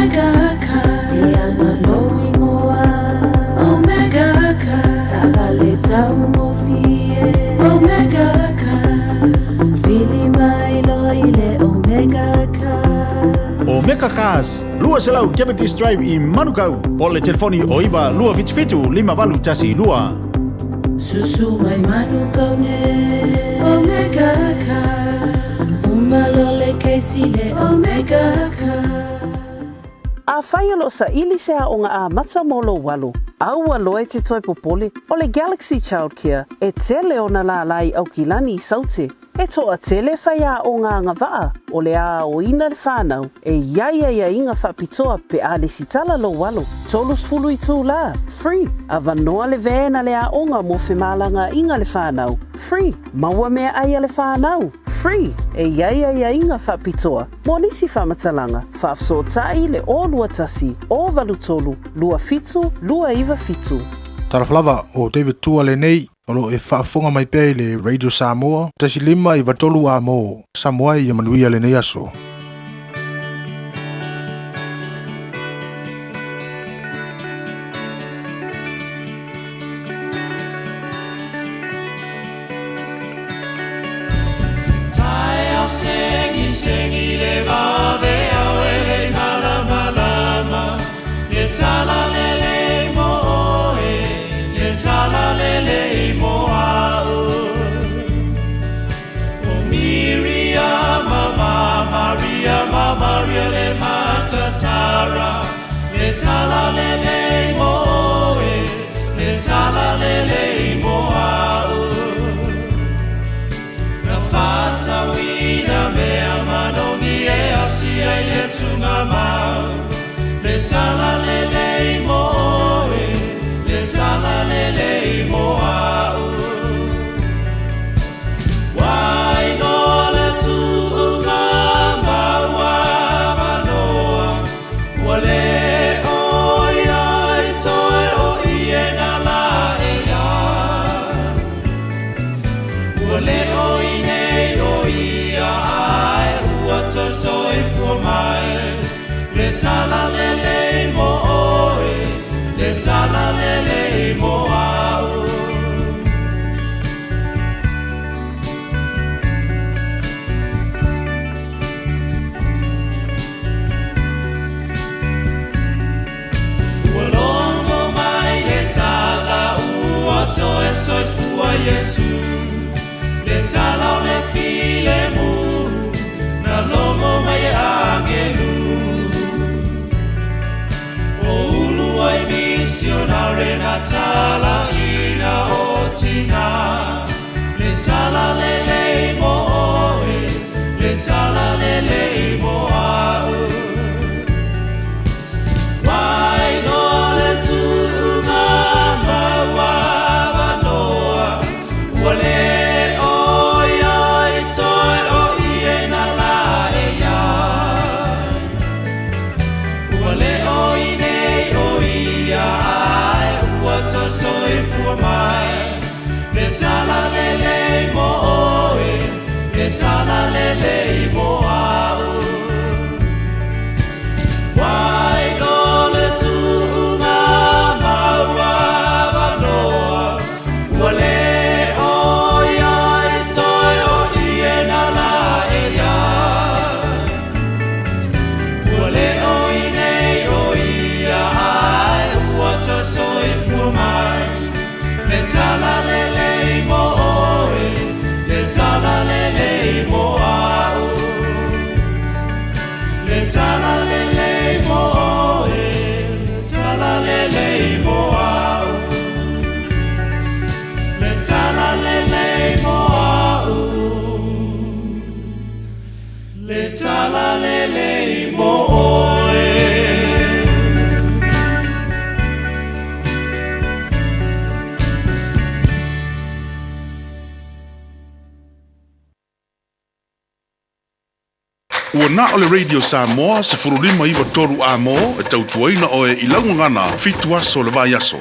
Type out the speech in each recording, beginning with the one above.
Omega Cast Ia na lou igoa Omega Cast Sala le taugofie Omega Cast Vili mai loa i le Omega Cast. Omega Cars, 200 Cavendish Drive i Manukau, po o le telefoni o 9 277 5812. Susu mai Manukau nei Omega Cars Uma loa le kesi le Omega Cars. Afai o lo o saili se aoga amata mo lou alo, aua loa e te toe popole, o le Galaxy Childcare e tele ona lālā i Aukilani i Saute. E toatele faiaoga agavaa o le a aoina le fanau e i ai aiaiga faapitoa pe a lesitala lou alo. 30 itulā, free, avanoa le van a le aoga mo femalagaaiga le fanau, free, maua meaai a le fanau, free, e i ai aiaiga faapitoa mo nisi faamatalaga, faafesootai le 021 083 27 297. Talofa lava, o David Tua lenei, o lo o e faafofoga mai pea i le Radio Samoa, 1 5 93 A mo Samoa ia manuia lenei aso. Taeao segi segi le vave ao e le malamalama Le tala lelei mo oe le tala lelei mo au O Miriama ma Maria ma Maria le makatara Le tala lelei mo oe le tala lelei mo au Na whātauina mea manogi e asia i le tunga mau Le tala lelei mo oe, le tala lelei mo au Wai noa le tuunga maua manoa Ua le o ia i toe o ie na la e ia Ua le o i nei o ia ai ua toe soifua mai Le tala lelei mo oe, le tala lelei mo au. Ua logo mai le tala ua toe soifua Iesu Le tala o le filemu na logo mai e agelu O ulu ai misionare na tala ina o tina Le tala lelei mo oe, le tala lelei mo au Wai noa le tuunga maua manoa Ua le o ia i toe o ie na la e ia Ua le o i nei o ia ai ua toe soifua mai Le tala lelei mo oe, le tala lelei mo au Wai noa le tuunga maua manoa Ua le o ia i toe o ie na la e ia Ua le o i nei o ia ai ua toe soifua mai Le tala lelei mo oe, le tala lelei mo au Le tala lelei mo oe, le tala lelei mo au Le tala lelei mo au Le tala lelei mo oe. Ua na o le Radio Samoa 15 93 A mo e tautuaina oe i lau gagana 7 aso le vaiaso.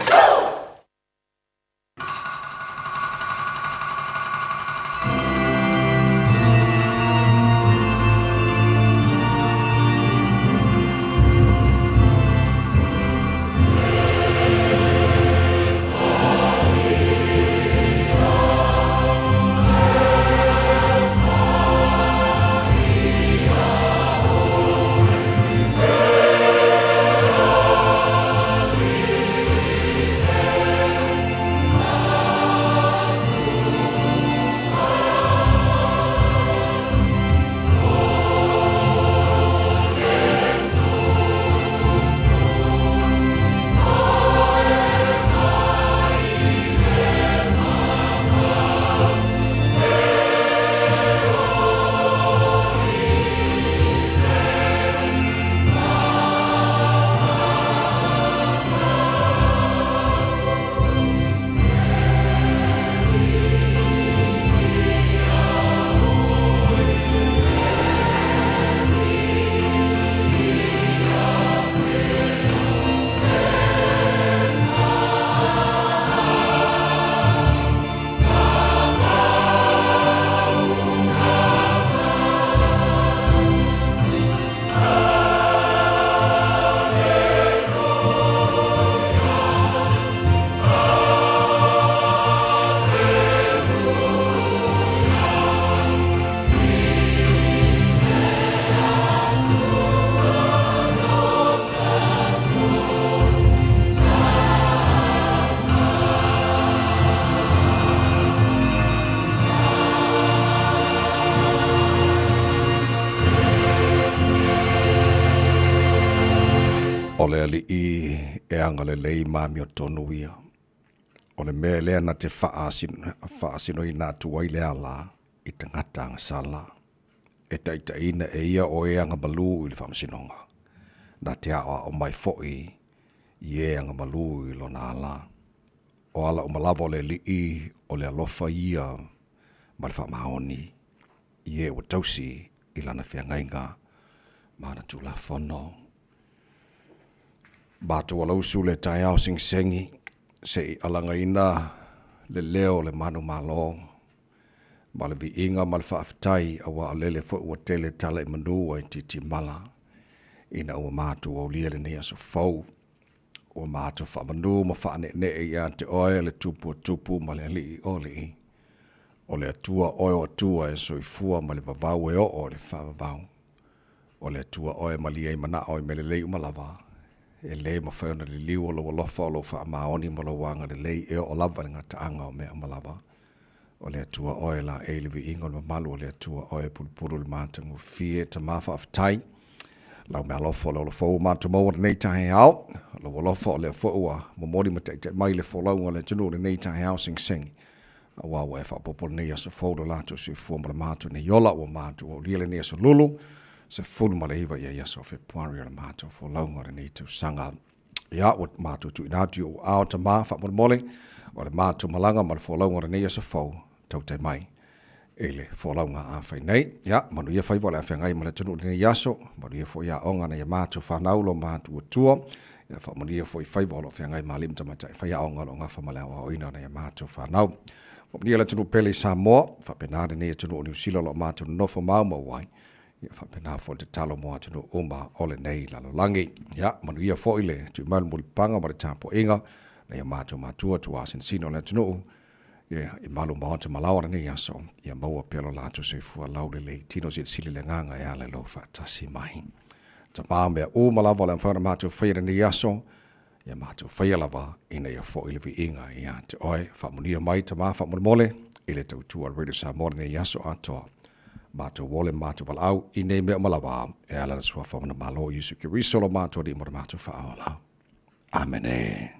O le Alii e agalelei ma amiotonu ia. O le mea lea na te faasinoina atu ai le ala i tagata agasala, e taitaiina e ia o e agamalu i le faamasinoga, na te aoao mai foi i e agamalu i lona ala. O ala uma lava o le Alii o le alofa ia ma le faamaoni i e ua tausi i lana feagaiga ma ana Tulafono. Matou alausu le taeao segisegi se i alagaina le leo o le manumalo ma le viiga ma le faafetai aua o lele foi ua tele tala i manu ai titimala ina ua matou aulia lenei aso fou. Ua matou faamanu ma faaneenee ia te oe le Tupu o Tupu ma le Alii o Alii. O le Atua oe o Atua e soifua ma le vavau e oo i le faavavau. O le Atua oe e malie ai manao i mea lelei uma lava. E lē mafai ona liliu o lou alofa, o lou faamaoni ma lou agalelei e oo lava i le gataaga o mea uma lava. O le Atua oe laei le viiga o le mamalu, o le Atua oe e pulupulu i le matagofie. Tama faafetai lau meaalofa o le ola fou ua matou maua lenei taeao. Lou alofa o lea foi ua momoli ma taitai mai le folauga o le atunuu lenei taeao segisegi. Aua ua e faaopoopo lenei aso fou lo latou soifua ma le matou nei ola, ua matou aulia lenei aso lulu, 19 ia aso o Fepuari o le matou folauga o lenei tausaga. Ia, ua matou tuuina atu i ou aao Tama, faamolemole, o le matou malaga ma le folauga o lenei aso fou, tautai mai i le folauga a fai nei. Ia, manuia faiva o le a feagai ma le atunuu i lenei aso, manuia foi aoga a nai a matou fanau lo matou atua, ia faamanuia foi faiva o lo o feagai ma alii ma tamaitai faiaoga o lo o gafa ma le aoaoina o nai a matou fanau. Faamanuia le atunuu pele i Samoa, faapena lenei atunuu o Niu Sila o lo o matou nonofo maumau ai, ia faapena foi le tatalo mo atunuu uma o lenei lalolagi. Ia, manuia foi le tui mai o le mulipapaga ma le tapuaiga nai a matou matua tuasinasina o le atunuu, Ia, i malu maota ma laoa lenei aso, ia maua pea lo latou soifua laulelei, tino silisili le agaga e ala i lou faatasi mai. Tama mea uma lava o le a mafai ona matou faia lenei aso, ia matou faia lava ina ia foi le viiga ia te oe. Faamanuia mai Tama faamolemole i le tautua a le Radio Samoa lenei aso atoa. Matou ole ma matou valaau i nei mea uma lava e ala i le Suafa o Malo Iesu Keriso lo matou Alii ma lo matou Faaola. Amene.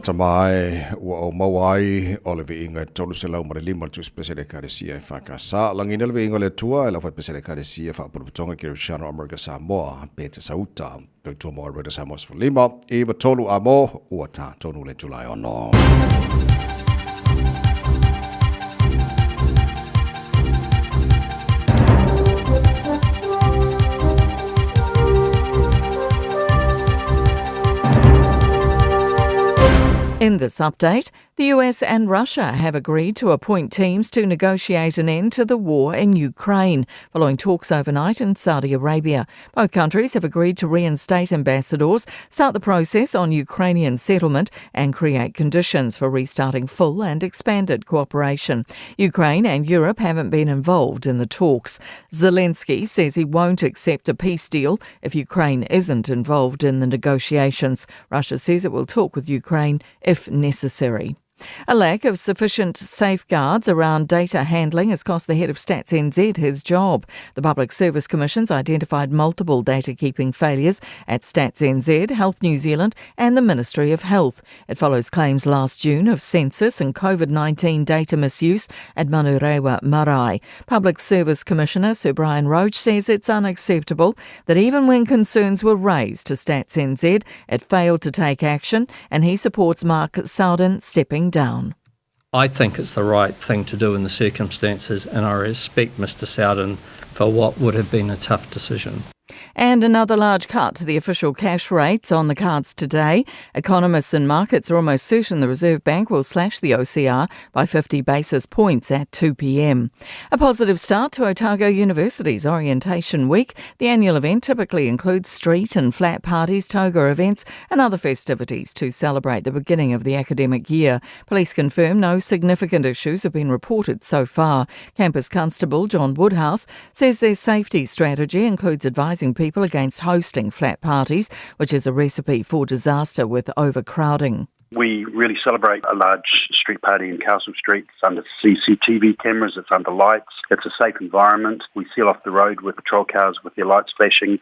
tama e ua ou maua ai o le viiga e 305 le tusipese le Ekalesia EFKS. Lagina le viiga o le Atua e lau faipese le Ekalesia Faapotopotoga Keresiano Amerika Samoa Petesauta. Tautua mo Radio Samoa 15 93 a mo ua tā tonu le Tulae ono. In this update, the US and Russia have agreed to appoint teams to negotiate an end to the war in Ukraine, following talks overnight in Saudi Arabia. Both countries have agreed to reinstate ambassadors, start the process on Ukrainian settlement, and create conditions for restarting full and expanded cooperation. Ukraine and Europe haven't been involved in the talks. Zelensky says he won't accept a peace deal if Ukraine isn't involved in the negotiations. Russia says it will talk with Ukraine if necessary. A lack of sufficient safeguards around data handling has cost the head of Stats NZ his job. The Public Service Commission's identified multiple data keeping failures at Stats NZ, Health New Zealand, and the Ministry of Health. It follows claims last June of census and COVID 19 data misuse at Manurewa Marae. Public Service Commissioner Sir Brian Roach says it's unacceptable that even when concerns were raised to Stats NZ, it failed to take action, and he supports Mark Sowden stepping down. I think it's the right thing to do in the circumstances, and I respect Mr Sowden for what would have been a tough decision. And another large cut to the official cash rates on the cards today. Economists and markets are almost certain the Reserve Bank will slash the OCR by 50 basis points at 2 p.m. A positive start to Otago University's Orientation Week. The annual event typically includes street and flat parties, toga events, and other festivities to celebrate the beginning of the academic year. Police confirm no significant issues have been reported so far. Campus Constable John Woodhouse says their safety strategy includes advising people against hosting flat parties, which is a recipe for disaster with overcrowding. We really celebrate a large street party in Castle Street. It's under CCTV cameras, it's under lights, it's a safe environment. We seal off the road with patrol cars with their lights flashing.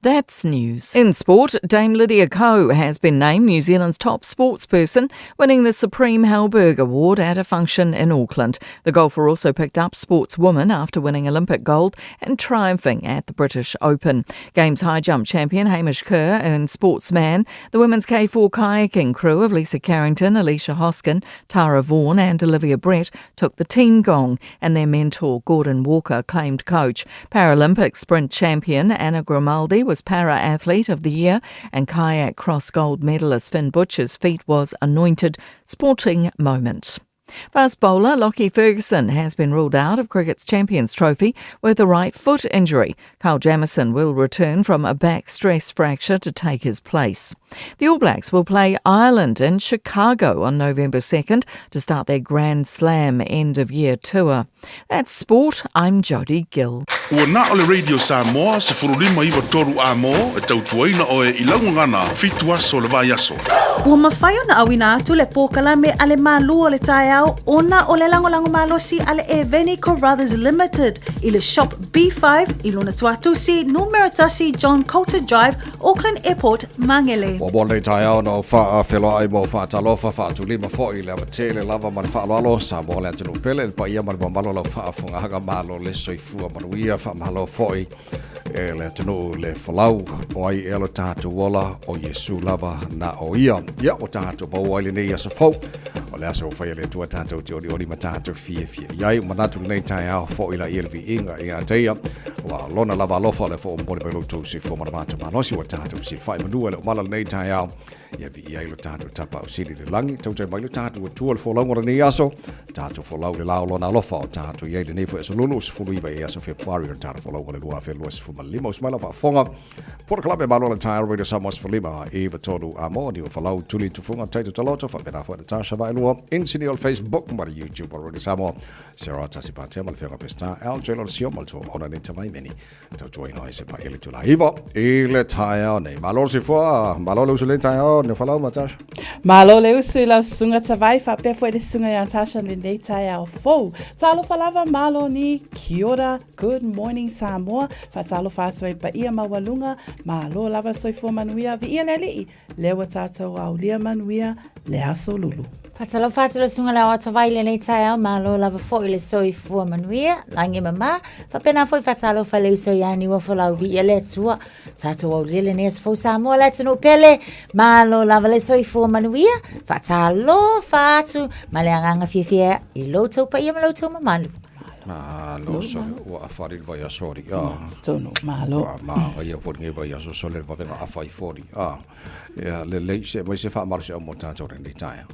That's news. In sport, Dame Lydia Ko has been named New Zealand's top sportsperson, winning the Supreme Halberg Award at a function in Auckland. The golfer also picked up Sportswoman after winning Olympic gold and triumphing at the British Open. Games high jump champion Hamish Kerr earned Sportsman. The women's K4 kayaking crew of Lisa Carrington, Alicia Hoskin, Tara Vaughan and Olivia Brett took the team gong, and their mentor Gordon Walker claimed coach. Paralympic sprint champion Anna Grimaldi was para athlete of the year, and kayak cross gold medalist Finn Butcher's feat was anointed sporting moment. Fast bowler Lockie Ferguson has been ruled out of cricket's Champions Trophy with a right foot injury. Kyle Jamieson will return from a back stress fracture to take his place. The All Blacks will play Ireland in Chicago on November 2nd to start their Grand Slam end of year tour. That's sport. I'm Jodie Gill. Ua na o le Radio Samoa 1593 a mo e tautuaina oe i laugagana fitu aso le vai aso. Ua mafai ona auina atu le polokalame a le Malu o le Taeao ona o le lagolago malosi a le Eveni Carruthers Limited i le Shop B5 i lona tuatusi numera 1 John Coulter Drive, Auckland Airport, Mangere. Ua mo lenei taeao na ou faafeloai ma ou faatalofa faatulima foi i le ava tele lava ma le faaaloalo Samoa le atunuu pele le paia ma le mamalu o lau faafogaaga malo le soifua manuia faamalo foi e le atunuu le folau o ai ea lo tatou ola o Iesu lava na o ia. Ia o tatou maua ai lenei aso fou o le aso ua faia le Atua tatou te olioli ma tatou fiafia i ai. Manatu lenei taeao foi laia le viiga ia te ia ua lona lava alofa o le fo momoli mai lo outou soifua ma le matou malosi ua tatou fesilafai manu e le o mala lenei taeao ia viia ai lo tatou Tapaau Sili i le lagi tautai mai lo tatou Atua le folauga o lenei aso tatou folau le la o lona alofa o tatou i ai lenei foi aso lulu 19 i aso Fepuari o le tatou folauga o le 2025 usi mai lau faafofoga Polokalame malo le taeao Radio Samoa 15 i 93 a mo ni o falau tuli tufunga taito taloto faapena foi Natasha Vaelua. Samoa. Insinia o le Facebook ma le YouTube o Radio Samoa. Sarah Tasi Patea ma le Afioga Peseta LJ Lolesio ma le Tuaona nei Tavaimeni. Tautuaina ai se paia le itula 9 i le taeao nei. Malo le soifua, malo le usu i lenei taeao, Neofalau ma Tasha. Malo le usu i lau susuga Tavai faapea foi le susuga ia Tasha lenei taeao fou. Talofa lava, malo ni, kia ora, good morning Samoa. Faatalofa atu ai i le paia maualuga, malo lava le soifua manuia, viia le Alii, Lea ua tātou aolia manuia le aso lulu. Faatalofa atu lau susuga i le Ao Atawai i lenei taeao, malo lava foi le soifua manuia, lagi mama. Faapena foi faatalofa i le uso ia Niuafolau viia le Atua. Tatou aulia lenei aso fou Samoa le atunuu pele, malo lava le soifua manuia. Faatalofa atu ma le agaga fiafia i lo outou paia ma lo outou mamalu. Malo sole ua afa le vaiaso alii a. Tonu, malo. Ua manaia foi lenei vaiaso sole le vavega afa ifo alii a. Ia lelei se aumai se faamalosiau mo tatou lenei taeao.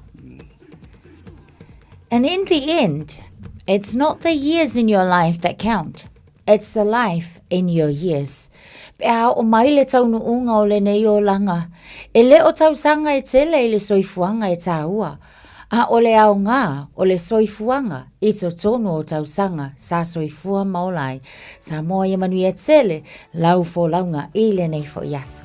And in the end, it's not the years in your life that count, it's the life in your years. Pe a oo mai le taunuuga o lenei olaga, e le o tausaga e tele i le soifuaga e taua, A o le aoga o le soifuaga i totonu o tausaga sa soifua ma ola ai. Samoa ia manuia tele lau folauga i lenei foi aso.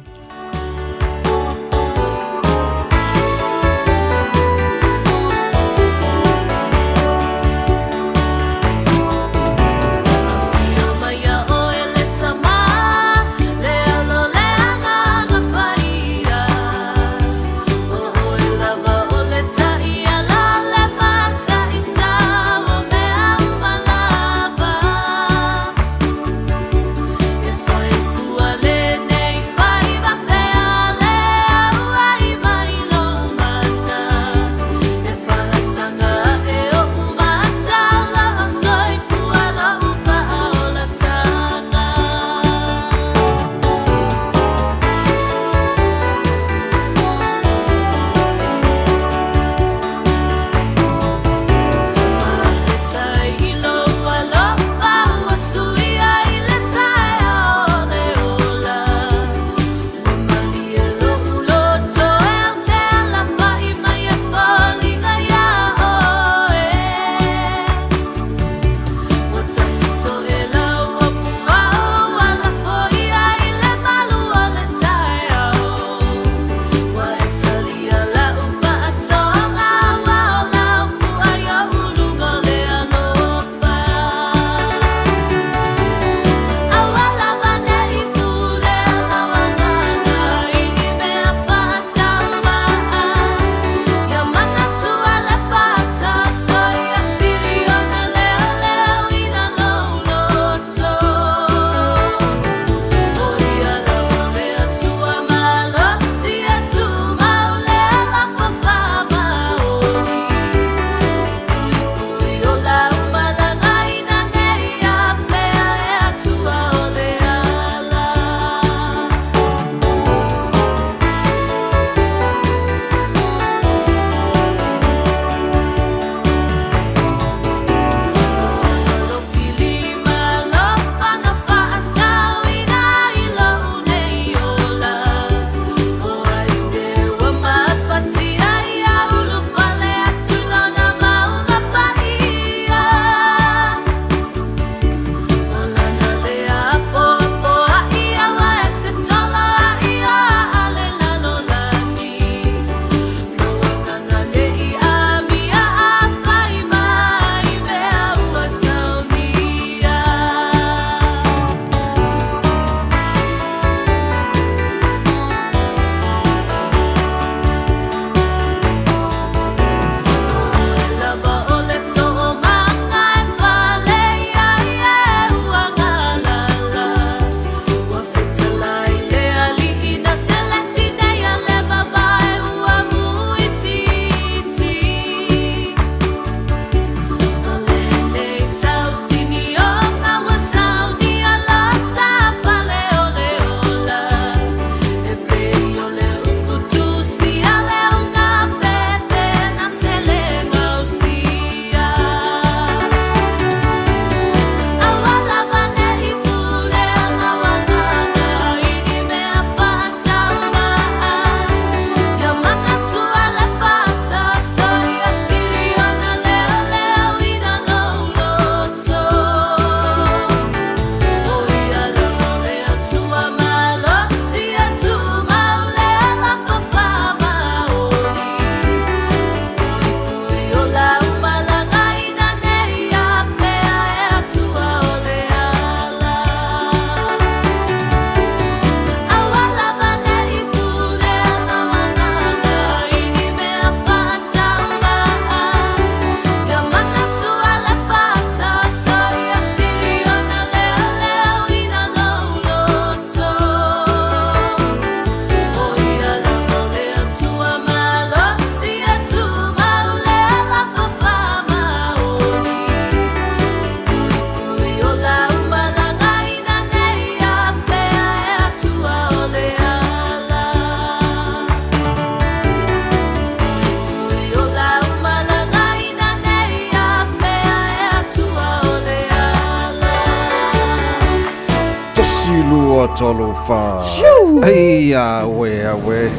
3, 4. Ei, aue, aue.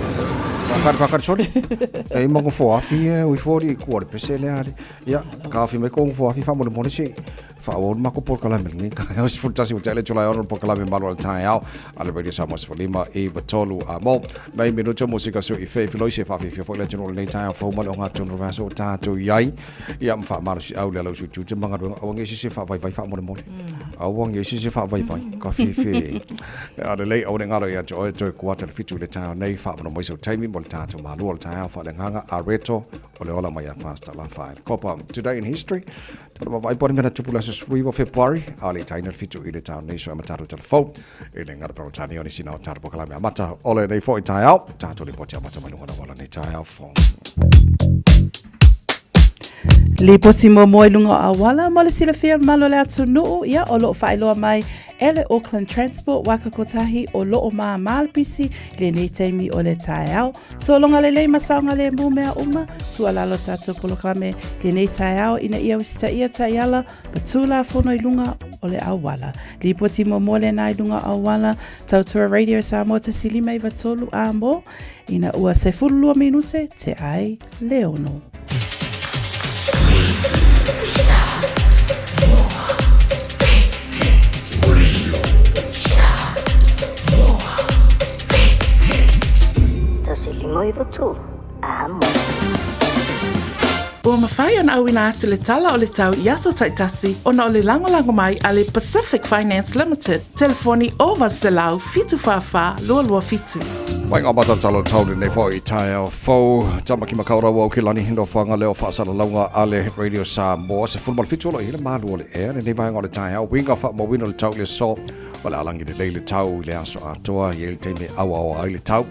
Whakari, whakari, sorry. Ei, mango fo afi e, ui fo ri, kua le pese le ale. Ia, ka afi mai ko fo afi wha mole mole se. Faaauau le makou polokalame i lenei taeao, 11 ua tea le Julae 6 le polokalame malu o le taeao a le Radio Samoa 15 i 3 a mo nai minute o musika sui i fe filoisi e faafiafia foi le atunuu i lenei taeao fou ma le ogatotonu o le vaiaso ua tatou i ai. Ia ma faamalosiau le ala usu i tiute ma galuega aua ne i se faavaivai faamolemole. Aua ne i se faavaivai ka fiafia a lelei aua ne i galo ia te oe toe kuata le 7 i le taeao nei faavanoa mai sau taimi mo le tatou malua o le taeao faaleagaga areto o le ola mai ia Pastor Lafaele Kopa. Today in history. Tala vaavaai po o le mea na tupu i le aso 19 o Fepuari, a o le i taina le 7 i le taeao nei, so e matatu talafou i le gata Peretania o nisi na o tatou polokalame amata o lenei foi taeao. Tatou lipoti amata mai luga o le auala nei taeao fou. Lipoti muamua i luga o auala mo le silafia malo le atunuu, ia o loo faailoa mai e le Auckland Transport waka kotahi o loo māmā le pisi i lenei taimi o le taeao. Sologa lelei ma saogalemu mea uma, tuualalo tatou polokalame lenei taeao ina ia usitaia taiala ma tulafono i luga o le auala. Lipoti muamua lena i luga o auala, Tautua Radio Samoa 1593 a mo, ina ua 12 minute te ai le ono. 1593, a mo. Ua mafai ona auina atu le tala o le tau i aso taitasi ona o le lagolago mai a le Pacific Finance Limited, telefoni 0800 744 227. Mai ngā matatalo tau lenei foi i taeao fou. Tamaki Makaurau au ki lani nofoanga leo faasalalauga a le Radio Samoa. 17 o lo i le malu o le ea lenei vaega o le taeao. Uiga faamauina o le tau i le aso o le alangi lelei le tau i le aso atoa i le taimi e auaoa ai le tau.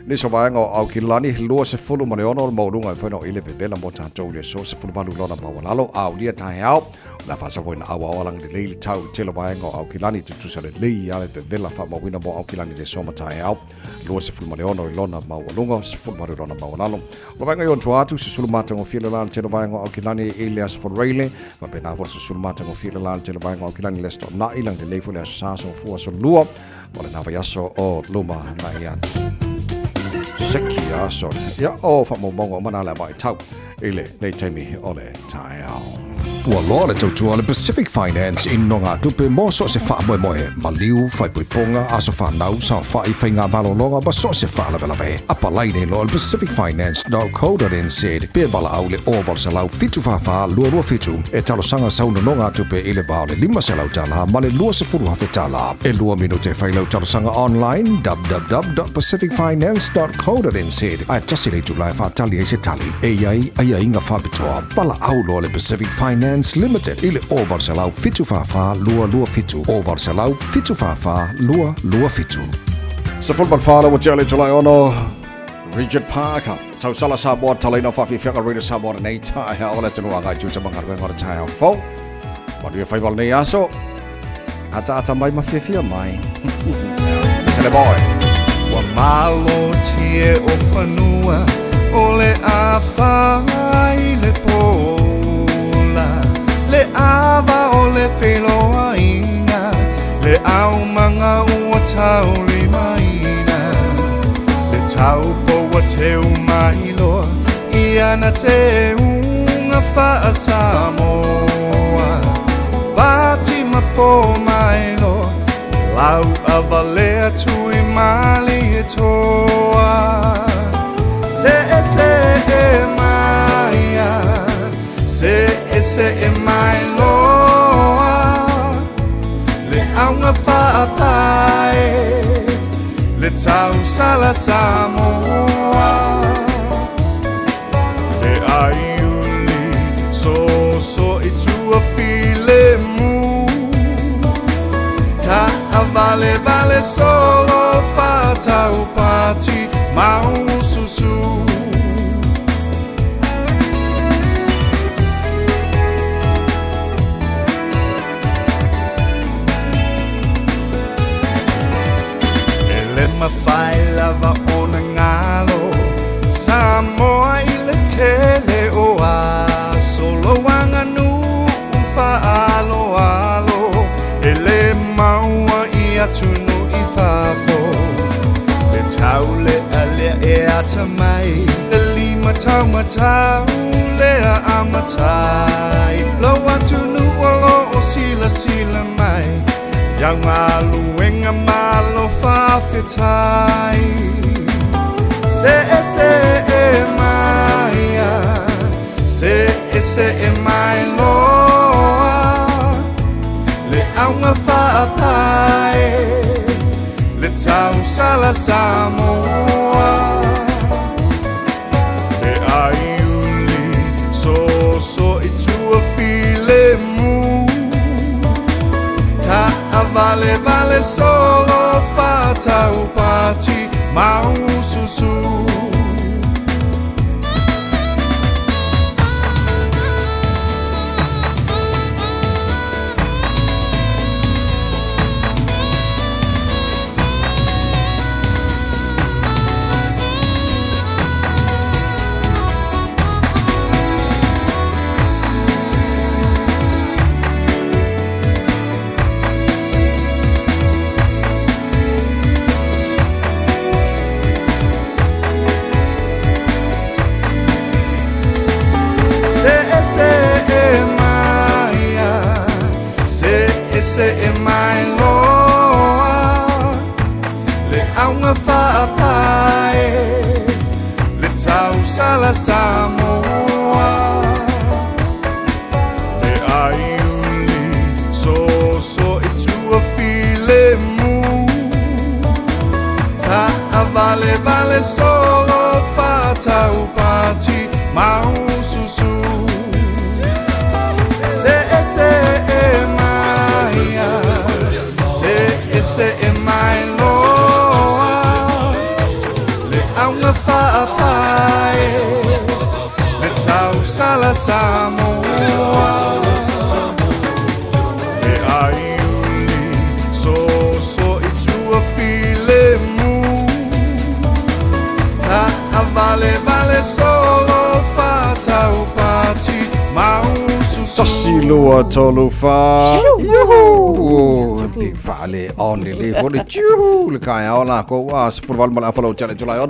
Nisi o vaega o Aukilani, 26 le maualuga e mafai ona i le vevela mo tatou i le aso, 18 lona maualalo, a aulia taeao. O le a faasaoina ina auaoa alangi lelei le tau i tele o vaega o Aukilani, tutusa lelei a le vevela faamauina mo Aukilani i le aso ma taeao. 26 i lona maualuga, 18 i lona maualalo. O le vaega i ona tua atu, susulu matagofie le la le tele o vaega o Aukilani i le Aso Faraile, faapena foi le susulu matagofie le la le tele o vaega o Aukilani i le Aso Toonai, lagi lelei foi le Aso Sa, Aso Gafua, Aso Lua, o lena vaiaso o luma nai atu. Seki aso. Ia, o faamaumauga uma na le vaitau i lenei taimi o le taeao. Ua loa le tautua a le Pacific Finance i nogatupe mo so o se faamoemoe, maliu, faaipoipoga, aso fanau, saofai, faiga malologa ma so o se faalavelave. Apalai nei loa i le pacificfinance.co.nz pe valaau i le 0800 744 227 e talosaga sau nonogatupe i le va o le $500 ma le $20,000. E lua minute e fai lau talosaga online www.pacificfinance.co.nz ae tasi le itula e faatali ai se tali. E i ai aiaiga faapitoa. Valaau loa le Pacific Finance Limited i le 0800 744 227, 0800 744 227. 14 la ua tea le Julae 6, Richard Parker, Tausala Samoa, Talaina Faafiafiaga Radio Samoa lenei taeao o le atunuu agai tiute ma galuega o le taeao fou. Manuia faiva o lenei aso. Ataata mai ma fiafia mai. Listen boy. Ua malotie o fanua o le afa i le pola Le ava o le feloaiga Le aumaga ua taulimaina Le taupo ua teu mai loa I ana teuga faa-Samoa Pati ma po mai loa Lau avalea tui malie toa Se e se e maia Se e se e mai loa Le auga faapae Le tausala Samoa Le aiuli soso i tua filemu Taavalevale solo faataupati maususu E le mafai lava ona galo Samoa i le tele o aso Lou aganuu faaaloalo E le maua i atunuu i fafo. amata mai Le lima taumatau lea amatai Lou atunuu o lo o silasila mai Iau galuega malo faafetai Se'ese'e mai a Se'ese'e mai loa Le auga faapae Le tausala Samoa Le aiuli soso i tua filemu Taavalevale solo faataupati maususu. Se'ese'e mai a Se'ese'e mai loa Le auga faapae Le tausala Samoa Le aiuli soso i tua filemu Taavalevale solo faataupati maususu Se'ese'e mai a Se'ese'e mai loa Le auga faapae Le tausala Samoa Le aiuli soso i tua filemu Taavalevale solo faataupati maususu Tasi lua tolu fa. Yuhu! Ni faale on le le fo le juhu le taeao la ko wa 18 ma le afa lau tele July 6.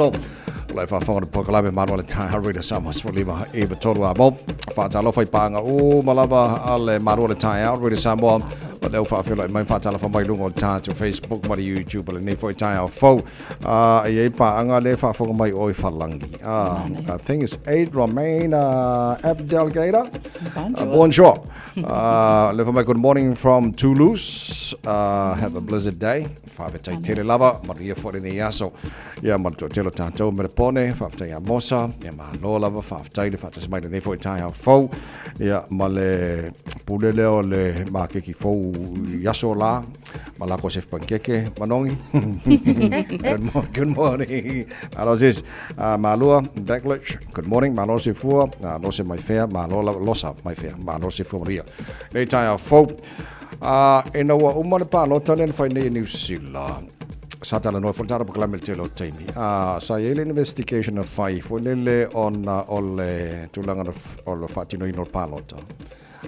O lai faafofoga le polokalame Malu a le Taeao Radio Samoa 15 i tolu a mo. Faatalofa i paaga uma lava a le Malu a le Taeao Radio Samoa. O lea ua faafeiloai mai faatalofa mai luga o le tatou Facebook ma le YouTube o lenei foi taeao fou. E i ai paaga lea e faafofoga mai o i Falagi. I think it's Aid Romain Abdelgader. Bonjour. Le mai good morning from Toulouse. Have a blizzard day. Faafetai tele lava, manuia foi lenei aso. Ia ma le toatele o tatou me le pone, faafetai ia Mosa, ia malo lava, faafetai le faatasi mai lenei foi taeao fou. Ia ma le pule lea o le makeki fou i aso la, ma lako se pankeke, Manogi. Good morning. Alo sis. Malua, Backlich, good morning, malo se fua, lose mai fea, malo lava, losa mai fea, malo se fua manuia. Nei taeao fou. Ina ua uma le palota lea na fai nei e Niu Sila, sa talanoa foi le tatou polokalame i le tele o taimi. Sa i ai le investigation na fai foi lele ona o le tulaga o le faatinoina o le palota.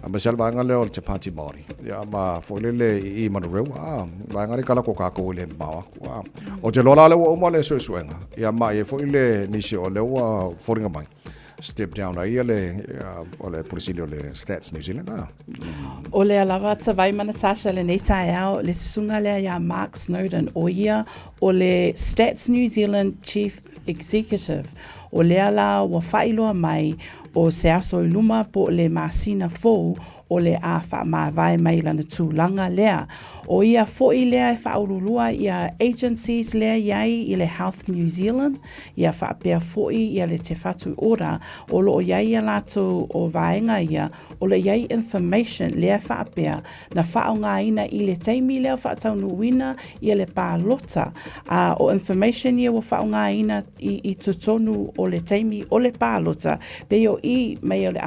Aemaise lava le vaega lea o le Te Pāti Māori. Ia ma foi lele i i Manurewa, vaega lea kala ko kākou i le mamao aku. O te loa la lea ua uma le suesuega, ia ma i ai foi le nisi o lea ua foliga mai step down ai ia le o le Pule Sili o le Stats New Zealand. O lea lava Tavai ma Natasha lenei taeao, le susuga lea iā Mark Snowdon, o ia o le Stats New Zealand Chief Executive. O lea la ua faailoa mai o se aso i luma po o le masina fou o le a faamavae mai lana tulaga lea. O ia foi lea e faauluulua ia agencies lea i ai i le Health New Zealand, ia faapea foi ia le Te Whatu Ora, o lo o i ai ia latou o vaega ia, o lo o i ai information lea e faapea na faaaogaina i le taimi lea o faataunuuina ia le palota, a o information ia ua faaaogaina i, i totonu o le taimi o le palota, pei o i mai o le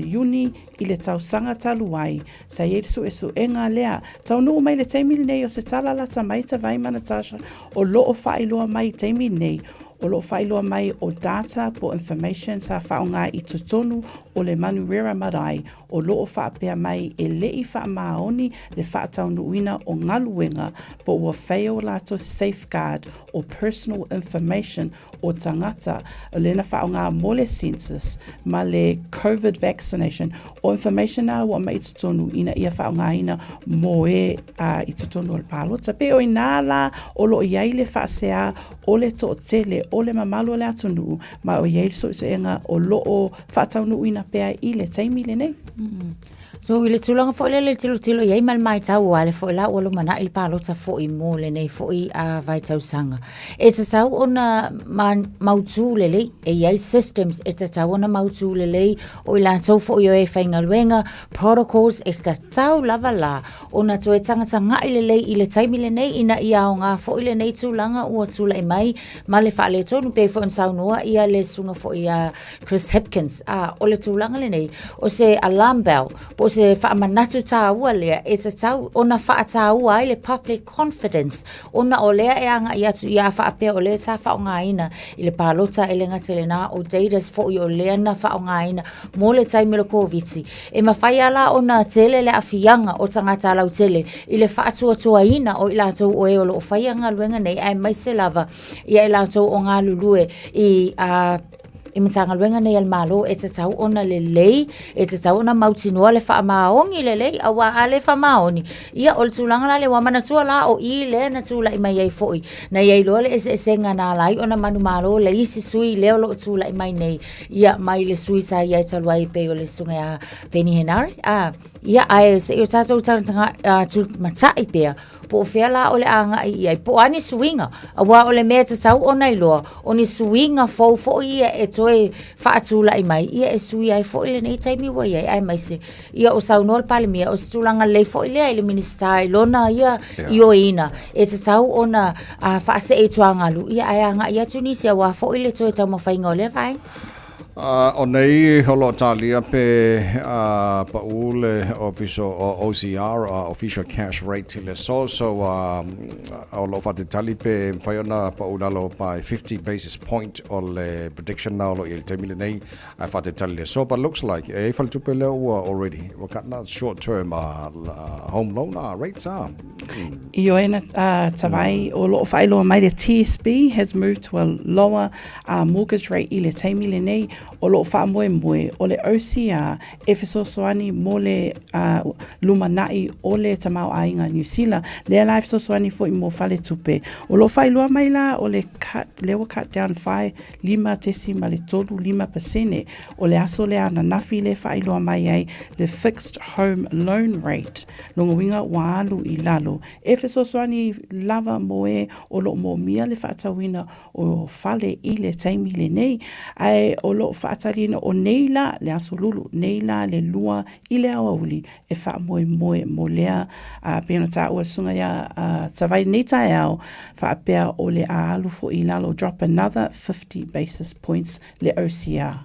Iuni i le tausaga talu ai, sa i ai le suesuega lea. Taunuu mai le taimi lenei o se tala lata mai Tavai ma Natasha o lo o faailoa mai i taimi nei, O lo o faailoa mai o data po information sa faaaoga i totonu o le Manurewa Marae o lo o faapea mai e le i faamaoni le faataunuuina o galuega po ua fail latou se safeguard o personal information o tagata o lea na faaaoga mo le census ma le Covid vaccination. O information na ua aumai i totonu ina ia faaaogaina mo e i totonu o le palota. Pei o i ina la o lo o i ai le faasea o le toatele o le mamalu o le atunuu ma o i ai le suesuega o lo o faataunuuina pea i le taimi lenei. So i le tulaga foi lele tilotilo i ai ma le matau aua le foi la ua lumanai le palota foi mo lenei foi a vaitausaga. E tatau ona ma, mautu lelei, e i ai systems e tatau ona mautu lelei, o i latou foi o e faigaluega, protocols e tatau lava la ona toe tagatagai lelei i le taimi lenei ina ia aoga foi lenei tulaga ua tulai mai ma le faaletonu pei foi ona saunoa ia le susuga foi ia Chris Hipkins, a o le tulaga lenei, o se alarm bell, po o se faamanatu tāua lea e tatau ona faataua ai le public confidence, ona o lea e agai atu ia faapea o lea sa faaaogaina i le palota e le gata i lena, o datas foi o lea na faaaogaina mo le taimi o le Koviti. E mafai lava la ona tele le aafiaga o tagata lautele i le faatuatuaina o i latou o e o lo o faia galuega nei, aemaise lava ia i latou o galulue i a i Matagaluega nei a le Malo e tatau ona lelei, e tatau ona mautinoa le faamaoni lelei, aua a le faamaoni, ia o le tulaga la lea, ua manatua la o i lea na tulai mai ai foi, na i ai loa le eseesega na ala ai ona manumalo le isi sui lea o lo o tulai mai nei, ia mai le sui sa i ai talu ai e pei o le Susuga ia Peeni Henare, a, ia ae se i o tatou tagatagai, tumatai pea, Po o fea la o le a agai i ai, po o a ni suiga, aua o le mea e tatau ona iloa, o ni suiga fou foi ia e toe faatulai mai, ia e sui ai foi lenei taimi ua i ai, aemaise ia o saunoa le Palemia, o se tulaga lelei foi lea i le Minisita i lona ia ioeina, e tatau ona faasee i tuagalu, ia ae agai atu nisi aua foi le toe taumafaiga o lea vaega. O nei o lo o talia pe pau le Ofisa o OCR, Official Cash Rate i le aso, so o lo o faatalitali pe mafai ona pau i lalo by 50 basis point o le prediction na o lo o i ai i le taimi lenei, ae faatalitali i le aso. But looks like e i ai faletupe lea ua already ua cut na short term home loan rates ah. Ioe na Tavai o lo o faailoa mai le TSB has moved to a lower a mortgage rate i le taimi lenei o lo o faamoemoe o le OCR e fesoasoani mo le lumanai o le tamaoaiga Niu Sila, lea la e fesoasoani foi mo faletupe. O lo o faailoa mai la o le cut, lea ua cut down 5, 5.35 pasene o le aso lea ananafi lea e faailoa mai ai le fixed home loan rate, lona uiga ua alu i lalo. E fesoasoani lava mo e o lo o moomia le faatauina o fale i le taimi lenei, ae o lo o faataliina o nei la le aso lulu, nei la le lua i le aoauli e faamoemoe mo lea, a pei ona taua e le susuga ia Tavai lenei taeao, faapea o le a alu foi i lalo, drop another 50 basis points le OCR.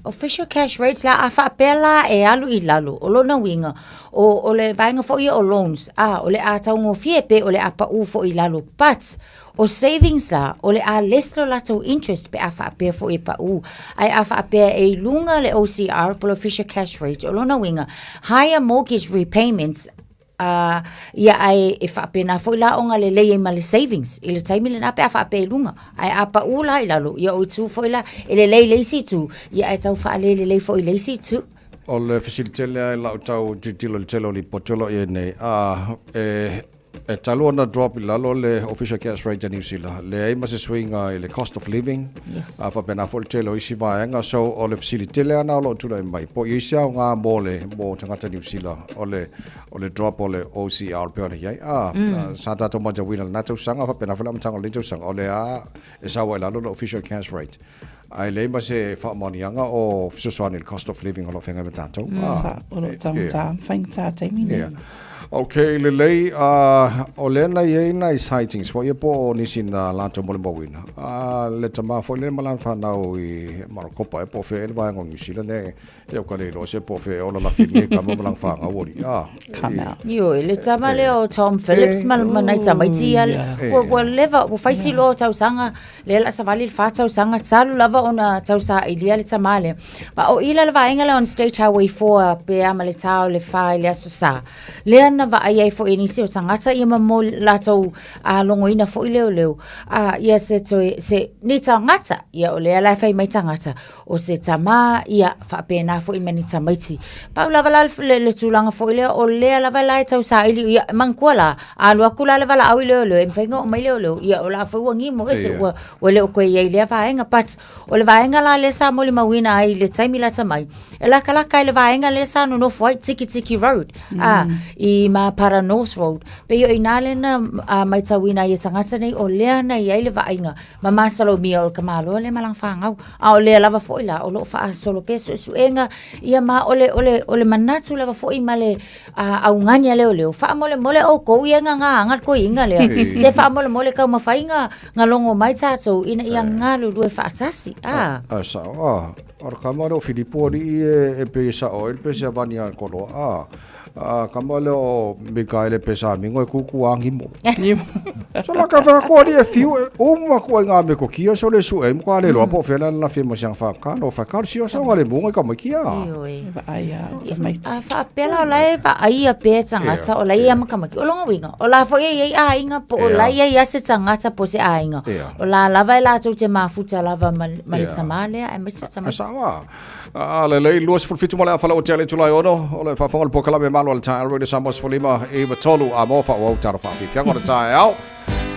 Official cash rates la, a faapea la e alu i lalo, o lona uiga, o, o le vaega foi ia o loans, a, o le a taugofie pe o le a pau foi i lalo, but, o savings la, o le a less lo latou interest pe a faapea foi e pau. Ae a faapea e i luga le OCR po o le official cash rate, o lona uiga, higher mortgage repayments, Ā, ia, ae e faapena foi la ona lelei ai ma le savings i le taimi lena pe a faapea i luga. Ae a pau la i lalo, ia o itu foi la, e lelei i le isi itu, ia ae tau faalelelei foi i le isi itu. O le fesili tele lava i lau tau tilotilo i le tele o lipoti o lo o i ai nei, ā, e, e talu ona drop i lalo le official cash rate a Niu Sila, leai ma se suiga i le cost of living, Yes. ā, faapena foi le tele o isi vaega. So, o le fesili tele lava lena o lo o tulai mai, po o i ai se aoga mo le, mo tagata Niu Sila o le, o le drop o le OCR pei ona i ai. A, sa tatou matauina i lena tausaga, faapena foi le amataga o lenei tausaga, o lea e sau ai i lalo le official cash rate. Ae leai ma se faamaoniaga o fesoasoani i le cost of living o lo o feagai ma tatou. O lo o taugata ma faigata taimi nei. Ok, lelei, uh, o lea na i ai nai sightings foi ia po o nisi na latou molimauina. Uh, le tama foi lea ma lana fanau i Marokopa e po o fea ea le vaega o Niu Sila ne, ia ka le iloa se po o fea ea o lalafi nei kama ma lana fanau ali. Ah, Come out. Ioe, le tama lea o Tom Phillips ma, ma nai tamaiti ia, ua, ua leva, ua fai si loa o tausaga, lea la savali le wha tausaga, talu lava ona tausailia le tama lea. Ma o i la le vaega lea on State Highway 4 pe a ma le tā o le wha i le aso sa. Lea na vaai ai foi e nisi o tagata ia ma mo latou a logoina foi leoleo a ia se toe se ni tagata ia o lea la e fai mai tagata o se tama ia faapena foi ma ni tamaiti. Pau lava la le, le tulaga foi lea o lea lava la e tausaili ia manatua la alu atu la le valaau i leoleo e mafai ona oo mai leoleo ia o la foi ua gimo ese ua ua le o toe i ai i lea vaega but o le vaega la lea sa molimauina ai i le taimi lata mai e latalata i le vaega lea sa nonofo ai Tikitiki Road mm. a i Mapara North Road pei o ina le na a, maitauina ai e tagata nei o lea na i ai le vaaiga ma masalomia o le tamaloa lea ma lana fanau a o lea lava foi la o loo faasolo pea suesuega ia ma o le, o le, o le manatu lava foi ma le a, augani a leoleo faamolemole outou ia gagaaga le toeaina lea se faamolemole taumafai ga logo mai tatou ina ia galulue faatasi a A sao, a, o le kama lea o Filipo alii e, e pei e sao ai le pese a vani a koloa, a, a kama lea o Mikaele Pesamingo e kuku a ngimo. So la ka wha ko alii e fiu e uma ku ai ngā me ko kia so le su e mo ka le loa po whela na whia mo siang wha ka no wha ka sio sa le munga ka mai kia. Ioe. Vaai a o tamaiti. A faapea la o la e vaai a pea tagata o la e ia makamaki. O lona uiga, o la foi e i ai aiga po o la e i ai a se tagata po o se aiga. O la lava e latou te mafuta lava ma, ma le tama lea aemaise o tamaiti. Sawa. A lelei 27 ma le afa lau tea le itula e ono o le faafofoga le polokalame Malo a le Taeao Radio Samoa 15 i 3 a mo faaauau talo faafiafiaga o le taeao.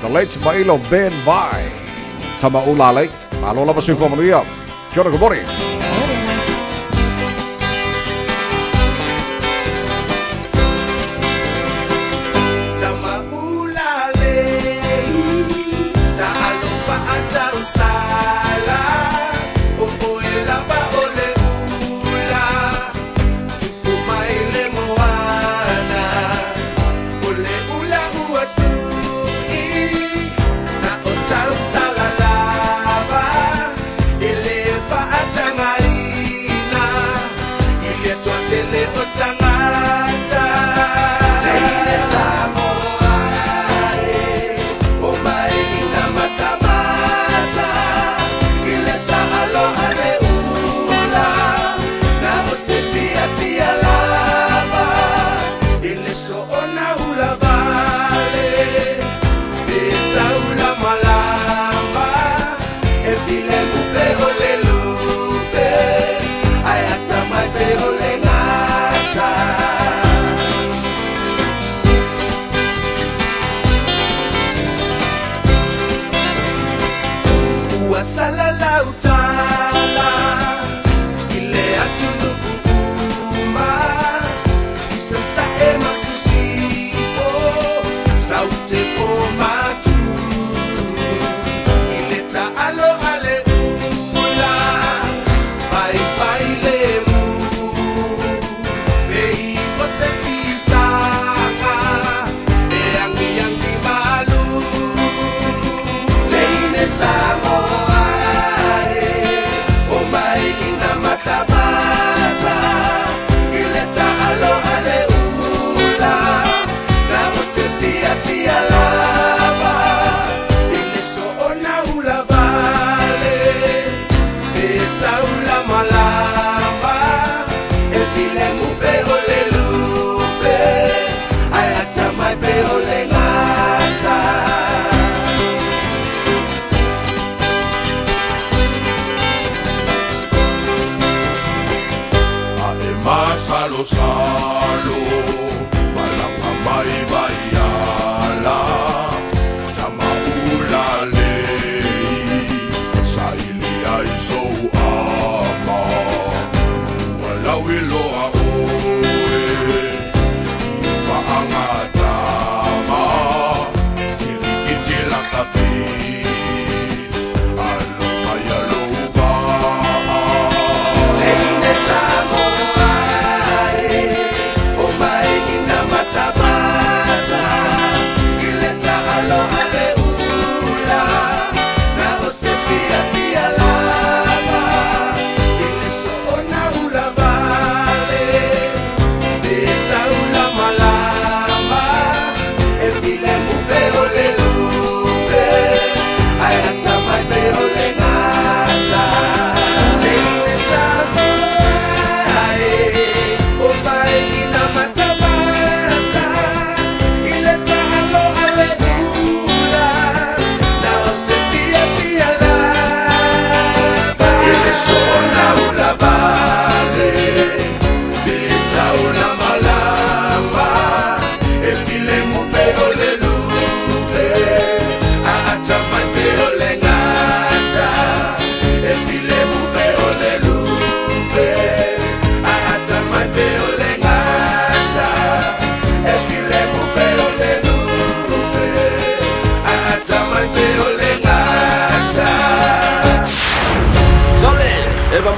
The late Mailo Ben Vai. Tama ula lei. Malo lava soifua manuia. Kia ora, good morning.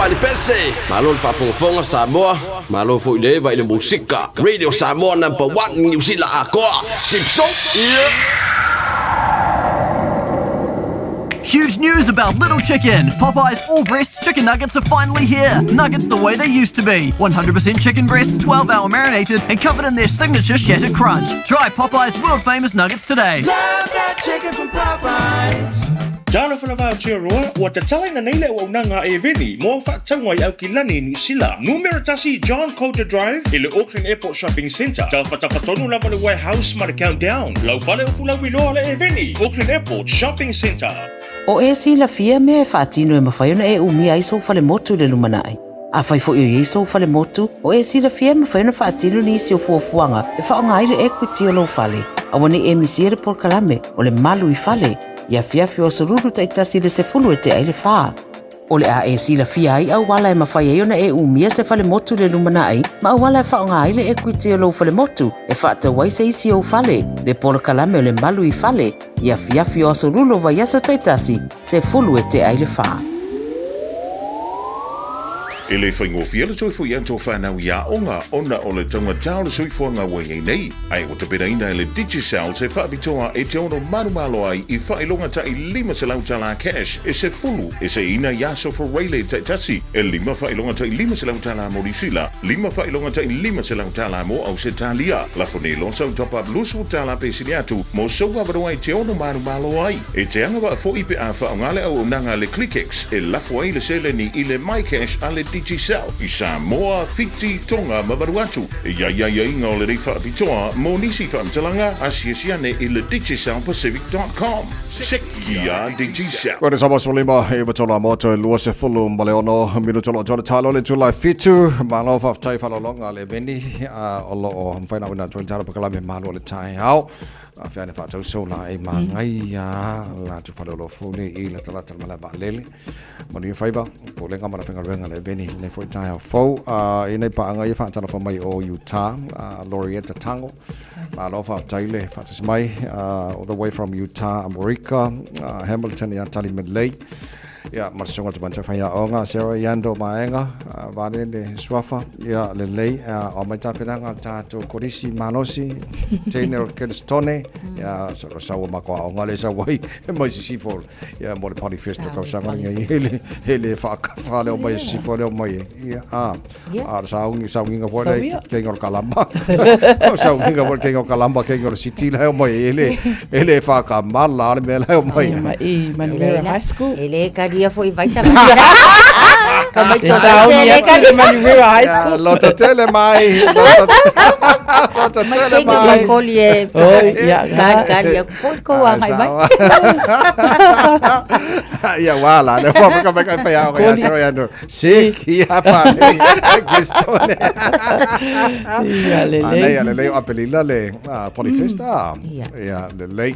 ma le pese. Malo le faafogafoga Samoa, malo foi le eva i le musika. Radio Samoa number 1 Niu Sila atoa. Sipso. Yeah. Huge news about Little Chicken! Popeye's all breast chicken nuggets are finally here. Nuggets the way they used to be. 100% chicken breast, 12 hour marinated, and covered in their signature shattered crunch. Try Popeye's world famous nuggets today. Love that chicken from Popeyes. Talofa lava Aotearoa, ua tatalaina nei le auaunaga a Eveni mo au faatauga i Aukilani i Niu Sila. Numera tasi John Coulter Drive i le Auckland Airport Shopping Centre. Tafatafa tonu lava le warehouse ma le Countdown. Lau fale o Fulauiloa le Eveni, Auckland Airport Shopping Centre. O e silafia mea e faatino e mafai ona e umia ai sou falemotu i le lumanai. Afai foi o i ai sou falemotu, o e silafia e mafai ona faatino nisi o fuafuaga e faaaoga ai le equity o lou fale. Aua ne i e misia le polokalame o le Malu i Fale i afiafi o aso Lulu taitasi i le 10 e tea i le fa. O le a e silafia ai auala e mafai ai ona e umia se falemotu i le lumanai ma auala e faaaoga ai le equity o lou falemotu e faatau ai se isi ou fale, le polokalame o le Malu i Fale i afiafi o aso Lulu o vaiaso taitasi, 10 e tea i le fa. E le faigofie le toe foi atu o whanau i aoga ona o le taugata o le soifuaga ua i ai nei, ae ua tapenaina e le Digicel se faapitoa e te ono malomalo ai i faailoga ta'i $500 tala cash e sefulu e seiina i aso Fureile taitasi, e lima faailoga ta'i $500 tala mo Niu Sila, lima faailoga ta'i $500 tala mo Ausetalia. Lafo nei loa sau top up $20 tala pe sili atu mo sou avanoa e te ono malomalo ai. E te agavaa foi pe a faaaoga le auaunaga a le ClickX e lafo ai le seleni i le MyCash a le Digicel i Samoa, Fiti, Tonga ma Vanuatu. E i ai aiaiga o lenei faapitoa mo nisi faamatalaga, asiasi ane i le digicelpacific.com. Sekia Digicel. Koe sa maso lima e watola moto e lua se fulu ma le ono minuto lo tole talo le tula fitu malo whaftai whalolonga le veni o lo o mawhaina wina tuan talo pakalame malo le tai hao A fea ane faatauso la e magaia latou faleolofu nei i latalata le malae vaalele. Manuia faiva, pulega ma le faigaluega le eveni lenei foi taeao fou. I nei paaga ia faatalofa mai o Utah, Lorietta Tango. Malo faafetai le faatasi mai all the way from Utah, Amerika, Hamilton ia Tali Malay. Ia, ma le susuga i le tamaitai faiaoga Sarah Yando Maega, Valele Suafa, ia, lelei, o mai tapenaga tatou kolisi malosi, Daniel Kelstone, ia, saua ma ko aoga le sau ai, mai sisifo, ia, mo le Polyfest o kausaga lenei, ele, ele whaakafa leo mai sisifo leo mai, ia, a, a, saungi, saunginga foi le keinga o le kalama, saunginga foi le keinga o kalama, keinga o le city leo mai, ele, ele whakamala le mea leo mai. I Manurewa High School. Ele kalia foi vai ta Ka mai ko tele ka le Manurewa High School. Loto tele mai. Loto tele mai. Mai koli e. Ka ka ia foi ko a mai mai. Ia wala le fo ka mai ka fa ya ya so ya no. Se ki a pa le. Questione. Ia le le. Ia le le apelila le Polyfesta. Ia le le.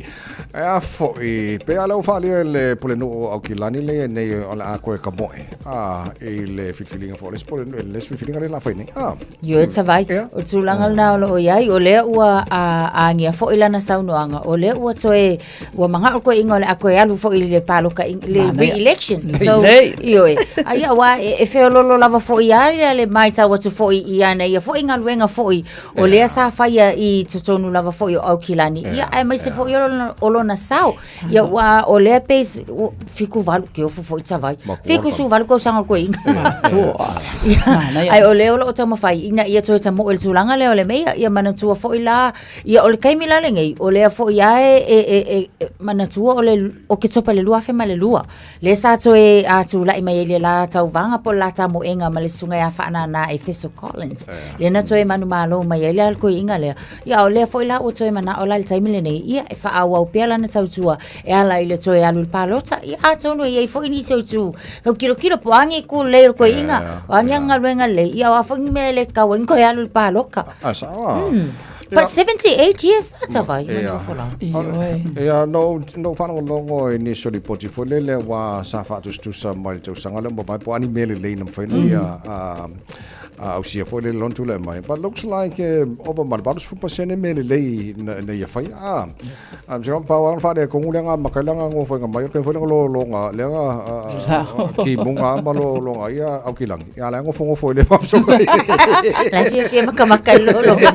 E a fo'i, pe a le ua faalia e le Pulenuu o Aukilani lea nei o le a koe ka moe, a, i le filifiliga foi o le isi Pulenuu, le isi filifiliga lea la fai nei, a. Ioe Tavai, o le tulaga lena o lo o i ai, o lea ua agia foi lana saunoaga, o lea ua toe, ua mana'o le koeʻina o le a toe alu foi i le paloka, i le re-election. So, ioe, a ia, aua e feololo lava foi ia ia le matau atu foi i ana ia foi galuega foi O lea sa faia i totonu lava foi o Aukilani, ia aemaise foi o lona sao. Ia ua o lea pe 78 ke ofo foi tavai. 78 tausaga o le koeina. Ia, ai o lea o lo o taumafai ina ia toe tamoe i le tulaga lea o le meia, ia manatua foi la, ia o le taimi la lenei, o lea foi lava e manatua o le Oketopa i le 2002. Lea sa toe tulai mai ai le la tauvaga po o le la tamoega ma le susuga ia Faanana Efeso Collins. Lea na toe manumalo mai ai le koiina lea. Ia o lea foi la ua toe manao la i le taimi lenei, ia e faaauau pea lana tautua e ala i le toe alu i le palota. Ia atonu e i ai foi nisi o itu tau tilotilo po o a ni itu lelei o le koiina, o a ni ana galuega lelei, ia o a foi ni mea e le tatau ai ona toe alu i le paloka. A sao a. But 78 years, that's a vai, yeah. Ia, no, no whaalongolongo i nisi o lipoti foi lele wa sa whaatusitusa mai le tausaga lea ua mavae po o a ni mea lelei na mafai ona ia Ausia foi le lona tulai mai. But looks like e ova ma le 80% mea lelei na ia faia. A, a mse pau lava ona faaletonu lea na amata ai lana nofoaiga mai, o le taimi foi lea na lologa lea na kimuga ma lologa ai ia Aukilani. Ia a o la e nofonofo i le faamasolo. La e fiafia makamaka i le lologa.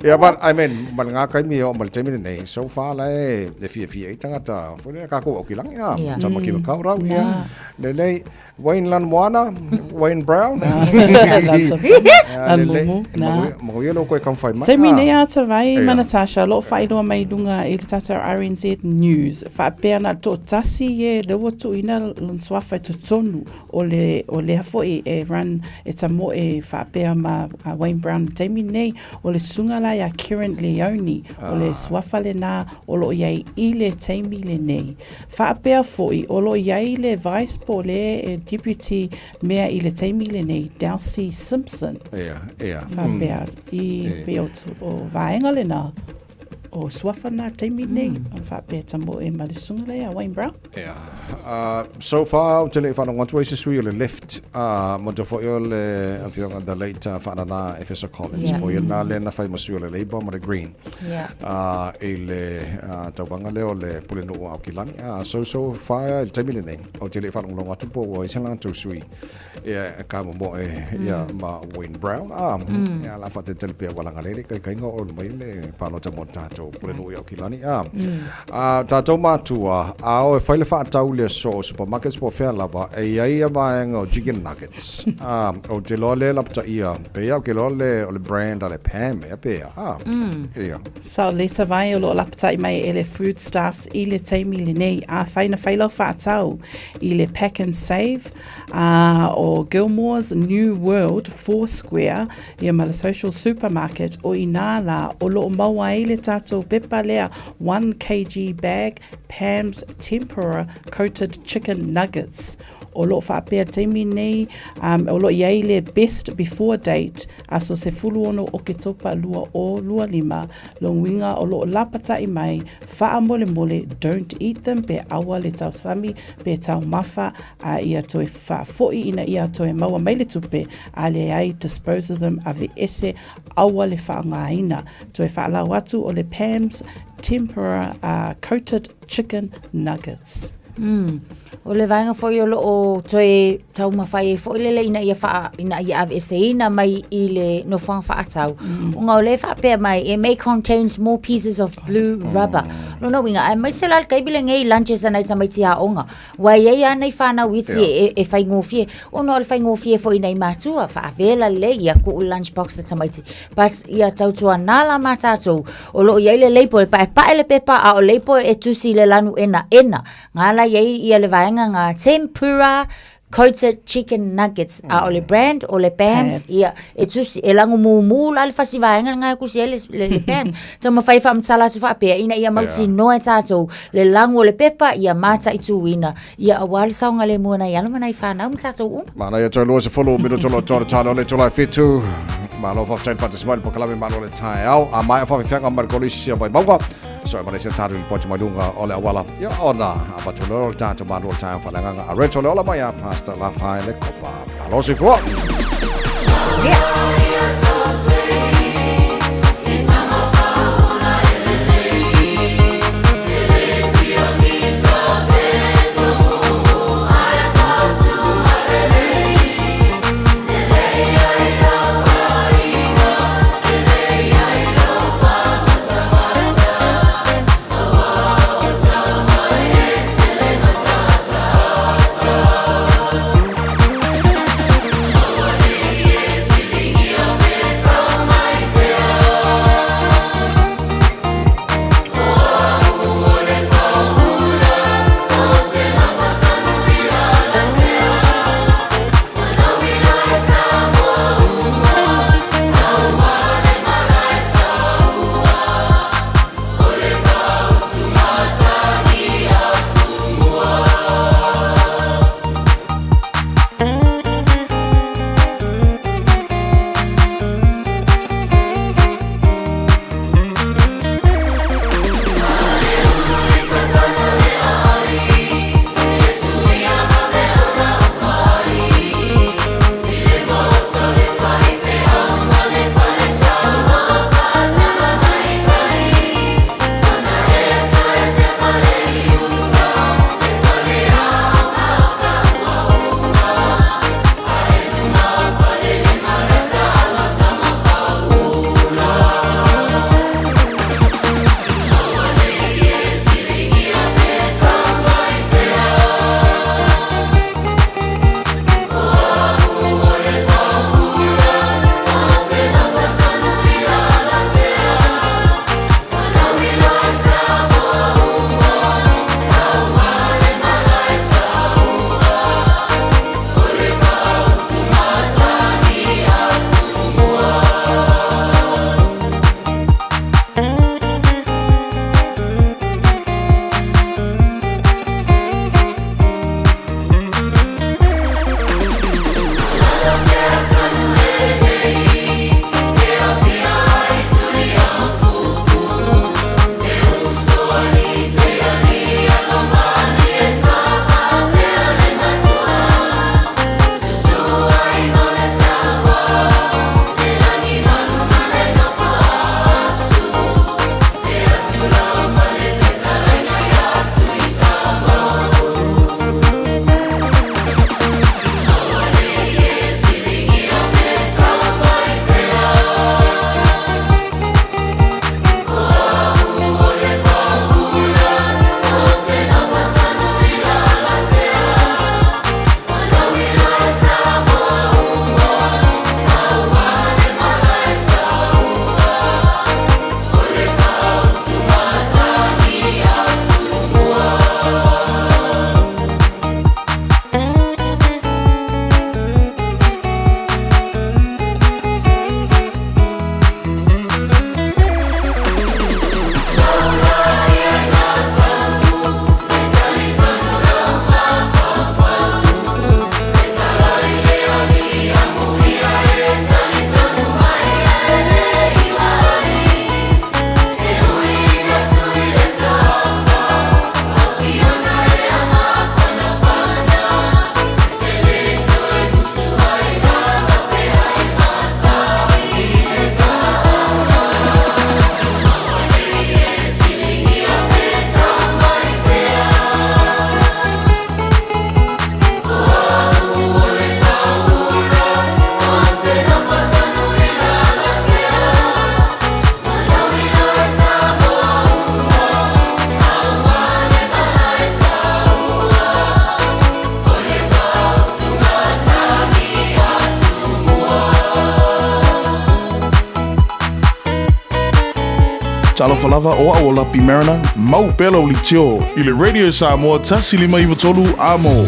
Ia but I mean ma lena taimi e oo mai le taimi lenei, so far la e fiafia ai tagata foi lea tatou Aukilani a, Tamaki Makaurau, ia lelei. Wayne Lanumoana, Wayne Brown. Lanumomo, na. Manuia lou koe taumafai mai. Taimi nei a Tavai ma Natasha o lo o faailoa mai i luga i le tātou RNZ News, faapea na toatasi e lea ua tuuina lona suafa i totonu o le o lea foi e run e tamoe faapea ma Wayne Brown i le taimi nei, o le susuga la ia Kerrin Leoni, o le suafa lena o lo o i ai i le taimi lenei. Faapea foi, o lo o i ai le Vice po o le Deputy Mea i le taimi lenei, Delcy Simpson. Ia, ia. Faapea, i pei o, o vaega lena, o suafa na taimi nei, mm. faapea tamoe ma le susuga lea a Wayne Brown. Ia. So far, ou te le i faalogo atu ai se sui o le left, mo te foi o le afioga the late Faanana Efesa Collins. Yeah. O ia na lea na fai ma sui o le Labour ma le Green. Yeah. I le tauvaga lea o le Pulenuu o Aukilani. So, so far i le taimi lenei, ou te le i faalogologo atu po ua i ai se latou sui e kamomoe ia ma Wayne Brown. Ia, o le a faatalitali pea ua laga lele ikaikaiga o oo mai le palota mo le tatou Pulenuu i Aukilani. Tatou matua, a o e fai le faatau i le aso o supermarkets po o fea lava, e i ai ia vaega o chicken nuggets. Ou te iloa lea e lapataia, pei lava ou te iloa o le brand a le Pam ea pe a. Ia. Sao le tavai o lo o lapatai mai e le Foodstaffs i le taimi lenei. Afai na fai lau faatau i le Pack and Save a o Gilmore's New World Four Square ia ma le Social Supermarket o inā lā o lo o maua ai le tatou pepa lea 1 kg bag Pam's Tempura Coated Chicken Nuggets o lo o faapea taimi nei um, o lo o i ai le best before date aso 16 Oketopa 2025, lona uiga o lo o lapataʻi mai faamolemole don't eat them pe aua le tausami pe taumafa a ia toe faafoʻi ina ia toe maua mai le tupe a leai dispose of them aveese aua le faaaogaina toe faalau atu o le Pam's Tempura coated chicken nuggets. Mm. O le vaega foi o lo o toe taumafai ai foi lele ina ia wha, ina ia aveeseina mai i le nofoaga faatau. Ona o lea e faapea mai, it may contains more pieces of blue rubber. Lona uiga, aemaise la le taimi lenei i lunches a nai tamaiti aoga. Ua i ai lava nai fanau iti e, e faigofie. Ona o le faigofie foi i nai matua, faavela lelei ia tuu lunch box a tamaiti. But ia tautuana la ma tatou, o lo o i ai le label e paepae le pepa a o label e tusi i le lanu enaena. Nga la i ai ia le vaega nga tempura coated chicken nuggets a o le brand o le Pam's ia e tusi e lago mumu la le fasi vaega nga e kusi ai le, le, le Pam. Taumafai e faamatala atu faapea ina ia mautinoa e tatou le lago o le pepa ia mataituina ia aua le saogalemu o nai alo ma nai fanau ma tatou uma. Manaia toe 20 minuto lo tō talo le tō whitu. Malo whakatau whatas mai le pokalame malo le taeao. A mai o whawhiwhianga mai le kolisi a Vaimauga. So e manaisa tātou i poti mai lunga o le awala. Ia ona, a patu le o le tātou malo le taeao whalanganga. A reto le ola mai a Pastor Lafai le kopa. Malo si fua! Yeah. Talofa lava o au o Lapi Mariner, mau pea lau leitio i le Radio Samoa 1593 Amo.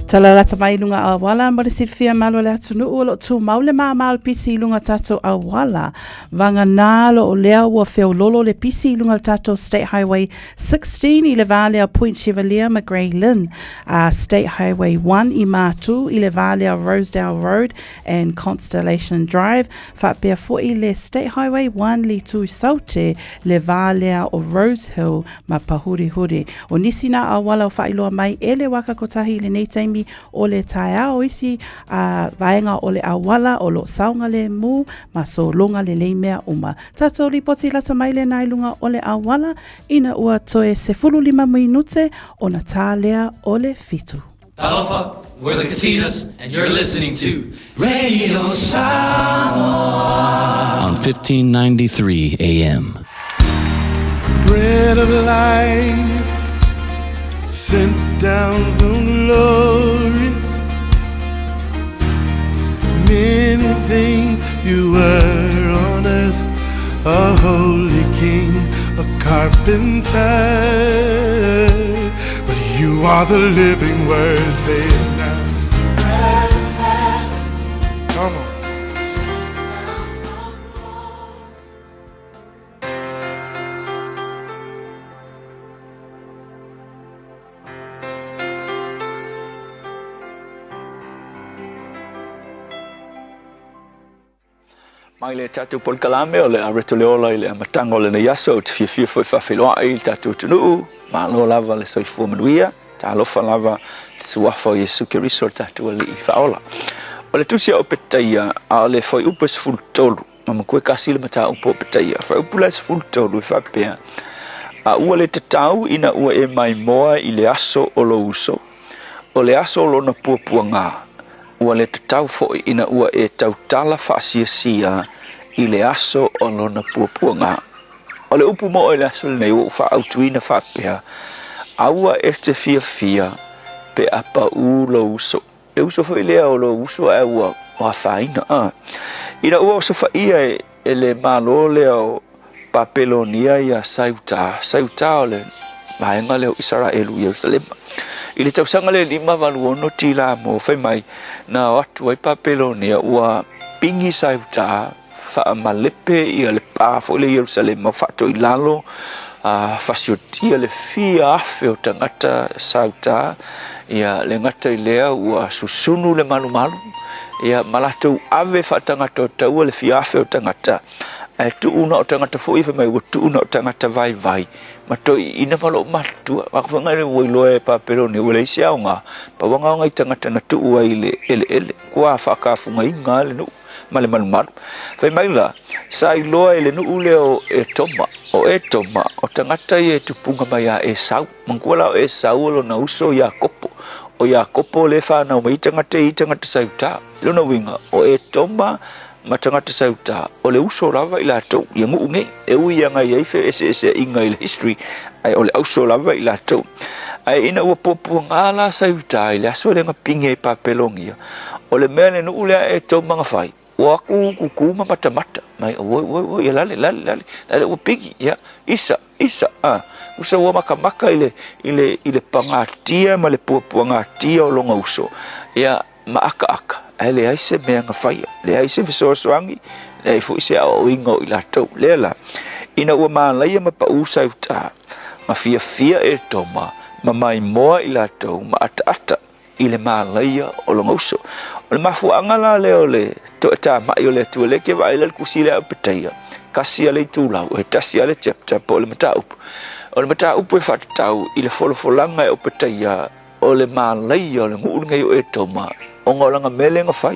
Tala lata mai i luga auala mo le silafia malo le atunuu o lo o tumau le māmā o le pisi i luga tatou auala. Vagana lo o lea ua feololo le pisi i luga o le tatou State Highway 16 i le va lea o Point Chevalier ma Grey Lynn, a State Highway 1 i Mātū i le va lea o Rosedale Road and Constellation Drive, faapea foi le State Highway 1 le itu i Saute, le va lea o Rose Hill ma Pahurihuri. O nisi nā auala o faailoa mai e le waka kotahi i lenei taimi o le taeao o isi a vaega o le auala o lo o saogalemu ma sologa lelei mea uma. Tatou lipoti lata mai lena i luga o le auala ina ua toe 15 minute ona tā lea o le 7. Talofa, we're the Katinas, and you're listening to Radio Samoa on 1593 AM. Bread of life sent down from glory. Many things you were on earth, a holy king, a carpenter. But you are the living word, say it now. Come on. Mai le tatou polokalame o le Areto le Ola i le amataga o lenei aso, ou te fiafia foi e faafeiloai i le tatou atunuu, malo lava le soifua manuia, talofa lava le suafa o Iesu Keriso le tatou Alii Faaola. O le tusi a Opetaia, a o le fuaiupu e 13, ma matua e kasi le mataupu o Opetaia, fuaiupu la e 13 e faapea, A ua le tatau ina ua e maimoa i le aso o lou uso, O le aso o lona puapuaga, ua le tatau foi ina ua e tautala faasiasia i le aso o lona puapuaga. O le upu mo'o i le aso lenei ua ou faaautuina faapea, Aua e te fiafia pe a paū lou uso. Le uso foi lea o lou uso ae ua afaina. A. Ina ua osofaia e le Malo lea o Papelonia ia Saiutā, Saiutā o le vaega lea o Isaraelu i Ierusalema. I le tausaga le 586 tila mo fai mai na o atu ai Papelonia ua pingi Saiutā faamalepe ia le pā foi le Ierusalema faatoilalo a fasiotia le fia afe o tagata Saiutā ia le gata i lea ua susunu le malumalu ia ma latou ave faatagata o taua le fia afe o tagata Ae tuu na o tagata foi fai mai ua tuu na o tagata vaivai ma toeaiina ma loo matutua. A fai mai ua iloa e Papelonia ua leai se aoga, pau lava aoga i tagata na tuu ai i le eleele, kua faakafugaina le nuu ma le malumalu. Fai mai la, sa iloa e le nuu lea o Etoma, o Etoma o tagata ia e tupuga mai ia Esau. Manatua la o Esau o lona uso Iakopo, o Iakopo lea e fanau mai ai tagata ia i tagata sa i uta. Lona uiga, o Etoma ma tagata sa uta, o le uso lava i latou ia nuu nei. E ui ia ngai ai feeseeseaiga i le history, ae o le auso lava i latou. Ae ina ua puapuaga la sa uta i le aso lea na pigi ai Papelonia, o le mea le nuu lea e tou maga fai, ua aku kuku ma matamata, mai oi oi oi ia lale lale lale, lale ua pigi, ia, isa, isa, a, usa ua makamaka i le, i le, i le pagatia ma le puapuagatia o lona uso, ia, ma akaaka, ae leai se mea na faia, leai se fesoasoani, leai foi se aoaoina o i latou. Lea la, ina ua malaia ma paʻū Sautā, ma fiafia Etoma, ma maimoa i latou, ma ataata i le malaia o lona uso. O le mafuaaga la lea o le toetamai o le Atua, lea ke vaai la le kusi lea o Petaia, kasi a le itulau, e tasi a le chapter po o le mataupu. O le mataupu e faatatau i le folafolaga e Opetaia O le malaia o le nuu lenei o Etoma, ona o lana mea lea na fai,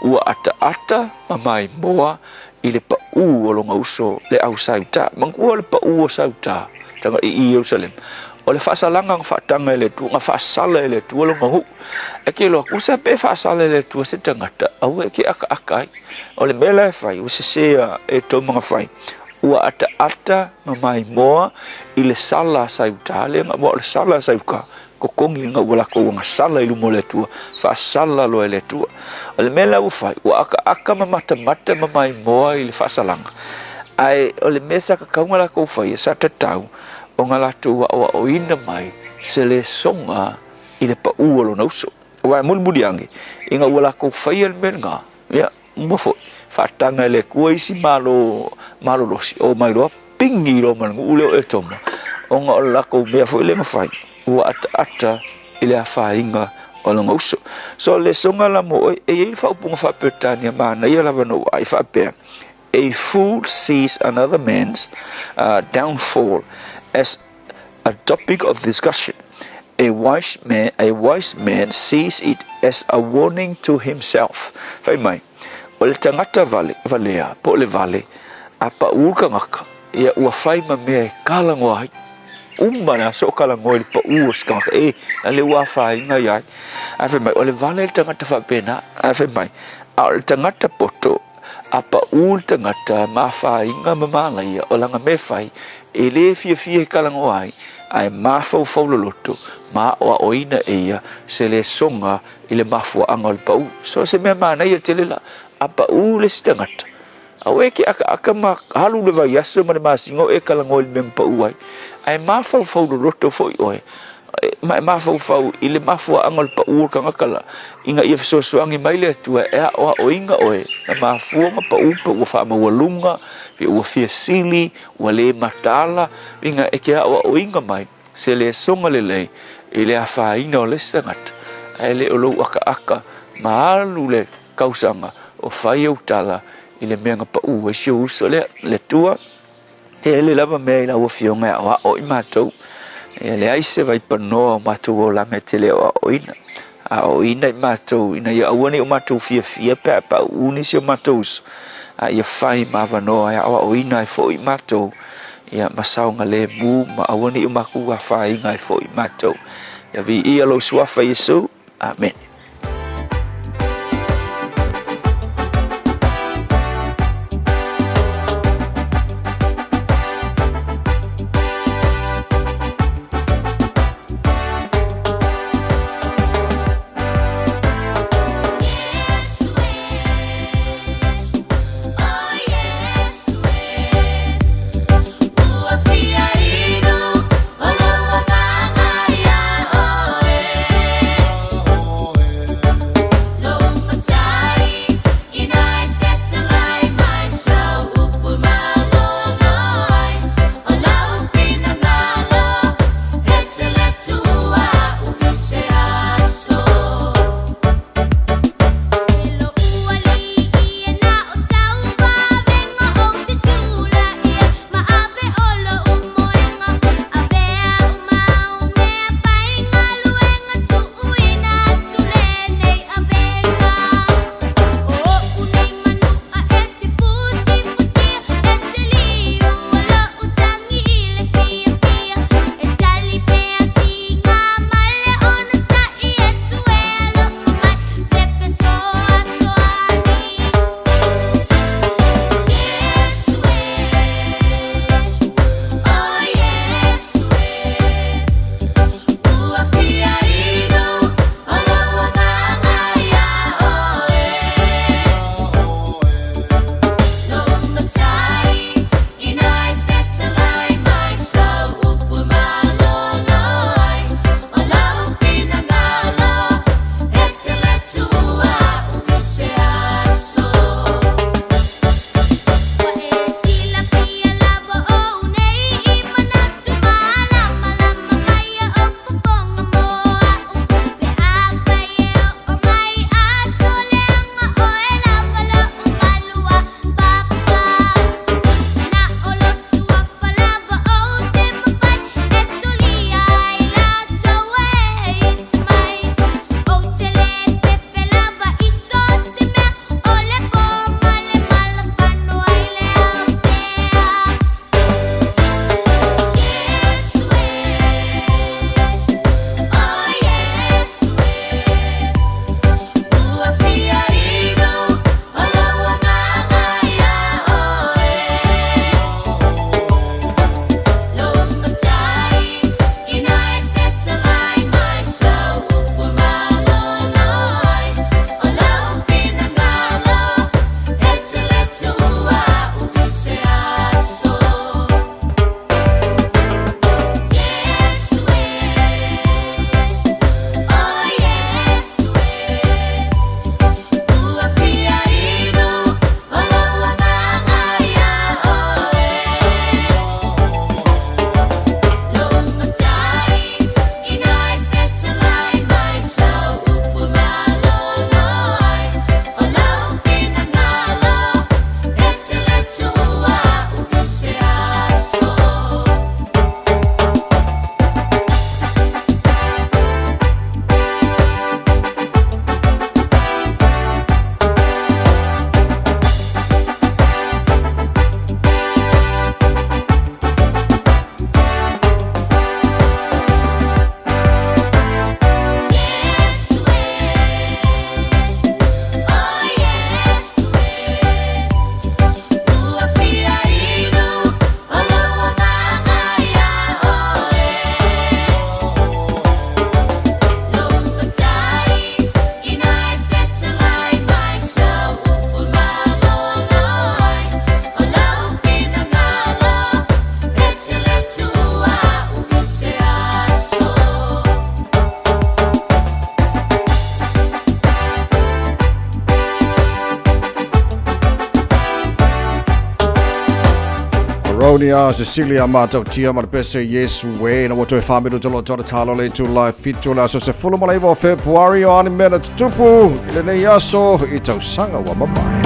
ua ataata ma maimoa i le paʻū o lona uso le au Sautā. Manatua o le paʻū o Sautā, tana i Ierusalema, o le faasalaga na faataga e le Atua, na faasala e le Atua lona nuu. E ke loa, kusa pe faasala e le Atua se tagata, aua e ke akaaka ai. O le mea la e fai, ua sese a Etoma na fai, ua ataata ma maimoa i le sala a Sautā, lea na, ua o le sala a Sautā, Kokogi nga ua lakou aga sala i luma o le Atua, faasala loa e le Atua. O le mea la ua fai, ua akaaka ma matamata ma maimoa i le faasalaga, Ae o le mea sa tatau ona latou faia, sa tatau ona latou aoaoina mai se lesoga i le paʻu o lona uso. Aua e mulimuli ane, ina ua latou faia le mea lena, ia, uma foi, faataga e le Atua isi malo malolosi, omai loa pigi loa ma le nuu lea o Etoma, ona o le latou mea foi lea na fai, ua ataata i le afaina o lona uso. So, lesoga la mo oe, e i ai le faaupuga faa-Peretania manaia lava na ou vaai faapea, A fool sees another man's downfall as a topic of discussion. A wise man, a wise man sees it as a warning to himself. Fai mai, o le tagata vale, valea, po o le vale, a paʻu le tagata, ia ua fai ma mea e kalagoa ai. Uma le aso o kalagoa i le paʻu o se tagata e, a le ua afaina ia ai. Ae fai mai, o le vale le tagata faapena. Ae fai mai, a o le tagata poto, A paʻu le tagata ma afaina ma malaia o lana mea fai, e lē fiafia e kalagoa ai, ae mafaufau loloto ma aʻoaʻoina e ia se lesoga i le mafuaaga o le paʻu. So se mea manaia tele la, a paʻu le isi tagata, aua e ke ʻakaʻaka ma alu le vaiaso ma le masina o e kalagoa i le mea na paʻu ai, ae mafaufau loloto foi ʻoe ma e mafaufau i le mafuaaga o le paʻu o le tagata la, ina ia fesoasoani mai le Atua e aʻoaʻoina ʻoe na mafua ona paʻu pe ua faamaualuga, pe ua fia sili, ua lē mataala, ina e te aʻoaʻoina mai se lesoga lelei i le afaina o le isi tagata, ae le o lou ʻakaʻaka ma alu le kausaga o fai ou tala i le mea na paʻu ai si ou uso lea. Le Atua. Tele lava mea i lau Afioga e aʻoaʻo i matou. E leai se vaipanoa o matou olaga e te le aʻoaʻoina. Aʻoaʻoina i matou ina ia aua nei o matou fiafia pe a paʻuʻu nisi o matou uso, a ia fai ma avanoa e aʻoaʻoina ai foi matou, ia ma saogalemu ma aua nei o makou afaina ai foi matou. Ia viia lou Suafa Iesu. Amene. Tony a Cecilia Matautia ma le pese Yesu e na ua toe 4 minute o lo o talo le itula e 7 o le aso 19 o Fepuari o a ni mea na tutupu i lenei aso i tausaga ua mavae.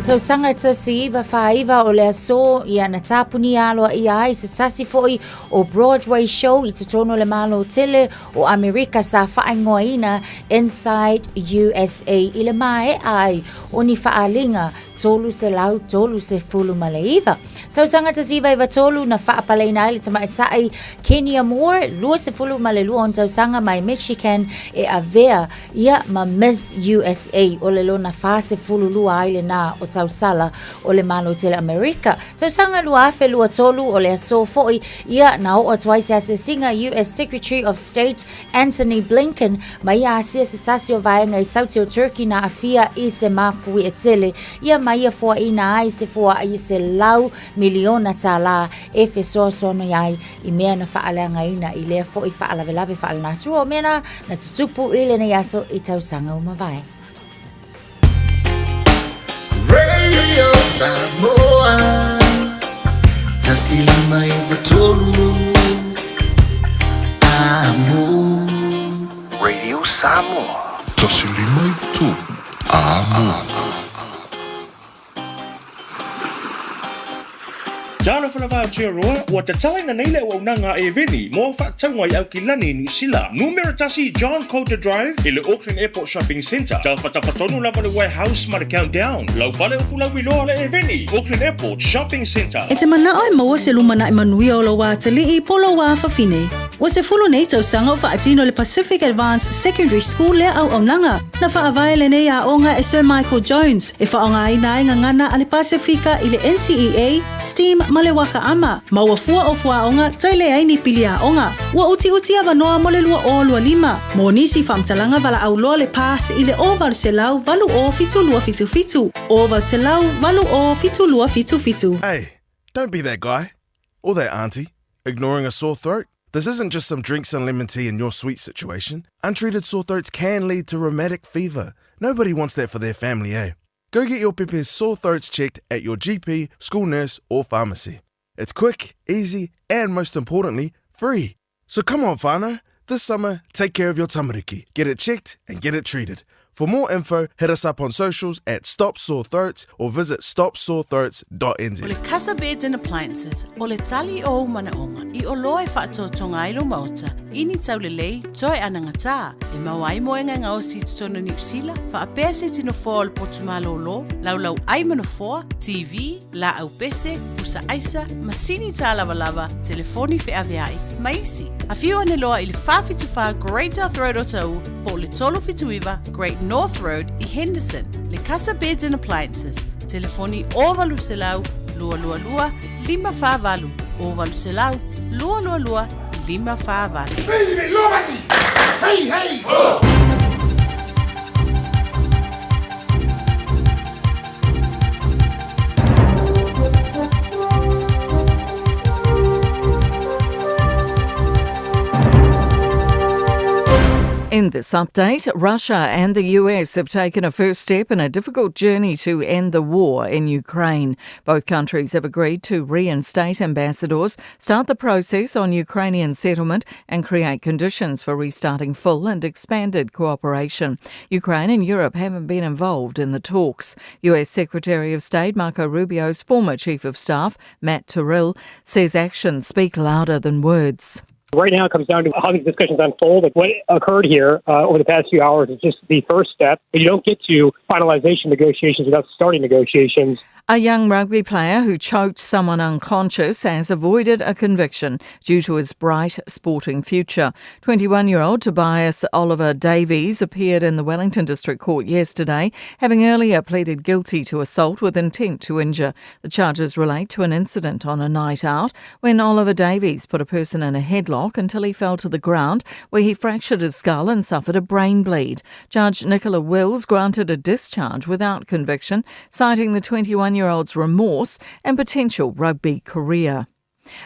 Tausaga 1949 o le aso ia na tapunia aloaia ai se tasi foi o Broadway show i totonu o le Malo tele o Amerika sa faaigoaina Inside USA i le maea ai o ni faaaliga 339. Tausaga 1993 na faapaleina ai le tamaitai Kenya Moore, 22 ona tausaga mai Michigan e avea ia ma Miss USA o le lona 42 ai lenā o tausala o le Malo Tele Amerika. Tausaga 2023 o le aso foi ia na oo atu ai se asiasiga US Secretary of State Antony Blinken ma ia asia se tasi o vaega i Saute o Turkey na aafia i se mafuie tele ia ma ia foaiina ai se foaai $100 miliona e fesoasoani ai i mea na faaleagaina i lea foi faalavelave faalenatura. O mea na na tutupu i lenei aso i tausaga ua mavae. Radio Samoa 159 Amo. Radio Samoa 153 Amo. Talofa lava Aotearoa, ua tatalaina nei le auaunaga a Eveni mo au faatauga i Aukilani, Niu Sila. Numera 1 John Coulter Drive i le Auckland Airport Shopping Centre. Tafatafa tonu lava le Warehouse ma le Countdown. Lau fale upu lauiloa le Eveni, Auckland Airport Shopping Centre. E te manao e maua se lumanai manuia o lou atalii po o lou afafine. Ua 10 nei tausaga o faatino le Pacific Advanced Secondary School lea auaunaga. Na faavae lenei aoga e Sir Michael Jones e faaaogaina ai gagana a le Pasefika i le NCEA, STEAM ma le Waka Ama, ma ua fua o fuaoga toe leai ni pili aoga. Ua utiuti avanoa mo le 2025. Mo nisi faamatalaga valaau loa le PASS i le 0800 807277, 0800 807277. Hey, don't be that guy. Or that auntie. Ignoring a sore throat? This isn't just some drinks and lemon tea in your sweet situation. Untreated sore throats can lead to rheumatic fever. Nobody wants that for their family, eh? Go get your pepe's sore throats checked at your GP, school nurse, or pharmacy. It's quick, easy, and most importantly, free. So come on, whānau. This summer, take care of your tamariki. Get it checked and get it treated. For more info, hit us up on socials at Stop Sore Throats or visit stopsorethroats.nz. O le Casa Beds and Appliances, o le tali o ou manaoga, i oloa e faatotoga ai lou maota, i ni taulelei, toe anagatā, e maua ai moega e gaosi i totonu o Niu Sila, faapea se iti nofoa o le potu malōlō, laulau ai ma nofoa, TV, laau pese, pusa aisa, masini tālavalava, telefoni feaveai, ma isi. Afio ane loa i le 474 Great South Road o Ta'u, po o le 379 Great North Road i Henderson. Le Casa Beds and Appliances, telefoni 0800 222 548, 0800 222 548. Hey, hey! Oh! In this update, Russia and the US have taken a first step in a difficult journey to end the war in Ukraine. Both countries have agreed to reinstate ambassadors, start the process on Ukrainian settlement, and create conditions for restarting full and expanded cooperation. Ukraine and Europe haven't been involved in the talks. US Secretary of State Marco Rubio's former Chief of Staff, Matt Terrill, says actions speak louder than words. Right now, it comes down to how these discussions unfold. Like what occurred here over the past few hours is just the first step. But you don't get to finalization negotiations without starting negotiations. A young rugby player who choked someone unconscious has avoided a conviction due to his bright sporting future. 21 year old Tobias Oliver Davies appeared in the Wellington District Court yesterday, having earlier pleaded guilty to assault with intent to injure. The charges relate to an incident on a night out when Oliver Davies put a person in a headlock until he fell to the ground, where he fractured his skull and suffered a brain bleed. Judge Nicola Wills granted a discharge without conviction, citing the 21 year old's remorse and potential rugby career.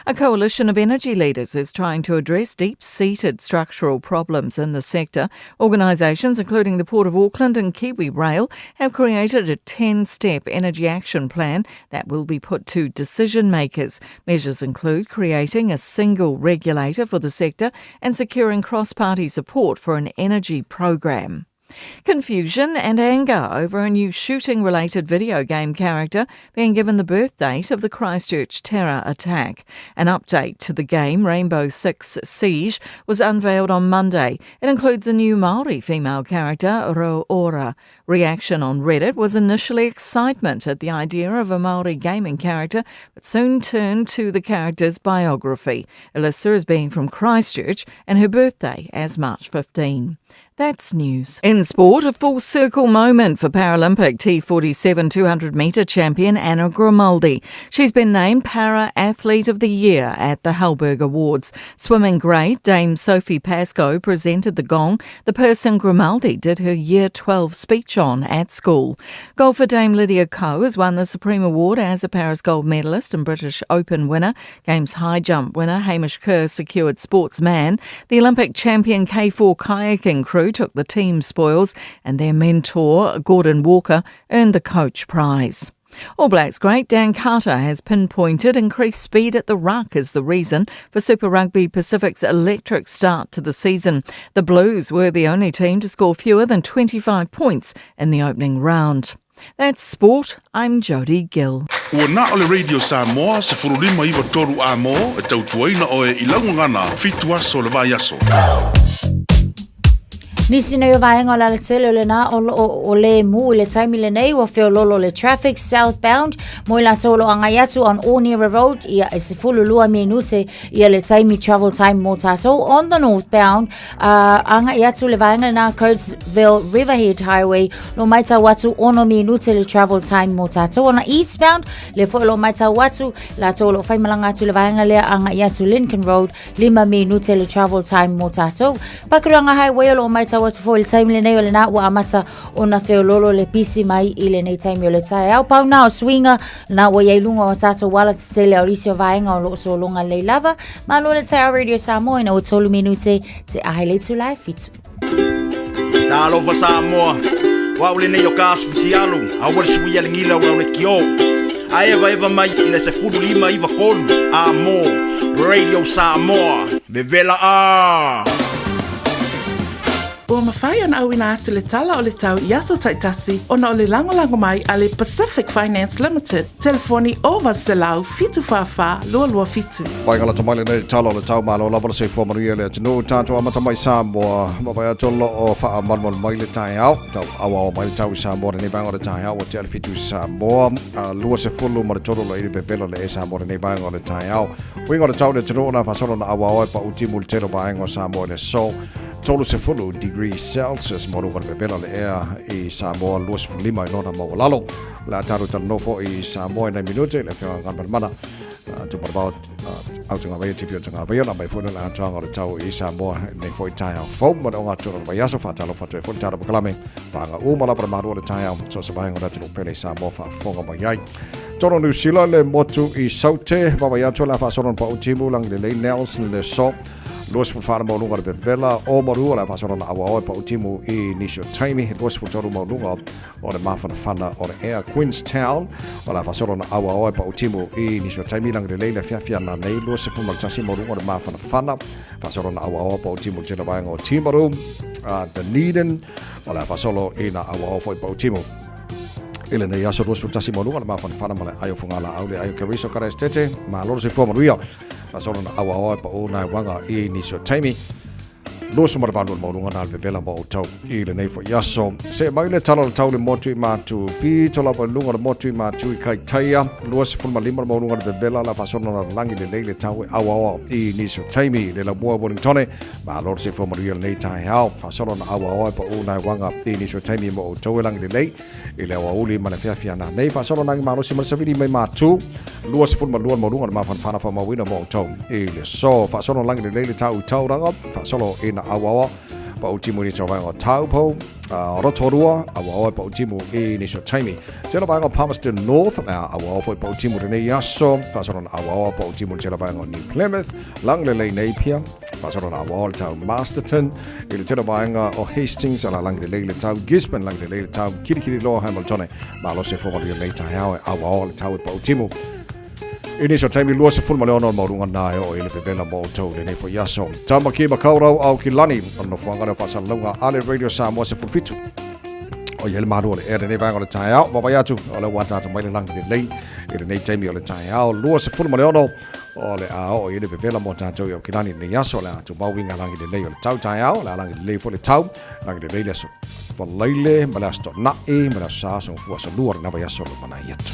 A coalition of energy leaders is trying to address deep seated structural problems in the sector. Organisations, including the Port of Auckland and Kiwi Rail, have created a 10 step energy action plan that will be put to decision makers. Measures include creating a single regulator for the sector and securing cross party support for an energy program. Confusion and anger over a new shooting related video game character being given the birth date of the Christchurch terror attack. An update to the game, Rainbow Six Siege, was unveiled on Monday. It includes a new Maori female character, Ro Reaction on Reddit was initially excitement at the idea of a Maori gaming character, but soon turned to the character's biography. Alyssa is being from Christchurch and her birthday as March 15. That's news. In sport, a full circle moment for Paralympic T47 200 metre champion Anna Grimaldi. She's been named Para Athlete of the Year at the Halberg Awards. Swimming great Dame Sophie Pascoe presented the gong, the person Grimaldi did her Year 12 speech on at school. Golfer Dame Lydia Ko has won the Supreme Award as a Paris gold medalist and British Open winner. Games high jump winner Hamish Kerr secured Sportsman. The Olympic champion K4 kayaking crew took the team spoils, and their mentor, Gordon Walker, earned the coach prize. All Blacks great Dan Carter has pinpointed increased speed at the ruck as the reason for Super Rugby Pacific's electric start to the season. The Blues were the only team to score fewer than 25 points in the opening round. That's sport. I'm Jody Gill. Ua na o le Radio Samoa, 1593 A-mo, e tautuaina oe i lau gagana, fitu aso o le vaiaso. Nisi nei o vaega o le alatele o lena o loo o le mu i le taimi lenei ua feololo le traffic southbound mo i latou o lo o agai atu on Onera Road ia e 12 minute ia le taimi travel time mo tatou on the northbound uh, agai atu le vaega lena Coatesville Riverhead Highway lo maitau atu 6 minute le travel time mo tatou on the eastbound le foi lo maitau atu latou o lo o faimalaga atu le vaega lea agai atu Lincoln Road 5 minute le travel time mō tātou. Pakuranga Highway o lo o maitau atu foi le taimi lenei o lena ua amata ona feololo le pisi mai i lenei taimi o le taeao. Pau nā o suiga nā ua iai lunga o tātou ala tetele o nisi o vaega o lo o sologa lelei lava. Malo le taeao Radio Samoa ina ua 3 minute te ahe le itula e fitu. Talofa Samoa, o au lenei o ka asu fitialu, aua le suia le gila o le kio. A evaeva mai i le 1593 a mo Radio Samoa, vevela a! Ua mafai ona auina atu le tala o le tau i aso taitasi ona o le lagolago mai a le Pacific Finance Limited, telefoni 0800 744 227. Pai galata mai lenei tala o le tau malo lava le soifua manuia le atunuu tatou amata mai Samoa ma vai atu lo o faamalumalu mai le taeao tau auao mai le tau i Samoa lenei vaega o le taeao ua tea le fitu i Samoa a 23 lo ili pepela le e Samoa lenei vaega o le taeao uiga o le tau le atunuu na faasolo na auao e pau timu le tele o vaega o Samoa i le aso 30 degrees Celsius mo luga le pepela le ea i Samoa 25 i lona maualalo le a tatou talanoa foi i Samoa i nai minute le afioga Galumalemana Tumanavao Autagavaia Tipi o Tagavaia na mai foi le atoaga o le tau i Samoa nei foi taeao fou ma le oga atu o le vaiaso faatalofa atu ai foi le tatou pakalame vaega uma lava le malu o le taeao so se vaega o le atunuu pele i Samoa faafofoga mai ai. Tolo Niu Sila le motu i Saute vaavaai atu le a faasolo na pau timu lagi lelei Nelson le so 24 maualuga le vevela o Marua le a faasolo na auao e pau timu i nisi o taimi 23 maualuga o le mafanafana o le ea Queenstown o le a faasolo na auao e pau timu i nisi o taimi lagi lelei le afiafi ana nei 21 maualuga o le mafanafana faasolo na auao e pau timu i tele vaega o Timaru Dunedin o le a faasolo i na auao foi pau timu i lenei aso 21 maualuga le mafanafana ma le ai o Fogalaau le ai o Keriso Karaestete malo le soifua manuia faasolo na auao e pau na waga i nisi o taimi 28 le maualuga na le vevela mo outou i lenei foi aso. Se mai le tala o le tau le motu i Matu. Pito lava i luga o le motu i Matu i Kaitaia. 25 le maualuga le vevela la faasolo na lalagi lelei le tau e auaoa i nisi o taimi. Le lamua Wellingtone, malo le soifua manuia lenei taeao. Faasolo na auaoa e pau nai waga i nisi o taimi mo outou e lagi lelei i le aoauli ma le feafiana nei. Faasolo nagi malosi ma le savili mai Matu. 22 le maualuga le mafanafana faamauina mo outou i le aso. Faasolo lagi lelei le tau i Tauranga, faasolo i na auaoa Paʻutimu i nisi o vaega o Taupo, Rotorua, auaoa e paʻutimu i nisi o taimi. Tela vaega o Palmerston North, auaoa foi paʻutimu lenei aso, faasolo na auaoa paʻutimu i tela vaega o New Plymouth, Langilelei Napier, faasolo na auaoa le tau Masterton, i le tela vaega o Hastings, ala Langilelei le tau Gisborne, Langilelei le tau Kirikiriloa, Hamiltone, malosi e fua manuia lenei taeao e auaoa le tau e paʻutimu. I nisi o taimi 26 o le maualuga na e oo i le vevela mo outou i lenei foi aso. Tamaki Makaurau Aukilani, o le nofoaga lea o faasalalauga a le Radio Samoa 17. O i ai le malu o le ea lenei vaega o le taeao. Vaavaai atu, o lea ua ataata mai le lagi lelei i lenei taimi o le taeao 26 o le a oo i le vevela mo tatou i Aukilani lenei aso. O le a tumau uiga lagi lelei o le tau taeao, o le a lagi lelei foi le tau, lagi lelei le aso Falaile ma le Aso Toonai ma le Aso Sa, Aso Gafua, Aso Lua o lena vaiaso lumanai atu.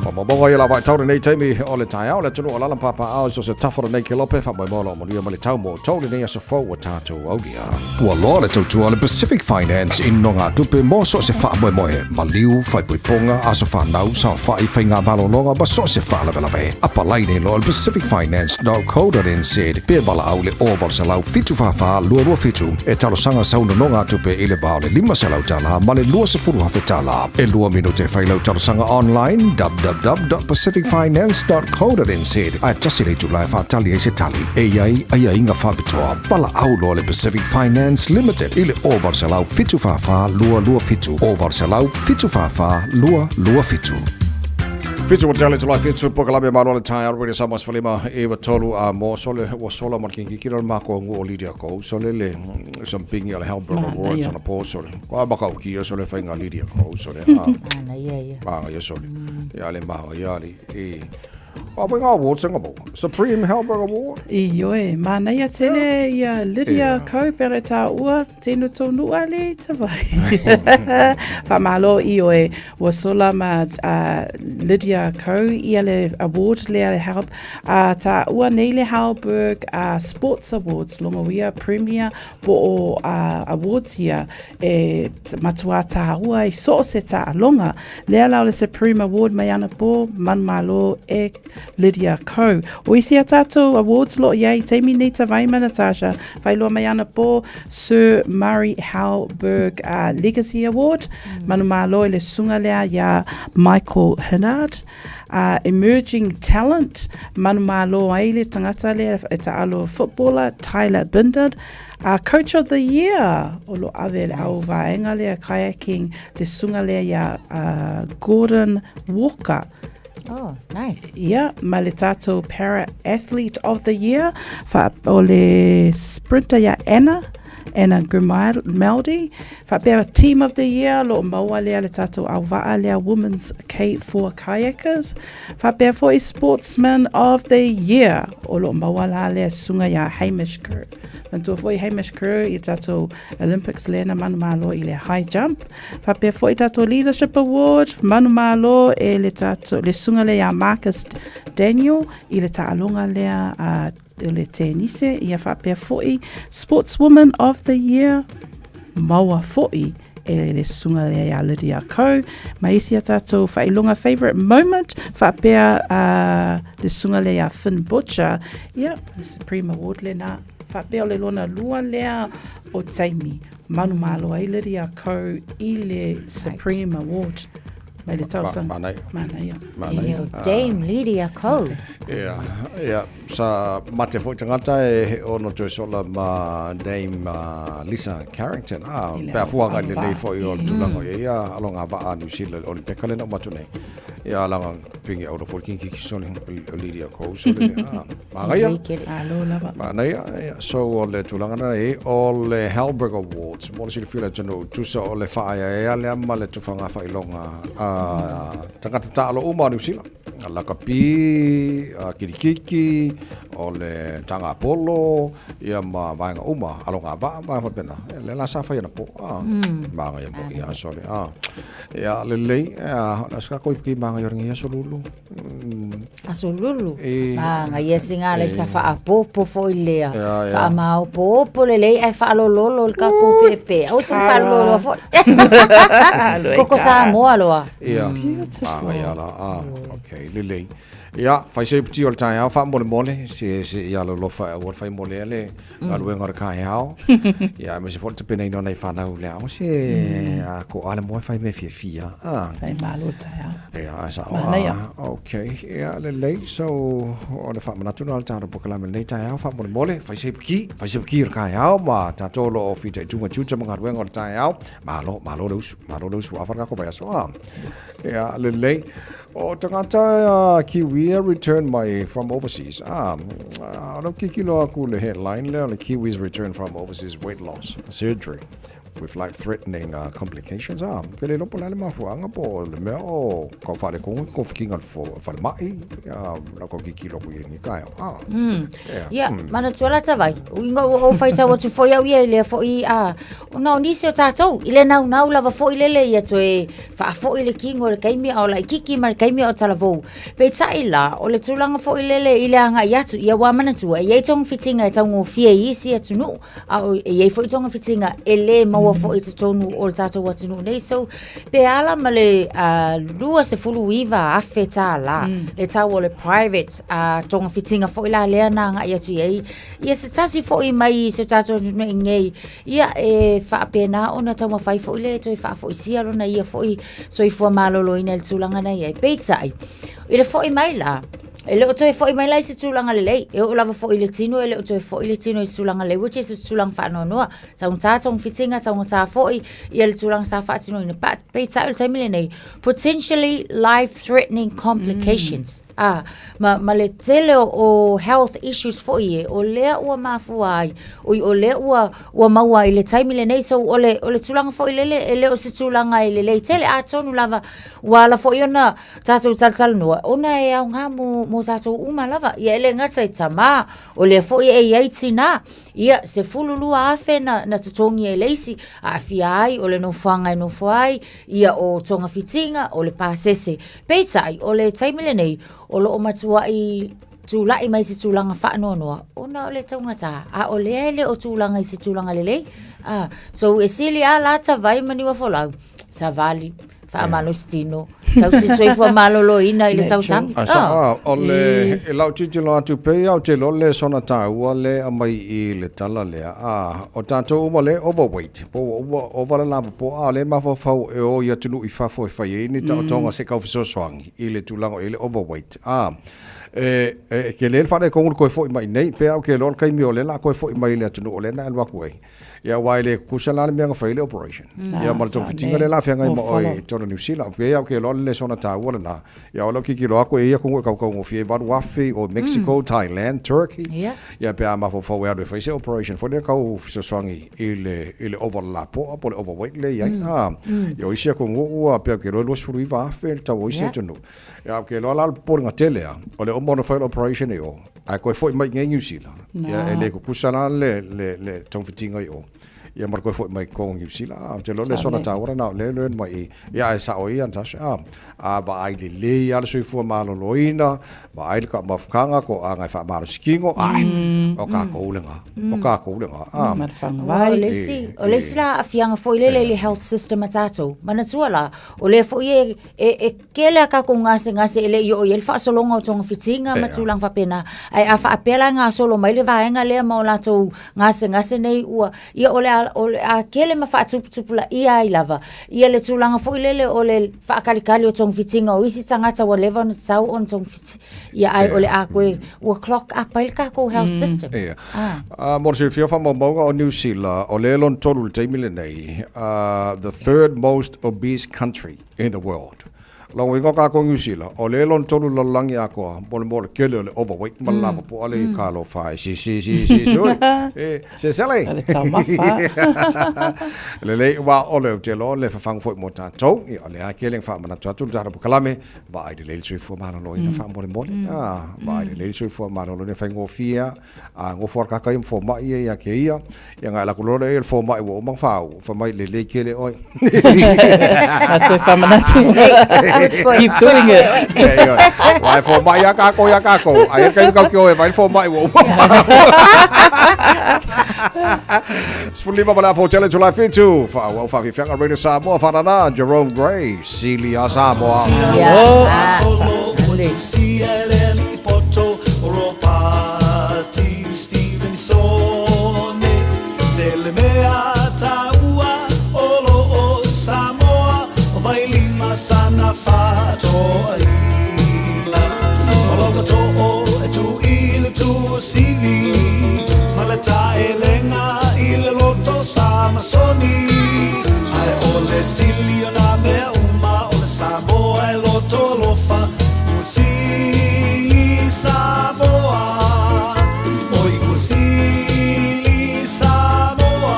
Faamaumauga ia la vaitau lenei taimi o le taeao, le atunuu o alaala ma papaaao i so o se tafa o lenei kelope, faamoemoe o lo o manuia mai le tau mo outou lenei aso fou ua tatou aulia. Ua loa le tautua a le Pacific Finance i nogatupe mo so o se faamoemoe, maliu, faaipoipoga, aso fanau, saofai, faiga malologa ma so o se faalavelave. Apalai nei loa le pacificfinance.co.nz pe valaau i le 0800 744 227 e talosaga sau nonogatupe i le va o le $500 ma le $20,000. E lua minute e fai lau talosaga online www.pacificfinance.co.nz ae tasi le itula e faatali ai se tali. E i ai aiaiga faapitoa. Valaau loa le Pacific Finance Limited i le 0800 744 227 0800 744 227. Fitu o tele tulai fitu pokalabe malo le taeao Radio Samoa 15 iwa tolu a mo sole ua sola ma le kinkikira o le makou nuu o Lydia Kou sole le sampingi o le Halberg Awards ona po sole ko a makaukia sole faiga Lydia Kou sole a Manaia ia. Manaia sole ia le manaia ali e A wai ngā awards nga mo Supreme Halberg Award. Ioe, manaia tele ia Lydia Kou pea le tāua, tenu tonu a le tawai. Whamalo ioe, Ua sola ma Lydia Ko ia le award lea le help a ta ua nei le Halberg Sports Awards longo ia Premier po o awards ia e matua tāua i so o se taaloga lea la o le Supreme Award mai ana po manumalo e Lydia Ko. O isi a tātou awards lo ia i taimi nei Tavaima Natasha, whailoa mai ana po Sir Murray Halberg Legacy Award, manumalo i le sunga lea ia Michael Hinnard. Emerging Talent, manumalo ai le tangata lea e taalo footballer Tyler Bindon. Coach of the Year, o lo ave le au vaenga lea kayaking le sunga lea ia Gordon Walker. Oh, nice. Ia, ma le tātou Para Athlete of the Year, wha, o le sprinter ia Anna, Anna Grimaldi, whapea Team of the Year, lo maua lea le tātou auva'a lea Women's K4 Kayakers, whapea foi Sportsman of the Year, o lo maua la lea sunga ia Hamish Kerr. Manatua foi Hamish Kerr i tātou Olympics lea na manumalo i le high jump. Faapea foi tātou Leadership Award, manumalo e le tātou, le sunga lea iā Marcus Daniel i le taaloga lea a le tēnise, ia faapea foi Sportswoman of the Year, maua foi e le sunga lea iā Lydia Ko. Ma isi a tātou whailoga favourite moment, faapea le sunga lea iā Finn Butcher, ia, le Supreme Award lena, faapea o le lona lua lea o taimi. Manumalo ai Lydia Ko i le Supreme Award mai le tausaga. Manaia. Manaia. Manaia. Dame Lydia Ko. Ia, ia, sa mate foi tagata e he ono toe sola ma Dame Lisa Carrington. Ah, pe a fuanga i lelei foi o le tulaga o ia ia, alo ngā vaa a New Zealand Olympic le na uma atu nei. Ia, langa pingi auro foi kingi ki sole, Lydia Ko sole. Ah, Manaia. Alo lava. Manaia, ia. So o le tulaga na e, o le Halberg Awards, mo le silafia le atunuu, tusa o le faaeaea lea ma le tufaga faailoga a tagata taalo uma o Niu Sila. Lakapi, kirikiki, o le taga polo, ia ma vaega uma, aloga vaa, vaega faapena. Lea la sa fai anapo, a, manaia mo ia aso le, a. Ia, lelei, a, o le aso kako i ki manaia o lenei aso lulu. Aso lulu. Maga ia siga le sa faapopo foi lea. Faamaopoopo lelei ae faalololo le tatou peepee. Aua se faalololo foi. Koko Samoa loa. Ia. Beautiful. Maga ia la. Ah, okay, lelei. Ia, fai se iputi o le taeao faamolemole, se se ia alolofa e aua le faimolea le galuega o le taeao. Ia, aemaise foi le tapenaina o nai fanau i le aoga, se a to'a le moe fai mea fiafia. Ah. Fai malo le taeao. Ia, ae sao. Manaia. Ah, okay. Ia, lelei. So, o le faamanatu lena o le tatou polokalame i lenei taeao faamolemole, fai se iputi, fai se iputi o le taeao ma tatou o lo o fitaituga tiute ma galuega o le taeao. Malo, malo le usu, malo le usu ua afa le tatou vaiaso. Ah. Ia, lelei. O tagata uh, Kiwi e return mai from overseas. Ah, uh, o kikilo aku le headline lea, le Kiwis return from overseas weight loss surgery with life-threatening uh, complications. Ah, ke le lopo la le mafuanga po le mea o ka whare kongo ko whikinga le whare ah, la ko kikilo ku i kai. Ah. Yeah. Yeah, mana tuala tawai. Uinga o o whai tau atu foi au ia i lea foi a. Ona o nisi o tātou, i le nau nau lava foi lele ia toe Faafoʻi le kino i le taimi a o laʻikiki ma le taimi a o talavou. Peitai la, o le tulaga foʻi lele i le agaʻi atu, ia ua manatua, e i ai togafitiga e taugofie i isi atunuu, a o, e i ai foi togafitiga e lē maua foʻi i totonu o le tatou atunuu nei. So, pe ala ma le uh, 29,000 tālā mm. le tau o le private uh, togafitiga foʻi la lea na agaʻi atu i ai. Ia se tasi foʻi mai i so tatou atunuu nei, Ia, e faapena ona taumafai foi lea e toe faafoisia lona ia foi soifua maloloina i le tulaga na i ai. Peitai, i le foi mai la, e le o toe foi mai la i se tulaga lelei, e oo lava foi i le tino, e le o toe foi le tino i se tulaga lelei, which is se tulaga faanoanoa, taugata togafitiga, taugata foi ia le tulaga sa faatinoina. Peitai o le taimi lenei, potentially life threatening complications. Mm. Ah, ma, ma le tele o, o health issues foi e, o lea ua mafua ai, oi o lea ua, ua maua ai i le taimi lenei, so o le, o le tulaga foi lele, e le o se tulaga e lelei tele, atonu lava, ua ala foi ona tatou talatalanoa, ona e aoga mo, mo tatou uma lava, ia e le gata i tamā, o lea foi e i ai tinā, ia 12,000 na, na totogi e le isi, aafia ai o le nofoaga e nofo ai, ia o togafitiga, o le pasese. Peitai, o le taimi lenei, o lo o matuai tulai mai se tulaga faanoanoa ona o le taugata, a o lea e le o tulaga i se tulaga lelei. Ah, so e sili a la tavai ma niuafolau, savali, faamalosi tino, tausi soifua maloloina i le tausami. A sa, ah, o le e lau tilotilo atu pei au te iloa le soona taua le aumai i le tala lea. Ah, o tatou uma le overweight, po ua uma ova le lapopoa, a o lea e mafaufau e o i atunuu i fafo e fai ai ni taotoga se kau fesoasoani i le tulaga o i ai le overweight. Ah, e, e tele le faaletonu le toe foi mai nei, pe au ke iloa le taimi o lea o le a toe foi mai i le atunuu o lea na e alu atu ai. Ia aua e le tutusa la le mea na fai ai le operation. Ia ma le togafitiga lea la feagai ma oe i totonu o Niu Sila. Pei au ke iloa le lesona taua lena. Ia o lau tilotilo atu e i ai atunuu e tautaugofie ai 8,000 o Mexico, Thailand, Turkey. Ia pe a mafaufau e alu e fai se operation foi lea tau fesoasoani i le i le ova lapoa po o le overweight lea e i ai. Ia o isi atunuu ua pei au ke iloa e 29,000 le tau o isi atunuu. Ia au ke iloa la o le popolega tele lava, o le uma ona fai o le operation i o, ae toe foi mai i inei i Niu Sila, ia e le tutusa la le, le, le togafitiga i o, ia ma le toe foi mai i totonu o Niu Sila. A, ou te iloa o le lesona taua lena o lea e learn mai i i. Ia ae sao ia Natasha, a, a vaai lelei lava le soifua maloloina, vaai le taumafataga, toaga e faamalosi tino, ae, o tatou lena, o tatou lena, a. Ma le faguvai. O le isi, o le isi la aafiaga foi lele i le health system a tatou, manatua la, o lea foi e, e, e Tele a tatou gasegase e le i oo i ai le faasologa o togafitiga ma tulaga faapena. Ae a faapea la e gasolo mai le vaega lea ma o latou gasegase nei ua, ia o le a, o le a tele ma faatuputupulaia ai lava ia le tulaga foi lele o le faatalitali o togafitiga o isi tagata ua leva ona tatau ona togafiti. Ia ae o le a toe, ua clog up ai le tatou health system. Ia. Ah. Mo le silafia o faamaumauga o Niu Sila, o lea e lona tolu i le taimi lenei, the third most obese country. in the world. Lona uiga o kākou Niu Sila, o lea e lona tolu i le lalolagi atoa mo le mea o le tele o le overweight ma le lavapoa le i talofa e si si si si si oi. E se sele. O le taumafa. Lelei aua o le ou te iloa o le fafagu foi mo tatou, ia o lea lava tele ina faamanatu atu le tatou polokalame, vaai lelei le soifua maloloina faamolemole. A, vaai lelei le soifua maloloina e faigofie lava. A nofo lava le tagata ia ma fomai ia ia te ia, ia ona e alu atu loa lea i le fomai ua uma ona faauu, fai mai, lelei tele oe. A toe faamanatu. Keep doing it. Aua e fomai lava tatou ia tatou, ae i ai le taimi tatou te o e vaai le fomai ua uma ona faauu. 15 ma le afa o tele July 7, faaauau faafiafiaga Radio Samoa, Whanana, Jerome Gray, Sili a Samoa. Yeah. Samasoni. Ae o le sili o nā mea uma o le Samoa e loto alofa, ua sili Samoa. Oi ua sili Samoa.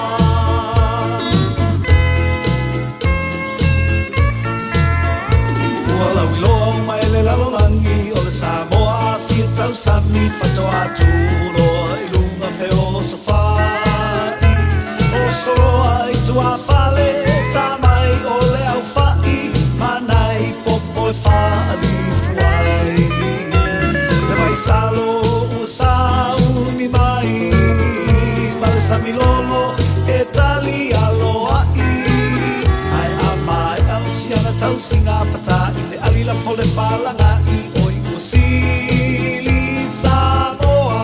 Ua lauiloa uma e le lalolagi o le Samoa afia tausami faatoa tu loa i luga feosofai. O soloa i tuafale tā mai o le aufai ma nai popo e faalifu ai. Le vaisalo ua sauni mai ma le samilolo e tali aloai. Ae a maea o siana tausiga pata i le ali lafo le falaga'i oi ua sili Samoa.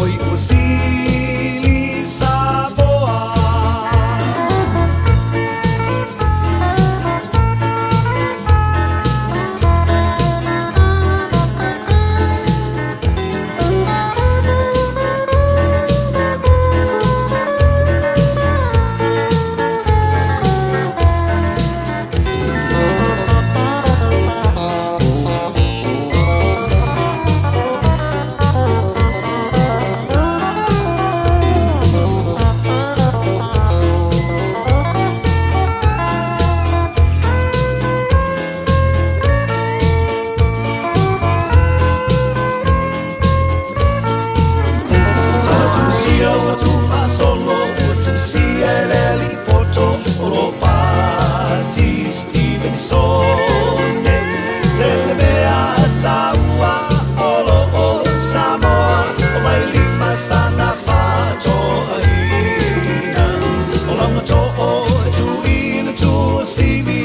Oi ua sili Samoa. Tusia ua tuufaasolo ua tusia e le alii poto o Ropati Stevenisone. Tele mea taua o loo Samoa o Vailima sana faatoaina. O laugatoo e tui le tuasivi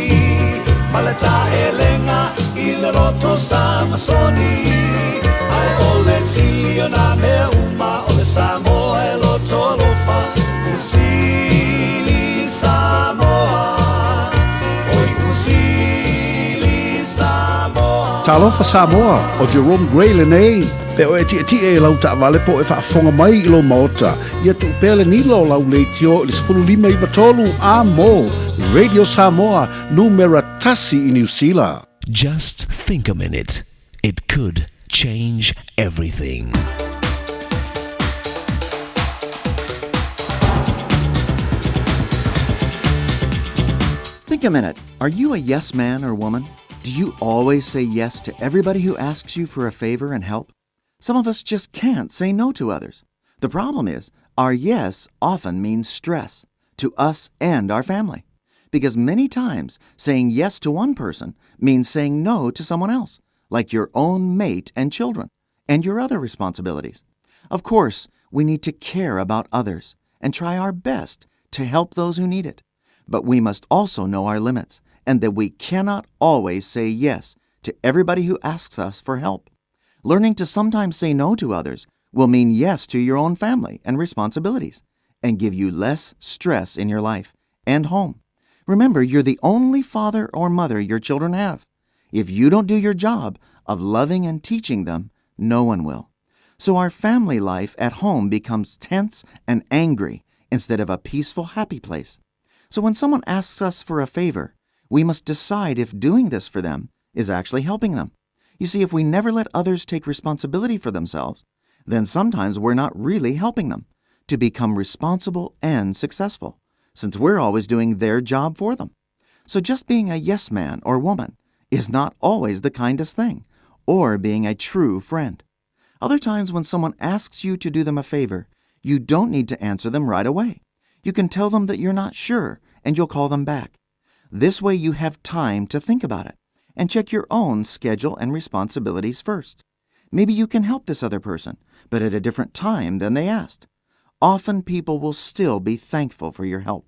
ma le taelega i le loto Samasoni. Ae o le sili o nā mea uma o le Samoa e loto alofa, ua sili Samoa. Oi ua sili Samoa. Talofa Samoa, ʻo Jerome Gray lenei. Pe o e tietie i lau taavale po o e faafofoga mai i lou maota, ia tuu pea le nila o lau leitio i le 15 93 a mo Radio Samoa, numera tasi i Niu Sila. Just think a minute. It could change everything. Think a minute. Are you a yes man or woman? Do you always say yes to everybody who asks you for a favor and help? Some of us just can't say no to others. The problem is, our yes often means stress to us and our family. Because many times, saying yes to one person means saying no to someone else, like your own mate and children, and your other responsibilities. Of course, we need to care about others and try our best to help those who need it. But we must also know our limits and that we cannot always say yes to everybody who asks us for help. Learning to sometimes say no to others will mean yes to your own family and responsibilities and give you less stress in your life and home. Remember, you're the only father or mother your children have. If you don't do your job of loving and teaching them, no one will. So our family life at home becomes tense and angry instead of a peaceful, happy place. So when someone asks us for a favor, we must decide if doing this for them is actually helping them. You see, if we never let others take responsibility for themselves, then sometimes we're not really helping them to become responsible and successful, since we're always doing their job for them. So just being a yes man or woman is not always the kindest thing, or being a true friend. Other times, when someone asks you to do them a favor, you don't need to answer them right away. You can tell them that you're not sure and you'll call them back. This way, you have time to think about it and check your own schedule and responsibilities first. Maybe you can help this other person, but at a different time than they asked. Often people will still be thankful for your help.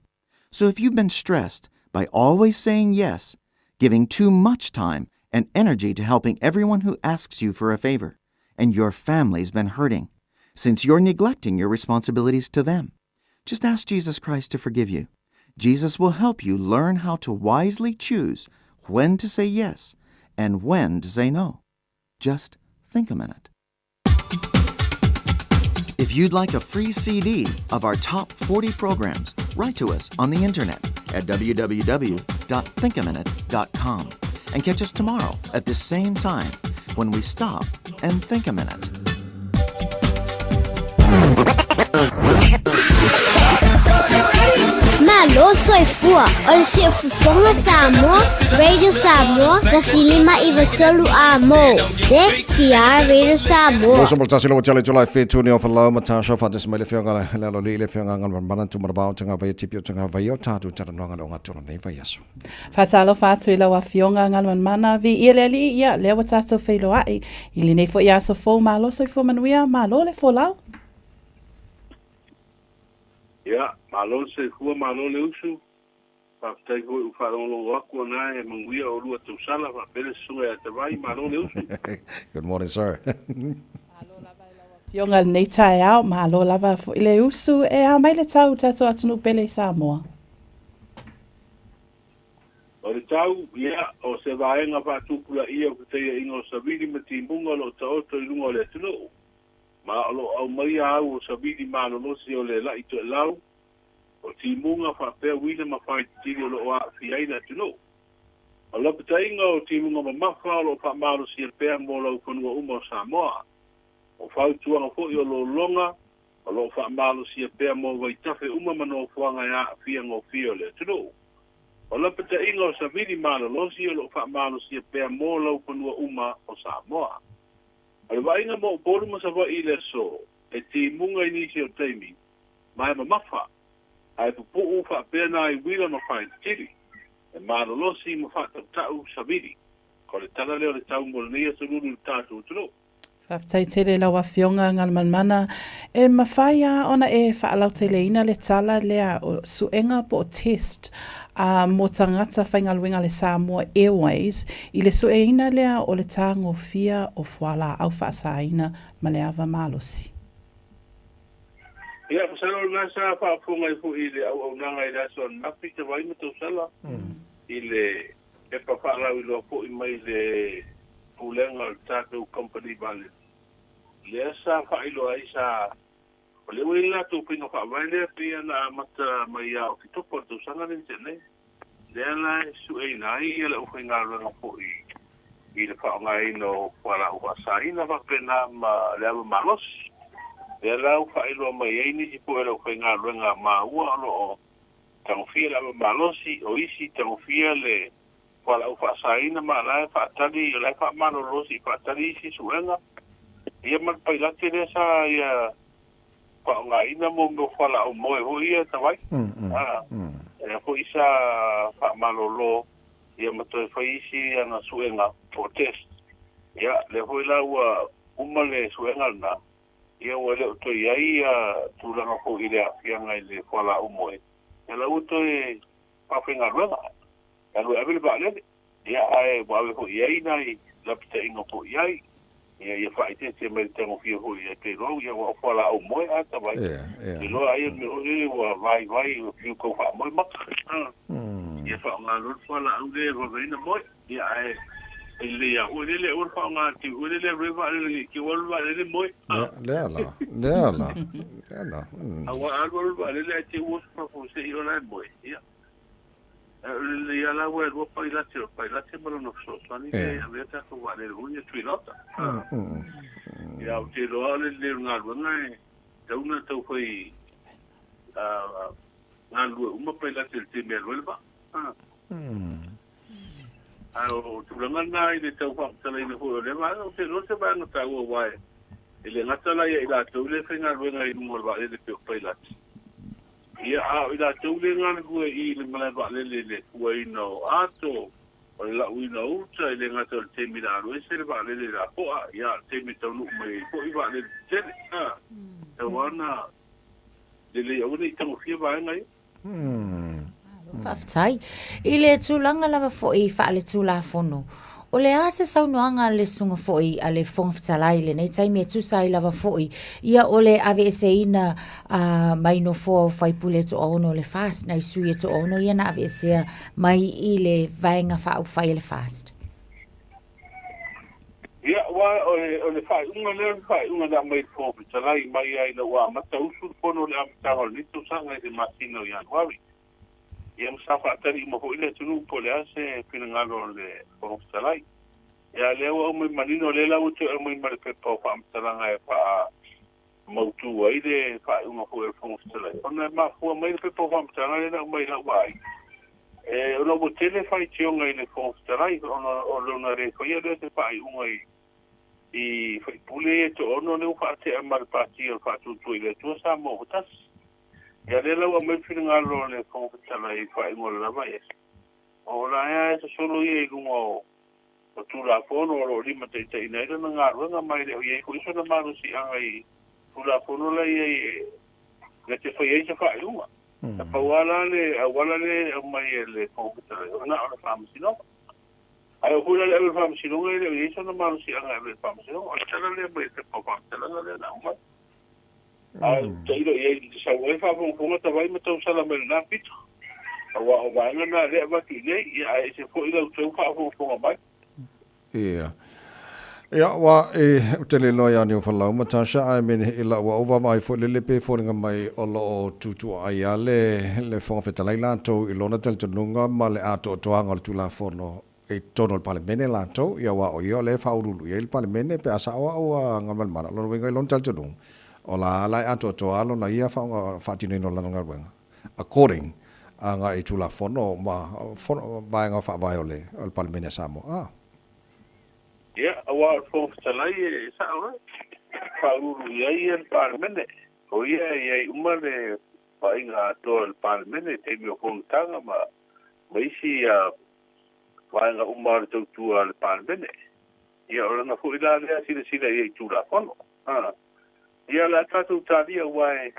So if you've been stressed by always saying yes, giving too much time and energy to helping everyone who asks you for a favor, and your family's been hurting, since you're neglecting your responsibilities to them, just ask Jesus Christ to forgive you. Jesus will help you learn how to wisely choose when to say yes and when to say no. Just think a minute. If you'd like a free CD of our top 40 programs, Write to us on the internet at www.thinkaminute.com and catch us tomorrow at this same time when we stop and think a minute. Malo soifua o le siufofoga Samoa, Radio Samoa, 1593 a mo. CKR Radio Samoa. Mo sa tasi lo tele July 7 ni o falau ma tasha fa des mai le fionga le le lo le fionga ngal mana tu mara bao tanga vai tipi tanga vai o tatu tara no ngal o ngatu nei vai aso. Faatalofa atu i lau Afioga Galumalemana Viia le Alii, ia, lea ua tatou feiloai i lenei foi aso fou, malo soifua manuia, malo le folau. Ia, malo le soifua, malo le usu. Faafetai foi ua faalogologo atu ana e manuia oulua tausala faapea le susuga ia Tavai, malo le usu. Good morning sir. Afioga i lenei taeao, malo lava foi le usu e ao mai le tau i le tatou atunuu pele i Samoa. O le tau, ia, o se vaega faatupulaia o fetaiaiga o savili ma timuga o lo o taoto i luga o le atunuu, ma o lo o aumaia au o savili malolosi o le la'i toelau, o timuga faapea uila ma faititili o lo o aafia ai le atunuu. O le lapataiga o timuga mamafa o lo o faamalosia pea mo laufanua uma o Samoa. O fautuaga foi o lologa o lo o faamalosia pea mo vaitafe uma ma nofoaga e aafia gofie o le atunuu. O lapataiga o savili malolosi o lo o faamalosia pea mo laufanua uma o Samoa. O le vaaiga mo Upolu ma Savaii i le aso, e timuga i nisi o taimi, ma e mamafa, ae pupuu faapea nai uila ma faititili, e malolosi ma faatautau savili. Ko le tala lea o le tau mo lenei aso lulu i le tatou atunuu. Faafetai tele i lau Afioga Galumalemana. E mafai a ona e faalauteleina le tala lea o suega po o test a mo tagata faigaluega a le Samoa Airways i le sueina lea o le tagofia o fualaau faasaina ma le ava malosi. Ia, masalo o lena sa faafofoga ai foi i le auaunaga i le aso ananafi, Tavai ma Tausala, i le pepa faalauiloa foi mai le Pulega o le tatou Kamupani Vaalele, lea sa faailoa ai sa o lea ua i ai le latou faiga faavae lea pei ona amata mai ia Oketopa o le tausaga lea na tea nei. Lea la e sueina ai le aufaigaluega foi i le faaaogaina o fualaau faasaina faapena ma le ava malosi. Lea la ua faailoa mai ai nisi foi o le aufaigaluega maua o lo o tagofia le ava malosi, o isi tagofia le fualaau faasaina ma o la e faatali, o la e faamalolo se i faatali isi suega. Ia ma le pailate lea sa ia faaaogaina mo mea o fualaau moe foi ia tawai. A, lea foi sa faamalolo ia ma toe fai isi ana suega po o test. Ia, lea foi la ua uma le suega lena, ia ua le o toe i ai ia tulaga foi i le aafiaga i le fualaau moe, ia la ua toe faafaigaluega, e alu e ave le vaalele, ia ae ua ave foi i ai nai lapataiga foi i ai, ia ia faaeteete mai le tagofia foi ia te iloa, ia ua o fualaau moe a tawai. Iloa ai o le mea foi lele ua vaivai ua fiu tau faamoe maka. Ia faaaoga loa le fualaau lea e vave ai ona moe. Ia ae e lelei lava foi lele aua le faaaoga atu foi lele alu ai vaalele nei te i ua alu le vaalele moe. Lea la, lea la, lea la. Aua a alu alu le vaalele ae te i ua oso fafo se i ola e moe. Ia. Ae o le lelei lava la ua e lua pailate, o le pailate ma lona fesoasoani lea e ave ai tatou vaalele foi ia Twin Otter. Ia ou te iloa o le lelei o le galuega e tatau ona tau fai galulue uma pailate i le taimi e alu ai le vaa. Ae o tulaga lena i le tau faamatalaina foi o lea vaega, ou te iloa se vaega taua aua e le gata la ia i latou lea e faigaluega i luga o le vaalele pei o pailate, ia a o i latou lea e galulue i le malae vaalele i le fuaina o ato, o le lauina o uta, e le gata o le taimi o le a alu ese le vaalele i lapoa, ia a o le taimi e taunuu mai ai foi vaalele tetele. A, tau lava ona lelei aua ne i tagofia vaega ia. Faafetai. I le tulaga lava foi faaletulafono, o le a se saunoaga a le Susuga foi a le Fofoga Fetalai i lenei taimi e tusa ai lava foi ia o le aveeseina mai nofoa o faipule e toaono o le FAST, nai sui e toaono ia na aveesea mai i le Vaega Faaupufai a le FAST? Ia, aua Aua o le faaiuga lea o le faaiuga na aumai i le Fofoga Fetalai mai lava ina ua amata usu le fono i le amataga o lenei tausaga i le masina o Ianuari. Ia ma sa faatali uma foi le atunuu po o le a se finagalo o le Fofoga Fetalai. Ia a o lea ua aumai manino, o lea la ua toe aumai ma le pepa o faamatalaga e faamautu ai le faaiuga foi a le Fofoga Fetalai, ona e mafua mai le pepa o faamatalaga lea na aumai i lau vaai, e ona ua tele faitioga i le Fofoga Fetalai ona o lona le faia lea o se faaiuga i i faipule ia e toaono lea ua faatea ma le Pati o le Faatuatua i le Atua Samoa ua Tasi. Ia lea la ua aumai le finagalo o le Fofoga Fetalai i le faaiuga o le lava ese. O la ea e sosolo ia i luga o o Tulafono o lo o limataitaiina ai lana galuega ma e le o i ai foi sona malosiaga i Tulafono la e i ai e na te fai ai se faaiuga. Na pau lava la le auala lea e aumai e le Fofoga Fetalai, o na o le Faamasinoga. Ae oo foi la i le ave i le Faamasinoga e le o i ai sona malosiaga e ave i le Faamasinoga. O le tala lea mai le pepa o faamatalaga lea na aumai. A tailo i ai i sau ai faafogafoga Tavai ma tausala mai lena pito. Aua o vaega na lea e avatu i nei, ia ae ese foi la outou faafogafoga mai. Ia. Ia, ua e, ou te le iloa ia Niufalau ma Tasha, ae mea nei ila ua ou vaavaai foi lele pe foliga mai o lo o tutuaai lava le, le Fofoga Fetalai latou i lona talitonuga ma le atoatoaga o le Tulafono i totonu o le Palemene latou, ia aua o ia o lea e faauluulu i ai le Palemene pe a sao au a Galumalemana, o lona uiga i lona talitonuga, o la la e atoatoa lona ia faatinoina o lana galuega according agai i Tulafono ma vaega faavae o le Palemene a Samoa. Ah. Ia, aua o le Fofoga Fetalai e sao ai, faauluulu i ai ia le Palemene, o ia e i ai uma le vaaiga atoa o le Palemene i taimi o fonotaga ma ma isi vaega uma o le tautua a le Palemene. Ia, o lana foi la lea silasila i ai i Tulafono. Ia, o le a tatou talia aua e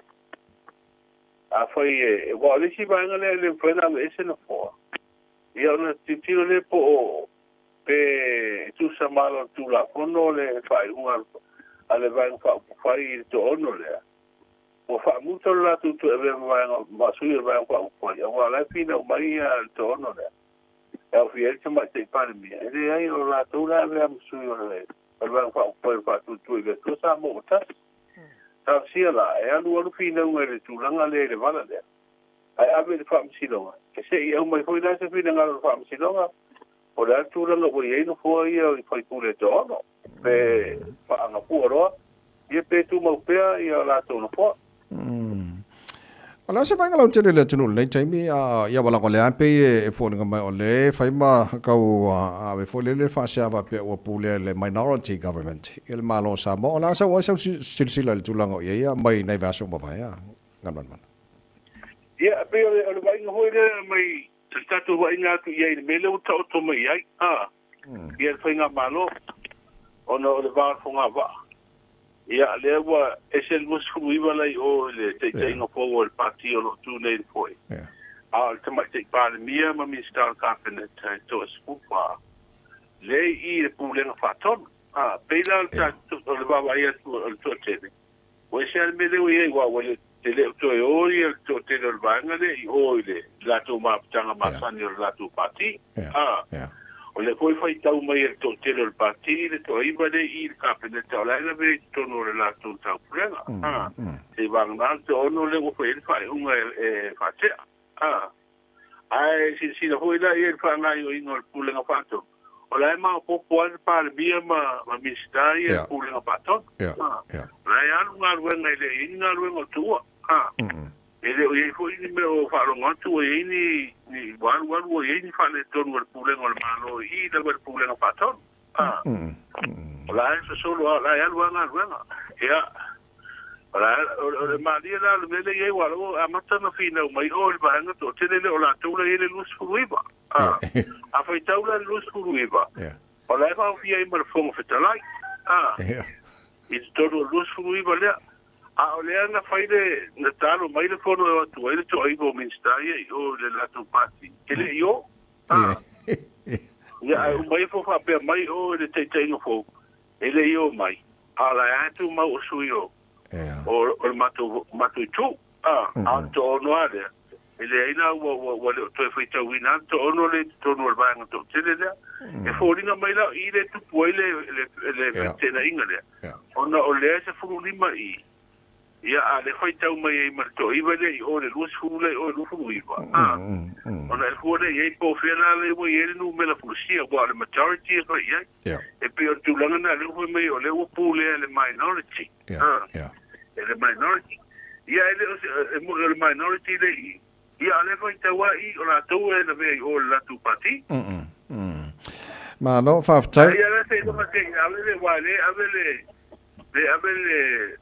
afai e, aua o le isi vaega lea e le mafai ona aveese nofoa, ia ona tilotilo lea po o pe tusa ma ala o le Tulafono le faaiuga a le Vaega Faaupufai i le toaono lea, ua faamuta lo latou toe avea ma vaega ma sui o le Vaega Faaupufai, aua o la e finau mai le toaono lea e aofia ai le Tamaitai Palemia, e leai o latou la e avea ma sui o le Vaega Faaupufai o le Faatuatua i le Atua Samoa ua Tasi. Talosia la, e alu alu finauga i le tulaga lea i le vala lea, ae ave i le Faamasinoga, e se i aumai foi la se finagalo o le Faamasinoga, po o le a le tulaga ua i ai nofoa ia i faipule e toaono, pe faagafua loa, ia pe tumau pea ia latou nofoa. O le a se vaega lautele i le atunuu i lenei taimi, a ia ua lava lea pei e foliga mai o lea e fai ma tau ave foi lele faasea faapea ua pulea e le minority government i le Malo o Samoa. O le a sau ai sau silasila i le tulaga o i ai mai nai vaiaso ua mavae a Galumalemana? Ia, pei o le vaaiga foi lea mai le tatou vaaiga atu i ai i le mea lea ua taoto mai i ai a ia le faigamalo ona o le va o le fogavaa. Ia lea ua ese le 29 la i o i le taitaiga fou o le pati o lo o tu nei i le foe. A o le Tamaitai Palemia ma Minisita o le Kapeneta e toa-14 lea i i le Pulega Faatonu. A pei la o le tatou o le vaavaai atu o le toatele, Ua ese lava le mea lea ua i ai, aua ua le le o toe o ia le toatele o le vaega lea i o i le latou mafutaga masani o le latou pati. A, o lea foi e faitau mai e le toatele o le pati le toaiva lea i i le Kapeneta o la e lavea i totonu o le latou taupulega. A, seivagana le toaono lea ua fai ai le faaiuga e faatea. A, Ae silasila foi la i ai i le faagaoioiga o le Pulega Faatonu, o la e maopoopo lava le Palemia ma Minisita ia i le Pulega Faatonu. O la e alu galuega e le i ai ni galuega o tuua. E le o i ai foi ni mea o faalogo atu ua i ai ni, ni ua alu alu ua i ai ni faaletonu a le Pulega o le Malo i i lava i le Pulega Faatonu. O la e sosolo lava, o la e alu lava galuega. Ia. O le malie la o le mea lea e i ai, aua o la ua amata ona finau mai o i le vaega toatele lea o latou la e i ai le 29. A faitau la i le 29, o la e faaofia ai ma le Fofoga Fetalai i totonu o le 29 lea. A o lea na fai le, na talo mai le fono e o atu ai le toaiva o Minisita ia i o i le latou pati, e le i o. Ia, ae uma ifo faapea mai o i le taitaiga fou, e le i o mai, a o la e lava e tumau o sui o, o le matou, matou itu. A, a o le toaono lava lea, E leai la ua ua ua le o toe faitauina le toaono lea i totonu o le vaega toatele lea. E foliga mai la o i lea e tupu ai le le le feteenaiga lea, ona o lea e 15 i, ia, a o lea e faitau mai ai ma le toaiva lea i o i le 20 lea i o i le 29, a, ona e fua lea i ai po o fea la lea ua i ai le numera folasia, aua o le majority e fai i ai. E pei o le tulaga lena lea ua fai mai o lea ua pulea e le minority, a, e le minority. Ia, e le o se, e moni o le minority le i, ia, a o lea e faitau lava i, o latou e lavea i o i le latou pati. Malo, faafetai. Ia, la seiloga se i ave le, aua e le ave le, le ave le,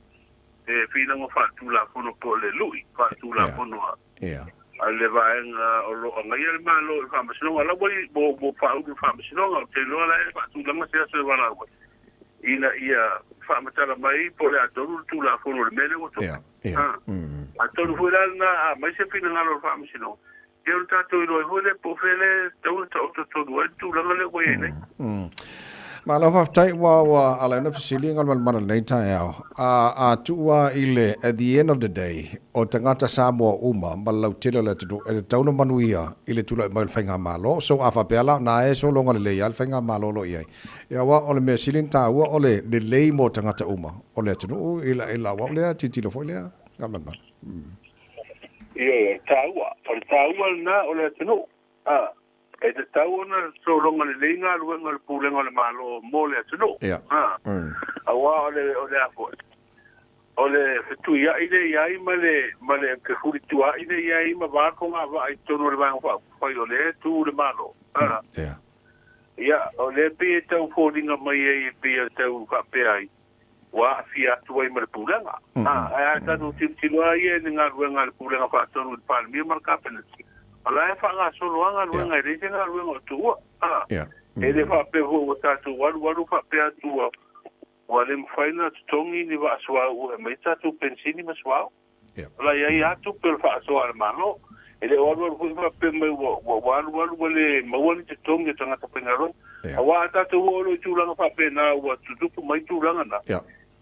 le finauga faaletulafono po o le lui faaletulafono a a le vaega o lo o agaia le Malo i le Faamasinoga. O la ua ua faaulu i le Faamasinoga, ou te iloa la e faatulaga se aso e valaau ai ina ia faamatala mai po o le a tonu le Tulafono o le mea lea ua tupu. Atonu foi la lena a aumai se finagalo o le Faamasinoga, ia ona tatou iloa ai foi lea po o fea lea e tatau ona taoto tonu ai le tulaga lea ua i ai nei. Malo faafetai ua ua ala ai ona fesili Galumalemana i lenei taeao. A a tuu lava i le at the end of the day o tagata Samoa uma ma le lautele o le atunuu e tatau ona manuia i le tulai mai o le faigamalo. So a faapea la na e sologa lelei lava le faigamalo o lo o i ai. Ia aua o le mea sili ona taua o le lelei mo tagata uma o le atunuu i la i lau au lea tilotilo foi lea Galumalemana. Ioe, o le taua, o le taua lena o le atunuu. A, e tatau ona sologa lelei galuega a le Pulega o le Malo mo le atunuu. A, aua o le, o le a foi, o le fetuiai lea i ai ma le, ma le fefulituaai lea i ai ma va fogavaa i totonu o le Vaega Faaupufai o lea e tu le Malo. A, ia, o lea pei e tau foliga mai ai e pei e tau faapea ai, ua aafia atu ai ma le Pulega. Ae a tatou tilotilo lava ia i le galuega a le Pulega Faatonu i le Palemia ma le Kapeneti, o la e faagasolo lava galuega, e leai se galuega o tuua. E le faapea foi ua tatou alualu faapea atu ua ua le mafai ona totogi ni vaa suauu e aumai tatou penisini ma suauu. O la e i ai lava tupe o le faasoa a le Malo. E le o alualu foi faapea mai ua, ua, ua alualu ua le maua ni totogi o tagata faigaluega. Aua a tatou oo loa i tulaga faapena ua tutupu mai tulaga na,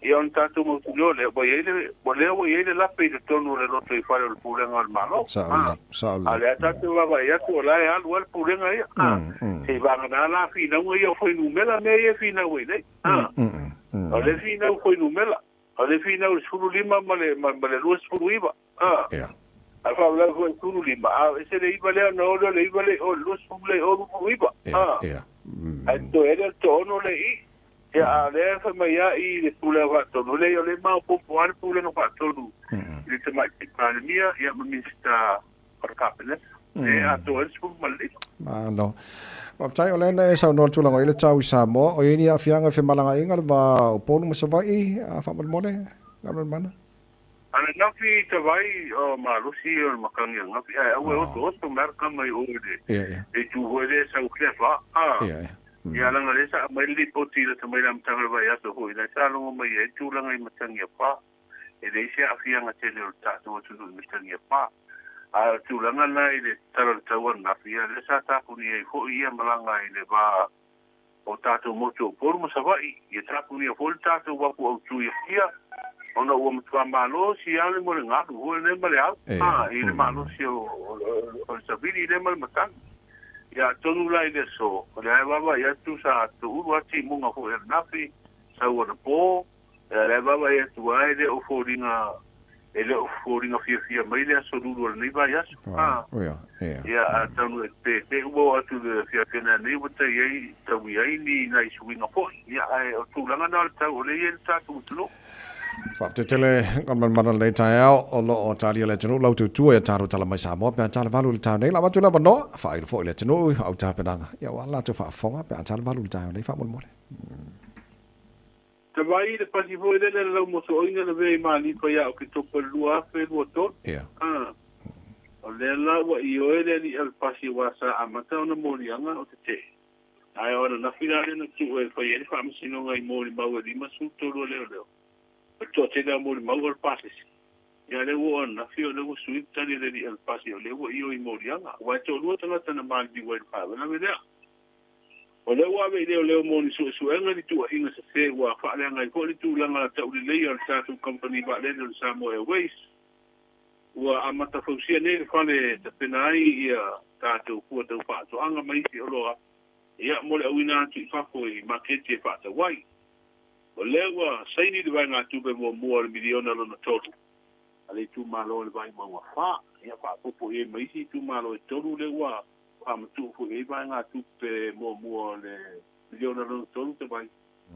ia ona tatou mautinoa lea ua i ai le, ua lea ua i ai le lape i totonu o le lotoifale o le Pulega o le Malo. A o lea tatou vaavaai atu o la e alu lava le Pulega ia. Seivagana la finauga ia o fuainumera mea ia e finau ai nei. O lea e finau fuainumera. O le finau i le 15 ma le, ma, ma le 29. A. Yeah. A faalavelave foi i le 15, a ese le iva lea ona o lea o le iva le i o, le 20 le i o, 29. Yeah, yeah. Ae totoe ai lea o le toaono le i. Ia, a o lea e fai mai lava i le Pulega Faatonu, leai o lea e maopoopo lava le Pulega Faatonu i le Tamaitai Palemia, ia ma Minisita o le Kapeneta, e atoa ai le 15. Malo. Faafetai o lea na e saunoa i le tulaga o i ai le tau i Samoa. O i ai ni aafiaga i femalagaaiga i le va o Upolu ma Savaii, a faamolemole, Galumalemana? Ananafi i Savaii o malosi o le makani ananafi ae aua e otooto mai le tama i o i le itu foi lea e sau i le fa. Ia leaga lea sa aumai le lipoti lata mai le amataga o le vaiaso foi la sa logo mai ai le tulaga i matagi a pa. E leai se aafiaga tele o le tatou atunuu i matagi a pa. A o le tulaga la i le tala o le tau ananafi, ia lea sa tapuni ai foi ia malaga i le va o tatou motu o Upolu ma Savaii, ia tapunia foi le tatou uafu autu i Apia, ona ua matua malosi lava le molegalu foi lenei ma le au, a, i le malosi o le savili lea ma le matagi. Ia atonu la i le aso, o lea e vaavaai atu sa tuulu lava timuga foi ananafi, sau anapo, Ia lea vaavaai atu lava e le o foliga e le o foliga fiafia mai le aso lulu o lenei vaiaso. Ah, ia, ia. Ia atonu e pe te ua oo atu i le afiafi nei ua tai ai taui ai ni nai suiga foi. Ia ae o tulaga na o le tau o lea e i ai le tatou atunuu. Faafetai tele Galumalemana lenei taeao o lo o talia le atunuu lau tautua ia tatou tala mai Samoa pe a tala valu i le taeao nei. Lava atu le avanoa faailo foi le atunuu au tapenaga ia aua le latou faafofoga pe a tala valu i le taeao nei faamolemole. Tavai le pasi foi lele le lau moso'oina lavea i Malifa ia Oketopa i le 2023. Ia. O lea la ua ioe le ali'i a le pasi aua sa amata ona moliaga o tete'e. Ae o ananafi la lea na tuu e fai ai le faamasinoga i molimau e 53 a leoleo, o le toatele a molimau o le pasese. Ia lea ua oo ananafi o lea ua sui le tali a le ali'i a le pasi o lea ua ioe i moliaga aua e toalua tagata na maliliu ai i le faalavelave lea. O lea ua ave i leoleo mo ni suesuega ni tuuaiga sese ua faaleaga ai foi le tulaga tauleleia o le tatou kamupani vaalele o le Samoa Airways. Ua amata fausia nei le fale e tapena ai ia tatou fua tau faatoaga ma isi oloa, ia, mo le auina atu i fafo i maketi e faatau ai. O lea ua saini le vaegatupe muamua o le miliona lona tolu a le itumalo o le Vaimauga 4, ia faaopoopo i ai ma isi itumalo e tolu lea ua faamatuu foi i ai vaegatupe muamua o le miliona lona tolu Tavai.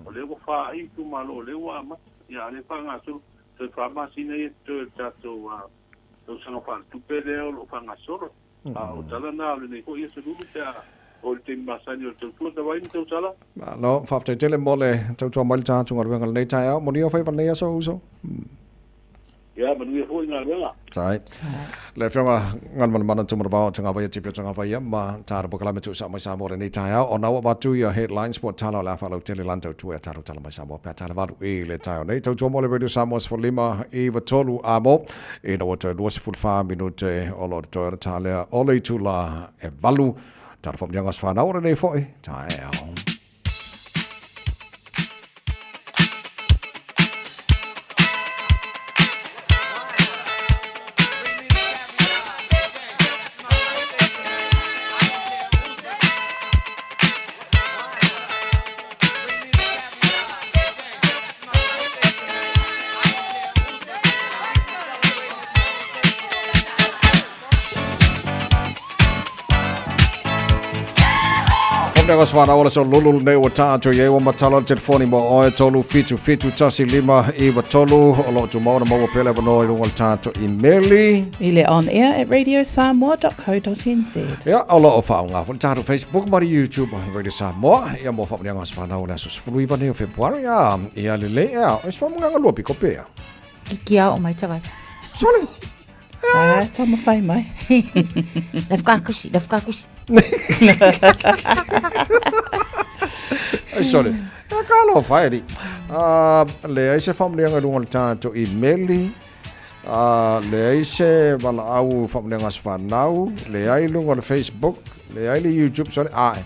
O lea ua fa ai itumalo o lea ua amata, ia a o lea e faagasolo, toe fa masina ia totoe o le tatou tausaga faaletupe lea o lo o faagasolo. A o tala na o lenei foi aso lulu pe a oo i le taimi masani o le tautua Tavai ma tautala. Malo, faafetai tele mo le tautua mai le tatou galuega i lenei taeao. Manuia faiva i lenei aso, uso. Ia, manuia foi galuega. Tai. Le Afioga Galumalemana Tumanavao o Tagavaia Tipi o Tagavaia ma tatou polokalame tuusao mai Samoa i lenei taeao. Ona ua avatu ia headlines po o tala o le a faalautele lana tautua ia tatou tala mai Samoa pe a tala valu i le taeao nei. Tautua mo le Radio Samoa 15 93 amo ina ua toe 24 minute o lo o totoe ona talea o le itula e valu. Tala faamanuiaga o se whanau o lenei foi taeao. Fomnega swana ola so lulu nei ua tātou i ai ua matala le telefoni mo oe tolu fitu fitu tasi lima iwa tolu o loo tumau na maua pea le avanoa i luga o le tātou imeli. I le on air at radiosamoa.co.nz. Ia, o loo whaonga fo le tātou Facebook ma le YouTube Radio Samoa. Ia mo whaamanianga o se whanau o le aso 19 nei o Februari. A, ia lelei ea, o se whaamanganga lua piko pea. Ki ao mai tawai. Sorry. Ah, taumafai mai. Le whakakusi, le whakakusi. Ai, sorry. Ia ka alofa e alii. Ah, leai se faamanuiaga i luga o le tatou imeli. Ah, leai se valaau faamanuiaga a se fanau. Leai i luga o le Facebook. Leai le YouTube, sorry. Ae.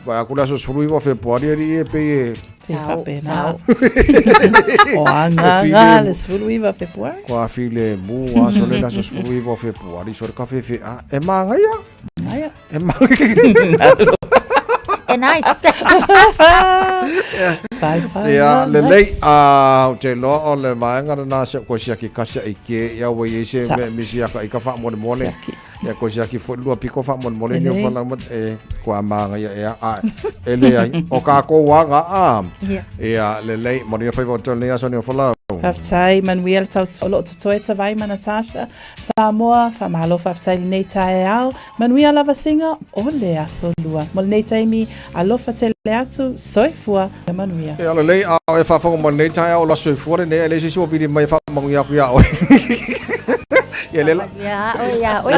Vaai atu le aso 19 o Fepuari alii e pei e... Se faapena. O agaga le 19 o Fepuari. Kua filemu a sole le aso 19 o Fepuari sole ka fefe a e māngaia. Aia. E māngaia. E nice. Whai whai. Ia, lelei, a, o te loa o le vaega lena se koe siaki kasi ai ke, ia ua i ai se Sa. me misi aka i ka faamolemole. Siaki. Ia koe siaki foi lua piko faamolemole ni o Lelei. whala ma e kua māngaia ea a e leai o kākou aga a Ia. ia lelei manuia faiva o tau nei aso ni o whalau. Faafetai, manuia le tau o loo totoe Tavai ma Natasha. Samoa, faamalo faafetai i lenei taeao. Manuia lava siga o le aso lua. Mo lenei taimi, alofa tele atu, soifua ma manuia. Ia lelei a o e faafofoga mai lenei taeao o la soifua lenei ae leai se isi ua vili mai e faamanuia atu ia oe. Ia lea la Ia oe ia oe.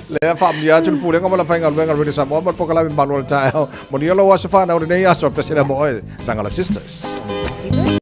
Lea faamanuia atu le Pulega ma le Faigaluega a le Radio Samoa ma le Polokalame Malu o le Taeao. Manuia lou aso fanau lenei aso, pesela mo oe, Sangala Sisters. Happy birthday.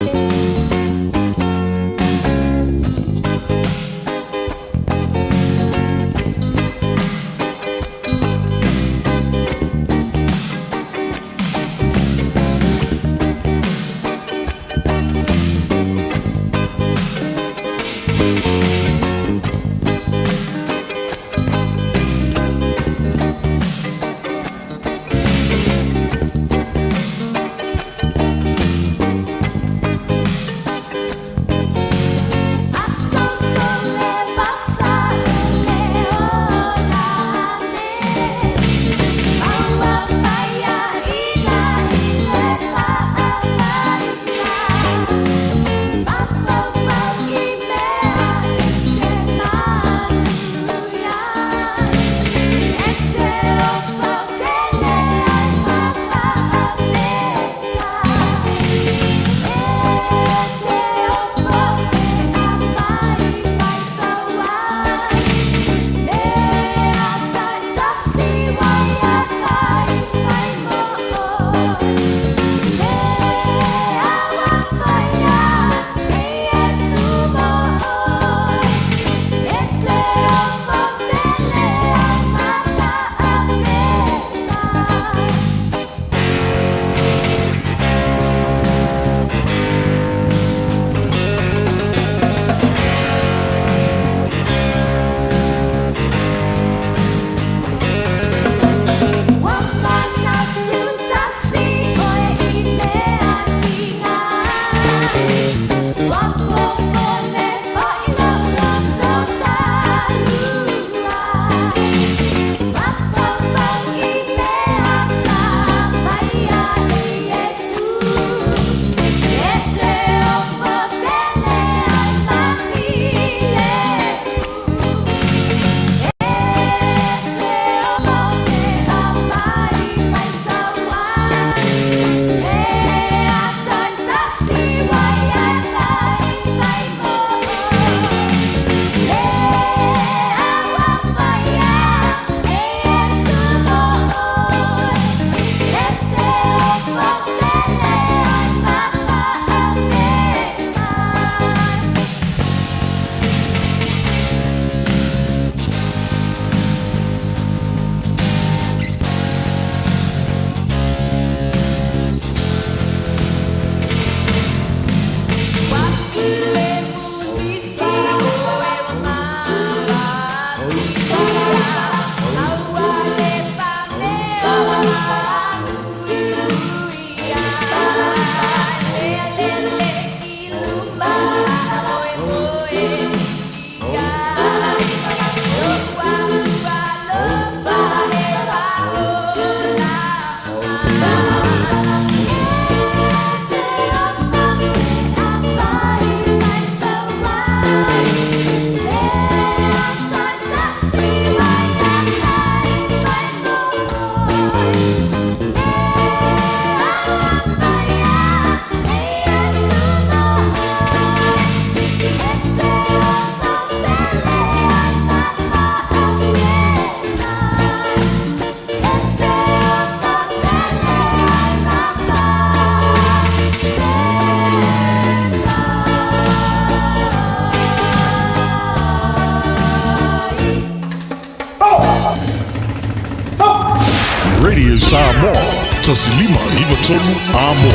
Samoa, 1593 Amo.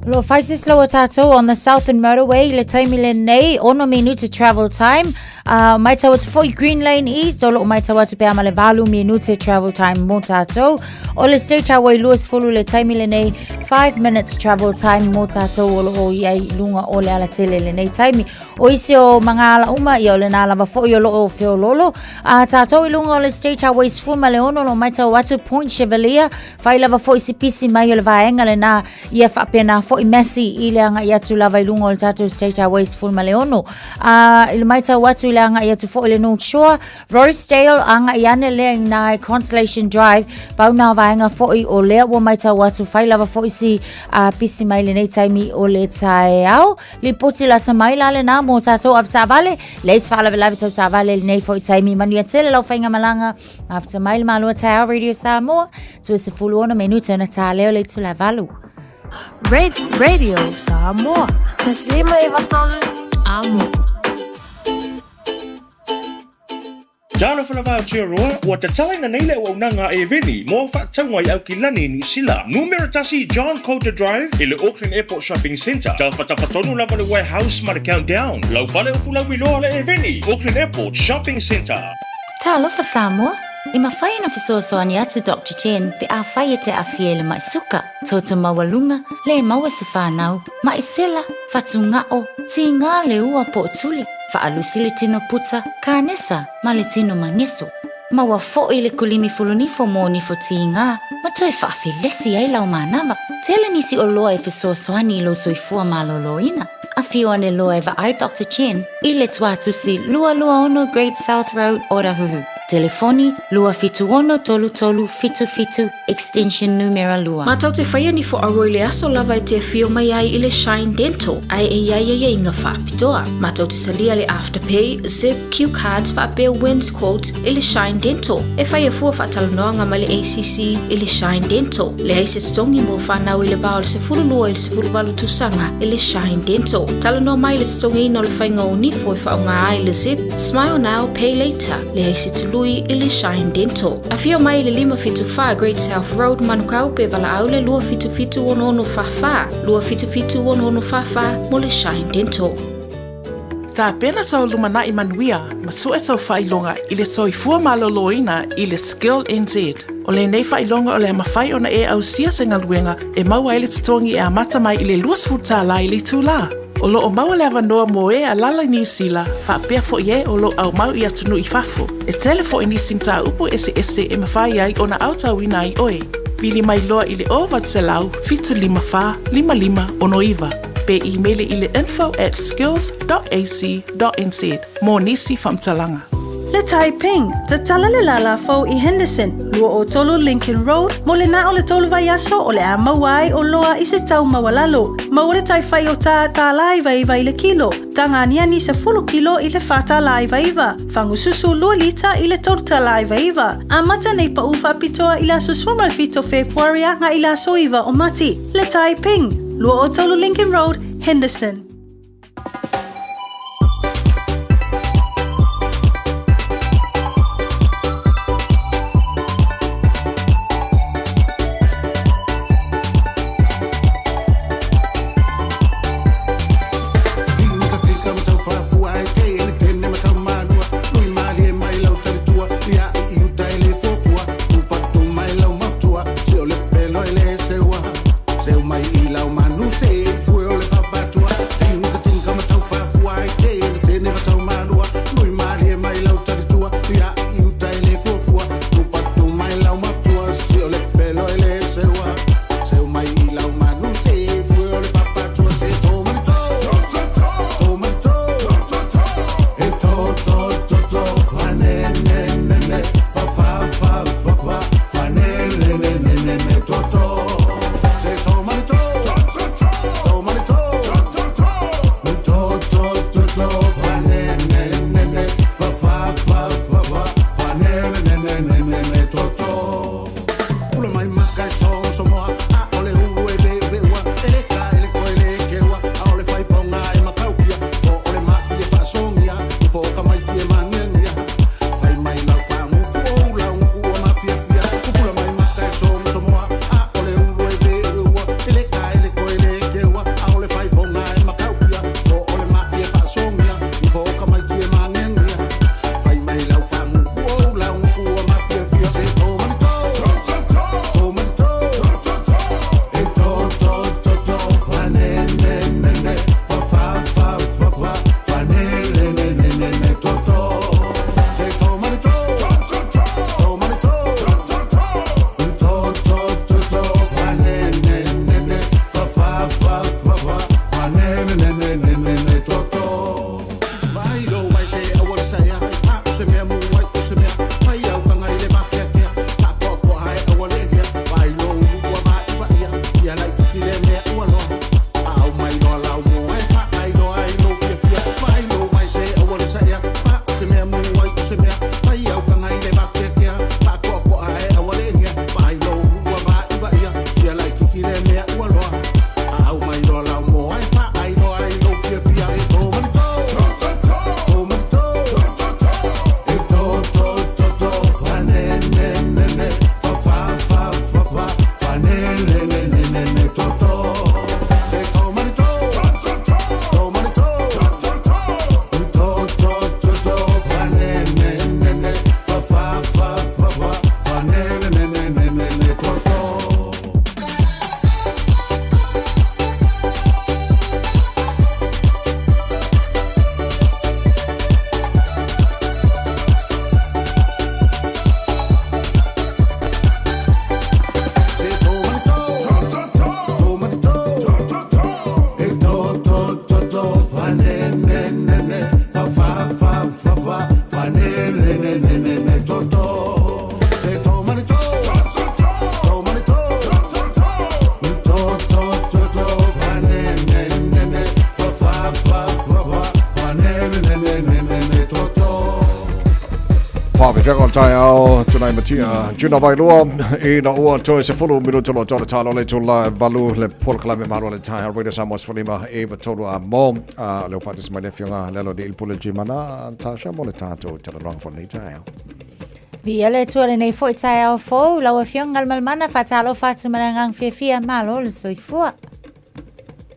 Lo fai se slow o tātou on the Southern Motorway le taimi lenei, ono minute travel time. Mai tau atu foi Green Lane East, o loo mai tau atu pea ma le valu minute travel time mo tātou. O le State Highway 20 le taimi lenei, 5 minutes travel time mo tātou o loo iai lunga o le alatele lenei taimi. O isi o mga ala uma, ia o le nā lava foi o loo feololo. A tātou i lunga o le State Highway 16 lo mai tau atu Point Chevalier, fai lava foi si pisi mai o le vaenga le nā ia faapena foi Massey i le agai atu lava i luga o le tatou State Highway 16. A i le matau atu i le agai atu foi i le North Shore, Rosedale agai ane lea i nā i Constellation Drive, pau nā vaenga foi o lea ua matau atu fai lava foi si a pisi mai lenei taimi o le taeao. Lipoti lata mai la lenā mō tātou avetaavale, leai se faalavelave tau taavale lenei foi taimi. Manuia tele lau faigamalaga. Mafuta mai le Malo Taeao Radio Samoa, tua 16 minute na tā leo le itula valu. Radio Samoa. Taslima e vatolu amo. Talofa lava Aotearoa, ua tatalaina nei le auaunaga a Eveni mo au faatauga i Aukilani i Niu Sila. Numera tasi John Coulter Drive i le Auckland Airport Shopping Centre. Tafatafa tonu lava le Warehouse ma le Countdown. Lau fale o Fulauiloa le Eveni, Auckland Airport Shopping Centre. Talofa Samoa! E mafai ona fesoasoani atu Doctor Chen pe afai e te aafia i le ma'i suka, toto maualuga, le maua se fanau, ma'i sela, fatuga'o, tigā le ua po o tuli, faalusi le tino puta, kanesa ma le tino mageso. Maua fo'i le kulimi fulunifo mo nifo tigā ma toe faafelesi ai lau manava. Tele nisi oloa e fesoasoani i lou soifua malōlōina. Afio ane loa e vaai Doctor Chen i le tuatusi 226 Great South Road, Otahuhu. Telefoni, 276 3377, extension numera 2. Mātou te whaia ni fo aua i le aso lava e te awhio mai ai i le Shine Dental, ae e iai ai inga whaapitoa. Mātou te salia le Afterpay, Zip, Q Cards whaapea Wins Quotes i le Shine Dental. E whaia fua whaatalanoanga mai le ACC i le Shine Dental. Leai se totogi mo whanau i le va o le 12 i le 18 tausaga i le Shine Dental. Talanoa mai le totogiina o le faiga o nifo e faaaoga ai le Zip, Smile Now, Pay Later. Leai se tului i le Shine Dental. Afio mai i le 574 Great South Road, Manukau pe valaau le 277 6644, 277 6644 mo le Shine Dental. Tapena sou lumanai manuia ma sue sou faailoga i le soifua malōlōina i le Skill NZ. O lenei faailoga o le a mafai ona e ausia se galuega e maua ai le totogi e amata mai i le 20 tālā i le itulā. O loo maua le avanoa mo e alala i Niu Sila, faapea fo'i e o loo aumau i atunuu i fafo. E tele fo'i nisi mataupu eseese e mafai ai ona aotauina ai oe. Vili mai loa i le 0800 754 5569 pe imele i le info at skills.ac.nz mo nisi faamatalaga. Le Taiping, tatala le lala fou i Henderson, 23 Lincoln Road, mo le na o le tolu vaiaso o le a maua ai o loa i se tau maualalo. Maua le tai whai o tā tālā iva iva i le kilo, taga aniani 10 kilo i le 4 tālā iva iva, fagususu 2 lita i le 3 tālā iva iva. Amata nei pa'ū faapitoa i le aso 17 Fepuari agai i le aso 9 o Mati. Le Taiping, 23 Lincoln Road, Henderson. Seu mai i lau manu se fue o le papatua. ne ne ne ne ne ne to to. Se to mani to, to mani to, to to to to fa ne ne ne ne fa fa fa fa fa fa ne ne ne ne ne ne to to. Whaawhewhenga o taeao, tunai matia, tuna vai lua, i na ua toe se fulu minuto lo tole talo le tula valu le polokalame malo le taeao, Radio Samoa 15 e 3 a mo, leo whaatis mai le whionga, lelo di ilpule jimana, Tasha mo le tātou talanoanga fo nei taeao. Via le tua le nei foi taeao fou, lau afioga le Malemana, faatalofa atu ma le agaga fiafia, malo le soifua.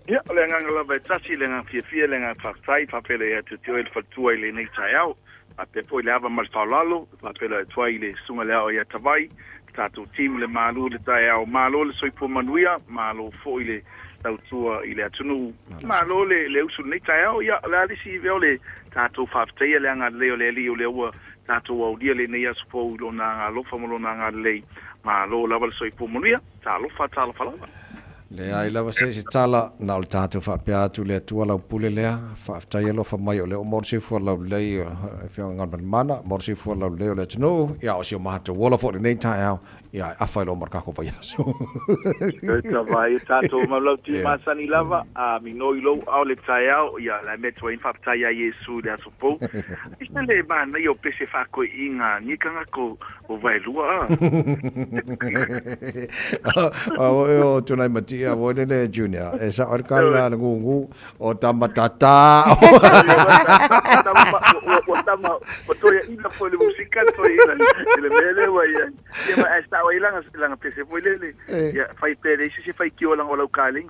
Ia, o le agaga lava e tasi, le agaga fiafia, le agaga faafetai, faapea ia te te oe le faletua i lenei taeao, faapea foi le ava ma le faaaloalo, faapea atu ai le susuga le ao ia Tavai, le tatou team le malu le taeao, malo le soifua manuia, malo foi le tautua i le atunuu, malo le le usu lenei taeao. Ia, o le a le isi vea o le tatou faafetaia le agalelei o le Alii o lea ua tatou aulia lenei aso fou i lona agalofa ma lona agalelei, malo lava le soifua manuia, talofa talofa lava. Leai lava se isi tala, na o le tatou faapea atu le Atua lau pule lea, faafetai alofa mai o lea ua maua le soifua laulelei o le Afioga Galumalemana, maua le soifua laulelei o le atunuu, ia o si o matou ola foi i lenei taeao, ia e afa ai loa ma le tatou vaiaso. Toe tava ai tatou mau lau ti masani lava, a minoi lou ao le taeao, ia la mea tuai faafetai ia Iesu i le aso fou. I se le manaia o pese faakoi'iga ni tagata o Vaelua a. O e o tunai matia o le le junior e sa o ka la ngu ngu o tamatata. Ua tama ua toe ina foi le musika toe ina i le mea lea ua ia ia ma e sao ai langa langa pese foi lele ia fai pe le isi se fai kio langa o lau kaling.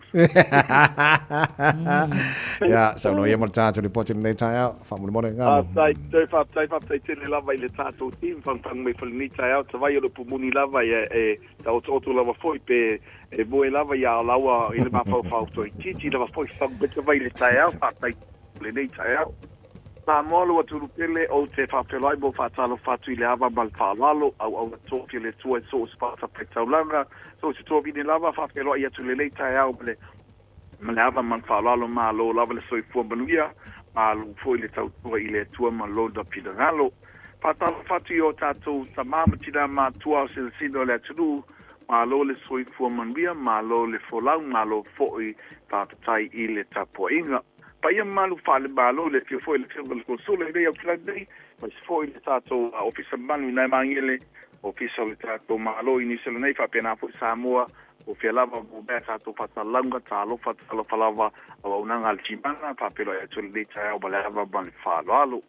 Ia, sau no ia mo le tātou ripoti lenei taeao, faamolemole ngalo. Faafetai, toe faafetai, faafetai tele lava i le tatou team, fagufagumai mai foi lenei taeao, tavai o le upu moni lava ia e taotooto lava foi pe e moe lava ia laua i le mafaufau toeitiiti lava foi fagu mai tavai i le taeao, faafetai lenei taeao. Samoa lo atunuu pele ou te faafeiloai ma ou faatalofa atu i le ava ma le faaaloalo, auauna tofi o le Atua i so o se fatafaitaulaga, so o se tuavine lava, faafeiloai atu lenei taeao ma le ma le ava ma le faaaloalo, malo lava le soifua manuia, malo foi le tautua i le Atua ma lona finagalo. Faatalofa atu i o tatou tamā ma tinā matua o silasila o le atunuu, malo le soifua manuia, malo le folau, malo foi faafetai i le tapuaiga. Paia mamalu faale-Malo i le afio foi o le Afioga i le Konesula i lenei aukilani nei, aemaise foi le tatou Ofisa mamalu i Naimagiele, Ofisa o le tatou Malo i Niu Sila nei, faapena foi Samoa, o fea lava mo mea tatou faasalalauga, talofa, talofa lava, auaunaga a le Timana, faafeiloai atu i lenei taeao ma le ava ma le faaaloalo.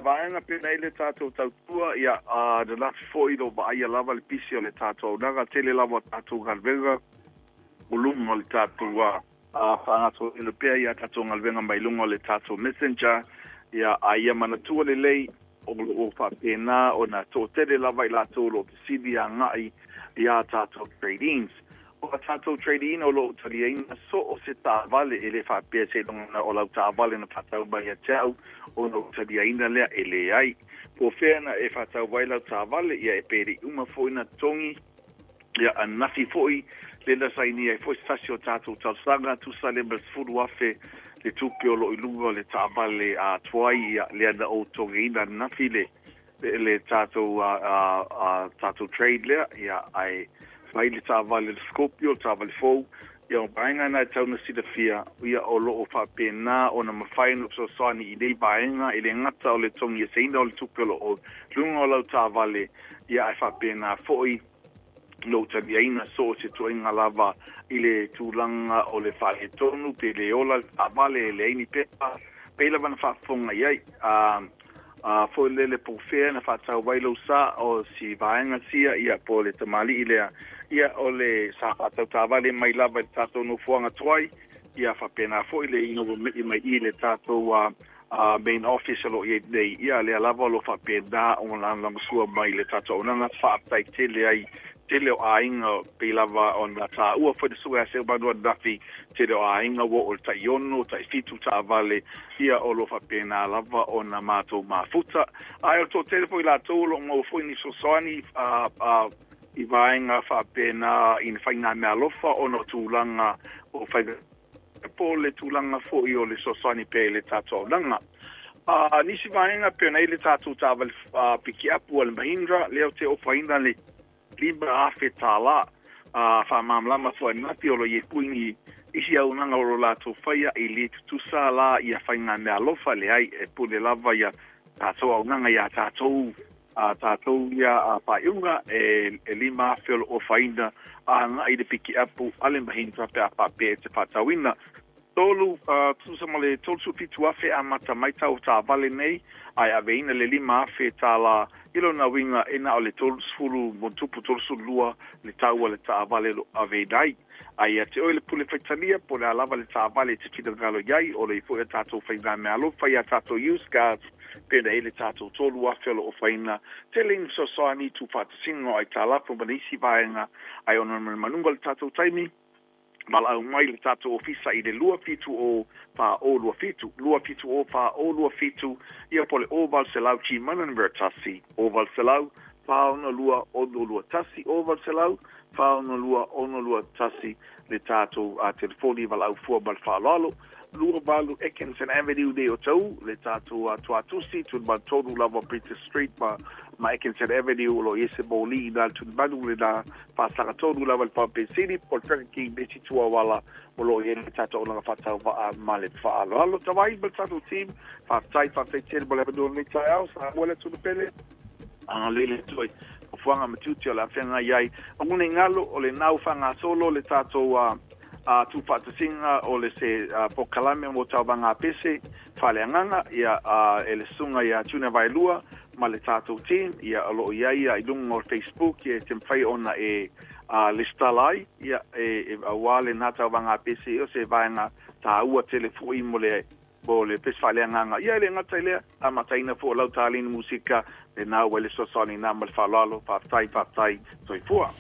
Vaega pena i le tatou tautua, ia, ananafi foi lo vaaia lava le pisi o le tatou auaunaga, tele lava tatou galuega o luga o le tatou faagasoloina pea ia tatou galuega mai luga o le tatou messenger, ia, a ia manatua lelei o lo o faapena ona toatele lava i latou o lo o fesili agai iā tatou trade-ins. O a tatou trade-in o lo o taliaina so o se taavale, e le faapea seiloga o lau taavale na faatau mai ia te au ona ou taliaina lea, e leai. Po o fea na e faatau ai lau taavale, ia e pei e le i uma foi na totogi, ia ananafi foi le na sainia ai foi se tasi o tatou talosaga, tusa le ma le 10,000 le tupe o lo o i luga o le taavale tuai, ia lea na ou totogiina ananafi le le tatou tatou trade lea, ia ae fai le taavale le Scorpio, le taavale fou. Ia o vaega na e tau na silafia, ia o lo o faapena ona mafai ona fesoasoani i nei vaega, e le gata o le togieseina o le tupe o lo o luga o lau taavale, ia ae faapena foi lou taliaina so o se tuaiga lava i le tulaga o le faaletonu pe le ola le taavale, e leai ni pepa, pei lava na faafofoga i ai. A foi lele po o fea na faatau ai lou sa o si vaega sia, ia po o le tamalii lea, ia o le sa faatau taavale mai lava i le tatou nofoaga tuai, ia faapena foi le ina ua me'i mai i le tatou main office o lo o i ai nei, ia lea lava o lo o faapena ona lagolagosua mai le tatou auaunaga, faafetai tele ai tele o aiga pei lava ona taua foi le susuga ia Seumanu ananafi, tele o aiga ua oo i le tai 6, tai 7 taavale, ia o lo o faapena lava ona matou mafuta. Ae o le toatele foi latou o lo o maua foi ni fesoasoani i vaega faapena i ni faiga meaalofa ona o tulaga o faiga po o le tulaga foi o le fesoasoani pea i le tatou auaunaga. Nisi vaega pei ona i ai le tatou taavale pikiapu a le Mahindra, lea ou te ofaina le $5,000. Faamalamalama atu ananafi o lo o i ai foi ni isi auaunaga o lo o latou faia e le tutusa la ia faigameaalofa, leai, e pule lava ia tatou auaunaga iā tatou a tatou ia faaiuga e $5,000 o lo o ofaina agai i le pikiapu a le Mahindra pe a faapea e te faatauina. Tolu, tusa ma le $37,000 amata mai tau taavale nei, ae aveina le $5,000 i lona uiga e na o le 30 ma tupu 32 le tau a le taavale o lo o aveina ai. Ae ia te oe le pule faitalia, po o le a lava le taavale e te finagalo i ai, o lo o i ai foi a tatou faigameaalofa i a tatou used cars, pei ona i ai le tatou $3,000 o lo o ofaina. Tele ni fesoasoani i tuufaatasiga o aitalafu ma nisi vaega, ae ona o le manumanuga o le tatou taimi, Valaau mai le tatou ofisa i le 270 4027, 270 4027, ia po o le 0800 Gmail numera 1, 0800 462 621, 0800 462 621 le tatou telefoni valaau fua ma le faaaloalo. 28 Atkinson Avenue nei o Tauu, le tatou tuatusi, 23 lava Princess Street ma ma Atkinson Avenue o lo o i ai se moli i na le tulimanu lena faasaga tonu lava le pamu penisini po o le Trafficking le isi tuauala o lo o i ai le tatou auaunaga faatauvaa ma le faaaloalo. Tavai ma le tatou team, faafetai, faafetai tele mo le avanoa i lenei taeao. Samoa le atunuu pele, agalelei le Atua i nofoaga ma tiute o le a feagai ai. Aua ne i galo, o lena ua faagasolo le tatou tuufaatasiga o le se polokalame mo tauvaga pese faaleagaga ia e le susuga ia Junior Vaelua ma le tatou team ia o lo o i ai i luga o Facebook ia e te mafai ona e lesitala ai ia e aua lena tauvaga pese ia o se vaega taua tele foi mo le mo le pese faaleagaga. Ia e le gata i lea, amataina foi o lau taleni musika, lena ua i le fesoasoani na ma le faaaloalo. Faafetai, faafetai, soifua.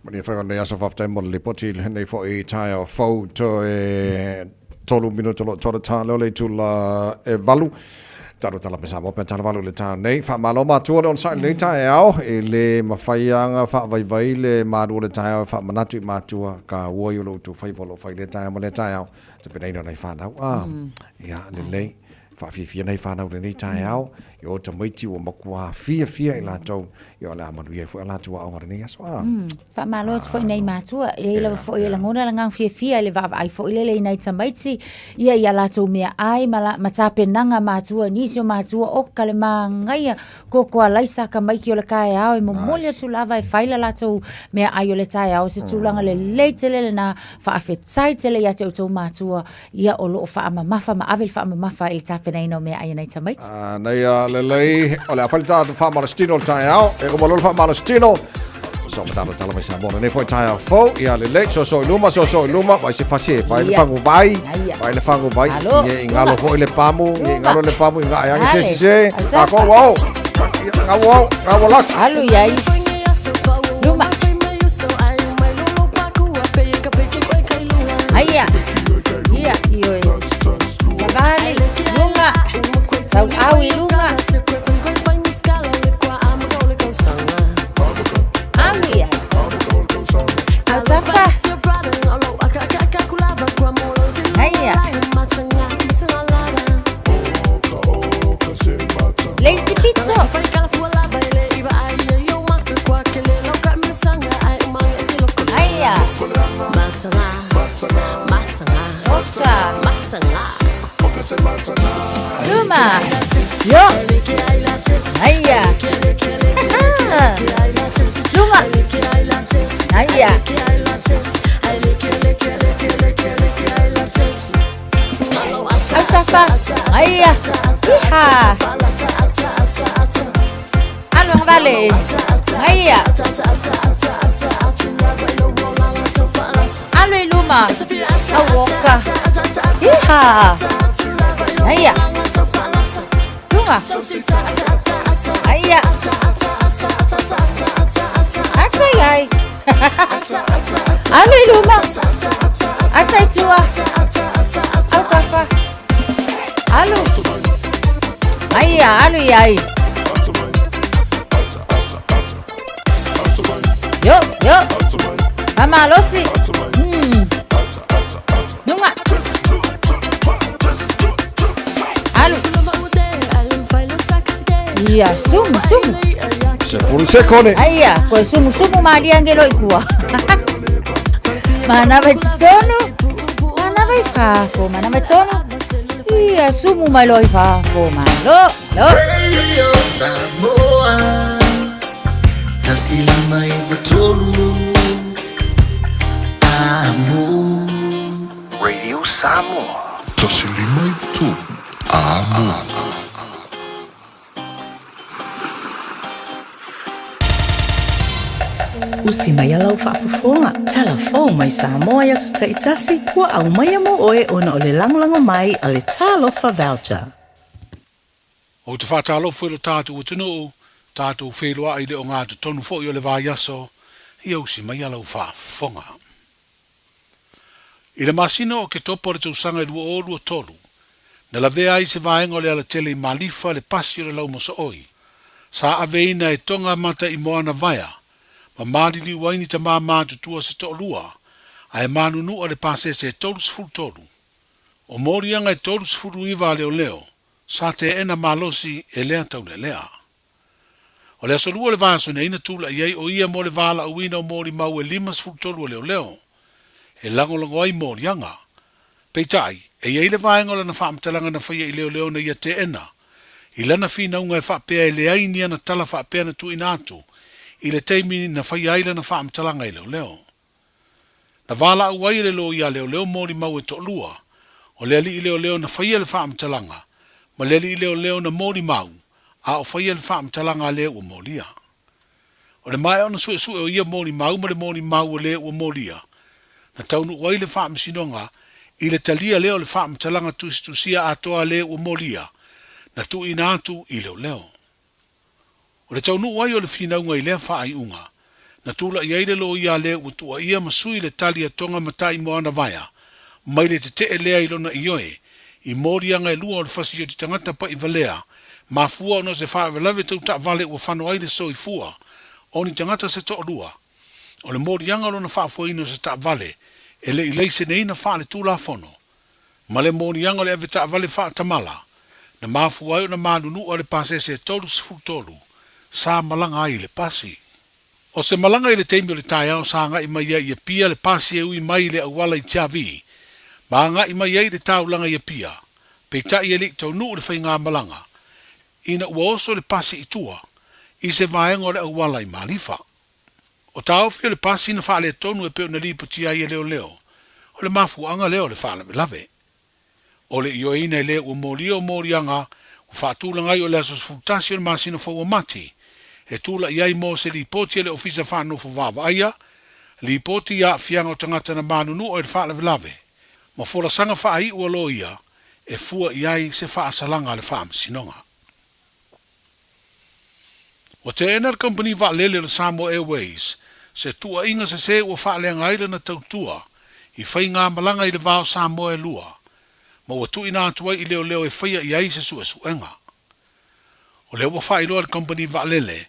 Manuia faiva o lenei aso, faafetai mo le lipoti i lenei foi taeao fou. Toe tolu minuta o lo o toa le ta leo le itula e valu. Talo tala me Samoa pe tala valu i le taeao nei. Faamalo matua le onosai i lenei taeao. E le mafai lava ona faavaivai le malu o le taeao e faamanatu i matua taua i o lo outou faiva o lo o fai i lea taeao ma lea taeao. Tapenaina o nai fanau. Ah, ia, lelei. Faafiafia nai fanau i lenei taeao. I o tamaiti ua matua fiafia i latou. Ia o le a manuia ai foi a latou aoga i lenei aso. Ah. Faamalo atu foi i nai matua. E i ai lava foi e lagona le agaga fiafia i le vaavaai foi lele i nai tamaiti, ia i a latou meaai ma, la, ma tapenaga matua, nisi o matua, oka le manaia, koko alaisa ka maiki o le taeao e momoli atu lava e fai la latou meaai o le taeao, se tulaga lelei tele lena, faafetai tele ia te outou matua, ia o lo o faamamafa ma ave le faamamafa i le tapenaina o meaai a nai tamaiti. Manaia lelei, o le a fai le tatou faamalositino o le taeao, e uma loa le faamalositino, so ma tatou tala mai Samoa lenei foi taeao fou, ia lelei, soso i luma, soso i luma, vai se fasi e vai le fagu vai, vai le fagu vai, ia i ngalo foi le pamu, ia i ngalo le pamu, i ngae ange se si se, a ko wau, ngau wau, ngau walak. Alu iai. Luma. Aia. Ia, ioe. Savali, luga. Sauau i luga. Alu iai. Autafa. Aia. Lazy pizza. Aia. Oka. Luma. Yo. Aia. Luga. Aia. Autafa. Aia. Iha. Alu vale. Aia. Alu i luma. Auoka. Iha. Aia. Luga. Aia. Ata iai. Alu i luma. Ata i tua. Autafa. Alu. Aia, alu iai. Yo, yo. Famalosi. Luga. Alu. Ia, sumu, sumu. 10 sekone. Aia, koe sumu sumu malia ngelo i kua. Manava i tonu. Manava i fafo, manava i tonu. Ia, sumu mai lo i fafo, malo, lo. Radio Samoa 153 Amo. Radio Samoa. 153 Amo. Usi mai a lau faafofoga. Tala fou mai Samoa i aso taitasi, ua aumaia mo oe ona o le lagolago mai a le Talofa Voucher. Ou te faatalofa i lo tatou atunuu, tatou feiloai i le ogatotonu foi o le vaiaso, ia usi mai a lau faafofoga. I le masina o Oketopa o le tausaga e 2023, na lavea ai se vaega o le alatele i Malifa le pasi o le laumosooi, sa aveina e Tonga Mata i Moana Vaea, ma maliliu ai ni tamā matutua se toalua, ae manunua le pasese e 33. O moliaga e 39 a leoleo, sa teena malosi e lea taulealea. O le Aso Lua o le vaiaso nei na tulai ai o ia mo le valaauina o molimau e 53 a leoleo e lagolago ai moliaga. Peitai, e i ai le vaega o lana faamatalaga na faia i leoleo na ia teena i lana finauga e faapea e leai ni ana tala faapea na tuuina atu i le taimi na faia ai lana faamatalaga i leoleo. Na valaau ai e le loia leoleo molimau e toalua, o le alii leoleo na faia le faamatalaga ma le alii leoleo na molimau a o faia le faamatalaga a le ua molia. O le maea ona suesue o ia molimau ma le molimau o le ua molia, na taunuu ai le Faamasinoga i le talia lea o le faamatalaga tusitusia atoa a le ua molia na tuuina atu i leoleo. O le taunuu ai o le finauga i lea faaiuga, na tulai ai le loia a le ua tuuaia ma sui le tali a Tonga Matai Moana Vaea mai le tetee lea i lona ioe i moliaga e lua o le fasioti tagata pa'i valea mafua ona o se faalavelave tau taavale ua fano ai le soifua o ni tagata se toalua. O le moliaga o lona faafoeina o se taavale e le i laiseneina faaletulafono ma le moliaga o le avetaavale faatamala na mafua ai ona manunua le pasese e 33 sa malaga ai i le pasi. O se malaga i le taimi o le taeao sa agai mai ai i Apia le pasi e ui mai i le auala i Tiavi ma agai mai ai i le taulaga i Apia, peitai e le i taunuu le faigamalaga ina ua oso le pasi i tua i se vaega o le auala i Malifa. O taofi o le pasi na faaletonu e pei ona lipotia ai e leoleo, o le mafuaaga lea o le faalavelave. O le ioeina e le ua molia o moliaga ua faatulaga ai o le aso 11 o le masina fou o Mati, e tulai ai mo se lipoti a le Ofisa Faanofo Vaavaaia, lipoti i aafiaga o tagata na manunua i le faalavelave, ma folasaga faaiu a loia e fua i ai se faasalaga a le Faamasinoga. Ua teena le kamupani vaalele o le Samoa Airways se tuuaiga sese ua faaleaga ai lana tautua i faigamalaga i le va o Samoa e lua, ma ua tuuina atu ai i leoleo e faia i ai se suesuega. O lea ua faailoa e le kamupani vaalele,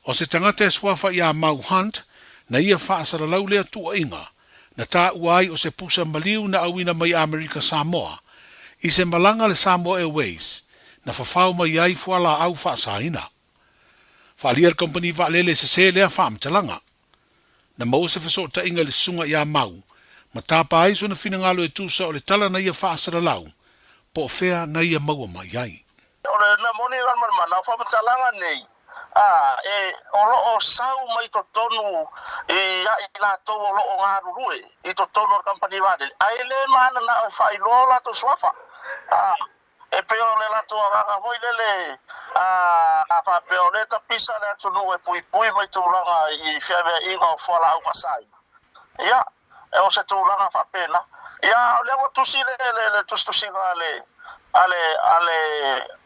o se tagata e suafa iā Mau Hunt na ia faasalalau lea tuuaiga na taua ai o se pusa maliu na auina mai Amerika Samoa i se malaga a le Samoa Airways na fafao mai ai fualaau faasaina. Faaalia le kamupani vaalele e sese lea faamatalaga. Na maua se fesootaiga i le susuga iā Mau ma tapa ai sona finagalo e tusa o le tala na ia faasalalau po o fea na ia maua mai ai. O le mea moni Galumalemana, o faamatalaga nei ā, e, o lo o sau mai totonu ia i latou o lo o galulue i totonu o le kamupani vaalele, ae le mananao e faailoa o latou suafa. Ā, e pei o le latou agaga foi lele, ā, a faapea o lea e tapisa le atunuu e puipui mai tulaga i feaveaiga o fualaau faasaina. Ia, o se tulaga faapena. Ia, a o lea ua tusi le, le, le tusitusiga a le, a le, a le,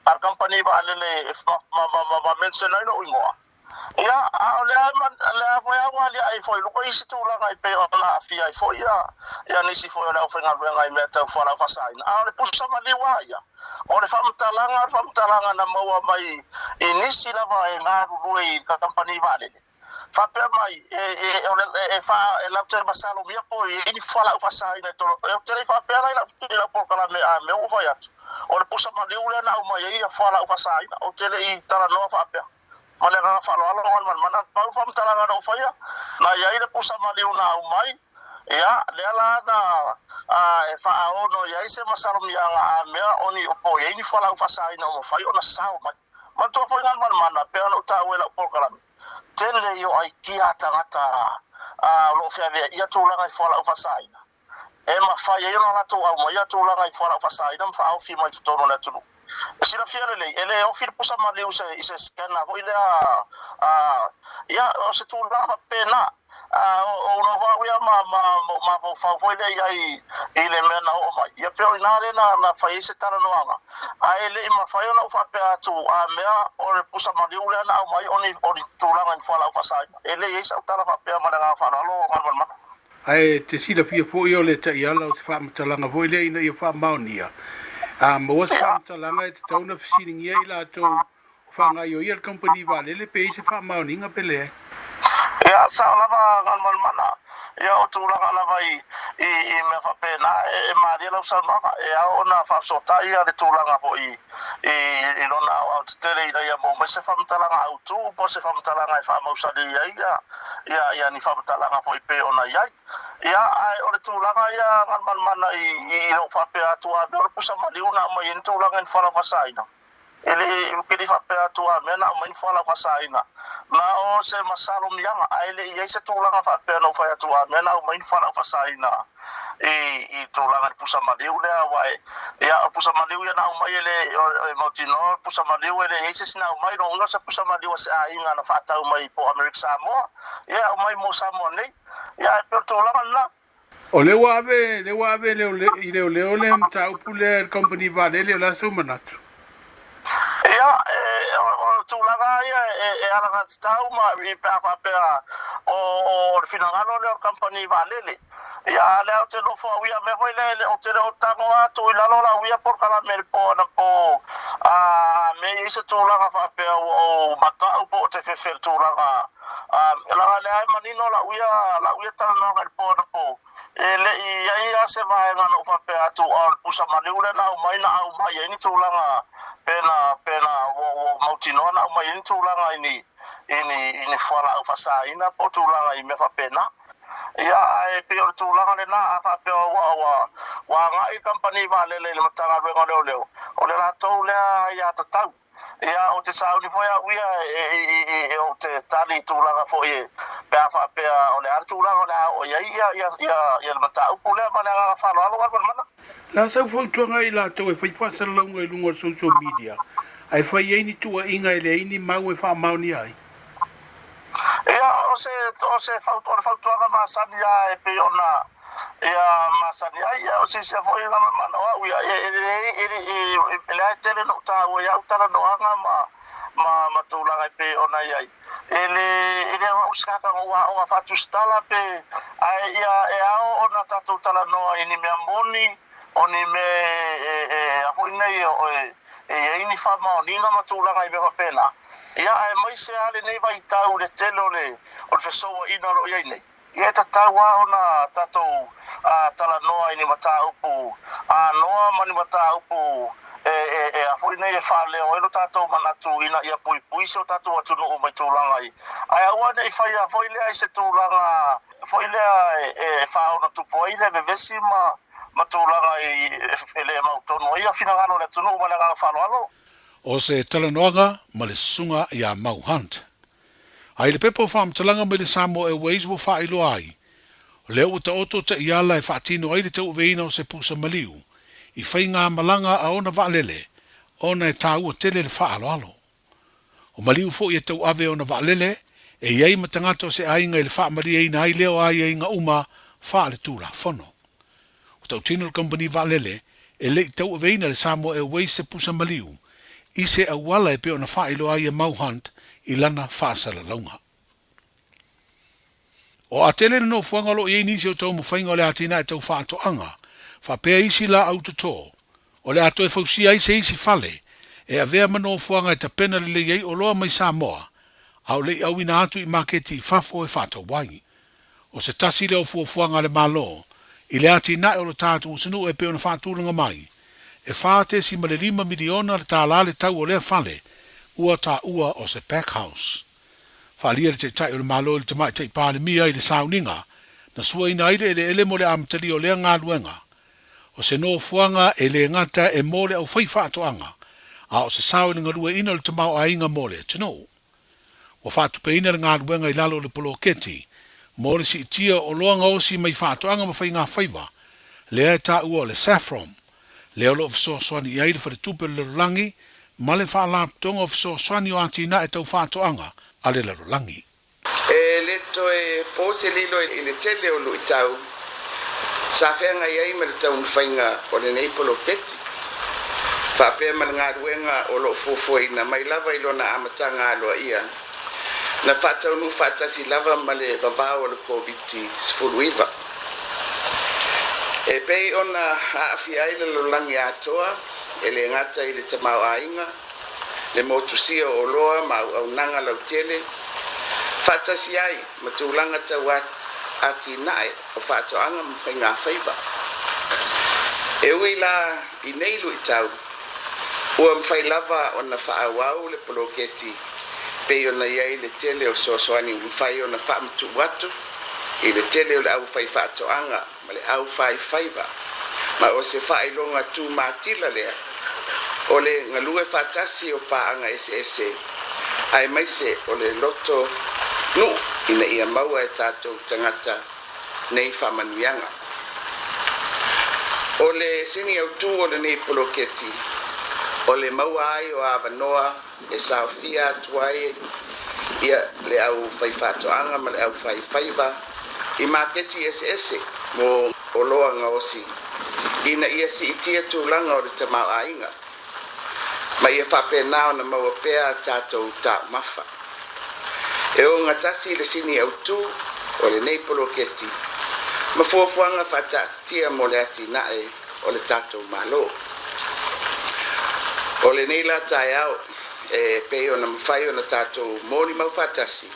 a le kamupani vaalele ma, ma, ma, ma, ma mention ai lou igoa. Ia, a o lea, ma, lea foi a ua aliae foi i luga isi tulaga e pei ona aafia ai foi ia, ia nisi foi o le aufaigaluega i mea tau fualaau faasaina. A o le pusa maliu lava ia, o le faamatalaga, o le faamatalaga na maua mai i nisi lava e galulue i le kamupani vaalele. Faapea mai, e, e, o le, e, e, fa, e latou te masalomia po o i ai ni fualaau faasaina i totonu. Ou te le i faapea la i lau, i lau polokalame a mea ua fai atu. o le pusa maliu lea na aumai ai ia fualaau faasaina. Ou te le i talanoa faapea. Ma le agaga faaaloalo Galumalemana, pau le faamatalaga na ou faia, na i ai le pusa maliu na aumai, ia, lea la na e faaono i ai se masalomiaga a mea o ni po o i ai ni fualaau faasaina ua mafai ona sao mai. Manatua foi Galumalemana, pei ona ou taua i lau polokalame, tele i o aikia a tagata o lo o feaveaia tulaga i fualaau faasaina. E mafai ai ona latou aumaia tulaga i fualaau faasaina ma faaofi mai totonu o le atunuu. E silafia lelei, e le ofi le pusa maliu i se scanner foi lea, ia, o se tulaga faapena. O nofo au ia ma ou mafaufau foi lea i ai i le mea na oo mai. Ia pei o i ina lea na fai ai se talanoaga, ae e le i mafai ona ou faapea atu a mea o le pusa maliu lea na aumai o ni tulaga i ni fualaau faasaina. E le i ai sau tala faapea ma le agaga faaaloalo o Galumalemana. Ae e te silafia foi o le taiala o se faamatalaga foi lea ina ia faamaonia. A maua se faamatalaga e tatau ona fesiligia i latou o faagaioia le kamupani vaalele pe i ai se faamaoniga pe leai. Ia, sao lava Galumalemana, ia o tulaga lava i i mea faapena e malie lau saunoaga, e ao ona faafesootai ia le tulaga foi i lona aoaotetele ina ia maua mai se faamatalaga autu po o se faamatalaga e faamausali ai ia ni faamatalaga foi pei ona i ai. Ia, ae o le tulaga ia Galumalemana i lou faapea atu a mea o le pusa maliu na aumai ai ni tulaga i ni fualaau faasaina. E le i pili faapea atu a mea na aumai ni fualaau faasaina, na o se masalomiaga, ae le i i ai se tulaga faapea na ou fai atu a mea na aumai ni fualaau faasaina i tulaga i le pusa maliu lea, aua e, ia, o le pusa maliu ia na aumai e le, e mautinoa o le pusa maliu e le i ai se isi na aumai, lona uiga o se pusa maliu a se aiga na faatau mai po o Amerika Samoa, ia e aumai mo Samoa nei. Ia, ae pei o le tulaga lena. O lea ua ave, lea ua ave i leoleo le mataupu lea i le kamupani vaalele, o le a sou manatu? Ia, o tulaga lava ia e alagatatau ma pe a faapea o le finagalo lea o le kamupani vaalele. Ia, a o lea ou te nofo au ia mea foi lea, ou te le o tago atu i lalo lau ia polokalame i le po anapo, a mea e i ai se tulaga faapea ua ou matau po o te fefe i le tulaga Leaga lea e manino lau ia, lau ia talanoaga i le po anapo, e le i i ai lava se vaega na ou faapea atu a o le pusa maliu lea na aumai, na aumai ai ni tulaga pe na, pe na ua, ua mautinoa na aumai ai ni tulaga i ni, i ni, i ni fualaau faasaina po o tulaga i mea faapena. Ia, ae pei o le tulaga lena, a faapea ua, ua, ua agai le kamupani vaalele i le Matagaluega o Leoleo, o le latou lea aiatatau. Ia, ou te sauni foi au ia e ou te tali i tulaga foi e, pe a faapea o le a le tulaga o le a oo i ai ia le mataupu lea ma le agaga faaaloalo Galumalemana. O le a sau fautuaga i latou e fai faasalalauga i luga o le social media ae fai ai ni tuuaiga e leai ni mau e faamaonia ai? Ia, o se, o se, o le fautuaga masani lava e pei ona Ia masani ai ia o se isi foi na o au ia e e leai tele ona ou taua i au talanoaga ma ma ma tulaga e pei ona i ai. E le e le o au se tagata na ou aoga faatusitala pe ae ia e ao ona tatou talanoa i ni mea moni o ni mea e e a foi nei o e e i ai ni faamaoniga ma tulaga i mea faapena. Ia aemaise lava lenei vaitau i le tele o le o le fesouaina o lo o i ai nei. Ia e tatau lava ona tatou talanoa i ni mataupu anoa ma ni mataupu e a foi nei e faaleo ai lo tatou manatu ina ia puipui si o tatou atunuu mai tulaga i ae aua ne i faia foi lea i se tulaga foi lea e faaonatupu ai le vevesi ma tulaga e le mautonu ai finagalo o le atunuu ma le agaga faaaloalo. O se talanoaga ma le susuga ia Mau Hunt. A i le pepa o faamatalaga mai le Samoa Airways ua faailoa ai, o lea ua taoto taiala e faatino ai le tauaveina o se pusa maliu i faigamalaga a ona vaalele ona e taua tele le faaaloalo. O maliu foi e tauave ona vaalele e i ai ma tagata o se aiga i le faamalieina ai lea o aiaiga uma faaletulafono. Ua tautino le kamupani vaalele e le i tauaveina le Samoa Airways se pusa maliu i se auala e pei ona faailoa ai e Mau Hunt i lana faasalalauga. O Atele le nofoaga o lo o i ai nisi o taumafaiga o le atinae tau faatoaga, faapea isi laau toto, o le a toe fausia ai se isi fale e avea ma nofoaga e tapena lelei ai oloa mai Samoa a o le i auina atu i maketi i fafo e faatau ai. O se tasi lea o fuafuaga a le Malo i le atinae o lo tatou atunuu e pei ona faatulaga mai. E $4.5 miliona le tālā le tau o lea fale, ua taua o se pack house. Faaalia le Taitai o le Malo i le Tamaitai Palemia i le sauniga na suaina ai le eleele mo le amatalia o lea galuega. O se nofoaga e le gata e mo le aufaifaatoaga, a o se sao i le galueaiina o le tamaoaiga mo le atunuu. Ua faatupeina le galuega i lalo o le poloketi mo le siitia o oloa gaosi mai faatoaga ma faigafaiva, lea e taua o le SAFPROM, lea o lo o fesoasoani i ai le Faletupe o le Lalolagi ma le Faalapotopotoga o Fesoasoani o Atinae Tau Faatoaga a le Lalolagi. E le toe po se lilo i le tele o luitau sa feagai ai ma le taumafaiga o lenei poloketi, faapea ma le galuega o lo o fuafuaina mai lava i lona amataga aloaia, na faataunuu faatasi lava ma le vavao o le Koviti-19. E pei ona aafia ai le lalolagi atoa, e le gata i le tamaoaiga, le motusia o oloa ma auaunaga lautele, faatasi ai ma tulaga tau atinae o faatoaga ma faigafaiva. E ui la i nei luitau, ua mafai lava ona faaauau le poloketi pei ona i ai le tele o fesoasoani ua mafai ona faamatuu atu i le tele o le aufaifaatoaga ma le aufaifaiva, ma o se faailoga tumatila lea o le galue faatasi o paaga eseese aemaise o le loto nuu ina ia maua e tatou tagata nei faamanuiaga. O le sini autū o lenei poloketi, o le maua ai o avanoa e saofia atu ai ia le aufaifaatoaga ma le aufaifaiva i maketi eseese mo oloa gaosi ina ia siitia tulaga o le tamaoaiga ma ia faapena ona maua pea a tatou taumafa. E ogatasi le sini autū o lenei poloketi ma fuafuaga faataatitia mo le atinae o le tatou Malo. O lenei la taeao e pei ona mafai ona tatou molimau faatasi,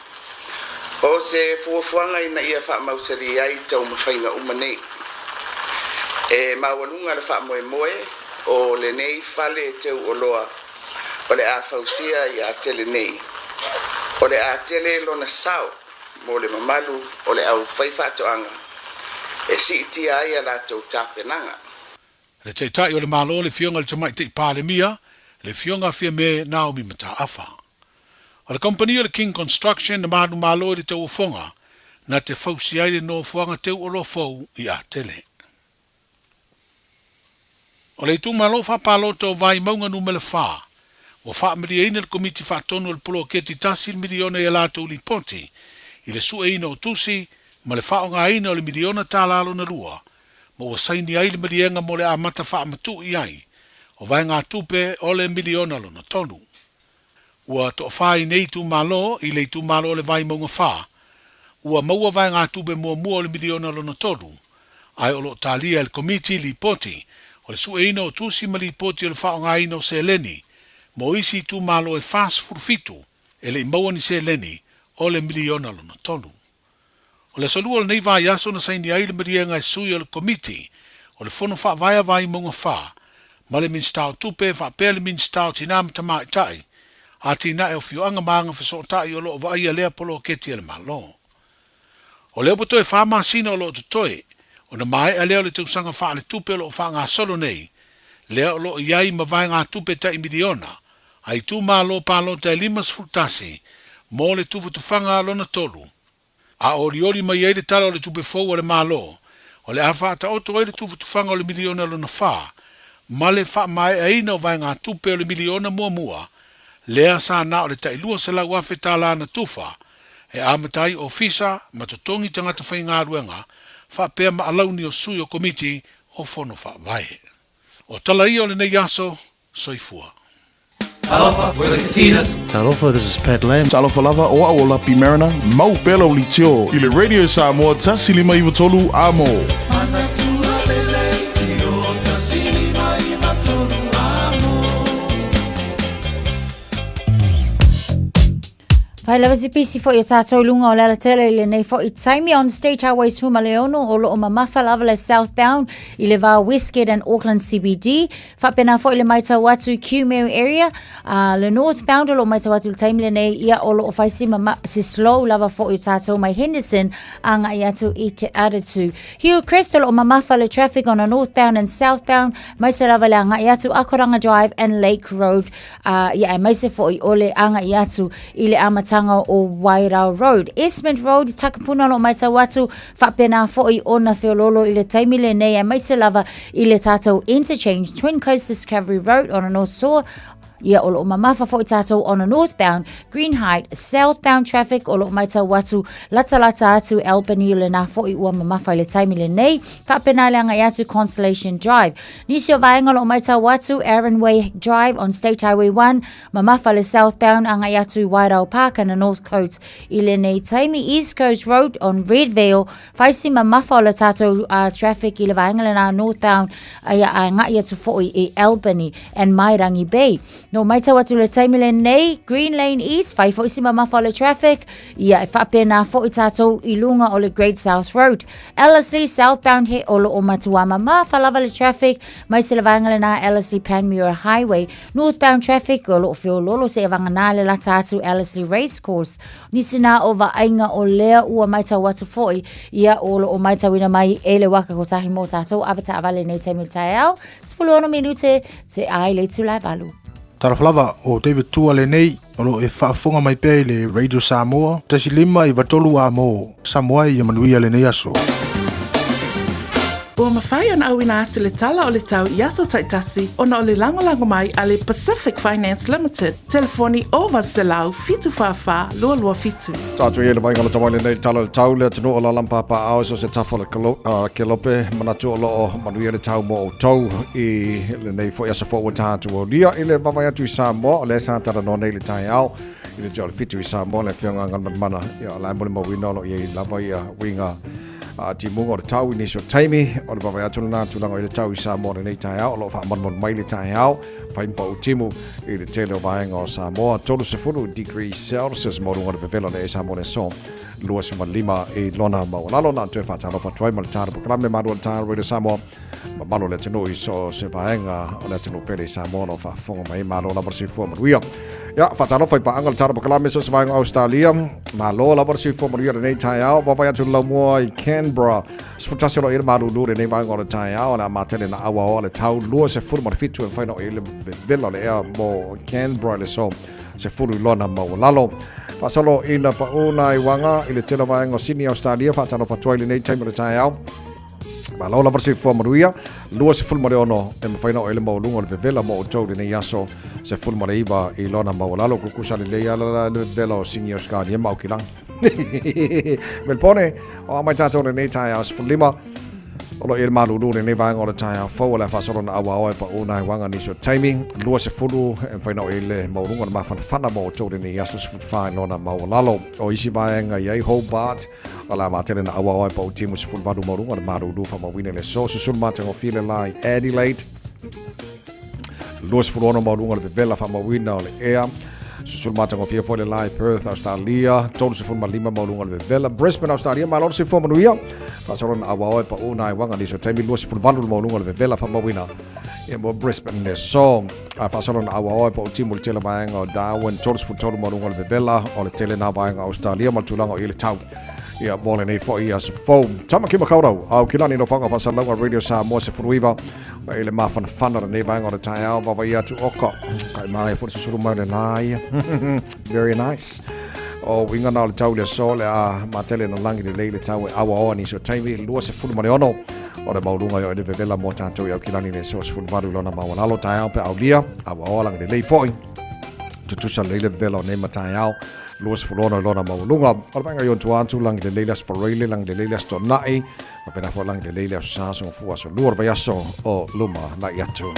o se fuafuaga ina ia faamausali ai taumafaiga uma nei. E maualuga le faamoemoe o lenei fale teu oloa o le a fausia ia tele nei, o le a tele lona sao mo le mamalu o le aufaifaatoaga e siitia ai a latou tapenaga. Le Taitai o le Malo, le Afioga i le Tamaitai Palemia, le Afioga Fiame Naomi Mataafa. O le kamupani o le King Construction na manumalo i le tauofoga na te fausia ai le nofoaga teu oloa fou i Atele. O le itumalo faapalota o Vaimauga Numera 4, ua faamalieina le Komiti Faatonu o le Poloketi $1 miliona i a latou lipoti i le sueina o tusi ma le faaaogaina o le miliona tala lona lua ma ua saini ai le maliega mo le amata faamatuu i ai o vaegatupe o le miliona lona tolu. Ua toafa i nei itumalo i le itumalo o le Vaimauga 4, ua maua vaegatupe muamua o le miliona lona tolu, ae o lo o talia e le Komiti lipoti o le sueina o tusi ma lipoti o le faaaogaina o seleni mo isi itumalo e 47 e le i maua ni seleni o le miliona lona tolu. O le aso Lua o lenei vaiaso na saini ai le maliega e sui o le Komiti o le Fono Faavae a Vaimauga 4 ma le Minisita o Tupe faapea le Minisita o Tinā ma Tamaitai, Atinae o Afioaga ma Agafesootai o lo o vaaia lea poloketi a le Malo. O lea ua toe fa masina o lo o totoe ona maea lea o le tausaga faaletupe o lo o faagasolo nei, lea o lo o i ai ma vaegatupe tai miliona a itumalo palota e 51 mo le tufatufaga lona tolu, a olioli mai ai le Tala o le Tupe fou a le Malo, o le a faataoto ai le tufatufaga o le miliona lona fa ma le faamaeaina o vaegatupe o le miliona muamua, lea sa na o le tai $200,000 na tufa e amata ai ofisa ma totogi tagata faigaluega faapea ma alauni o sui o Komiti o Fono Faavae. O tala ia o lenei aso, Soifua. Talofa, we're the Katinas. Talofa, this is Pat Lam. Talofa lava, o au o Lapi Mariner, mau pea lau leitio i le Radio Samoa 1593 Amo. Fai lava si pisi fo'i o tātou lunga o le alatele i lenei fo'i taimi on State Highway 16 o loo mamafa lava le southbound i le va Westgate and Auckland CBD. Faapena fo'i le maitau atu Kumeu area, le northbound o loo maitau atu i le taimi lenei ia o loo fai si, mama, si slow lava fo'i o tātou mai Henderson agai atu i Te Atatū. Hillcrest o loo mamafa le traffic on a northbound and southbound maise lava le agai atu Akoranga Drive and Lake Road ā, ia aemaise foʻi o le agaʻi atu i le amataga o Wairau Road. Esmond Road i Takapuna o lo o matau atu, faapena foʻi ona feoloolo i le taimi lenei aemaise lava i le tatou interchange Twin Coast Discovery Road on a North Shore, ia o lo o mamafa foʻi tatou on a northbound Greenhithe southbound traffic o lo o matau atu latalata atu Albany lenā foʻi ua mamafa i le taimi lenei faapena le agaʻi atu Constellation Drive. Nisi o vaega o lo o matau atu, Aaron Way Drive on State Highway 1, mamafa le southbound agai atu i Wairau Park and the North Coast i lenei taimi, East Coast Road on Redvale, faisi mamafa o le tatou traffic i le vaega lena northbound ia agai atu foi i Albany and Mairangi Bay. No matau atu le taimi lenei, Green Lane East, fai foi si mamafa o le traffic, ia e faapena foi tatou i luga o le Great South Road. Ellerslie Southbound he o loo matua mamafa lava le traffic mai se le vaega lena Ellerslie Panmure Highway. Northbound traffic o loo feololo se vagana le lata atu Ellerslie Racecourse. Nisi na o vaaiga o lea ua matau atu foi ia o loo matauina mai e le waka kotahi mo tatou ave taavale nei taimi o le taeao 16 minute te ai le itula e valu. Talofa lava, o David Tua lenei, o lo o e faafofoga mai pea i le Radio Samoa, 1 5 93 A mo Samoa ia manuia lenei aso. Ua mafai ona auina atu le tala o le tau i aso taitasi ona o le lagolago mai a le Pacific Finance Limited, telefoni 0800 744 227. Tatou i ai le vaaiga o le tauai lenei tala o le tau le atunuu o Lalampāpāao i so se tafa o le kelope manatu o lo o manuia le tau mo outou i lenei foi aso fou ua tatou aulia i le vaavaai atu i Samoa o lea sa talanoa nei i le taeao i le te o le 7 i Samoa le afioga a Galumalemana ia o la e molimauina o lo o i ai lava ia uiga a timuga o le tau i nisi o taimi o le vaavaai atu lena tulaga i le tau i Samoa lenei taeao o lo o faamalumalu mai le taeao fai ma pau timu i le tele o vaega o Samoa 30 degrees Celsius maualuga o le vevela o le ea i Samoa le aso 25 i lona maualalo na toe faatalofa atu ai ma le tā le polokalame malu o le tā Radio Samoa mamalu o le atunuu i so se vaega o le atunuu pele i Samoa o lo o faafofoga mai malo lava le soifua manuia. Ia, faatalofa i paaga le tala polokalame so se vaega o Australia. Malo lava le soifua manuia lenei taeao. Vaavaai atu le laumua i Canberra. 11 o lo o i le malulu lenei vaega o le taeao. O le a matele na auaoa le tau 27 e mafai ona oo i le vevela o le ea mo Canberra i le aso 10 i lona maualalo. Faasolo ina pau nai uaga i le tele o vaega o Sydney, Australia. Faatalofa atu ai lenei taimi o le taeao. Malo lava le soifua manuia, 26 e mafai ona oo i le maualuga o le vevela mo outou i lenei aso 19 i lona maualalo. Kukusa lelei lava le vevela o Sini Australia ma Aukilagi. Melbourne, o a mai tatou lenei taeao 15 o lo o i le malulu lenei vaega o le taeao fou o le a faasolo na auaoa e pau nai uaga nisi o taimi 20 e mafai ona oo i le maualuga o le mafanafana mo outou lenei aso 14 i lona maualalo. O isi vaega i ai Hobart, O le a matele na auaoa e pau timu 18 maualuga o le malulu faamauina i le aso susulu matagofie le la i Adelaide 26 maualuga o le vevela faamauina o le ea susulu matagofie foi le la i Perth Australia 35 maualuga o le vevela Brisbane Australia malo le soifua manuia faasolo na auaoa e pau na iwaga nisi o taimi 28 le maualuga o le vevela faamauina ia mo Brisbane le aso a faasolo na auaoa e pau timu le tele vaega o Darwin 33 maualuga o le vevela o le tele na vaega Australia ma le tulaga o i le tau ia mo lenei foi aso fou. Tamaki Makaurau, Aukilani no whanga whasalauga Radio Samoa 19 i le mafanafana lenei vaega o le taeao vaavaai atu oka. Kai māia foi le susulu mai o le la ia. Very nice. O uiga na o le tau le aso le a matele na langi lelei le tau e awaoa nisi o taimi 26 o le maualuga i o i le vevela mo tatou i Aukilani le aso 18 lona maualalo taeao pe aulia awaoa langi lelei foi. Tutusa lelei le vevela o nei mataeao 26 i lona maualuga. O le vaega i ona tua atu, lagi lelei le Aso Faraile, lagi lelei le Aso Toonai, faapena foi lagi lelei le Aso Sa, Aso Gafua, Aso Lua o le vaiaso o luma na'i atu.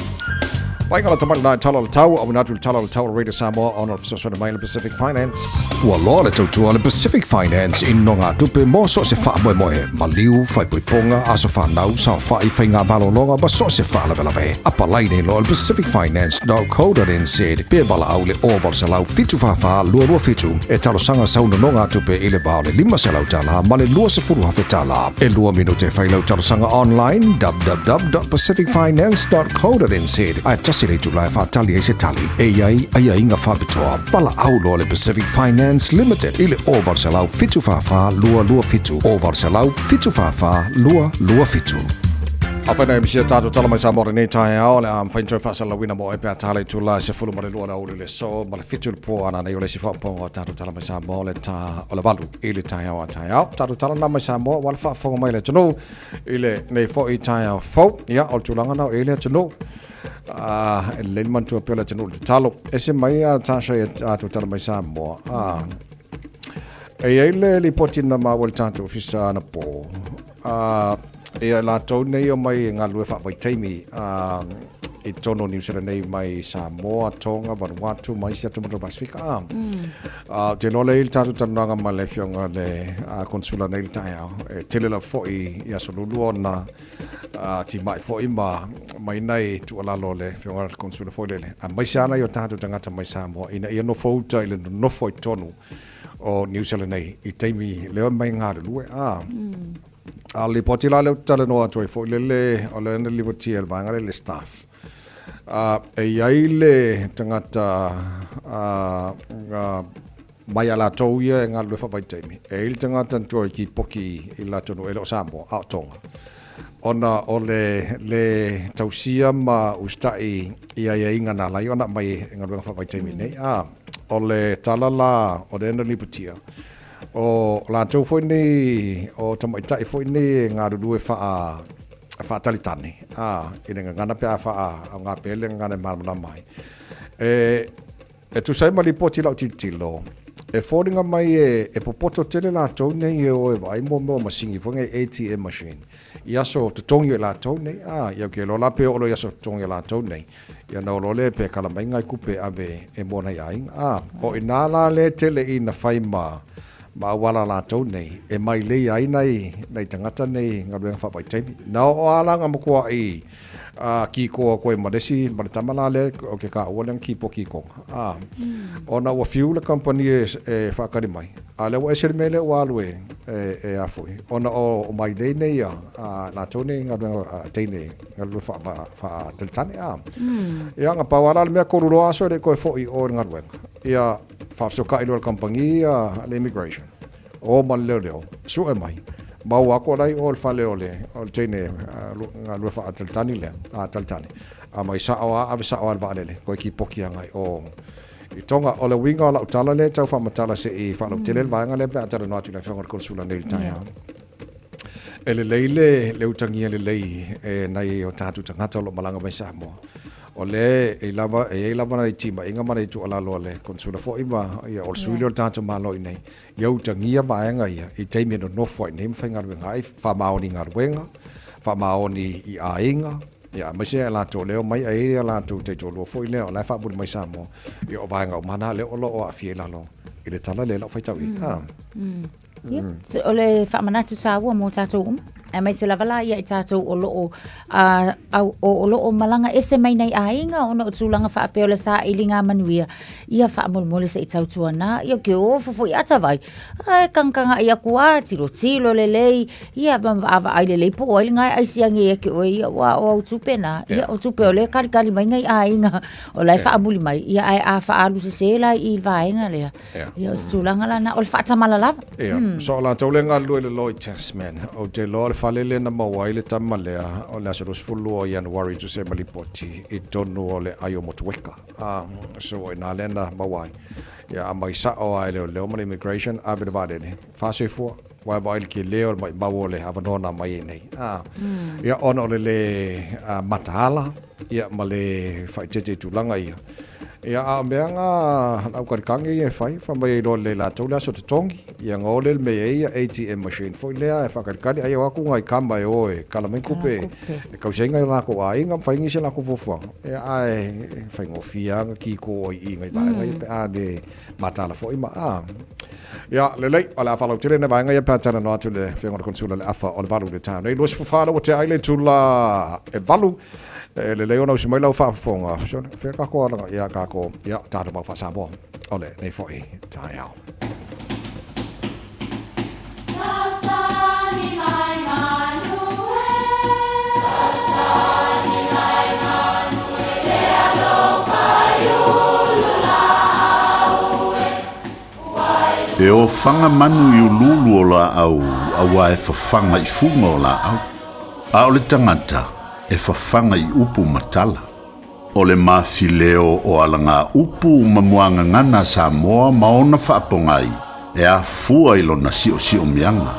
Paega lata mai lena i Tala o le Tau, auina atu i le Tala o le Tau a Radio Samoa ona o le fesoasoani mai a le Pacific Finance. Ua loa le tautua a le Pacific Finance i nogatupe mo so o se faamoemoe, maliu, faaipoipoga, aso fanau, saofai, faiga malologa ma so o se faalavelave. Apalai nei loa i le pacificfinance.co.nz pe valaau i le 0800 744 227 e talosaga sau nonogatupe i le va o le $500 ma le $20,000. E lua minute e fai lau talosaga online www.pacificfinance.co.nz ae tasi le itula e faatali ai se tali. E i ai aiaiga faapitoa. Valaau loa le Pacific Finance Limited i le 0800 744 227 0800 744 227. Afai na e misia tātou tala mai Samoa lenei taeao, le a mawhai toi whaasalawina mo e pea tāle tula e se fulu ma le lua le auli le so ma le fitu le pō ana nei o le si whaaponga o tātou tala mai Samoa le tā o le valu i le taeao a taeao. Tātou tala nā mai Samoa, wala whaafonga mai le atunuu i le nei fo'i taeao fou. Ia, o le tulaga nao e le atunuu. E lelei le manatua pea o le atunuu i le tatalo. Ese mai a Tasha i a tātou tala mai Samoa. E i ai le lipoti na maua i le tātou ofisa anapō. Ia, latou nei o mai e galulue faavaitaimi i totonu o Niu Sila nei mai Samoa, Tonga, Vanuatu ma isi atu motu o Pasifika. Ou te iloa lea i le tatou talanoaga ma le afioga le Konsula nei i le taeao, e tele lava foi i aso lulu ona timai foi ma mai nai tuualalo a le afioga le Konsula foi lele, aemaise lava nai o tatou tagata mai Samoa ina ia nofouta i le nonofo i totonu o Niu Sila nei i taimi lea mai galulue. A o le lipoti la lea ou te talanoa atu ai foi lele, o lea na lipotia e le vaega lea le staff. E i ai le tagata mai a latou ia e galulue faavaitaimi, e i ai le tagata na toe kipoki i le latou nuu, e le o Samoa, a o Tonga. Ona o le lē tausia ma usitai i aiaiga na ala ai ona aumai e galuega faavaitaimi nei. O le tala la o lea na lipotia, o latou foi nei, o tamaitai foi nei e galulue faa faatalitane, a, i le gagana pe a faaaoga pea le gagana e malamalama ai. E tusa ai ma lipoti i lau tilotilo, e foliga mai e popoto tele latou nei e o e vaai mo mea o masini foi nei ATM machine i aso totogi o i latou nei. A, ia ou te iloa la pe oo loa i aso totogi o latou nei, ia ona oo loa lea pe kala mai nai tupe e ave e mo nai aiga. A, o i ina la lea tele ina fai ma ma auala a latou nei e mailei ai nai nai tagata nei galuega faavaitaimi. Na oo lava la nga makuaʻi a kikoa koe ma le isi ma le tama la lea o ke kaua lea na kipoki i Tonga. A, ona ua fiu le kamupani e, e whaakari mai. A lea ua ese le mea lea ua alu e, e, e a foi. Ona o, o mailei nei a, a latou nei galuega a teine galulue wha, wha, whaatalitane. A, ia, nga pau ala le mea kolu loa aso e le koe foi o le galuega. Ia, whaafesokai loa le kamupani a le immigration. O ma le leoleo, sue mai, maua aku ala i o le fale o le, o le teine galue faatalitani lea, a talitani. A mai sao a, ave sao a le vaalele, koe kipoki agai o i Tonga. O le uiga o lau tala lea e tau faamatala se i faalautele le vaega lea pe a talanoa atu i le Afioga i le Konesula nei i le taeao. E lelei le, le utagia lelei e nai o tatou tagata o lo o malaga mai Samoa. O lea e lava, e i ai lava nai timaiga ma nai tuualalo a le Konesula foi ma, ia, o le sui lea o le tatou Malo i inei, Ia utagia vaega ia i taimi e nonofo ai nei ma faigaluega ai, faamaoni i galuega, faamaoni i aiga, ia aemaise a latou lea e omai ai a latou taitoalua foi lea o la e faamuli mai Samoa, ia o vaega uma na lea o lo o aafia i lalo i le tala lea o lau faitau i ai. Ia, o le faamanatu taua mo tatou uma. Aemaise lava la ia i tatou o lo o, o lo o malaga ese mai nei aiga ona o tulaga faapea o le sailiga manuia, ia faamolemole se i tautuana, ia ke ofo foi ata vai, ae kagakagaʻi aku lava, tilotilo lelei, ia ma vaavaai lelei po o ai lena e aisiagi ia te oe, ia ua o au tupe na, ia o tupe o lea e kalikali mai nai aiga o la e faamuli mai, ia ae a faaalu sese la i le vaega lea, Ia o se tulaga la na, o le faatamala lava. Ia, so o latou lea e galulue i le Lloyd Tasman, ou te iloa o le fale lea na maua ai le tama lea o le aso 22 o Ianuari tusa ai ma lipoti i totonu o le aai o Motueka. So o i ina lea na maua ai. Ia, a mai sao lava e leoleo ma le immigration, ave le vaalele, faasoifua, vaevaai le tele o le maumau o le avanoa na aumai ai nei. Ia, ona o le lē mataala, ia, ma le faaeteete i tulaga ia. Ia, a o mea nga le aukalikagi ia e fai, fai mai ai loa lelei latou le aso totogi, ia ona o lea i le mea e i ai ATM machine foi lea e faakalikali, ai o atu nai tama e o e kala mai tupe e tausi ai nai o latou aiga ma fai nisi a latou fuafuaga, ia ae faigofie lava ona kiko ai i i nai vaega ia pe a le mataala foi ma a. Ia, lelei, o le a faalautele nai vaega ia pe a talanoa atu i le Afioga i le Konesula i le afa o le 8 i le taeao nei. 24 lea ua tea ai le itula e 8. E lelei ona usi mai lau faafofoga. Fea kākou alaga ia kākou, ia tatou mau faa-Samoa o lenei foi taeao. E ofaga manu i uluulu o laau auā e fafaga i fuga o laau, a o le tagata e fafaga i upu ma tala. O le mafileo o alagaupu ma muagagana a Samoa ma ona faapogai e afua i lona siosiomiaga.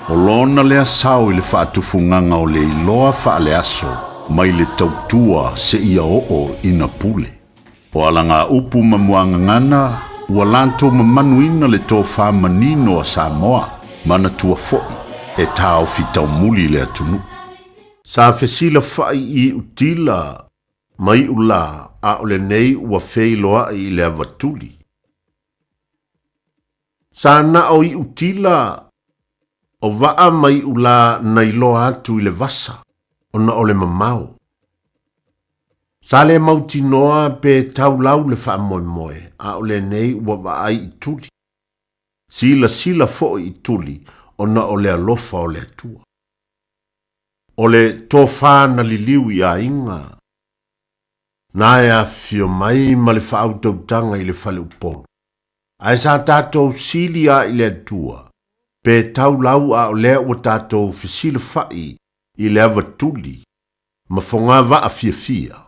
O lona lea sao i le faatufugaga o le iloa faaleaso mai le tautua seia oo ina pule. O alagaupu ma muagagana ua latou mamanuina le tofa manino a Samoa, manatua foi e taofi taumuli le atunuu. Sa fesilafa'i i Iutila ma Iulā a o lenei ua feiloa'i i le avatuli. Sa na o Iutila o vaa ma Iulā na iloa atu i le vasa ona o le mamao. Sa le mautinoa pe taulau le faamoemoe a o lenei ua vaai i tuli. Silasila foi i tuli ona o le alofa o le Atua. O le tofa na liliu i aiga, na e afifio mai ma le faautautaga i le fale Upolu. Ae sa tatou sili a i le Atua, pe taulau a o lea ua tatou fesilafa'i i le avatuli ma fogavaa fiafia.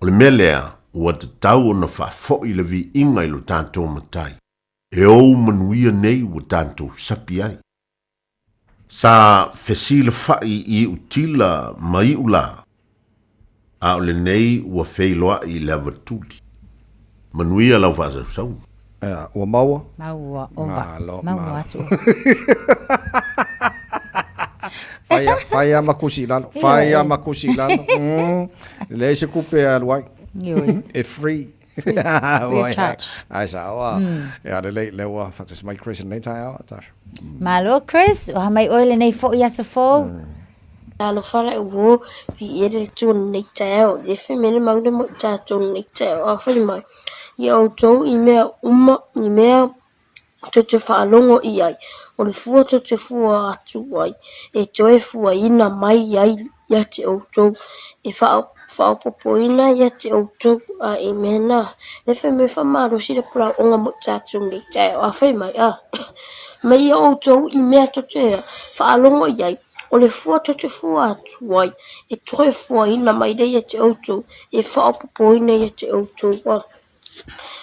O le mea lea ua tatau ona faafo'i le viiga i lo tatou Matai, e ou manuia nei ua tatou sapi ai. Sa fesilafa'i i Iutila ma Iulā, a o lenei ua feiloa'i i le avatuli. Manuia lau faasausauga. Ea, ua maua? Maua, ova. Malo, Maua malo. atu. Fai, fai lava ma kusi i lalo. Fai lava ma kusi i lalo. Leai se kupe e alu ai. Ioe. E free. Free, free of charge. Ai sao a. Ia lelei, lea ua faatasi mai Chris i lenei taeao, Tasha. Malo Chris, ua mai ʻoe lenei foʻi aso fou. Talofa le uo, viia le Atua lenei taeao, le fai mai le mau le mo i tatou lenei taeao, a fai mai, ia outou i mea uma, i mea tou te faalogo i ai, o le fua tou te fua atu ai, e toe fuaina mai ai ia te outou, e faaopoopoina ia te outou, a i mea na, le fai mai faamalosi le palaoga mo i tatou nei taeao, a fai mai, a mai ia outou i mea tou te faalogo i ai, o le fua tou te fua atu ai, e toe fuaina mai lea ia te outou, e faaopoopoina ia te outou.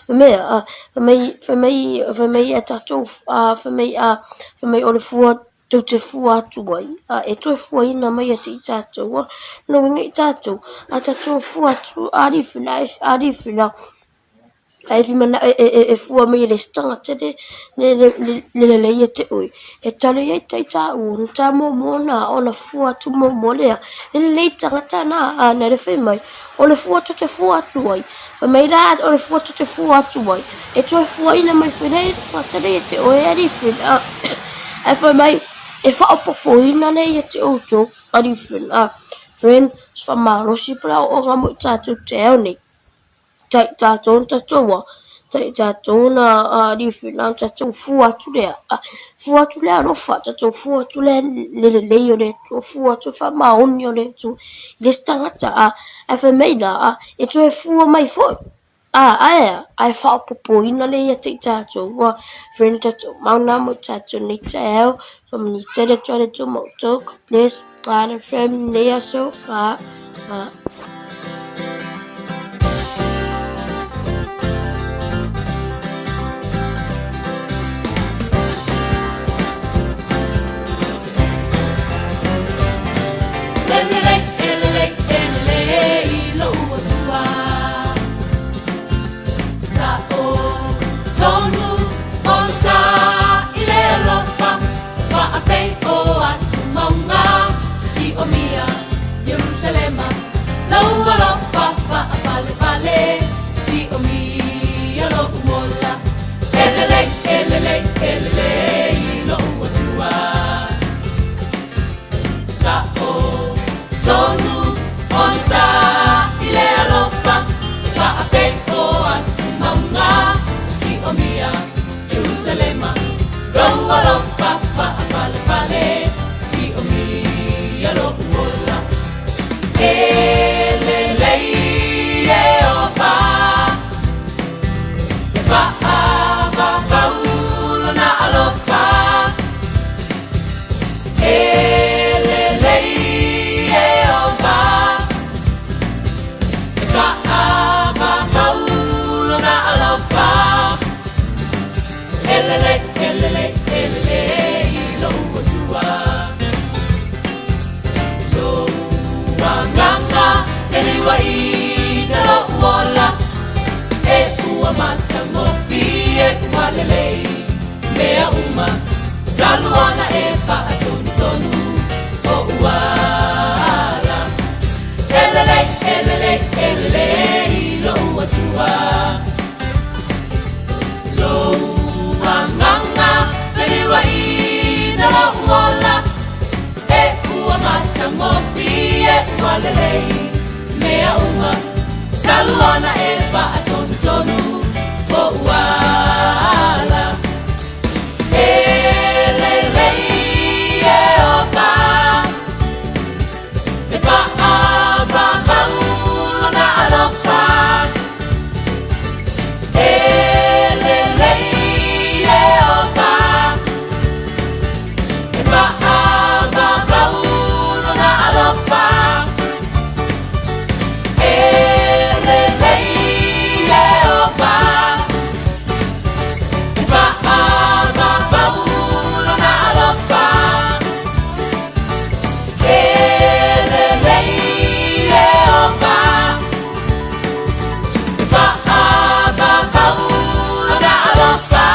A mea, a, fai mai, fai mai, fai mai ia tatou, a, fai mai, a, fai mai o le fua tou te fua atu ai, a e toe fuaina mai ia te i tatou, a, no uiga i tatou, a tatou fua atu, a alii fina, a alii fina, a e fimana e, e, e, e fua mai e le isi tagata le, le, le, le, le lelei ia te oe, e tali ai tai tāua, na tā muamua ona, ona fua atu muamua lea, e lelei tagata na, a na le fai mai, o le fua tou te fua atu ai, fai mai la o le fua tou te fua atu ai, e toe fuaina mai foi lea tagata lea ia te oe alii fina, ae fai mai, e faaopoopoina lea ia te outou alii fina, friend, faamalosi pe la ooga mo i tatou te ao nei. Tai tatou na tatou a, tai tatou na alii na tatou fua atu lea, fua atu lea alofa, tatou fua atu lea le lelei o le Atua, fua atu le faamaoni o le Atua i le isi tagata, a, ae fai mai la, a, e toe fua mai foi, a, ae a, ae faaopoopoina lea ia te i tatou, ua friend tatou mau na mo i tatou nei taeao, faamanuia tele atu ai le Atua ma outou, God bless. God FM nei aso fa, fa. Talu ona e faatonutonu o uala. E lelei, e lelei, e lelei lou Atua. Lou agaga feliuaina lou ola. E ua matagofie ua lelei mea uma. Talu ona e faatonutonu o uala. E lelei Ieova. E faavavau lona alofa. E lelei Ieova. E faavavau lona alofa. E lelei Ieova. E faavavau lona alofa. E lelei Ieova. E faavavau lona alofa.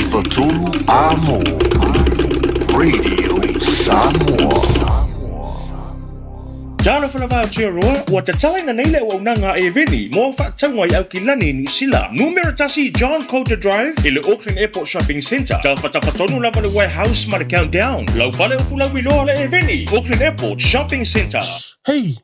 1593 Amo Radio Samoa. Talofa lava Aotearoa, ua tatalaina nei le auaunaga a Airveni mo au faatauga i Aukilani, Niu Sila. Numera 1 John Coulter Drive i le Auckland Airport Shopping Centre. Tafatafatono lava le Warehouse ma le Countdown. Lau fale o fulauiloa le Airveni, Auckland Airport Shopping Centre. Hei!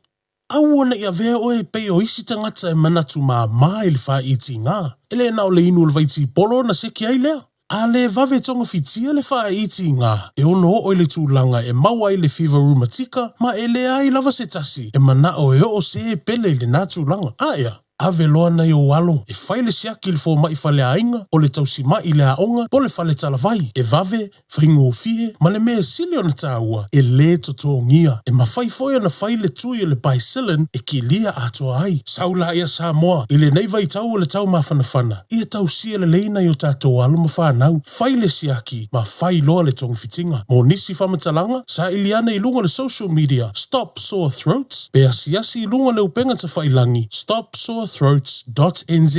Aua ne i avea oe e pei o isi tagata e manatu māmā i le fāiitiga. E le na o le inu o le vaitipolo ona seki ai lea. A le vave togafitia le fāiitiga, e ono oo i le tulaga e maua ai le fiva rumatika ma e leai lava se tasi e manao e oo se e pele i lenā tulaga. Aea, ave loa nai ou alo e fai le siaki i le fomai faleaiga, o le tausima'i i le aoga, po o le fale talavai, e vave, faigofie, ma le mea e sili ona tāua, e lē totogia. E mafai foi ona fai le tui o le Bicillin e kilia atoa ai. Sau laia Samoa, i lenei vaitau o le tau mafanafana, ia tausia lelei nai o tatou alo ma fanau, fai le siaki ma fai loa le togafitiga. Mo nisi faamatalaga, saili ane i luga o le social media Stop Sore Throats pe asiasi i luga o le upega tafailangi stopsorethroats.nz.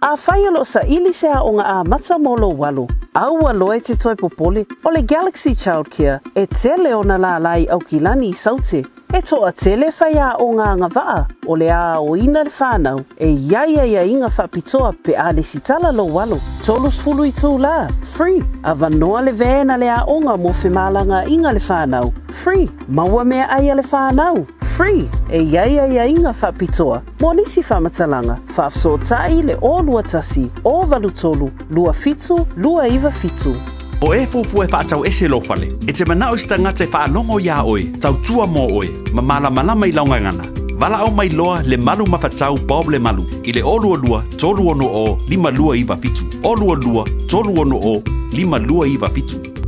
Afai o lo o saili se aoga amata mo lou alo, aua loa e te toe popole, o le Galaxy Childcare e tele ona lālā i Aukilani i Saute. E toatele faiaoga agavaa o le a aoina le fanau e i ai aiaiga faapitoa pe a lesitala lou alo. 30 itulā, free, avanoa le van a le aoga mo femalagaaiga le fanau, free, maua meaai a le fanau, free, e i ai aiaiga faapitoa mo nisi faamatalaga, faafesootai le 021 083 27 297. O e fuafua e faatau ese lou fale, e te manao i se tagata e faalogo iā oe, tautua mo oe, ma malamalama i lau gagana. Valaau mai loa Lemalu Mafatau Bob Lemalu i le 022 360 5297, 022 360 5297.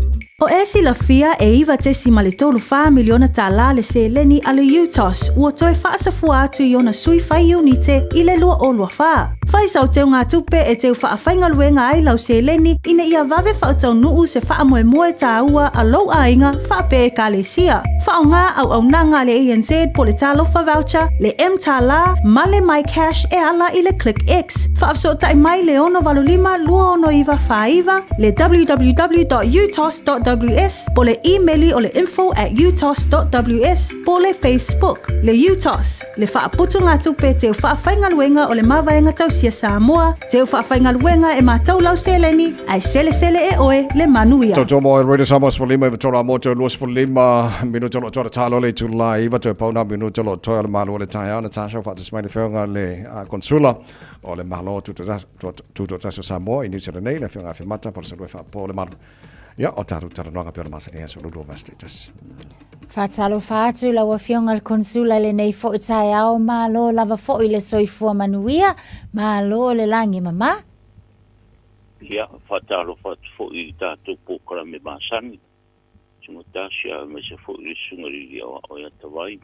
O e silafia e 9.34 miliona tālā le seleni a le UTOS ua toe faasafua atu i ona sui fai iunite i le 2024. Fai sau teugatupe e teu faafaigaluega ai lau seleni ina ia vave faataunuu se faamoemoe tāua a lou aiga faapea ekalesia. Faaaoga auaunaga a le ANZ po o le Talofa Voucher, le mTālā ma le MyCash e ala i le ClickX. Faafesootai mai le 685 269 49, le www.utos.ws po o le imeli o le info@utos.ws po o le Facebook. Le UTOS, le faaputugatupe teu faafaigaluega o le Mavaega Tausia Samoa, teu faafaigaluega e matou lau seleni, ae selesele e oe le manuia. Tautua mo Radio Samoa 15 i 3 mo te 25 minuta o lo o toa talo le itula 9 toe pau nā minuta o lo o toe o le malu o le taeao Natasha faatasima i le afioga le Konsula o le Malo Tutoatasi o Samoa i New Zealand nei le afioga Afemata Palusalua faapopo o le malu ia o tatou talanoaga pei ona masani aso lua vase taitasi. Faatalofa atu lau Afioga i le Konsula i lenei foi taeao, malo lava foi le soifua manuia, malo le lagi mama. Ia, faatalofa atu foi i le tatou polokalame masani, Susuga Tasha aemaise foi le Susuga i le Alii Aoao ia Tavai,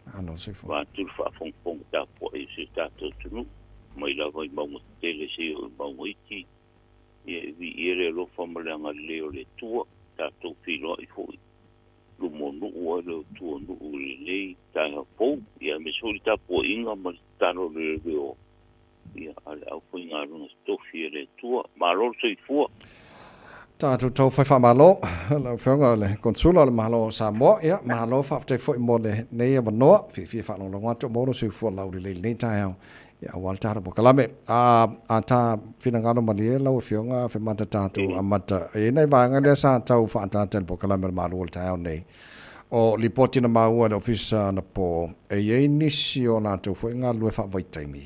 vaeatu le faafogafoga tapuai a si o tatou atunuu, mai lava i mauga tetele seia oo i mauga iti, ia e viia le alofa ma le agalelei o le Atua, tatou feiloai foi. foi le tapuaiga ma le tatalo le leo ia a le aufaigaluega totofi a le Atua. Malo le soifua. Tatou tau fai faamalo lau Afioga i le Konesula o le Malo o Samoa. Ia, malo faafetai foi mo lenei avanoa. Fiafia e faalogologo atu mo lou soifua laulelei i lenei taeao, ia, aua le tatou polokalame. A, a ta finagalo malie lau Afioga Femata tatou amata e i ai nai vaega lea sa tau faaataata i le polokalame o le Malu o le taeao nei. O lipoti na maua e le Ofisa anapo, e i ai nisi o latou foi galulue faavaitaimi,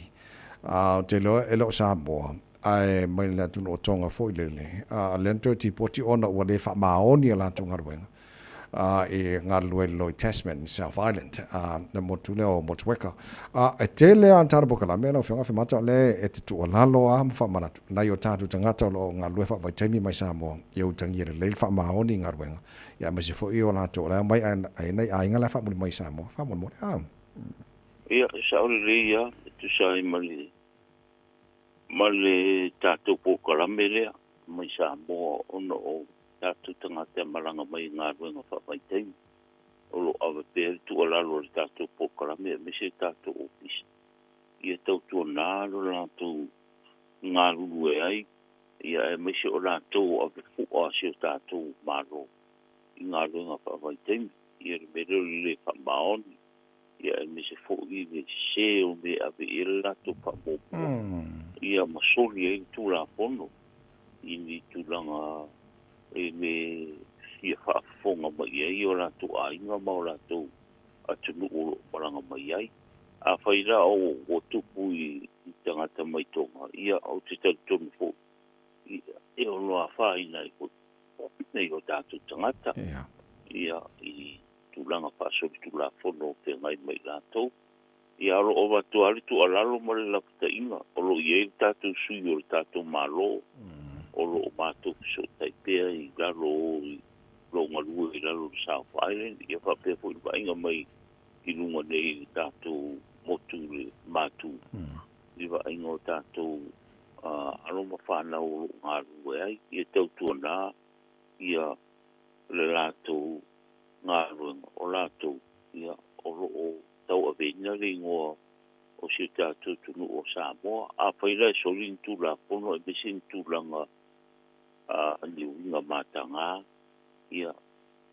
a ou te iloa e le o Samoa, ae mai le atunuu o Tonga foi lele, a lea na toe tipoti ona ua le faamaoni a latou galuega a i galulue i lalo i Tasman, South Island, a le motu lea o Motueka. A e tele lava tala polokalame lau Afioga Femata o lea e te tuualalo lava ma faamanatu nai o tatou tagata o lo o galulue faavaitaimi mai Samoa ia utagia lelei le faamaoni i galuega ia aemaise foi o latou o la e omai ae nai aiga la e faamuli mai i Samoa faamolemole. A. Ia, e sao lelei lava e tusa ai ma le ma le tatou polokalame lea mai Samoa ona o tatou tagata e malaga mai i galuega faavaitaimi. O lo o ave pea le tuualalo a le tatou polokalame aemaise le tatou ofisa ia tautuana lo latou galulue ai, ia aemaise o latou ave fua a si o tatou Malo i galuega faavaitaimi. Ia le mea lea o le lē faamaoni, ia aemaise foi le sese o mea e ave i ai le latou faamuamua, ia ma soli ai le Tulafono i ni tulaga e le fia faafofoga mai i ai o latou aiga ma o latou atunuu o lo o malaga mai ai. Afai la ua tupu i tagata mai Toga, ia ou te talitonu foi e ono afaina ai foi nai o tatou tagata ia i tulaga faasolitulafono o feagai ma i latou. Ia o lo o avatu lava le tuualalo ma le lapataiga o lo o i ai le tatou sui o le tatou Malo o lo o matou fesootai pea i lalo o i lo o galue i lalo o le South Island, ia faapea foi le vaaiga mai i luga nei i le tatou motu i le Matu i le vaaiga o tatou alo ma fanau o lo o galulue ai, ia tautuana ia le latou galuega, o latou ia o lo o tauaveina le igoa o si o tatou atunuu o Samoa. Afai la e soli ni Tulafono aemaise ni tulaga ni uiga mataga, ia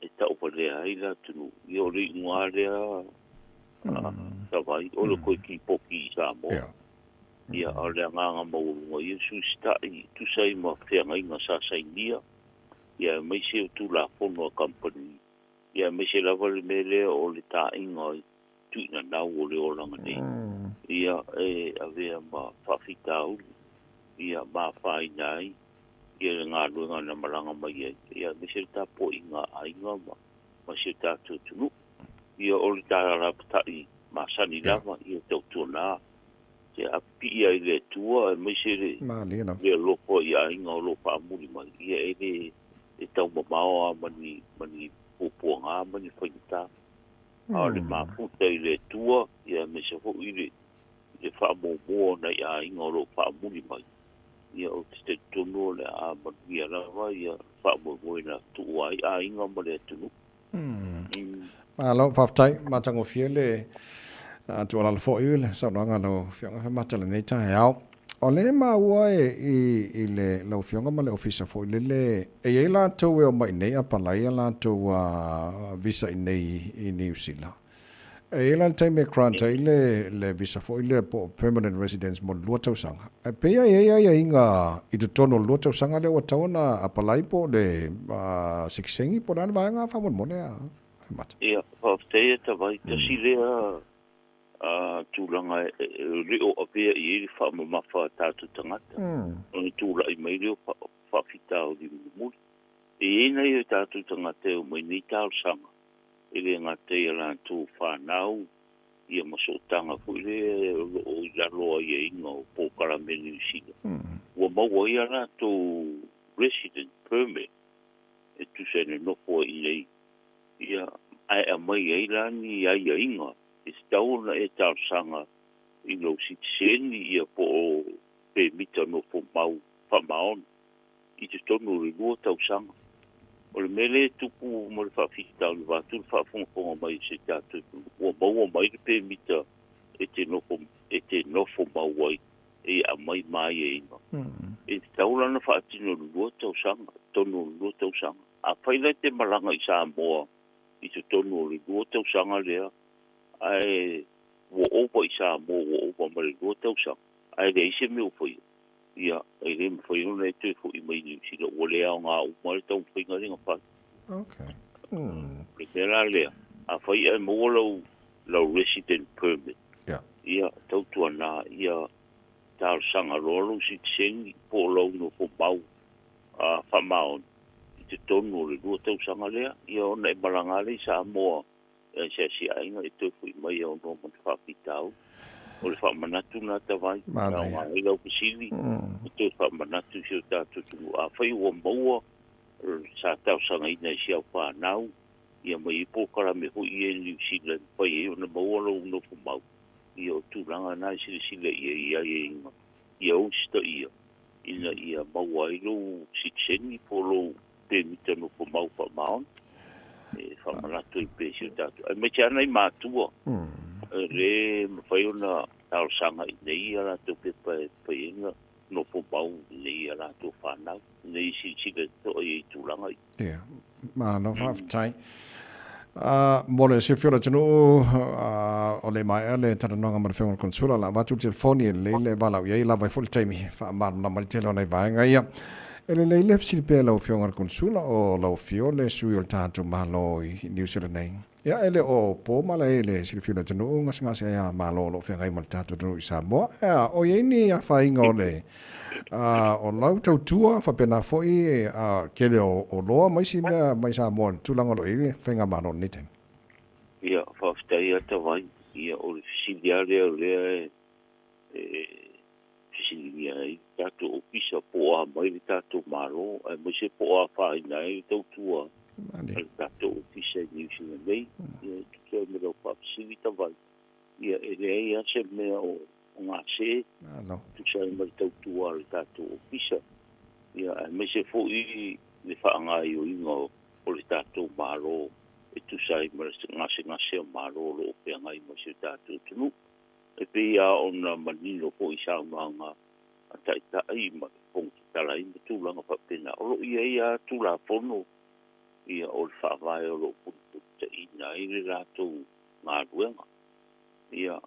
e tauvalea ai le atunuu, ia o le iuga lea Tavai, o le toe tipoti i Samoa. Ia, a o le agaga maualuga ia, suisita'i, tusa ai ma feagaiga sa sainia, ia aemaise o Tulafono a kamupani, ia aemaise lava le mea lea o le taaiga i tuinanau o le olaga nei, ia e avea ma faafitauli, ia ma afaina ai ia le galuega na malaga mai ai, ia aemaise le tapuaiga a aiga ma si o tatou atunuu. Ia o le talapata'i masani lava, ia tautuana Ia apipii ai le Atua aemaise le le alofa i aiga o lo o faamuli mai, ia e le e taumamao lava ma ni ma ni puapuaga ma ni faigata. A o le mafuta i le Atua, ia aemaise foi le le faamuamua o nai aiga o lo o faamuli mai, ia ou te talitonu o le a manuia lava ia faamoemoe na tuua ai aiga ma le atunuu. Malo, faafetai, matagofie le tuualalo foi i le saunoaga a lau Afioga Femata i lenei taeao. O lea e maua i le lau Afioga ma le Ofisa foi lele, e i ai latou e omai i inei apalai a latou visa i inei i Niu Sila. E i ai la le taimi e grant ai le visa foi lea po o permanent residence mo le 2 tausaga. Ae pei e i ai aiaiga i totonu o le 2 tausaga lea ua tatau ona apalai po o le sikiseini po o le a le vaega faamolemole a Mata. Ia, faafetai e Tavai. Tasi lea tulaga e le o avea i ai le faamamafa a tatou tagata ona tulai mai lea o faafitauli mulimuli. E i ai nai o tatou tagata e omai nei talosaga e le gata i a latou fanau ia ma sootaga foi lea o lo o i lalo o aiaiga o polokalame a Niu Sila, ua maua ai a latou resident permit e tusa ai le nofo ai i inei, ia, ae aumai ai la ni aiaiga e tatau ona e talosaga i lou sitiseni ia po o pemita nofo mau faamaoni. i totonu o le 2 tausaga. O le mea lea e tupu ma le faafitauli vaeatu le faafogafoga mai a si o tatou atunuu, ua maua mai le pemita e te nofo e te nofo mau ai e ia aumai ma aiaiga. E tatau la ona faatino i le 2 tausaga, totonu o le 2 tausaga. Afai la e te malaga i Samoa i totonu o le 2 tausaga lea, ae ua ova i Samoa ua ova ma le 2 tausaga, ae leai se mea o faia, ia, e le mafai ona e toe foi mai i Niu Sila, ua le aoga uma le taumafaiga lea na fai. Okay. O le mea la lea, afai ae maua lau, lau resident permit, yeah. ia, tautuana, ia, talosaga loa lou sitiseni po o lau nofomau faamaoni i totonu o le 2 tausaga lea, ia ona e malaga lea i Samoa e asiasi aiga e toe foi mai e aunoa ma ni faafitauli. O le faamanatu lena Tavai, e aoga ai lau fesili, e toe faamanatu i si o tatou atunuu. Afai ua maua sa talosagaina e si au fanau, ia ma i ai polokalame foi ia i Niu Sila e mafai ai ona maua lou nofomau, ia o tulaga na e silasila i ai i aiaiga ia usitaia ina ia maua ai lou sitiseni po o lou pemita nofomau faamaoni e faamanatu ai pea i si o tatou aemaise lava nai matua e le mafai ona talosaga i nei a latou pepa e mafai ai ona nofomau i nei a latou fanau ina ia silasila totoa i ai i tulaga ia. Ia, malo faafetai. Mo le silafia o le atunuu, o le maea le talanoaga ma le Afioga i le Konesula, o le a avatu le telefoni e lelei le valaau i ai, lava ai foi le taimi e faamalamalama ai le tele o nai vaega ia. E lelei le fesili pea i lau Afioga i le Konesula, o lau afio le sui o le tatou Malo i Niu Sila nei. Ia, e le o po malae i le silafia o le atunuu gasegase ai a Malo o lo o feagai ma le tatou atunuu i Samoa. Ea, o i ai ni afaina o le, o lau tautua faapena foi a tele o oloa ma isi mea mai Samoa i le tulaga o lo o i ai le faigamalo i lenei taimi? Ia, faafetai lava Tavai. Ia, o le fesili lava lea o lea e fesiligia ai le tatou ofisa po o a mai le tatou Malo aemaise po o afaina ai le tautua a le tatou ofisa i Niu Sila nei. Ia, e tusa ai ma lau faafesili Tavai, ia e leai lava se mea o gase e tusa ai ma le tautua a le tatou ofisa, ia aemaise foi le faagaoioiga o le tatou Malo e tusa ai ma le gasegase o Malo o lo o feagai ma si o tatou atunuu. E pei lava ona manino foi i saunoaga a Taitai ma le Fofoga Fetalai ma tulaga faapena, o lo o i ai lava Tulafono ia o le Faavae o lo o pulipulitaiina ai le latou galuega. Ia,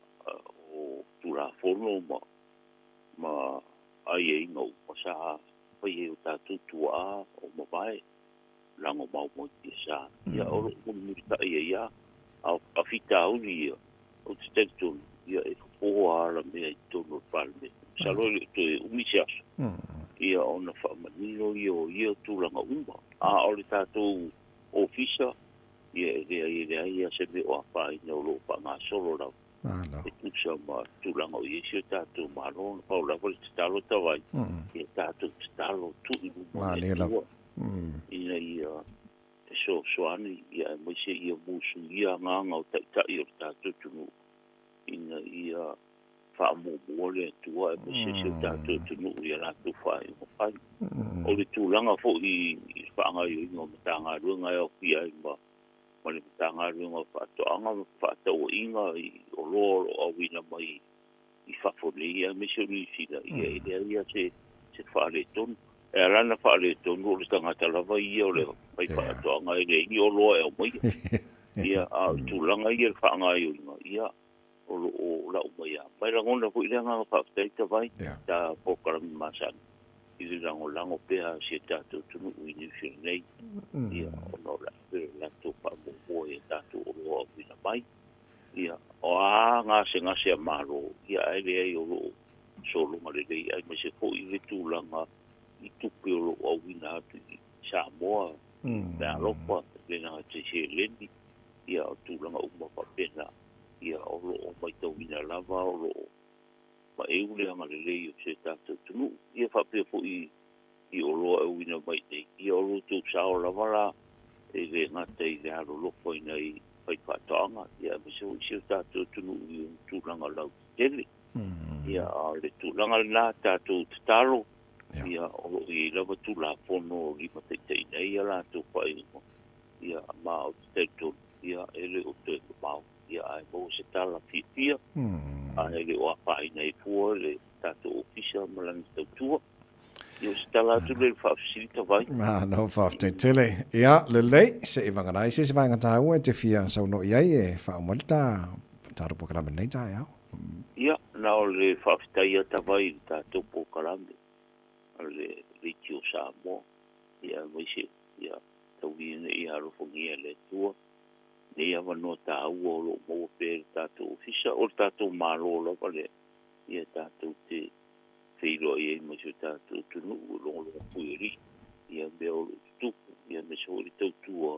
o Tulafono ma ma aiaiga uma sa fai ai o tatou tuaa o mavae, lagomau mai tiasa. Ia, o lo o mulimulitai ai lava. A o faafitauli ia, ou te talitonu, ia e fofo lava ala mea i totonu o le Palemene. Masalo e le o toe umi se aso, ia ona faamanino ia o ia tulaga uma. A o le tatou ofisa, ia e leai e leai lava se mea o afaina o lo o faagasolo lava e tusa ma tulaga o i ai si o tatou Malo. Na pau lava le tatalo tavai, ia tatou tatalo tuu i luma o le Atua ina ia fesoasoani ia aemaise ia musuia agaga o taitai o le tatou atunuu ina ia faamuamua le Atua aemaise si o tatou atunuu i a latou faaiuga fai. O le tulaga foi i le faagaoioiga o Matagaluega e aofia ai ma ma le Matagaluega o Faatoaga ma Fefaatauaiga i oloa o lo o auina mai i fafo nei aemaise o Niu Sila, ia e leai lava se se faaletonu. E ala ona faaletonu o le tagata lava ia o le faifaatoaga e leai ni oloa e aumaia. Ia, a o le tulaga ia i le faagaoioiga, ia, o lo o lau mai lava. Ma e lagona foi le agaga faafetai Tavai, ta polokalame masani i le lagolago pea a si o tatou atunuu i Niu Sila nei, ia, ona o le ave o le latou faamuamua i a tatou oloa auina mai. Ia, o a gasegase a Malo, ia ae leai o lo o sologa lelei, aemaise foi le tulaga i tupe o lo o auina atu i Samoa, i meaalofa, e le gata i seleni, ia o tulaga uma faapena, ia o lo o matauina lava o lo o maeu le agalelei o si o tatou atunuu. Ia faapea foi i oloa e auina mai nei, ia o lo outou sao lava la, e le gata i le alolofa i nai faifaatoaga, ia aemaise foi si o tatou atunuu i ona tulaga lautetele. Ia, a o le tulaga lena tatou tatalo, ia o lo o i ai lava Tulafono o limataitaiina ai a latou faaiuga, ia ma ou te talitonu, ia e le o toe mamao, ia ae maua se tala fiafia. Ae le o afaina ai fua le tatou ofisa ma lana tautua. Ia o se tala atu lea i le faafesili Tavai. Malo faafetai tele. Ia, lelei, se i vagana ai se isi vaega taua e te fia saunoa i ai e faauma ai le ta tatou polokalame i lenei taeao. Ia, na o le faafetai a Tavai i le tatou polokalame a le Leitio Samoa, ia aemaise ia taulia nei ia alofagia e le Atua lenei avanoa taua o lo o maua pea e le tatou Ofisa, o le tatou Malo lava lea, ia tatou te feiloai ai ma si o tatou atunuu e logologo puialii ia mea o lo o tutupu, ia aemaise foi le tautua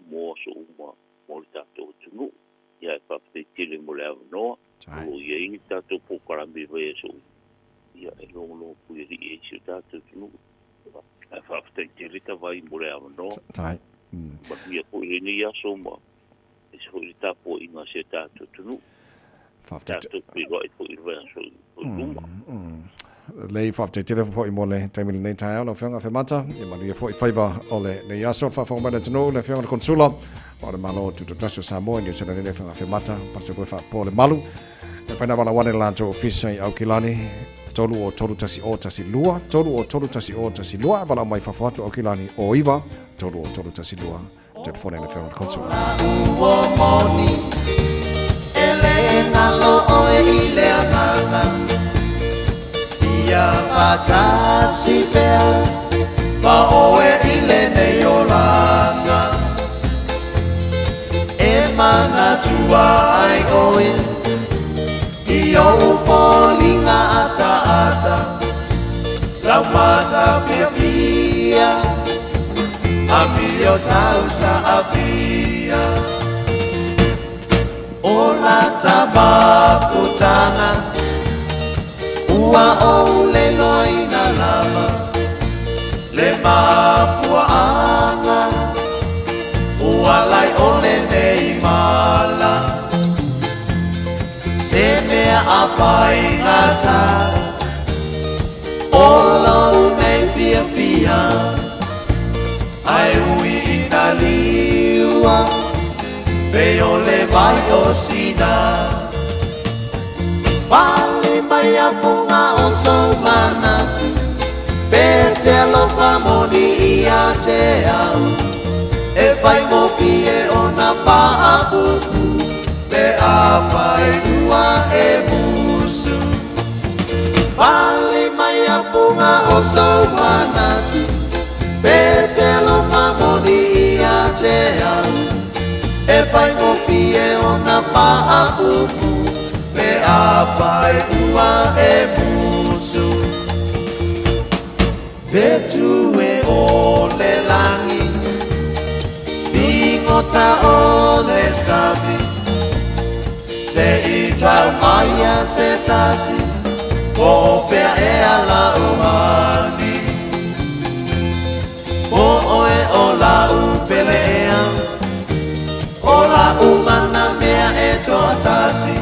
mo aso uma mo le tatou atunuu. Ia ae faafetai tele mo le avanoa o lo o i ai le tatou polokalame i vaiaso uma, ia e logologo puialii ai si o tatou atunuu. Ae faafetai tele Tavai mo le avanoa. Manuia foi lenei aso ma aemaise foi le tapuaiga a si o tatou atunuu. Faafetai. Tatou feiloai foi i le vaiaso i luma. Lelei, faafetai tele foi mo le taimi i lenei taeao lau Afioga Afemata. Ia manuia foi faiva o lenei aso. Le faafofoga mai le atunuu, le Afioga i le Konesula o le Malo Tutoatasi o Samoa i Niu Sila nei le Afioga Afemata, Pasekoe Faapoa le Malu. E whai nā wala wane le lātou ofisa i Aukilani, 3 o 3 tasi o tasi lua, 3 o 3 tasi o tasi lua, e wala mai fafo atu Aukilani o iwa, 3 o 3 tasi lua, telefone le Afioga i le Konesula. Ua moni, e le galo oe i le agaga, ia faatasi pea ma oe i lenei olaga. E manatua ai oe i ou foliga ataata, lau mata fiafia, amio tau saafia. O lata mafutaga, ua ou leloina lava, le mafuaaga, ua lae o lenei mala. Se mea a faigata, o lou nei fiafia, ae ui ina liua, pei o le vai o Sina. Pale mai a fuga o sou manatu, pe te alofa moni ia te au, e faigofie ona faapupu, pe afai ua e musu. Fale mai a fuga o sou manatu, pe te alofa moni ia te au, e faigofie ona faapupu, pe afai ua e musu. Fetu e o le lagi, figota o le sami, se i tau mai se tasi, po o fea ea lau hani. Po oe o lau pele ea, o lau mana mea e toatasi,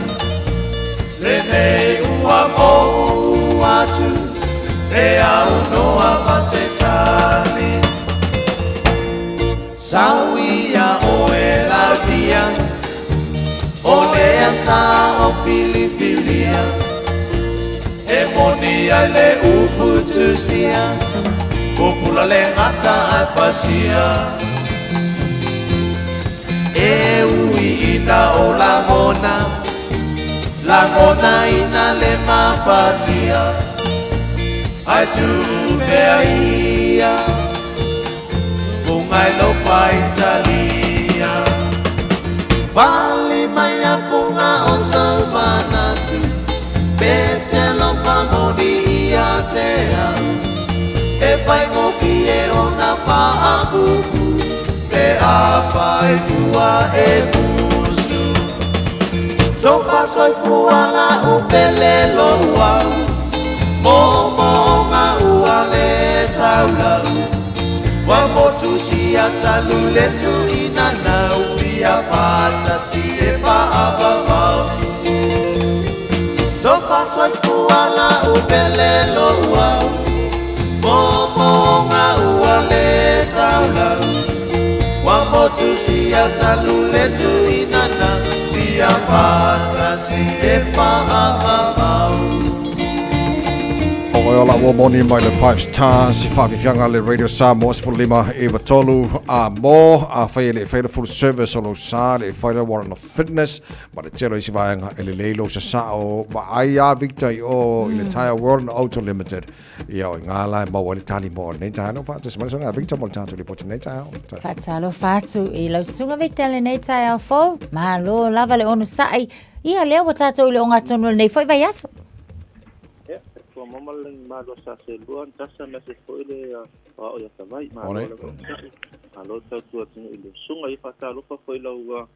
lenei ua mou atu, e aunoa ma se tali. Sau ia oe lautia, o lea sa o filifilia, e moni ai le upu tusia, pupula le gata ae fasia. E ui ina o lagona, lagonaina le mafatia, ae tuu pea ia, fuga i lou faitalia. Fale mai a fuga o sou manatu, pe te alofa moni ia te au, e faigofie ona faapupu, pe afai ua e musu. Tofa soifua lau pele lou au, moomooga ua le taulau, ua motusia talu le tuuina nau, ia faatasi e faavavau. Tofa soifua lau pele lou au, moomooga ua le taulau, ua motusia talu le tuuina nau, Ia faatasi e faavavau. O oe o la ua moni mai le Five Stars i faafiafiaga le Radio Samoa 15 i tolu a mo a fai e le fai le full service o lou sa le fai le warrant of fitness ma le tele o isi vaega e lelei lou sasao vaai a Victor i o i le Tire World and Auto Limited Ia, o i ngā la e maua ai le tali mo lenei taeao. Faatasi mai le susuga Victor mo le tatou lipoti lenei taeao. Faatalofa atu i lau susuga Victor lenei taeao fou. Malo lava le onosai. Ia, lea ua tatou i le ogatotonu o lenei foi vaiaso. Ia, e tua mama le malo sa se lua, tasa me se foi le o ia tawai, malo le onosai. Malo tautua atu i le susuga. Ia faatalofa foi lau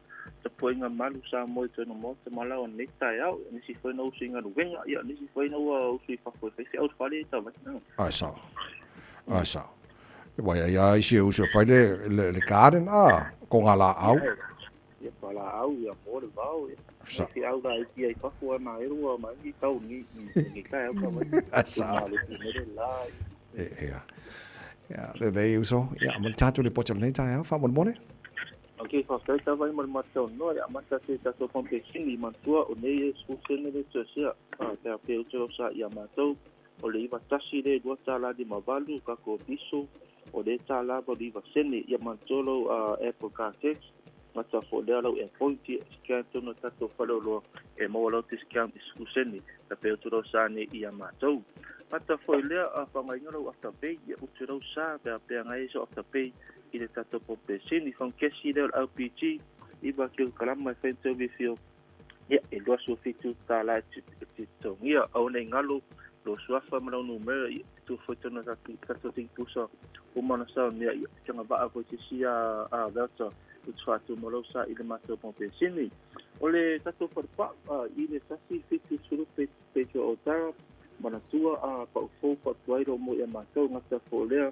tapuaiga malu Samoa i totonu o Maota ma Laoa i lenei taeao. Ia, nisi foi na usu i galuega, ia, nisi foi na ua usu i fafo e fai feau i le fale i Savaii. Ae sao. Ae sao. Wai ai a isi e usu e fai le, le, le garden, a, ko ngā lāau. Ia, pa lāau, ia, mo le vao, ia. Sa. Mai feau la iti ai fafo a nā erua ma i tau ni, ni, ni taeao ka vai. Ae sao. Le le la. E, ia. Ia, le lei uso. Ia, mo le tātou lipoti o lenei taeao, faamolemole. Ok, faafetai tava ai ma le matou noa e amata atu i tatou pampesini manatua o nei e sefulu sene le toesea a pe a pe utu lau sa ia matou o le iva tasi le lua tala lima valu kako piso o le tala valu iva sene ia manatua lau Apple car tax gata fo lea lau air point ia scan tonu a tatou faleoloa e maua lau discount i sefulu sene pe a pe utu lau sa nei ia matou gata foi lea a faaaogaina lau afterpay ia utu lau sa pe a pe agai so afterpay i le tatou popesini fangkesi lea o le RPG iva kilokalama e fai tau fio ia e 27 tālā e totogia aua nei galo lo suafa ma lau numera ia e tu foi tona tatou tatou tiki pusa uma na sao nia ia te agavaa foi se isi a a vaucher i te faatumalau sa i le matou popesini o le tatou falepau i le tasi fitu sulu pe Pedro Otara manatua a pau fou fa'atuai lo mo ia matou gata fo lea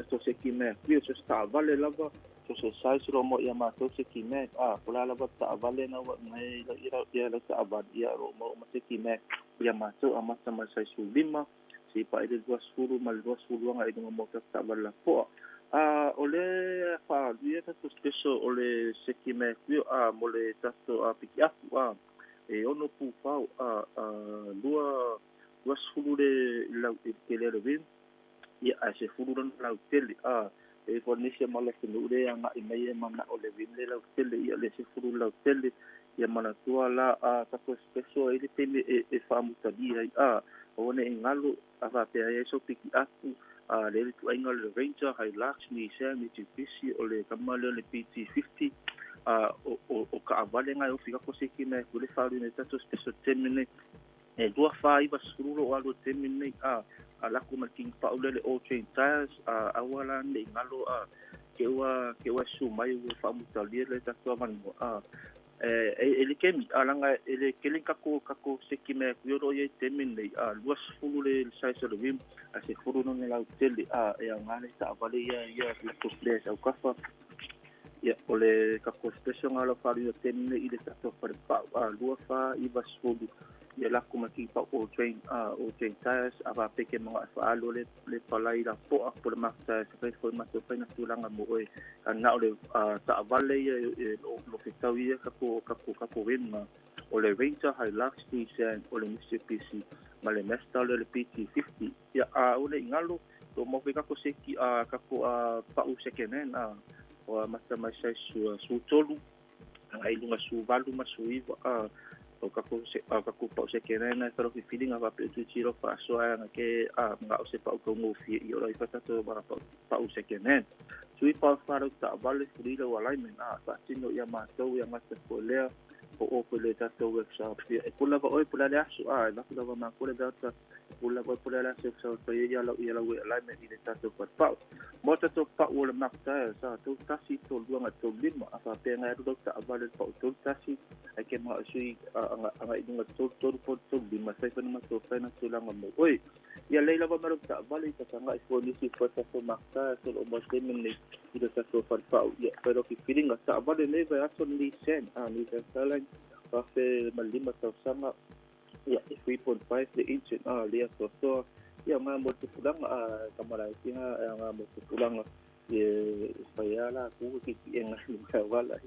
so se ki mea clear so se taavale lava so se size lo mo ia matou se ki mea a po le a lava taavale na ua ngai la ia ia lau taavale ia o lo o maua ma se ki mea ia matou amata mai le size 15 seia paʻa i le 20 ma le 22 agai i luga mo tatou taavale lapoa. A o le faaluia tatou special o le seki mea clear a mo le tatou pikiapu a e ono pufao a lua 20 le lau i le tele o le rim ia ae sefulu lona lautele a e i foi nisi o malo atunuu le agai mai e manao le rim le lautele ia le sefulu lautele ia manatua la a tatou special ai le taimi e, e faamutalia ai a aua ne i galo a faapea ai so piki apu a le le tuaiga o le Ranger Hilux Nissan Mitsubishi o le kama lea o le BT50 a o, o, o kaavale ngai ofi kako seki mai ku le faalu nei tatou special taimi nei e lua whā iwa sefulu lo o alu taimi nei a a lako ma le king pau le le all train tires a aua la nei ngalo a ke ua ke ua su mai ua faamutalia le tatou avanoa a e e le kemi a langa e le kele kako kako seki me ku yoro ye taimi nei a lua sefulu le size o le rim a sefulu no lau tele a e au ngale ta avale ia ia la to players au kafa ia o le kako special nga lau wharu o tēnei i le tatou whare pau a lua whā iwa sefulu ia lako ma ki pau all train a all train tires a wha peke mga e whaalo le le palai la poa po le mark tires fai foi ma te whaina tūlanga mo oe a na o le taavale ia e lo lo fetau ia kako kako kako win o le Ranger Hilux Nissan o le Mitsubishi ma le Mazda le PT50 ia a o le ingalo lo mau foi kako seki a kako a pau second hand a o a mata mai sai su su tolu agai i luga su valu ma su iva a o kako se a kako pau second hand ai falo fifilinga fa pe tu tiro fa so ai nga ke a nga o se pau ko ngofie i ora i fa tato ba pau pau second hand tui pa fa ro ta vale furila o alignment a fa tino ia matou ia ngata fo lea o o ko le tatou workshop ia e pula va oi pula le aso a e lafu lava ma kole data e pula va pula le aso sa fa ia lau ia lau alignment i le tatou pau mo tatou pau o le makta sa tou tasi to lua nga tou lima a fa pe ngai ru ta avale pau tou tasi ai ke ma sui anga anga i lunga tou tou po tou lima sai fa ma tou fa na tulaga mo oi ia lei lava ma lau taavale i tataga i fonisi fo tatou makta so lo mo taimi nei i le tatou falepau ia fai lau filifiliga taavale nei vaiaso Nissan a Nissan Skyline 2005 tausaga ia e 3.5 le engine a le atoatoa ia ngā mo te pulanga a kamalaiti ngā ngā mo te pulanga e whai a la ku ki ki e ngā wala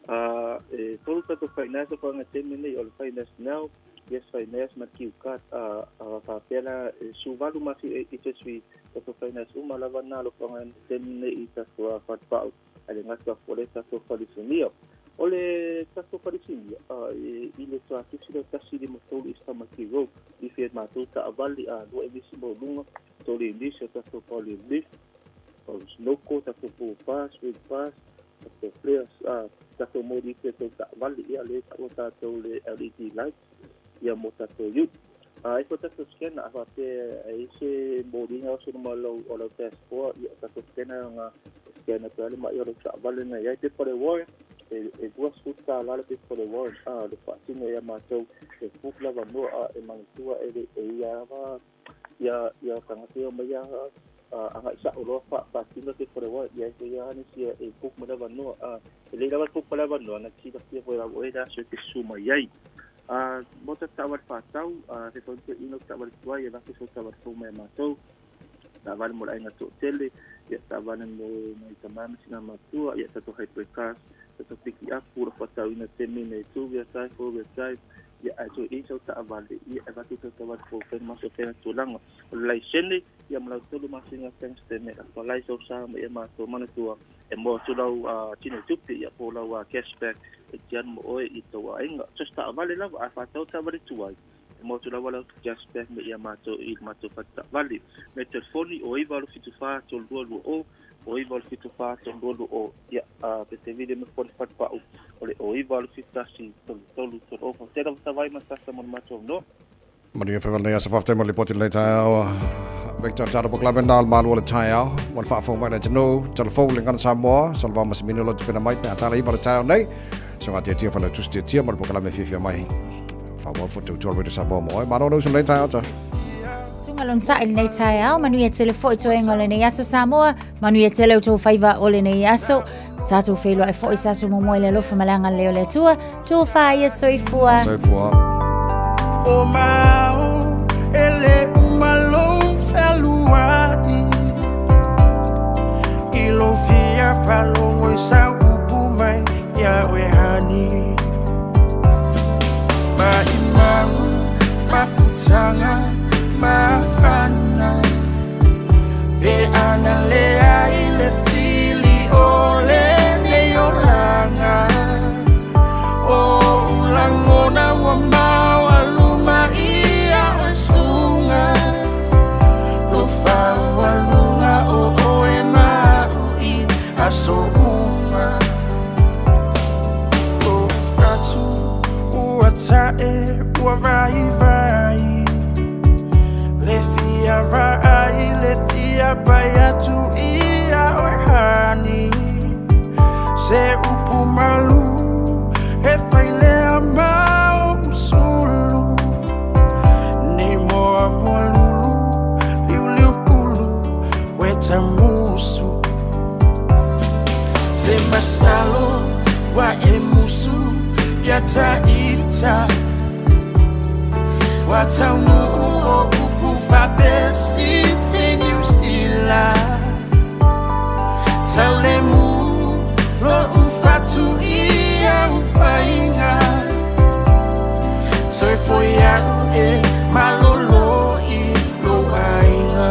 E tolu tatou finance o faaga taimi lenei, o le Finance Now, Yes Finance ma le Q Card. A faapea la e 18 masina e interest free tatou finance uma lava na alofaga i le taimi lenei i tatou falepau ae le gata foi o le tatou fale sinia. O le tatou fale sinia i le tuatusi lea 153 East Tamaki Road i fia matou taavale a lua inisi maualuga, tolu inisi o tatou poly lift, o snowco, tatou pool pass, red pass, tatou flares, tatou moli i tatou taavale, ia lea e taua tatou le LED lights, ia mo tatou youth. A e foi tatou scanner, a faapea e i se moliga o se luma o lau passport, ia o tatou scanner nga scanner pe ale mai o lau taavale na iai pepa le warrant, e $20 le pepa le warrant, a le faatino ia matou e book lava noa a e manatua e le e ia lava ia ia tagata ia mai ia agai sa'o loa faatino pepa le warrant ia e ia nisi e book mai le avanoa a e lelei lava le book mai le avanoa na silafia foi lava oe le aso e te susu mai ai. A mo tatou taavale fa'atau, a se fautuaina o taavale tuai e avatu sau taavale fou mai a matou, taavale mo le aiga to'atele, ia taavale mo nai tamā ma tinā matua, ia tatou hybrid cars, tatou piki apu o lo o fa'atauina taimi nei, two wheel drive, four wheel drive, ia ae toe i ai sau taavale, ia e avatu sau taavale fou fai ma maso fea tulaga. O le laisene, ia ma lau tolu masina bank statement, appalai sau sa ma ia matou manatua e moa atu lau tino tupe, ia po o lau cashback e tianu mo oe i tou aiga. So se taavale lava, a faatau taavale tuai, e moa atu lava lau cashback me ia matou i le matou fale taavale. Me telefoni o 9 8 7 4 3 2 2 0, o 9 8 7 4 3 2 2 0, ia pe te vile me fone fale pa'u o le o 9 8 7 1 3 3 3 0. Faafetai lava Savai ma Sasa mo le matou avanoa. Manuia faiva lenei aso, faafetai mo le lipoti lenei taeao. Victor Tata Pokalame na o le malu o le taeao. Mo le faafofoga mai le atunuu, talafou le Gagana Samoa, Salevao Masimino lo tapena mai pe a tala iva le taeao nei. Soga tiatia fale tusi tiatia mo le Pokalame fiafia mai. Whawau fo tautua Radio Samoa mo oe. Malo le uso lenei taeao ta. Suga lona saʻi lenei taeao, manuia tele foi toega o lenei aso Samoa, manuia tele o tou faiva o lenei aso. Tatou feiloai foi se aso muamua i le alofa ma le agalelei o le Atua. Tofa ia soifua. Soifua. O mao e le uma lou fealuai I lou fia faalogo i sau upu mai ia oe hani Maʻimau mafutaga mafana Pe ana leai le fili o lenei olaga O oʻu lagona ua maualuma ia oe suga Lou faualuga o oe ma a'u i aso uma Lou fatu ua ta'e ua vaivai Le fia vaai le fia pai atu ia oe hani Se upu malu e fai lea ma oʻu sulu Nei moa moa lulu liuliu pulu ueta musu Se masalo ua e musu ia ta'ita Ua taunuu o upu faapesitsi Niu Sila Taulemu loʻu fatu i au faiga Toe foi a'u e malolo i lou aiga.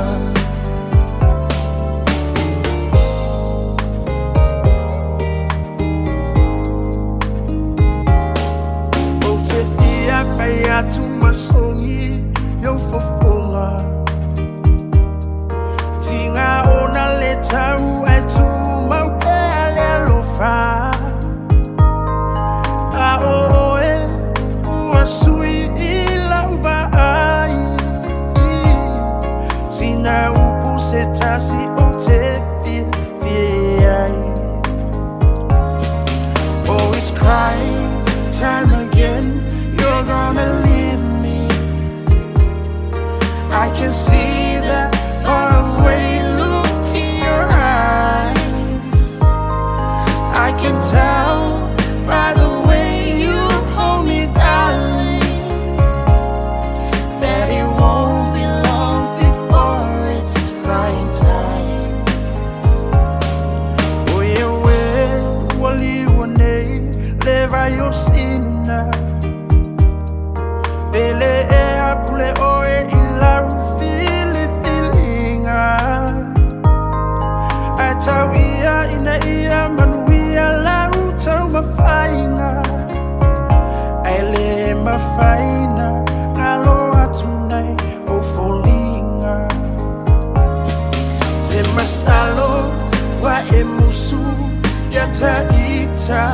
Ou te fia fai atu masogi i ou fofoga Tiga ona le tau ae tumau pea le alofa A o oe ua sui i lau vaai Sina upu se tasi ou te fiafia ai Oh, it's crying time again. You're gonna leave me. I can see that far away look in your eyes. I can tell by the way you hold me, darling, that it won't be long before it's crying time. le vai o sina Pele e hapule oe i lau filifiliga Ae tau ia ina ia manuia lau taumafaiga Ae lē mafaina galo atu nei ou foliga Te masalo ua e musu ia taita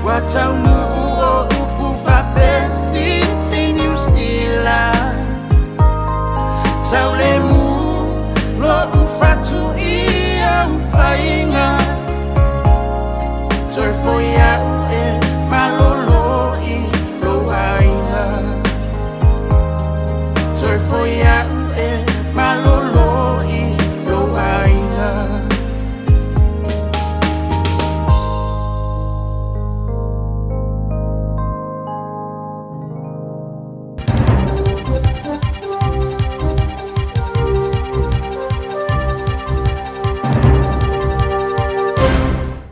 Ua taunuu o upu faapesiti Niu Sila Taulemu lo'u fatu i au faiga Toe foi a'u e malolo i lou aiga Toe foi a'u e malolo i lou aiga.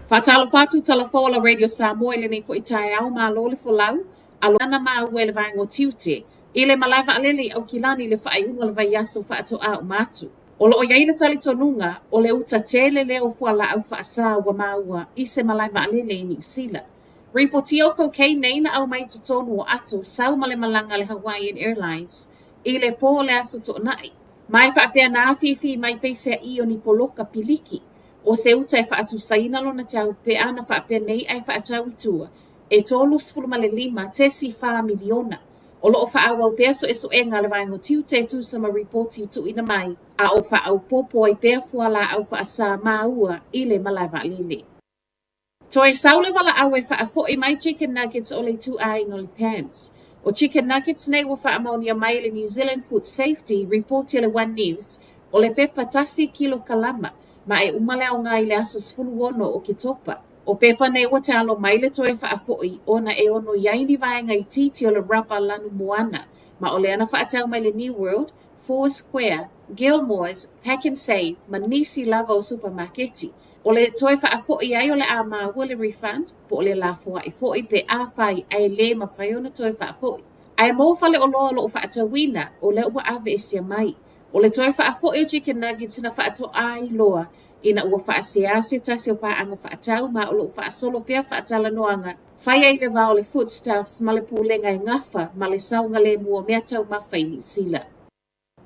Faatalofa atu Talafou o la Radio Samoa i lenei foi taeao, malo le folau, alo ana maua i le vaega o tiute, i le malae vaalele i Aukilani i le faaiuga o le vaiaso faatoa uma atu. O lo o i ai le talitonuga, o le uta tele lea o fualaau faasa ua maua i se malae vaalele i Niu Sila. Ripotia o cocaine nei na aumai i totonu o ato sau ma le malaga a le Hawaiian Airlines i le po o le Aso Toonai. Ma e faapea na afifi mai peiseai o ni poloka piliki o se uta e faatusaina lona tau pe a na faapea nei ae faatau i tua e $35.4 miliona. O lo o faaauau pea suesuega a le Vaega o Tiute e tusa ma ripoti i tuuina mai, a o faaopoopo ai pea fualaau faasa maua i le malae vaalele. Toe sau le valaau e faafoi mai chicken nuggets o le ituaiga o le Pams. O chicken nuggets nei ua faamaonia mai e le New Zealand Food Safety ripoti a le One News o le pepa tasi kilokalama ma e uma le aoga i le aso 16 o Oketopa. O pepa nei ua talo mai le toe faafoi ona e ono i ai ni vaega itiiti o le raba lanu moana ma o lea na faatau mai le New World, Four Square, Gilmours, Pak'nSave ma nisi lava o supamaketi. O le toe faafoi ai o le a maua le refund po o le lafoai foi pe afai ae lē mafai ona toe faafoi. Ae mo faleoloa o lo o faatauina, o lea ua aveesea mai. O le toe faafoi o chicken nuggets na faatoa iloa ina ua faasea se tasi o paaga faatau ma o lo o faasolo pea faatalanoaga faia i le va o le Foodstuffs ma le Pulega e gafa ma le saogalemu o meataumafa i Niu Sila.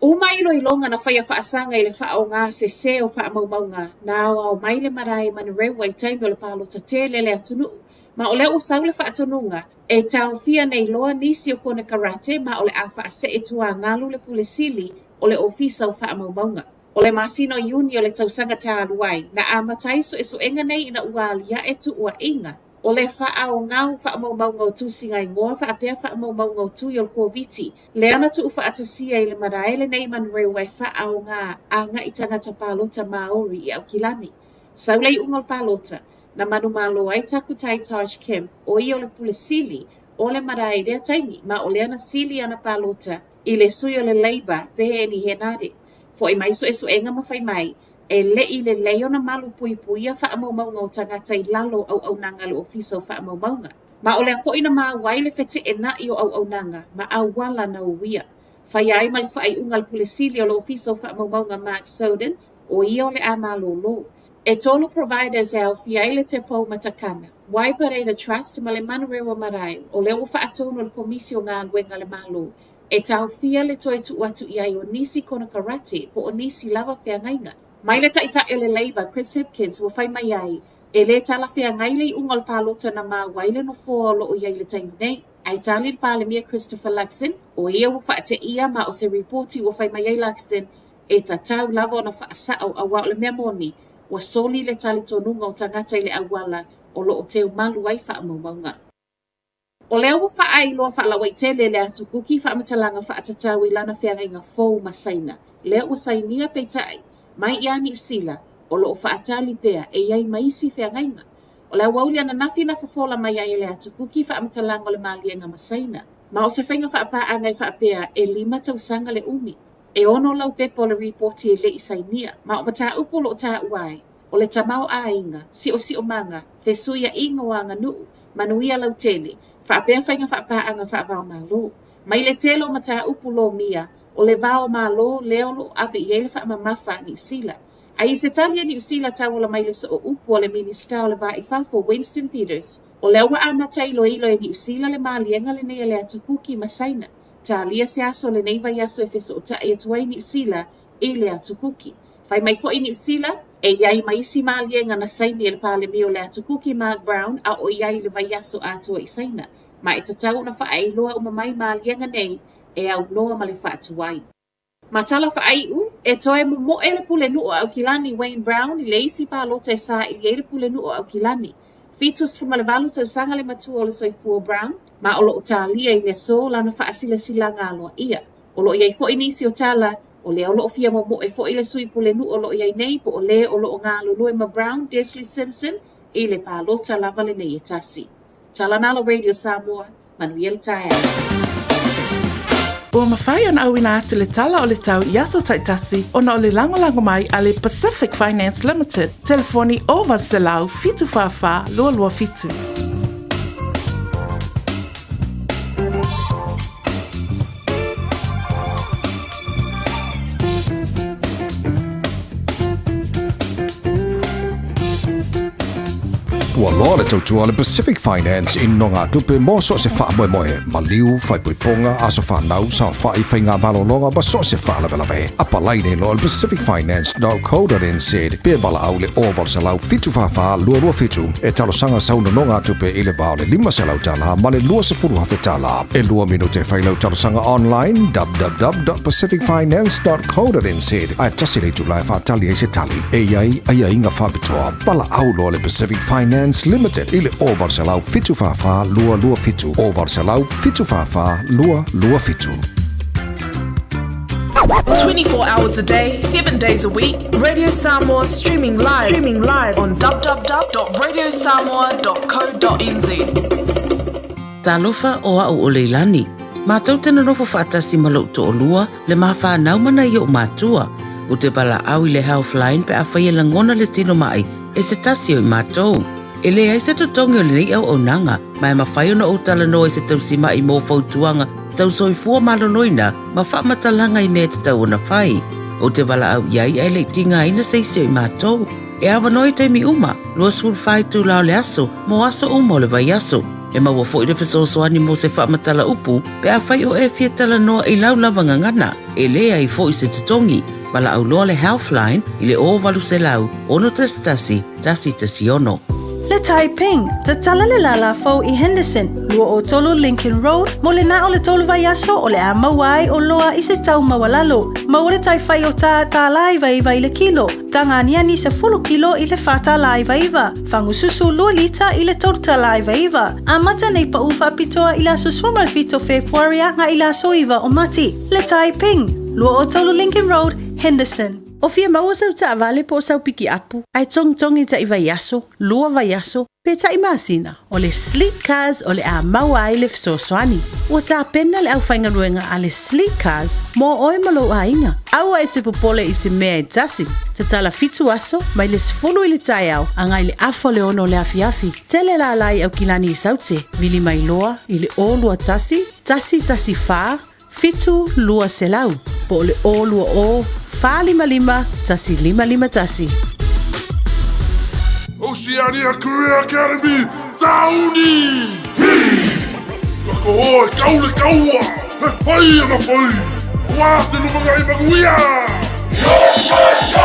Uma iloiloga na faia faasaga i le faaaoga sesē o faamaumauga na aoao mai le marae Manurewa i taimi o le palota tele a le atunuu ma o lea ua sau le faatonuga e taofia nei loa nisi o konekarate ma o le a faasee tuagalu le Pule Sili o le Ofisa o Faamaumauga. O le masina o Iuni o le tausaga talu ai, na amata ai suesuega nei ina ua aliae tuuaiga o le faaaoga o faamaumauga o tusiga igoa faapea faamaumauga o tui o le Koviti, lea na tuufaatasia i le marae lenei Manurewa e faaaoga agai tagata palota Māori i Aukilani. Sau le iuga o le palota, na manumalo ai Takutai Taj Kemp, o ia o le Pule Sili o le marae i lea taimi, ma o lea na sili ana palota i le sui o le Labour, Peeni Henare. Foi mai suesuega ma fai mai, e le i lelei ona malu puipuia faamaumauga o tagata i lalo o auaunaga a le Ofisa o Faamaumauga. Ma o lea foi na maua ai le feteenai o auaunaga ma auala na uia. Faia ai ma le faaiuga a le Pule Sili o le Ofisa o Faamaumauga Mark Soden, o ia o le a malōlō. E tolu providers e aofia ai le Te Pou Matakana, Waipareira Trust ma le Manurewa Marae, o lea ua faatonu e le Komisi o Galuega a le Malo e taofia le toe tuu atu i ai o nisi konekarate po o nisi lava feagaiga. Mai le Taitai o le Labour, Chris Hipkins, ua fai mai ai, e lē talafeagai le iuga o le palota na maua ai le nofoa o lo o i ai i le taimi nei. Ae tali le Palemia Christopher Luxon, o ia ua faateia ma o se ripoti ua fai mai ai Luxon, e tatau lava ona faasao auā o le mea moni, ua soli le talitonuga o tagata i le auala o lo o teumalu ai faamaumauga. O lea ua faailoa faalauaitele le atu Kuki faamatalaga faatatau i lana feagaiga fou ma Saina, lea ua sainia peitai mai ia Niu Sila, o lo o faatali pea e i ai ma isi feagaiga. O le aoauli ananafi na fofola mai ai e le atu Kuki faamatalaga o le maliega ma Saina, ma o se faiga faapaaga e faapea e lima tausaga le umi. E ono laupepa o le ripoti e le i sainia, ma o mataupu o lo o taua ai, o le tamaoaiga, siosiomaga, fesuiaiga o aganuu, manuia lautele, faapea faiga faapaaga faava-o-Malo. Mai le tele o mataupu lomia, o le va o Malo lea o lo o ave i ai le faamamafa a Niu Sila. A i se tali a Niu Sila tauala mai le sooupu a le Minisita o le Va i Fafo Winston Peters, o lea ua amata iloilo e Niu Sila le maliega lenei a le Atu Kuki ma Saina. Talia se aso o lenei vaiaso e fesootai atu ai Niu Sila i le Atu Kuki. Fai mai foi Niu Sila, e i ai ma isi maliega na saini e le Palemia o le Atu Kuki Mark Brown a o i ai i le vaiaso atoa i Saina, ma e tatau ona faailoa uma mai maliega nei e aunoa ma le faatuai. Ma tala faaiu, e toe momoe le pulenuu o Aukilani Wayne Brown i le isi palota e saili ai le pulenuu o Aukilani. 78 tausaga le matua o le soifua o Brown, ma o lo o talia i le aso lana faasilasilaga aloaia. O lo o i ai foi nisi o tala, o lea o lo o fia momoe foi le sui pulenuu o lo o i ai nei po o le o lo o galulue ma Brown, Desley Simpson, i le palota lava lenei e tasi. Tala Nalo Radio Samoa, manuia le taeao. Ua mafai ona auina atu le tala o le tau i aso taitasi ona o le lagolago mai a le Pacific Finance Limited, telefoni 0800 744 227. Ua loa le tautua a le Pacific Finance i nogatupe mo so o se faamoemoe, maliu, faaipoipoga, aso fanau, saofai, faiga malologa ma so o se faalavelave. Apalai nei loa le pacificfinance.co.nz pe valaau le 0800 744 227 e talosaga sau nonogatupe i le va o le 500 tala ma le 20,000 tala. E lua minute e fai lau talosaga online www.pacificfinance.co.nz ae tasi le itula e faatali ai se tali. E i ai aiaiga faapitoa. Valaau loa le Pacific Finance Limited i le 0800 744 227 0800 744 227. 24 hours a day, 7 days a week, Radio Samoa streaming live, streaming live on www.radiosamoa.co.nz. Talofa o a'u o Leilani. Matou te nonofo faatasi ma lo'u to'olua, le ma fanau ma nai o'u matua. Ou te valaau i le Healthline pe afai e lagona le tino ma'i e se tasi o i matou. E leai se totogi o lenei auaunaga, ma e mafai ona ou talanoa i se tausima'i mo fautuaga tau soifua maloloina ma faamatalaga i mea e tatau ona fai. Ou te valaau i ai ae le i tigaina se isi o i matou. E avanoa i taimi uma, 24 itula o le aso, mo aso uma o le vaiaso. E maua foi le fesoasoani mo se faamatala upu pe afai o e fia talanoa i lau lava gagana. E leai foi se totogi. Valaau loa le Healthline i le 0800 611 116. Le Taiping, tatala le lālā fou i Henderson, 23 Lincoln Road, mo le na o le tolu vaiaso o le a maua ai o loa i se tau maualalo. Maua le tai whai o tā $99 i le kilo, taga aniani 10 kilo i le $4.99, fagususu 2 lita i le $3.99. Amata nei paʻu faapitoa i le aso 17 o Fepuari agai i le aso 9 o Mati. Le Taiping, 23 Lincoln Road, Henderson. O fia maua sau taavale po o sau pikiapu, ae togitogi taʻi vaiaso, lua vaiaso, pe taʻi masina, o le Sleek Cars o le a maua ai le fesoasoani. Ua tapena le aufaigaluega a le Sleek Cars mo oe ma lou aiga. Aua e te popole i se mea e tasi. Tatala fitu aso, mai le 10 i le taeao agai le afa o le ono o le afiafi. Tele lālā i Aukilani i Saute, vili mai loa i le 021 114 7200 po o le 020 455 1551. Oceania Career Academy, Sauni! Hi! Ka koho e kau le kaua, he whai ana whai, Wā te lumangai manuia! Yo, yo, yo!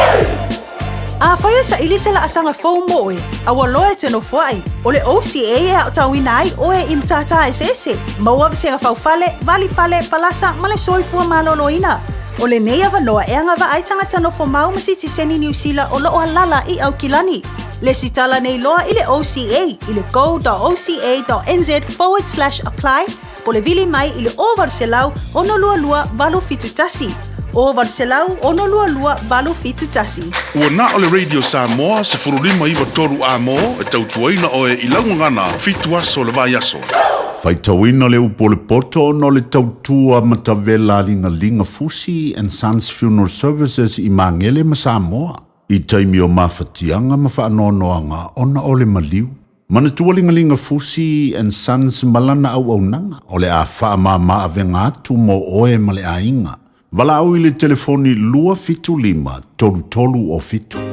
Afai e saili se laasaga fou mo oe, a ua loa e te nofoai, o le OCA e aotauina ai oe i matata eseese, maua vasega faufale, valifale, palasa ma le soifua maloloina. O lenei avanoa e agavaa ai tagata nofo mau ma sitiseni Niu Sila o loo alala i Aukilani. Lesitala nei loa i le OCA i le go.oca.nz/apply po le vili mai i le 0800 622 871. 0800 622 871. Ua na o le Radio Samoa 1593 A mo e tautuaina oe i lau gagana fitu aso o le vaiaso. Faitauina le upu o le poto ona o le tautua matavela a Ligaliga Fusi and Sons Funeral Services i Magele ma Samoa. I taimi o mafatiaga ma faanoanoaga ona o le maliu. Manatua Ligalinga Fusi and Sons ma lana auaunaga o le a faamāmā avega atu mo oe ma le aiga. Valaau i le telefoni 275 33 o 7.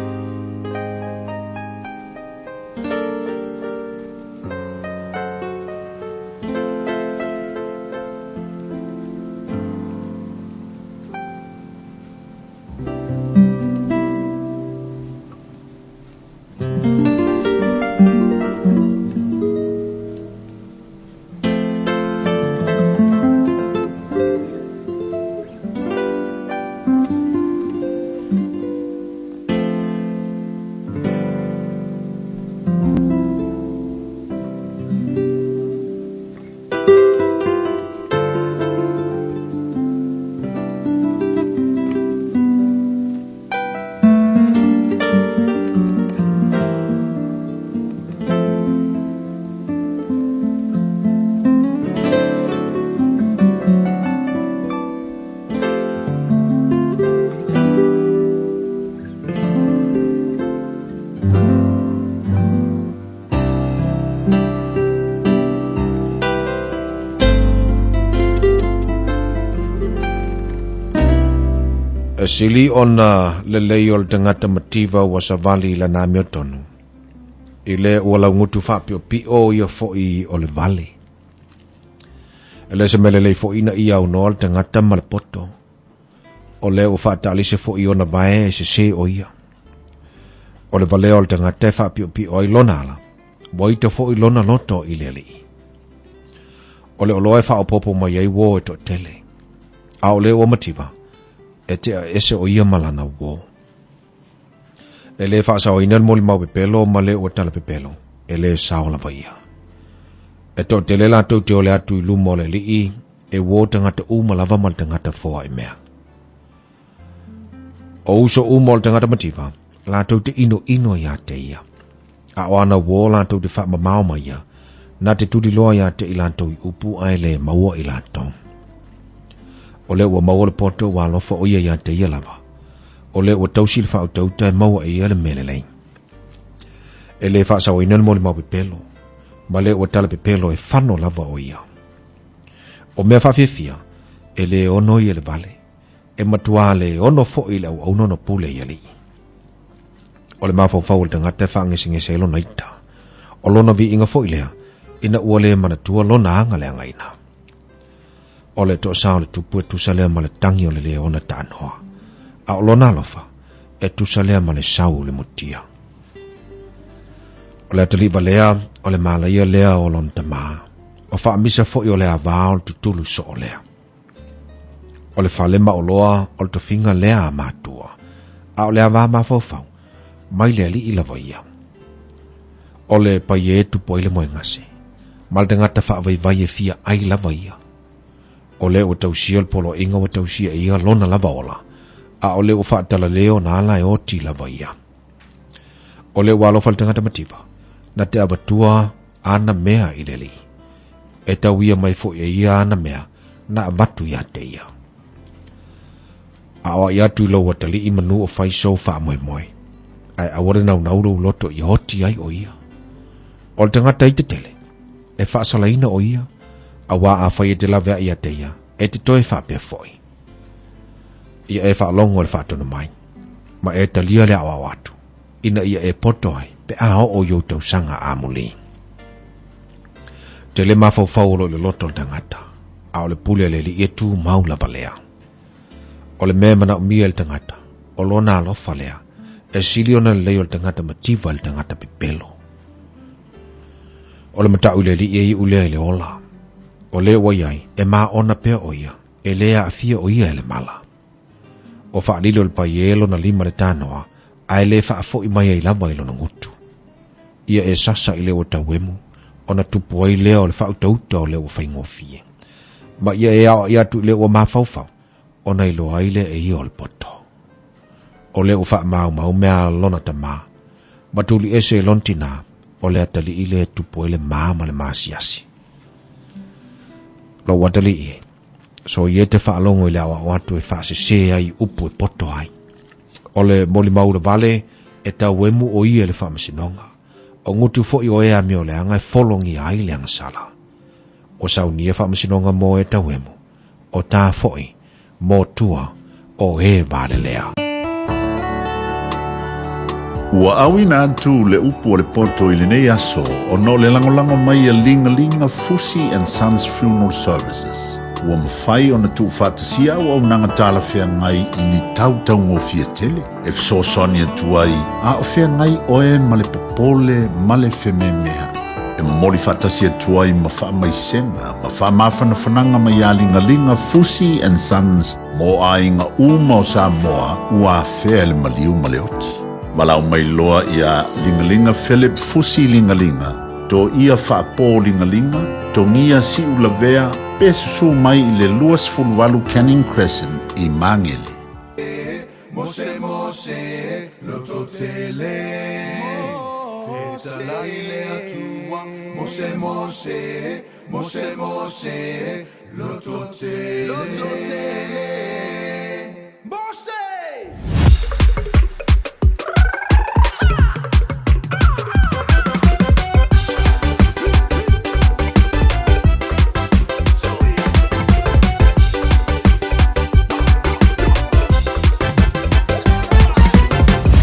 E sili ona lelei o le tagata mativa ua savali i lana amiotonu, i le ua laugutu faapiopio ia foʻi o le vale. E le se mea lelei foʻi ina ia aunoa le tagata ma le poto, o lea ua faataalise foʻi ona vae e sesē o ia. O le valea o le tagata e faapiopio ai lona ala, ua ita foʻi lona loto i le Alii. O le oloa e faaopoopo mai ai uō e toatele, a o le ua mativa, e tea ese o ia ma lana uō. E lē faasaoina le molimau pepelo ma le ua tala pepelo, e lē sao lava ia. E toatele latou te ole atu i luma o le Alii, e uō tagata uma lava ma le tagata foaʻi mea. O uso uma o le tagata mativa, latou te inoino iā te ia. A o ana uō latou te faamamao ma ia, na te tuliloa iā te i latou i upu ae lē maua i latou. O lea ua maua le poto ua alofa o ia iā te ia lava. O lea ua tausi le faautauta e maua e ia le mea lelei. E lē faasaoina le molimau pepelo, ma lea ua tala pepelo e fano lava o ia. O mea faafiafia, e lē ono ia le vale, e matuā le ono foʻi le auauna ona pule i alii. O le mafaufau o le tagata e faagesegese ai lona ita. O lona viiga foʻi lea, ina ua lē manatua lona aga leagaina. O le toasā o le tupu e tusa lea ma le tagi o le lē ona taanoa. A o lona alofa, e tusa lea ma le sau o le mutia. O le atalii valea, o le malaia lea o lona tamā. O faamisa foʻi o le avā o le tutulu soo lea. O le fale maoloa o le tofiga lea a matua, a o le avā mafaufau, mai le Alii lava ia. O le paia e tupu ai le moegase, ma le tagata faavaivai e fia ai lava ia. O lea ua tausia le poloaiga ua tausia e ia lona lava ola, a o lea ua faatalalē ona ala e oti lava ia. O lea ua alofa le tagata mativa, na te avatua ana mea i le Alii. E tau ia mai foʻi e ia ana mea na avatu iā te ia. Aʻoaʻi atu i lou atalii manu o fai sou faamoemoe, ae aua le naunau lou loto ia oti ai o ia. O le tagata i tetele, e faasalaina o ia, auā afai e te laveai iā te ia, e te toe faapea foʻi. Ia e faalogo i le faatonu mai, ma e talia le aoao atu, ina ia e poto ai pe a oo i ou tausaga amuli. Tele mafaufau o lo o i le loto o le tagata, a o le pule a le Alii e tumau lava lea. O le mea e manaomia e le tagata, o lona alofa lea, e sili ona lelei o le tagata mativa i le tagata pepelo. O le mataʻu i le Alii e iʻu lea i le ola. O le ua i ai, e maona pea o ia, e lē aafia o ia e le mala. O faalilo le paie lona lima le tanoa, ae lē faafoʻi mai ai lava i lona gutu. Ia e sasa i le ua tauemu, ona tupu ai lea o le faautauta o le ua faigofie. Ma ia e aoaʻi atu i le ua mafaufau, ona iloa ai lea e ia o le poto. O le ua faamaumau mea a lona tamā, ma tuli ese i lona tinā, o le atalii lea e tupu ai le ma ma le maasiasi. Lou atalii e, soia e te faalogo i le aoao atu e faasesē ai i upu e poto ai. O le molimau vale e tauemu o ia i le faamasinoga. O gutu foi o e amioleaga e fologia ai le agasala. Ua saunia faamasinoga mo e tauemu, o tā foi mo tua o e valelea. Ua auina atu le upu o le poto i lenei aso ona o le lagolago mai a Ligalinga Fusi and Sons Funeral Services. Ua mafai ona tuufaatasia auaunaga talafeagai i ni tau taugofie tele e fesoasoani atu ai a o feagai oe ma le popole ma le fememea'i. E momoli faatasi atu ai ma faamaisega ma faamafanafanaga mai iā Ligaliga Fusi and Sons mo aiga uma o Samoa ua afea e le maliu ma le oti. Valaau mai loa iā Ligaliga Philip Fusi Ligaliga, Toia Faapō Ligaliga, Togia Siulavea pe susū mai i le 28 Canning Crescent i Magele. Mose mose lototele Fetalai le Atua Mose mose mose mose lototele Lototele Mose!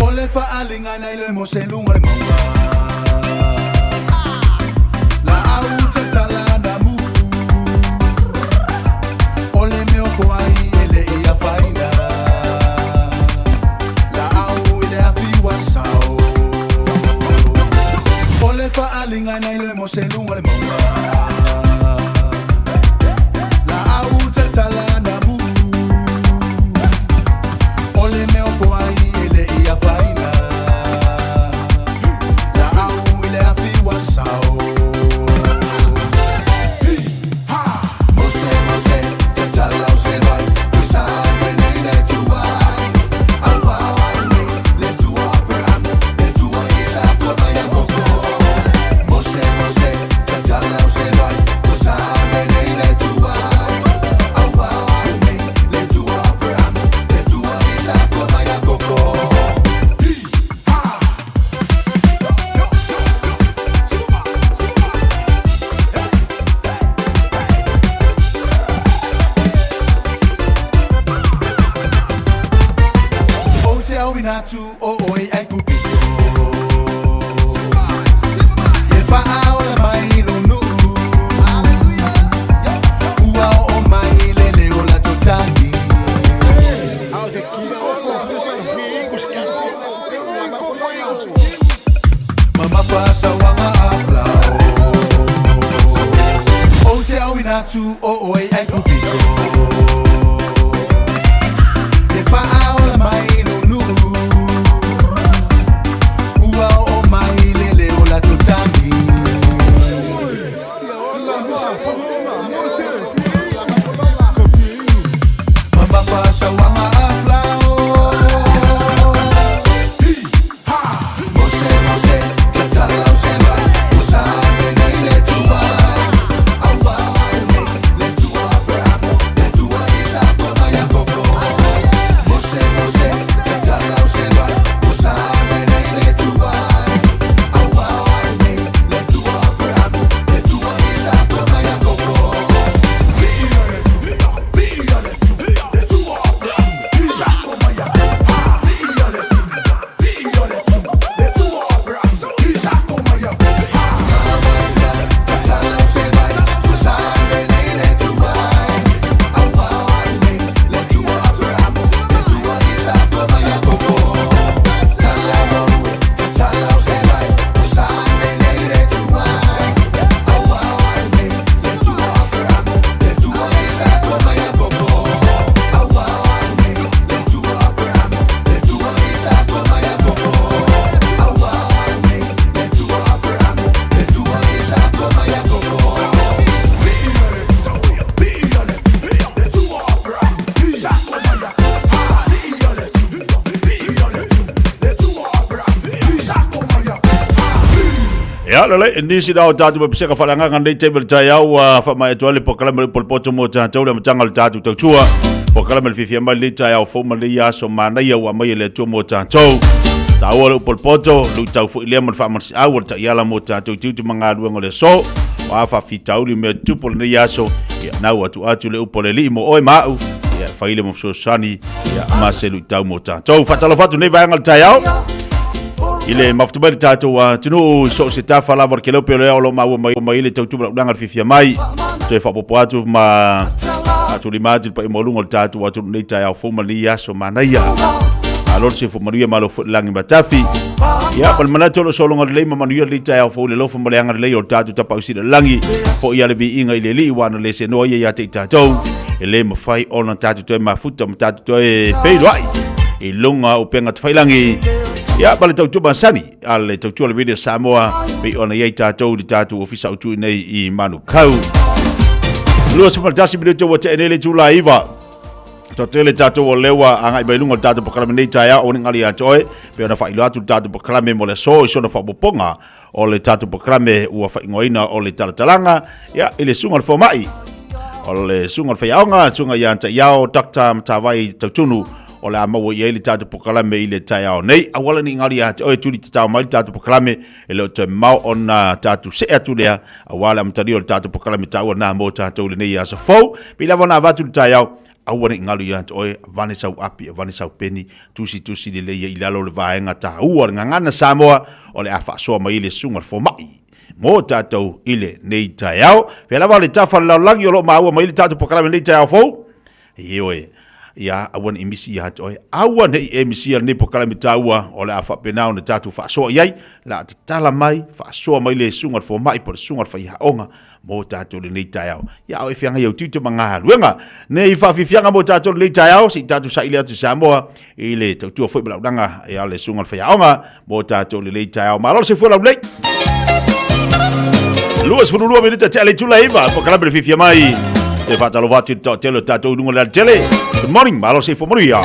O le faaaliga nai le Mose i luga o le mauga Laau tatala na mu O le mea o foai e le i afaina Laau i le afi ua sasao O le faaaliga nai le Mose i luga o le mauga Laau tatala na mu O le mea o foai e le i afaina Laau i le afi ua sasao Mose mose tatala o se vai Tusa nei le Atua Aua nei le Atua Aperahama Le Atua Isako ma Iakopo Mose mose tatala o se vai Tusa nei le Atua Aua nei le Atua Aperahama Le Atua Isako ma Iakopo O te auina atu o oe ai kupito E faaola mai lou nuu Ua oo mai le leo la totagi Mamafa sauaga a Falao O te auina atu o oe ai kupito E faaola mai lou nuu Ua oo mai le leo la totagi Mamafa sauaga a Falao Mose mose tatala o se vai Tusa nei le Atua Aua nei le Atua Aperahama Le Atua Isako ma Iakopo Mose mose tatala o se vai Tusa nei le Atua Aua nei le Atua Aperahama Le Atua Isako ma Iakopo Ia, lelei, nisi na o tātou me peseka whalangaga nei taimi o le taeao, ua whaamaea atu ai le polokalame o le Upu o le Poto mo tātou le amataga o le tātou tautua. Polokalame le fiafia mai lenei taeao fou ma lenei aso manaia ua aumai e le Atua mo tatou. Taua le upu o le poto, luitau foi lea ma le faamalosiau o le taiala mo tatou i tiute ma galuega o le aso. O a faafitauli o mea tutupu o lenei aso, ia nau atu atu le upu a le Alii mo oe ma au, ia e fai le ma fesoasoani ia ma se luitau mo tatou. Faatalofa atu lenei vaega o le taeao i le mafuta mai le tatou atunuu i so o se tafa lava o le kelope o lea o lo o maua mai, mai le tautua manaonaga le fiafia mai. Toe faaopoopo atu ma faatulima atu i le paia maualuga o le tatou atunuu nei taeao fou ma lenei aso manaia. Malo le soifua manuia, malo foi le lagi matafi. Ia, ma le manatu o lo o sologa lelei ma manuia lenei taeao fou i le alofa ma le agalelei o le tatou Tapaau Sili i le lagi. Foi a le viiga i le Alii ua ana le seanoa ia ia te i tatou. E le mafai ona tatou toe mafuta ma tatou toe feiloai i luga o upega tafailangi. Ia, ma le tautua masani a le tautua o le Radio Samoa, pei ona i ai tatou i le tatou ofisa autu nei i Manukau. 21 minute ua tea nei le itula e 9. Toatele tatou o lea ua agai mai luga o le tatou polokalame nei taeao, aua ne i gali ia te oe, pei ona faailoa atu le tatou polokalame mo le aso i sona faaopoopoga o le tatou polokalame ua faaigoaina o le talatalaga ia, i le susuga o le fomai, o le susuga o le faiaoga, susuga ia Taiao Dr. Matavai Tautunu, o le a maua i ai le tatou polokalame i le taeao nei. Aua la ne i galo ia te oe, tuli tatao mai le tatou polokalame, e le o toe mamao ona tatou see atu lea, aua le amatalia o le tatou polokalame taua lena mo tatou i lenei aso fou. Pei lava ona avatu le taeao, aua ne i galo ia te oe, avane sau api, avane sau peni, tusitusi lelei ai i lalo o le vaega taua o le gagana Samoa, o le a faasoa mai ai le susuga o le fomai mo tatou i lenei taeao. Pea lava le tafa o le lalolagi o lo o maua mai le tatou polokalame i lenei taeao fou. Ioe, ia aua ne i misi ia te oe, aua ne i e misia lenei polokalame taua o le a faapena ona tatou faasoa i ai, o le a tatala mai, faasoa mai le susuga o le fomai po o le susuga o le faiaoga mo tatou lenei taeao. Ia, a o e feagai au tiute ma galuega. Nei faafiafiaga mo tatou lenei taeao, se i tatou saili atu i Samoa i le tautua foi ma le auaunaga a le susuga o le faiaoga mo tatou lenei taeao. Malo le soifua laulelei. 22 minute tea le itula e 9, polokalame le fiafia mai. Te faatalofa atu i le toatele o tatou i luga o le alatele. Good morning, malo le soifua manuia.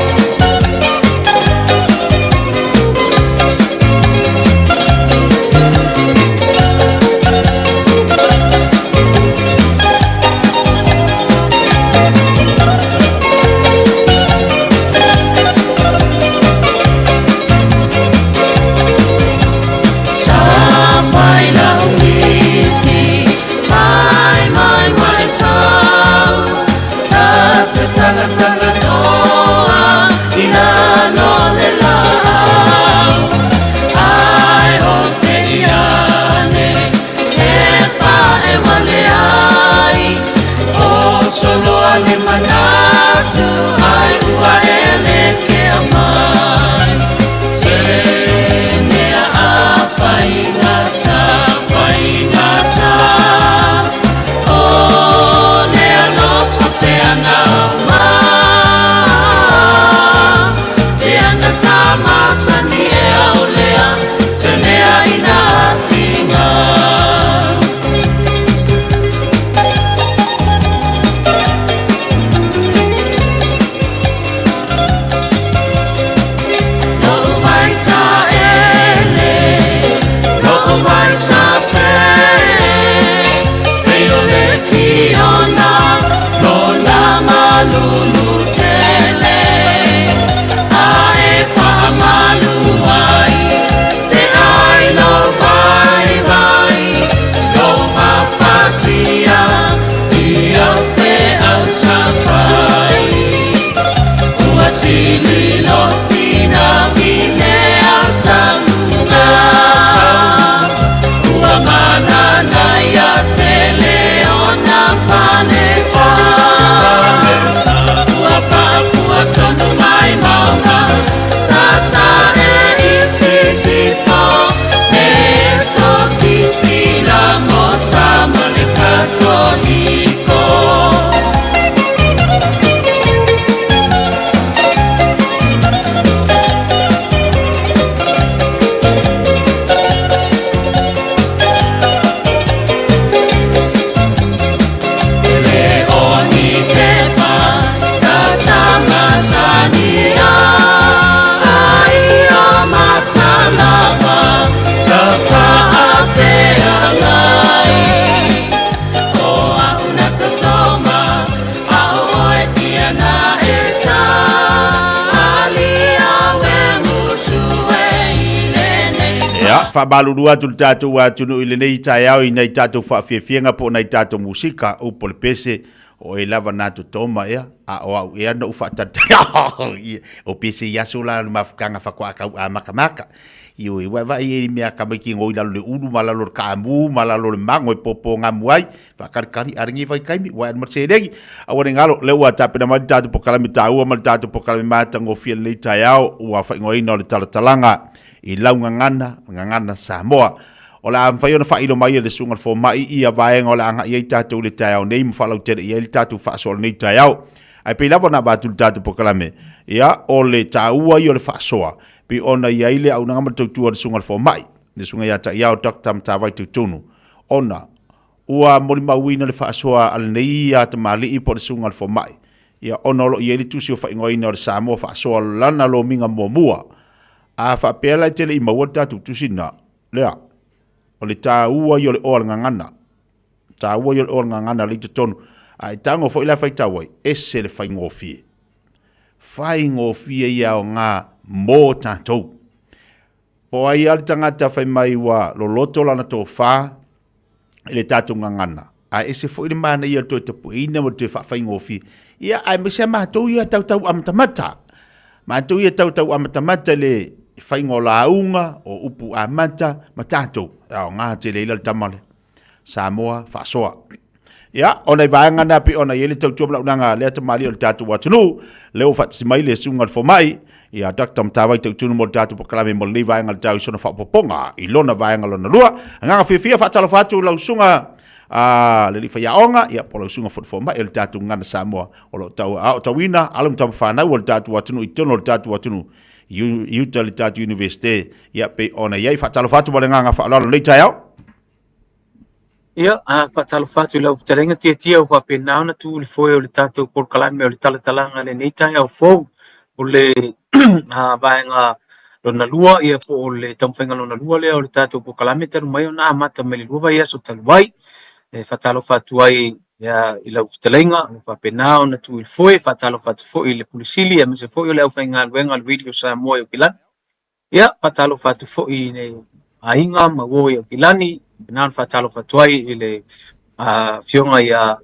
faamalulu atu le tatou atunuu i lenei taeao i nai tatou faafiafiaga po o nai tatou musika, upu o le pese, o oe lava na totoma ea, a o au ea na ou faatalitali. O pese i aso la o le mafutaga faatoa tau amatamata. Ioe, vaevae i ai mea tamaiti e i lalo le ulu ma lalo le kaamu ma lalo le mago e pōpō gamu ai, faatalitali a lenei vaitaimi, ua ae ma le seleni. Aua ne i galo, lea ua tapena mai le tatou polokalame taua ma le tatou polokalame matagofie i lenei taeao, ua faaigoaina o le talatalaga i lau gagana, gagana Samoa. O le a mafai ona faailo mai e le Susuga i le Fomai ia vaega o le a agai i ai tatou i le taeao nei ma faalautele i ai le tatou faasoa i lenei taeao. Ae pei lava ona avatu i le tatou polokalame, ia, o le taua ia o le faasoa, pei ona i ai le auaunaga ma le tautua a le Susuga i le Fomai, le Susuga ia Taiao Doctor Matavai Teutono, ona ua molimauina le faasoa a lenei tamalii po o le Susuga i le Fomai, ia, ona o lo o i ai le tusi o faaigoaina o le Samoa Faasoa lana lomiga muamua. A faapea la e te le i maua le tatou tusi lena, lea, o le taua ia o le oa o le gagana, taua ia o le oa o le gagana lea i totonu. A e tago foi la e faitau ai, ese le faigofie. Faigofie ia aoga mo tatou. Po o ai lava le tagata fai mai ua loloto lana tofa i le tatou gagana, ae ese foi le manaia o le toe tapueina ma le toe faafaigofie. Ia, aemaise lava matou ia tautau amatamata. Matou ia tautau amatamata i le faiga o lauga, o upu amata ma tatou. E aoga tele ai la le tama lea. Samoa faasoa. Ia, o nai vaega na pei ona i ai le tautua ma launaga a lea tamalii o le tatou atunuu, lea ua faatasi mai le susuga i le fomai, ia Doctor Matavai Tautunu mo le tatou polokalame mo lenei vaega o le tau i sona faaopoopoga i lona vaega lona lua. Agaga fiafia faatalofa atu lau susuga a le alii faiaoga, ia po o lau susuga foi le fomai o le tatou Gagana Samoa o lo o tau aotauina alo ma tamafanau o le tatou atunuu i totonu o le tatou atunuu i uta i le tatou Universite, ia pei ona i ai. Faatalofa atu ma le agaga faaaloalo i lenei taeao. Ia, a faatalofa atu i lau fetalaiga Tiatia ua faapena ona tu i le foe o le tatou polokalame o le talatalaga i lenei taeao fou. O le vaega lona lua, ia po o le taumafaiga lona lua lea o le tatou polokalame talu mai ona amata mai le lua vaiaso talu ai. E faatalofa atu ai ia, i lau fetalaiga ua faapena ona tu i le foe, faatalofa atu foi i le Pule Sili aemaise foi o le aufaigaluega a le Radio Samoa i Aukilani. Ia, faatalofa atu foi i le aiga ma uo i Aukilani, na ona faatalofa atu ai i le afioga ia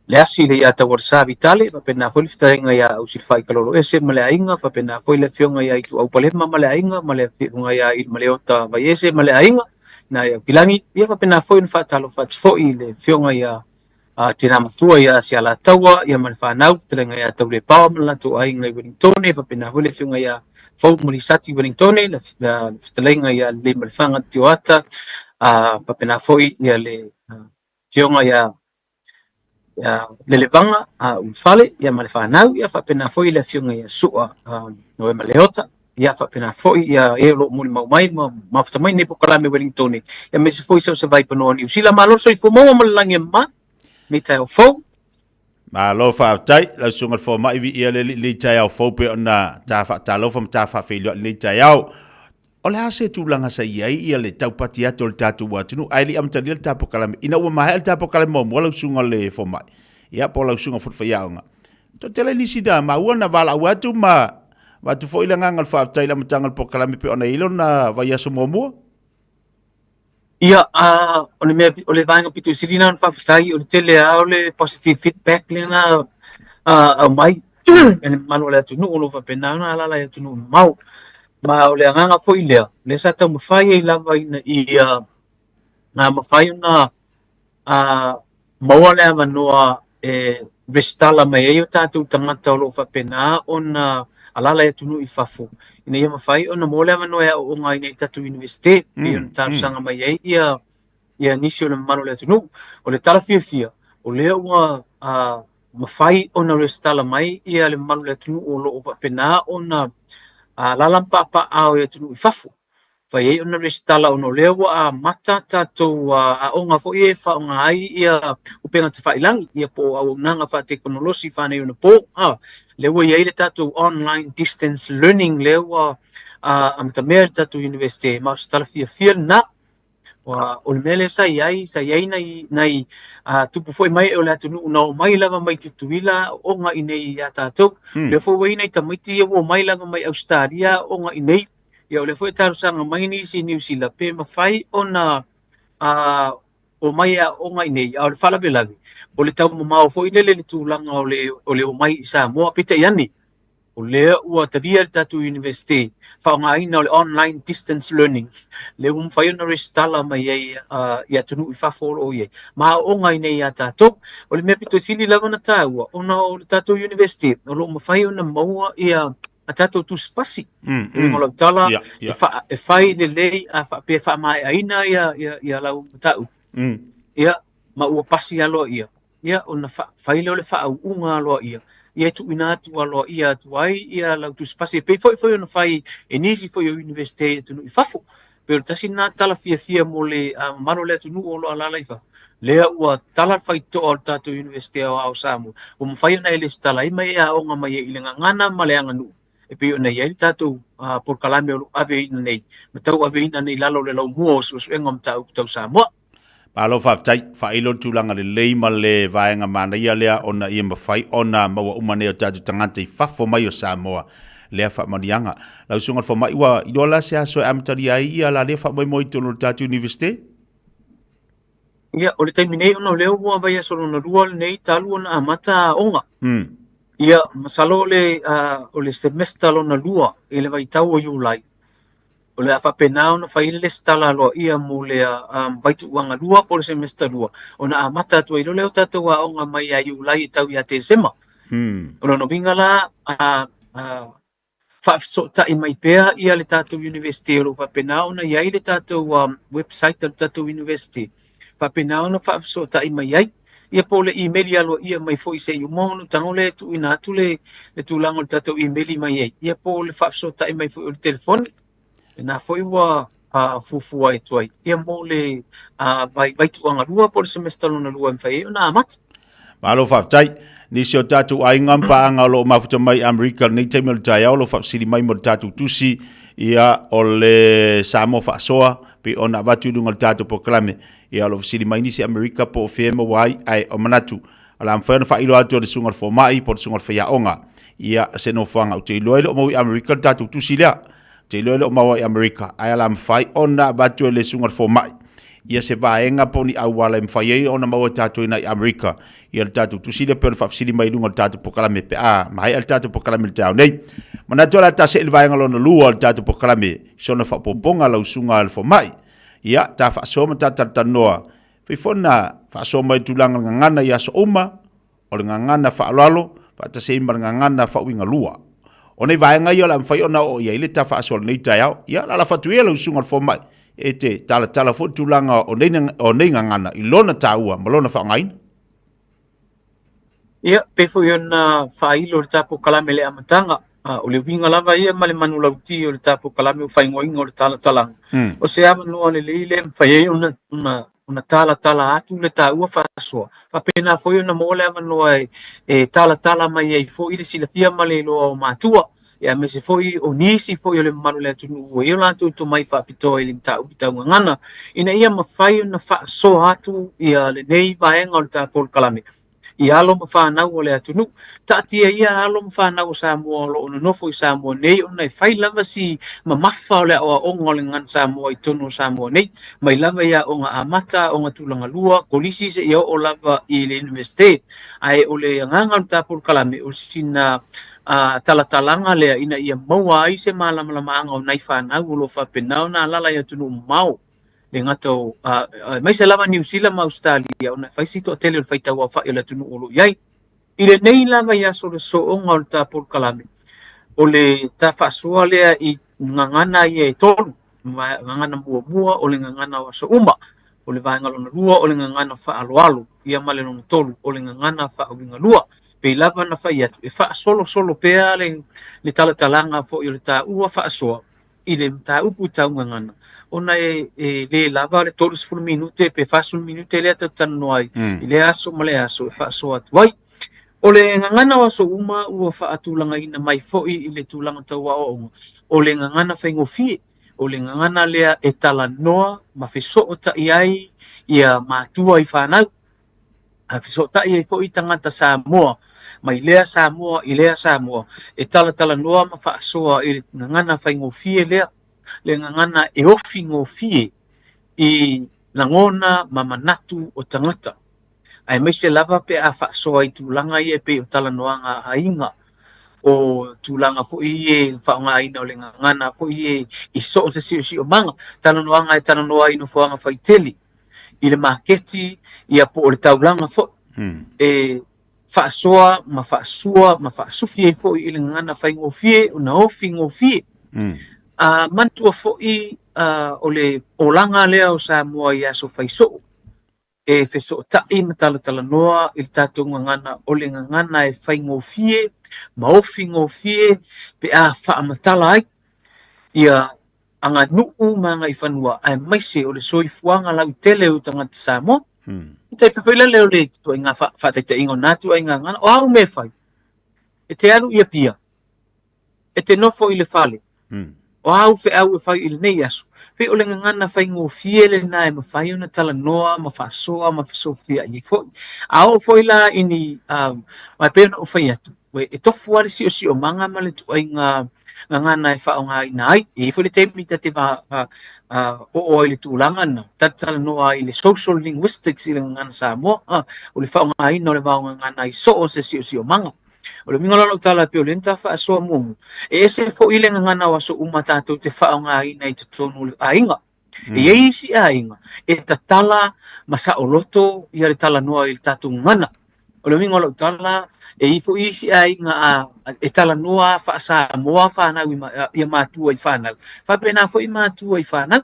Leasi le ia Taualesa Vitale, faapena foi le fetalaiga ia Ausilafai Kaloloese ma le aiga, faapena foi le afioga ia Ituau Palema ma le aiga, ma le afioga ia Ilimaleota Vaiese ma le aiga, na i Aukilani. Ia faapena foi ona faatalofa atu foi i le afioga ia a tina matua ia Sialataua ia ma le fanau, fetalaiga ia Taulepaoa ma le latou aiga i Wellingtone, faapena foi le afioga ia Fou Malisati Wellingtone, le fetalaiga ia Leimalefaga Tioata, a faapena foi ia le afioga ia Lelevaga Ulufale ia ma le fanau, ia faapena foi le afioga ia Sua Noema Leota, ia faapena foi ia e o lo o molimau mai ma mafuta mai nei polokalame Wellingtone, ia aemaise foi so o se vaipanoa o Niu Sila. Malo le soifua maua ma le lagi e mama, lenei taeao fou. Malo faafetai, lau susuga i le fomai, viia le Alii i lenei taeao fou pei ona ta faatalofa ma ta faafeiloai i lenei taeao. O le a se tulaga sa i ai ia le taupati atu o le tatou atunuu ae le i amatalia le ta polokalame ina ua maea le ta polokalame muamua lau susuga i le fomai, ia po o lau susuga foi le faiaoga. Toatele nisi na maua na valaau atu ma avatu foi le agaga o le faafetai i le amataga o le polokalame pei ona i ai lona vaiaso muamua. Ia, o le mea, o le vaega pito i sili lena ona faafetai, o le tele lava o le positive feedback lea na aumai e le mamalu o le atunuu o lo o faapena ona alaala i atunuu mamao. Ma o le agaga foi lea, lea sa taumafai ai lava ina ia mafai ona maua le avanoa e resitala mai ai o tatou tagata o lo o faapena ona alaala i atunuu i fafo, ina ia mafai ona maua le avanoa e aooga ai i tatou Iunivesite, pei ona talosaga mai ai ia nisi o le mamalu o le atunuu. O le tala fiafia, o lea ua mafai ona resitala mai ia le mamalu o le atunuu o lo o faapena ona alaala ma papaaao i atunuu i fafo. Fai ai ona resitala ona o lea ua amata tatou aoga foi e faaaoga ai ia upega tafailagi ia po o auaunaga faatekonolosi faaneionapo. Lea ua i ai le tatou online distance learning lea ua amatamea i le tatou Iunivesite, ma o se tala fiafia lena. O le mea lea sa i ai, sa i ai nai tupu foi mai o le atunuu na omai lava mai Tutuila aooga i inei ia tatou. Lea foi ua i ai nai tamaiti ia ua omai lava mai Ausetalia aooga i inei. Ia o lea foi e talosaga mai nisi i Niu Sila pe mafai ona omai e aooga i inei, a o le faalavelave, o le taumamao foi lele i le tulaga o le, o le omai i Samoa. Peitai ane, o lea ua talia le tatou Iunivesite faaaogaina o le online distance learning, lea ua mafai ona resitala mai ai i atunuu i fafo o lo o i ai, ma aooga i inei ia tatou. O le mea pito sili lava ona taua, ona o le tatou Iunivesite, o lo o mafai ona maua ia a tatou tusipasi. O lau tala, e fai lelei a faapea e faamaeaina ia lau mataupu. Ia, ma ua pasi aloaia, ia, ona fai lea o le faauuga aloaia, ia e tuuina atu aloaia atu ai ia lau tusipasi e pei foi foi ona fai e nisi foi o Iunivesite i atunuu i fafo. Pei o le tasi lena tala fiafia mo le mamalu o le atunuu o lo o alaala i fafo, lea ua tala le faitotoa o le tatou Iunivesite Aoao o Samoa, ua mafai ona e lesitala ai ma e aoga mai ai i le gagana ma le aganuu e pei ona i ai le tatou polokalame o lo o aveina nei ma tauaveina nei i lalo o le laumua o suesuega o mataupu tau Samoa. Malo faafetai, faailo le tulaga lelei ma le vaega manaia lea ona ia mafai ona maua uma nei o tatou tagata i fafo mai o Samoa lea faamanuiaga. Lau Susuga i le Fomai, ua iloa la se aso e amatalia ai ia la lea faamoemoe i totonu o le tatou Iunivesite? Ia, o le taimi nei ona o lea ua vaiaso lona lua lenei talu ona amata aoga. Ia, masalo o le, o le semester lona lua i le vaitau o Iulai, O le a faapena ona fai le lesitala aloaia mo le vaituuaga lua po o le semester 2, ona amata atu ai loa lea o tatou aoga mai ia Iulai e tau ia Tesema. O lona uiga la, faafesootai mai pea ia le tatou Iunivesite o lo o faapena ona i ai le tatou website a le tatou Iunivesite, faapena ona faafesootai mai ai. Ia po o le imeli aloaia mai foi se i uma ona tago lea e tuuina atu le tulaga o le tatou imeli mai ai, ia po o le faafesootai mai foi o le telefoni, lena foi ua fuafua atu ai ia mo le vaituuaga lua po o le semester lona lua e mafai ai ona amata. Malo faafetai. Nisi o tatou aiga ma paaga o lo o mafuta mai i Amerika i lenei taimi o le taeao o lo o faafesili mai mo le tatou tusi, ia o le Samoa Faasoa pei ona avatu i luga o le tatou polokalame. Ia o lo o fesili mai nisi Amerika po o fea e maua ai, ae o manatu, o le a mafai ona faailoa atu e le susuga i le fomai po o le susuga i le faiaoga ia se nofoaga. Ou te iloa e le o maua i Amerika le tatou tusi lea. Ou te iloa e le o maua i Amerika, ae o le a mafai ona avatu e le susuga i le fomai ia se vaega po o ni auala e mafai ai ona maua e tatou i ina i Amerika ia le tatou tusi lea pei ona faafesili mai i luga o le tatou polokalame pe a maea le tatou polokalame i le taeao nei. Manatu o le a ta see i le vaega lona lua o le tatou polokalame i sona faaopoopoga lau susuga i le fomai. Ia, ta faasoa ma ta talatalanoa, pei foi ona faasoa mai le tulaga o le gagana i aso uma, o le gagana faaaloalo, faatasi ai ma le gagana faauiga lua. O nei vaega ia o le a mafai ona oo i ai le ta faasoa i lenei taeao. Ia, lalafo atu ia lau susuga i le fomai e te talatala foi le tulaga o nei, o nei gagana i lona taua ma lona faaaogaina. Ia, pei foi ona faailo le ta polokalame i le amataga, o le uiga lava ia ma le manulauti o le ta polokalame o faaigoaina o le talatalaga. O se avanoa lelei lea e mafai ai ona talatala atu le taua faasoa, faapena foi ona maua le avanoa e talatala mai ai foi le silafia ma le iloa o matua, aemaise foi o nisi foi o le mamalu o le atunuu ua i ai o latou tomai faapitoa i le mataupu tau gagana, ina ia mafai ona faasoa atu ia lenei vaega o le ta polokalame i alo ma fanau o le atunuu. Taatia ia alo ma fanau o Samoa o lo o nonofo i Samoa nei ona e fai lava si mamafa o le aoaoga o le gagana Samoa i totonu o Samoa nei, mai lava i aoga amata, aoga tulaga lua, kolisi seia oo lava i le Iunivesite. Ae o le agaga o le ta polokalame, o sina talatalaga lea ina ia maua ai se malamalamaaga o nai fanau o lo o faapena ona alaala i atunuu mamao, le gata o, aemaise lava Niu Sila ma Ausetalia ona e fai si toatele o le faitau aofai o le atunuu o lo o i ai. I lenei lava i aso o le sooga o le ta polokalame, o le ta faasoa lea i gagana ia e tolu, gagana muamua o le gagana o aso uma, o le vaega lona lua o le gagana faaaloalo, ia ma le lona tolu o le gagana faauiga lua. Pei lava ona fai atu, e faasolosolo pea le, le talatalaga foi o le taua faasoa i le mataupu tau gagana, ona e, e le lava le 30 minute pe 40 minute lea tatou talanoa ai i lea aso ma lea aso e faasoa atu ai. O le gagana o aso uma ua faatulagaina mai foi i le tulaga tau aoaoga, o le gagana faigofie, o le gagana lea e talanoa ma fesootai ai ia matua i fanau, a fesootai ai foi tagata Samoa mai lea Samoa i lea Samoa, e talatalanoa ma faasoa i le gagana faigofie lea. le gagana e ofi gofie i lagona ma manatu o tagata, aemaise lava pe a faasoa i tulaga ia e pei o talanoaga a aiga, o tulaga foi ia i le faaaogaina o le gagana foi ia i so o se siosiomaga, talanoaga e talanoa ai i nofoaga faitele, i le maketi ia po o le taulaga foi e faasoa ma faasua ma faasufi ai foi i le gagana faigofie ona ofi gofie. A manatua foi o le olaga lea o Samoa i aso faisoo e fesootai ma talatalanoa i le tatou gagana, o le gagana e faigofie ma ofi gofie pe a faamatala ai ia aganuu ma agaifanua aemaise o le soifuaga lautele o tagata Samoa. E tai pei foi lele o le ituaiga faataitaiga o na ituaiga gagana, o a au mea e fai? E te alu i Apia, e te nofo i le fale, o a au feau e fai i lenei aso? Pei o le gagana faigofie lena e mafai ona talanoa ma faasoa ma fesofiai ai foi. A oo foi la i ni, aua e pei ona ou fai atu, e tofu lava le siosiomaga ma le ituaiga gagana e faaaogaina ai. E i ai foi le taimi ta te oo ai i le tulaga lena, ta te talanoa ai i le social linguistics i le gagana Samoa, o le faaaogaina o le vaogagana i so o se siosiomaga. O le uiga la o lau tala e pei o lea na ta faasoa muamua, e ese foi le gagana o aso uma tatou te faaaogaina i totonu o le aiga. E i ai isi aiga e tatala ma saoloto ia le talanoa i le tatou gagana. O le uiga o lau tala, e i ai foi isi aiga e talanoa faa-Samoa fanau i matua i fanau, faapena foi matua i fanau.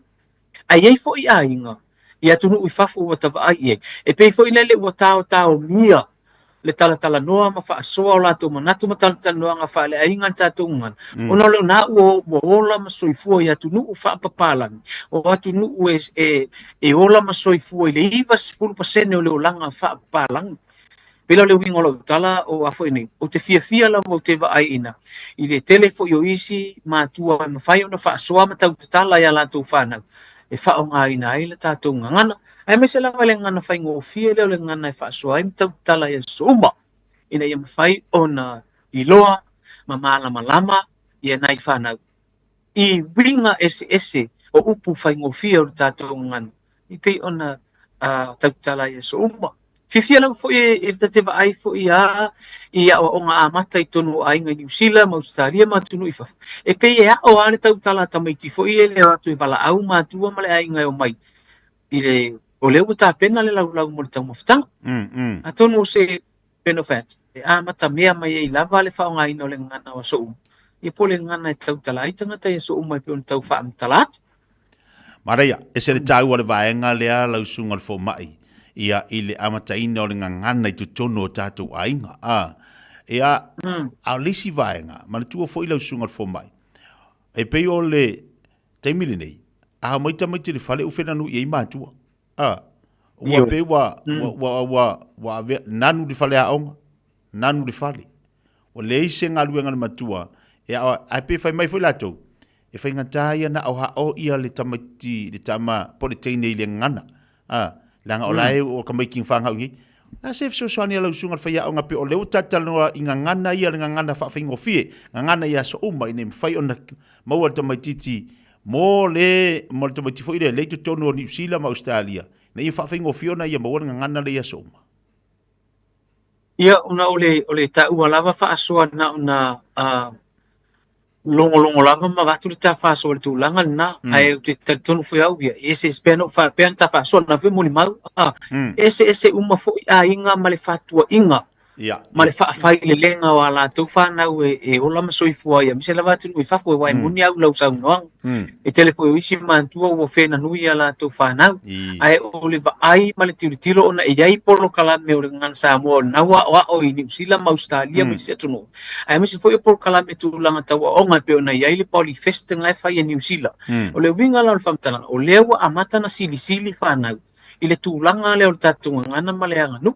Ae i ai foi aiga i atunuu i fafo ua ta vaai i ai, e pei foi lele ua taotaomia le talatalanoa ma faasoa o latou manatu ma talatalanoaga faaleaiga i le tatou gagana, ona o lena ua ola ma soifua i atunuu faapapalagi, o atunuu e ola ma soifua i le 90% o le olaga faapapalagi. Pei la o le uiga o lau tala o a foi nei, ou te fiafia lava ou te vaai ina i le tele foi o isi matua e mafai ona faasoa ma tau tatala i a latou fanau e faaaogaina ai le tatou gagana, aemaise lava le gagana faigofie lea o le gagana e faasoa ai ma tau tatala i aso uma ina ia mafai ona iloa ma malamalama ia nai fanau i uiga eseese o upu faigofie o le tatou gagana e pei ona tau tatala i aso uma. Fiafia lava foi e ta te vaai foi a i aoaoga amata i totonu o aiga i Niu Sila ma Ausetalia ma atunuu i fafo. E pei e ao lava le tautala a tamaiti foi e le o atu e valaau matua ma le aiga e omai i le o lea ua tapena le laulau mo le taumafataga. Atonu o se pei ona ou fai atu, e amatamea mai ai lava le faaaogaina o le gagana o aso uma, ia po o le gagana e tautala ai tagata i aso uma e pei ona tau faamatala atu. Manaia, ese le taua o le vaega lea lau susuga o le fomai, ia i le amataina o le gagana i totonu o tatou aiga. A, ia, a o le isi vaega, manatua foi lau susuga o le fomai, e pei o le taimi lenei, a omai tamaiti i le fale ua fenanui i ai matua. A, ua pei ua, ua, ua, ua, ua avea, nanu i le faleaoga, nanu i le fale. Ua leai se galuega a le matua, e ao, ae pei fai mai foi latou, e faigata ia ona aoao ia le tamaiti, le tama po o le teine i le gagana. A, leaga o la e o tamaiti na fanau i inei. O le a se fesoasoani a lau susuga i le faiaoga pei o lea ua talatalanoa i gagana ia, le gagana faafaigofie, gagana i aso uma ina ia mafai ona maua le tamaitiiti mo le, mo le tamaiti foi lea, lea i totonu o Niu Sila ma Ausetalia, ina ia faafaigofie ona ia maua le gagana lea i aso uma. Ia, ona o le, o le taua lava faasoa na ona logologo lava ma avatu le ta faasoa i le tulaga lena, ae ou te talitonu foi au ia, e eseese pea ona ou faapea na ta faasoa lena foi molimau, e eseese uma foi aiga ma le fatuaiga ma le faafailelega o a latou fanau e ola ma soifua ai, aemaise lava atunuu i fafo, aua e moni au i lau saunoaga. E tele foi o isi matua ua fenanui i a latou fanau, ae o le vaai ma le tilotilo ona e i ai polokalame o le Gagana Samoa o lena ua aoao i Niu Sila ma Ausetalia ma isi atunuu, aemaise foi o polokalame tulaga tau aoga e pei ona i ai le Polyfest na e fai e Niu Sila. O le uiga la o le faamatalaga, o lea ua amata ona silisili fanau i le tulaga lea o le tatou gagana ma le aganuu.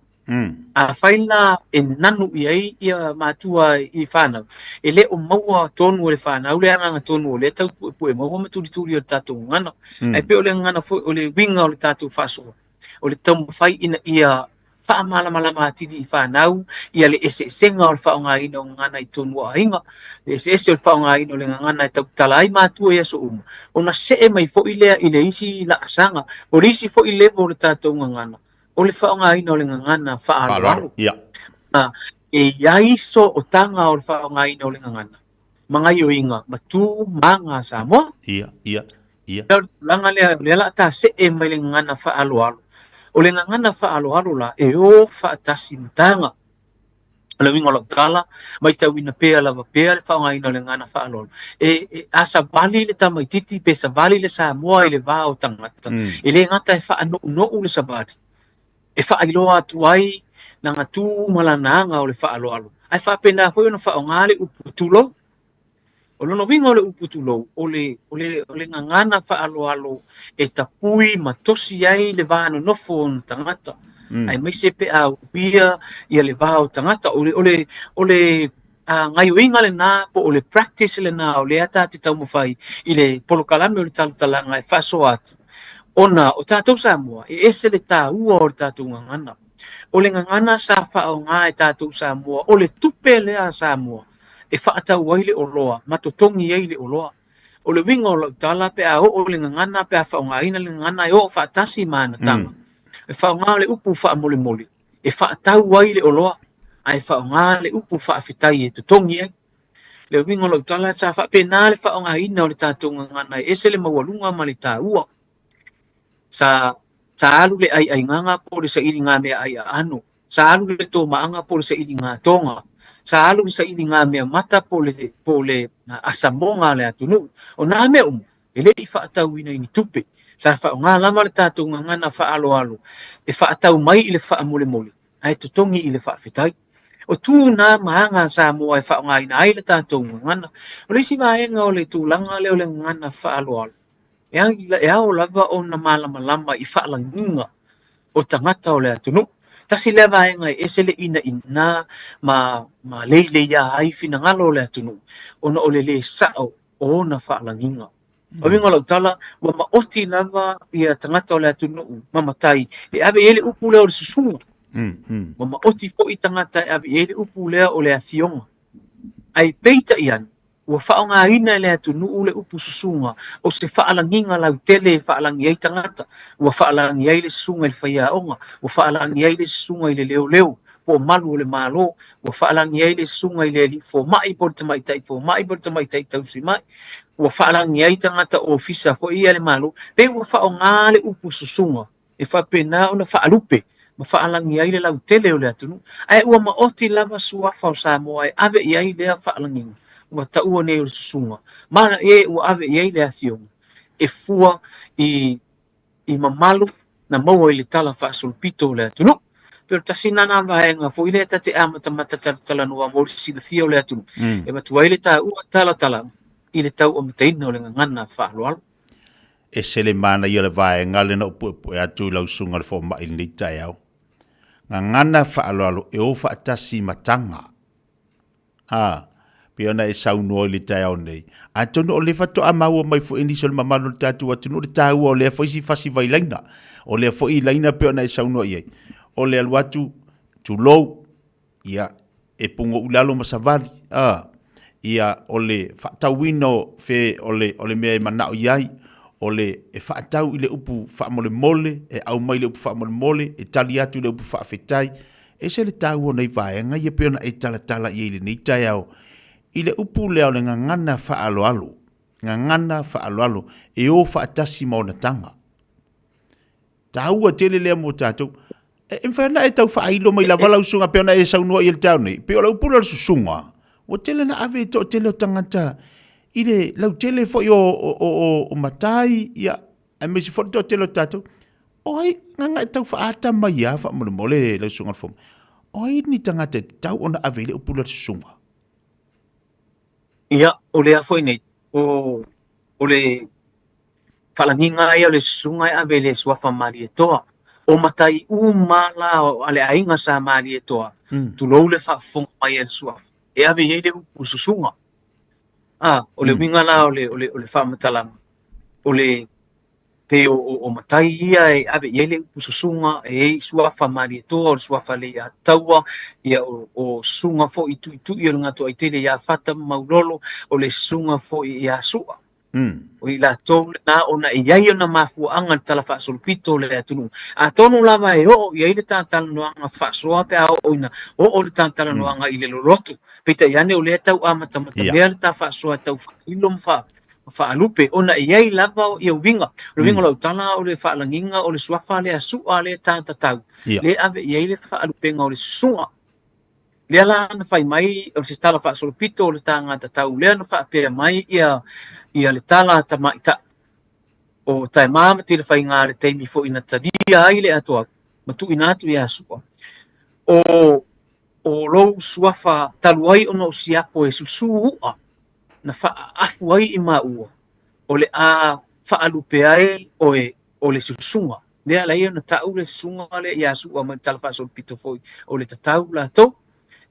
Afai la e nanu i ai ia matua i fanau, e le o maua tonu e le fanau le agaga tonu o lea tau puepue maua ma tulituli o le tatou gagana. Ae pei o le gagana foi, o le uiga o le tatou faasoa, o le taumafai ina ia. Faamalamalama atili i fanau ia le eseesega o le faaaogaina o gagana i totonu o aiga, le eseese o le faaaogaina o le gagana e tautala ai matua i aso uma, ona see mai foi lea i le isi laasaga, o le isi foi level o le tatou gagana, o le faaaogaina o le gagana faaaloalo. E i ai sootaga o le faaaogaina o le gagana ma gaioiga ma tu ma aga a Samoa. Ia, ia, ia. O le tulaga lea, o lea o le a ta see mai le gagana faaaloalo. O le gagana faaaloalo la, e o faatasi ma taga. O le uiga o lau tala, matauina pea lava pea le faaaogaina o le gagana faaaloalo. E, e, a savali le tamaititi pe savali le Samoa i le va o tagata, e le gata e faanounou le savali, e faailoa atu ai lana tu ma lana aga o le faaaloalo, ae faapena foi ona faaaoga le upu tulou. O lona uiga o le upu tulou, o le, o le, o le gagana faaaloalo e tapui ma tosi ai le va nonofo o ona tagata, aemaise pe a uia ia le va o tagata. O le, o le, o le gaioiga lena po o le practice lena o lea ta te taumafai i le polokalame o le talatalaga e faasoa atu, ona o tatou Samoa, e ese le taua o le tatou gagana. O le gagana sa faaaoga e tatou Samoa, o le tupe lea a Samoa e faatau ai le oloa ma totogi ai le oloa. O le uiga o lau tala, pe a oo le gagana, pe a faaaogaina le gagana e oo faatasi ma ana taga, e faaaoga le upu faamolemole e faatau ai le oloa, ae faaaoga le upu faafetai e totogi ai. Le uiga o lau tala, sa faapena le faaaogaina o le tatou gagana e ese le maualuga ma le taua. Sa sa alu le aiaigaga po o le sailiga meaai aano, sa alu le tomaaga po o le sailiga toga, sa alu le sailiga meamata po o le po o le asamoga a le atunuu. O nā mea uma, e le i faatauina i ni tupe. Sa faaaoga lava le tatou gagana faaaloalo e faatau mai i le faamolemole ae totogi i le faafetai. O tu na ma aga a Samoa e faaaogaina ai le tatou gagana. O le isi vaega o le tulaga lea o le gagana faaaloalo, e ao lava ona malamalama i faalagiga o tagata o le atunuu. Tasi lea vaega e ese le inaina ma ma leileia ai finagalo o le atunuu ona o le lē sao o ona faalagiga. O le uiga o lau tala, ua maoti lava ia tagata o le atunuu ma matai e ave i ai le upu lea o le susuga. Ua maoti foi tagata e ave i ai le upu lea o le afioga. Ae peitai ane, ua faaaogaina e le atunuu le upu susuga o se faalagiga lautele e faalagi ai tagata. Ua faalagi ai le susuga i le faiaoga, ua faalagi ai le susuga i le leoleo po o malu o le Malo, ua faalagi ai le susuga i le alii fomai po o le tamaitai fomai po o le tamaitai tausimai, ua faalagi ai tagata ofisa foi ia a le Malo. Pei ua faaaoga le upu susuga e faapena ona faalupe ma faalagi ai le lautele o le atunuu. Ae ua maoti lava suafa o Samoa e ave i ai lea faalagiga ua taua nei o le susuga, ma e ua ave i ai le afioga e fua i i mamalu na maua i le tala faasolopito o le atunuu. Pei o le tasi lena vaega foi lea ta te amatamata talatalanoa mo le silafia o le atunuu, e avatu ai le taua talatalaga i le tau amataina o le gagana faaaloalo. Ese le manaia o le vaega lea na ou puepue atu i lau susuga i le fomai i lenei taeao. Gagana faaaloalo e o faatasi ma taga. A, pei ona e saunoa i le taeao nei, atonu o lea faatoa maua mai foi e nisi o le mamalu o le tatou atunuu le taua o lea foi si fasi vailaina, o lea foi laina pei ona e saunoa i ai, o le alu atu, tulou, ia, e pugou i lalo ma savali, a, ia, o le faatauina o fe, o le, o le mea e manao i ai, o le e faatau i le upu faamolemole, e aumai le upu faamolemole, e tali atu i le upu faafetai, E ese le taua o nei vaega ia pei ona e talatala i ai i lenei taeao i le upu lea o le gagana faaaloalo, gagana faaaloalo e o faatasi ma ona taga. Taua tele lea mo tatou. E, e mafai ona e tau faailo mai lava lau susuga pei ona e saunoa i le taeao nei, pei o le upu lea o le susuga, ua tele na ave e toatele o tagata i le lautele foi o, o, o, o matai, ia, aemaise foi le toatele o tatou. O ai, gagana e tau faaata mai lava faamolemole lau susuga i le Fofoga, o ai ni tagata e tatau ona ave i le upu lea o le susuga? Ia, o lea foi nei, o, o le faalagiga ia o le susuga e ave i le suafa Malietoa. O matai uma la a le aiga sa Malietoa, mm. tulou le faafofoga mai a le suafa, e ave i ai le upu susuga. A, o le mm. uiga la o le, o le, o le faamatalaga, o le. Pei o, o, o matai ia e ave i ai le upu susuga, e i ai suafa Malietoa, o le suafa Leiataua, ia o, o susuga foi tuitui o le Gatoaitele ia Fata ma Maulolo, o le susuga foi ia Sua. O i latou lena ona e i ai ona mafuaaga i le Tala Faasolopito o le atunuu. Atonu lava e oo i ai le ta talanoaga faasoa pe a oo ina oo le ta talanoaga i le loloto. Peitai ane o lea e tau amatamata mea le ta faasoa e tau faailo ma faa faalupe ona e i ai lava ia uiga. O le uiga o lau tala o le faalagiga o le suafa lea Su'a lea ta tatau, lea e ave i ai le faalupega o le susuga. Lea la na fai mai o se tala faasolopito o le taga tatau lea na faapea mai ia ia le tala a tamaitai o Taema ma Tilafaiga le taimi foi na talia ai le atoa ma tuuina atu ia Su'a. O o lou suafa talu ai ona o siapo e susū u'a na faaafu ai i maua, o le a faalupe ai oe o le susuga. Lea ala ai ona ta'u le susuga lea ia Su'a mai le Tala Faasolopito foi o le tatau latou.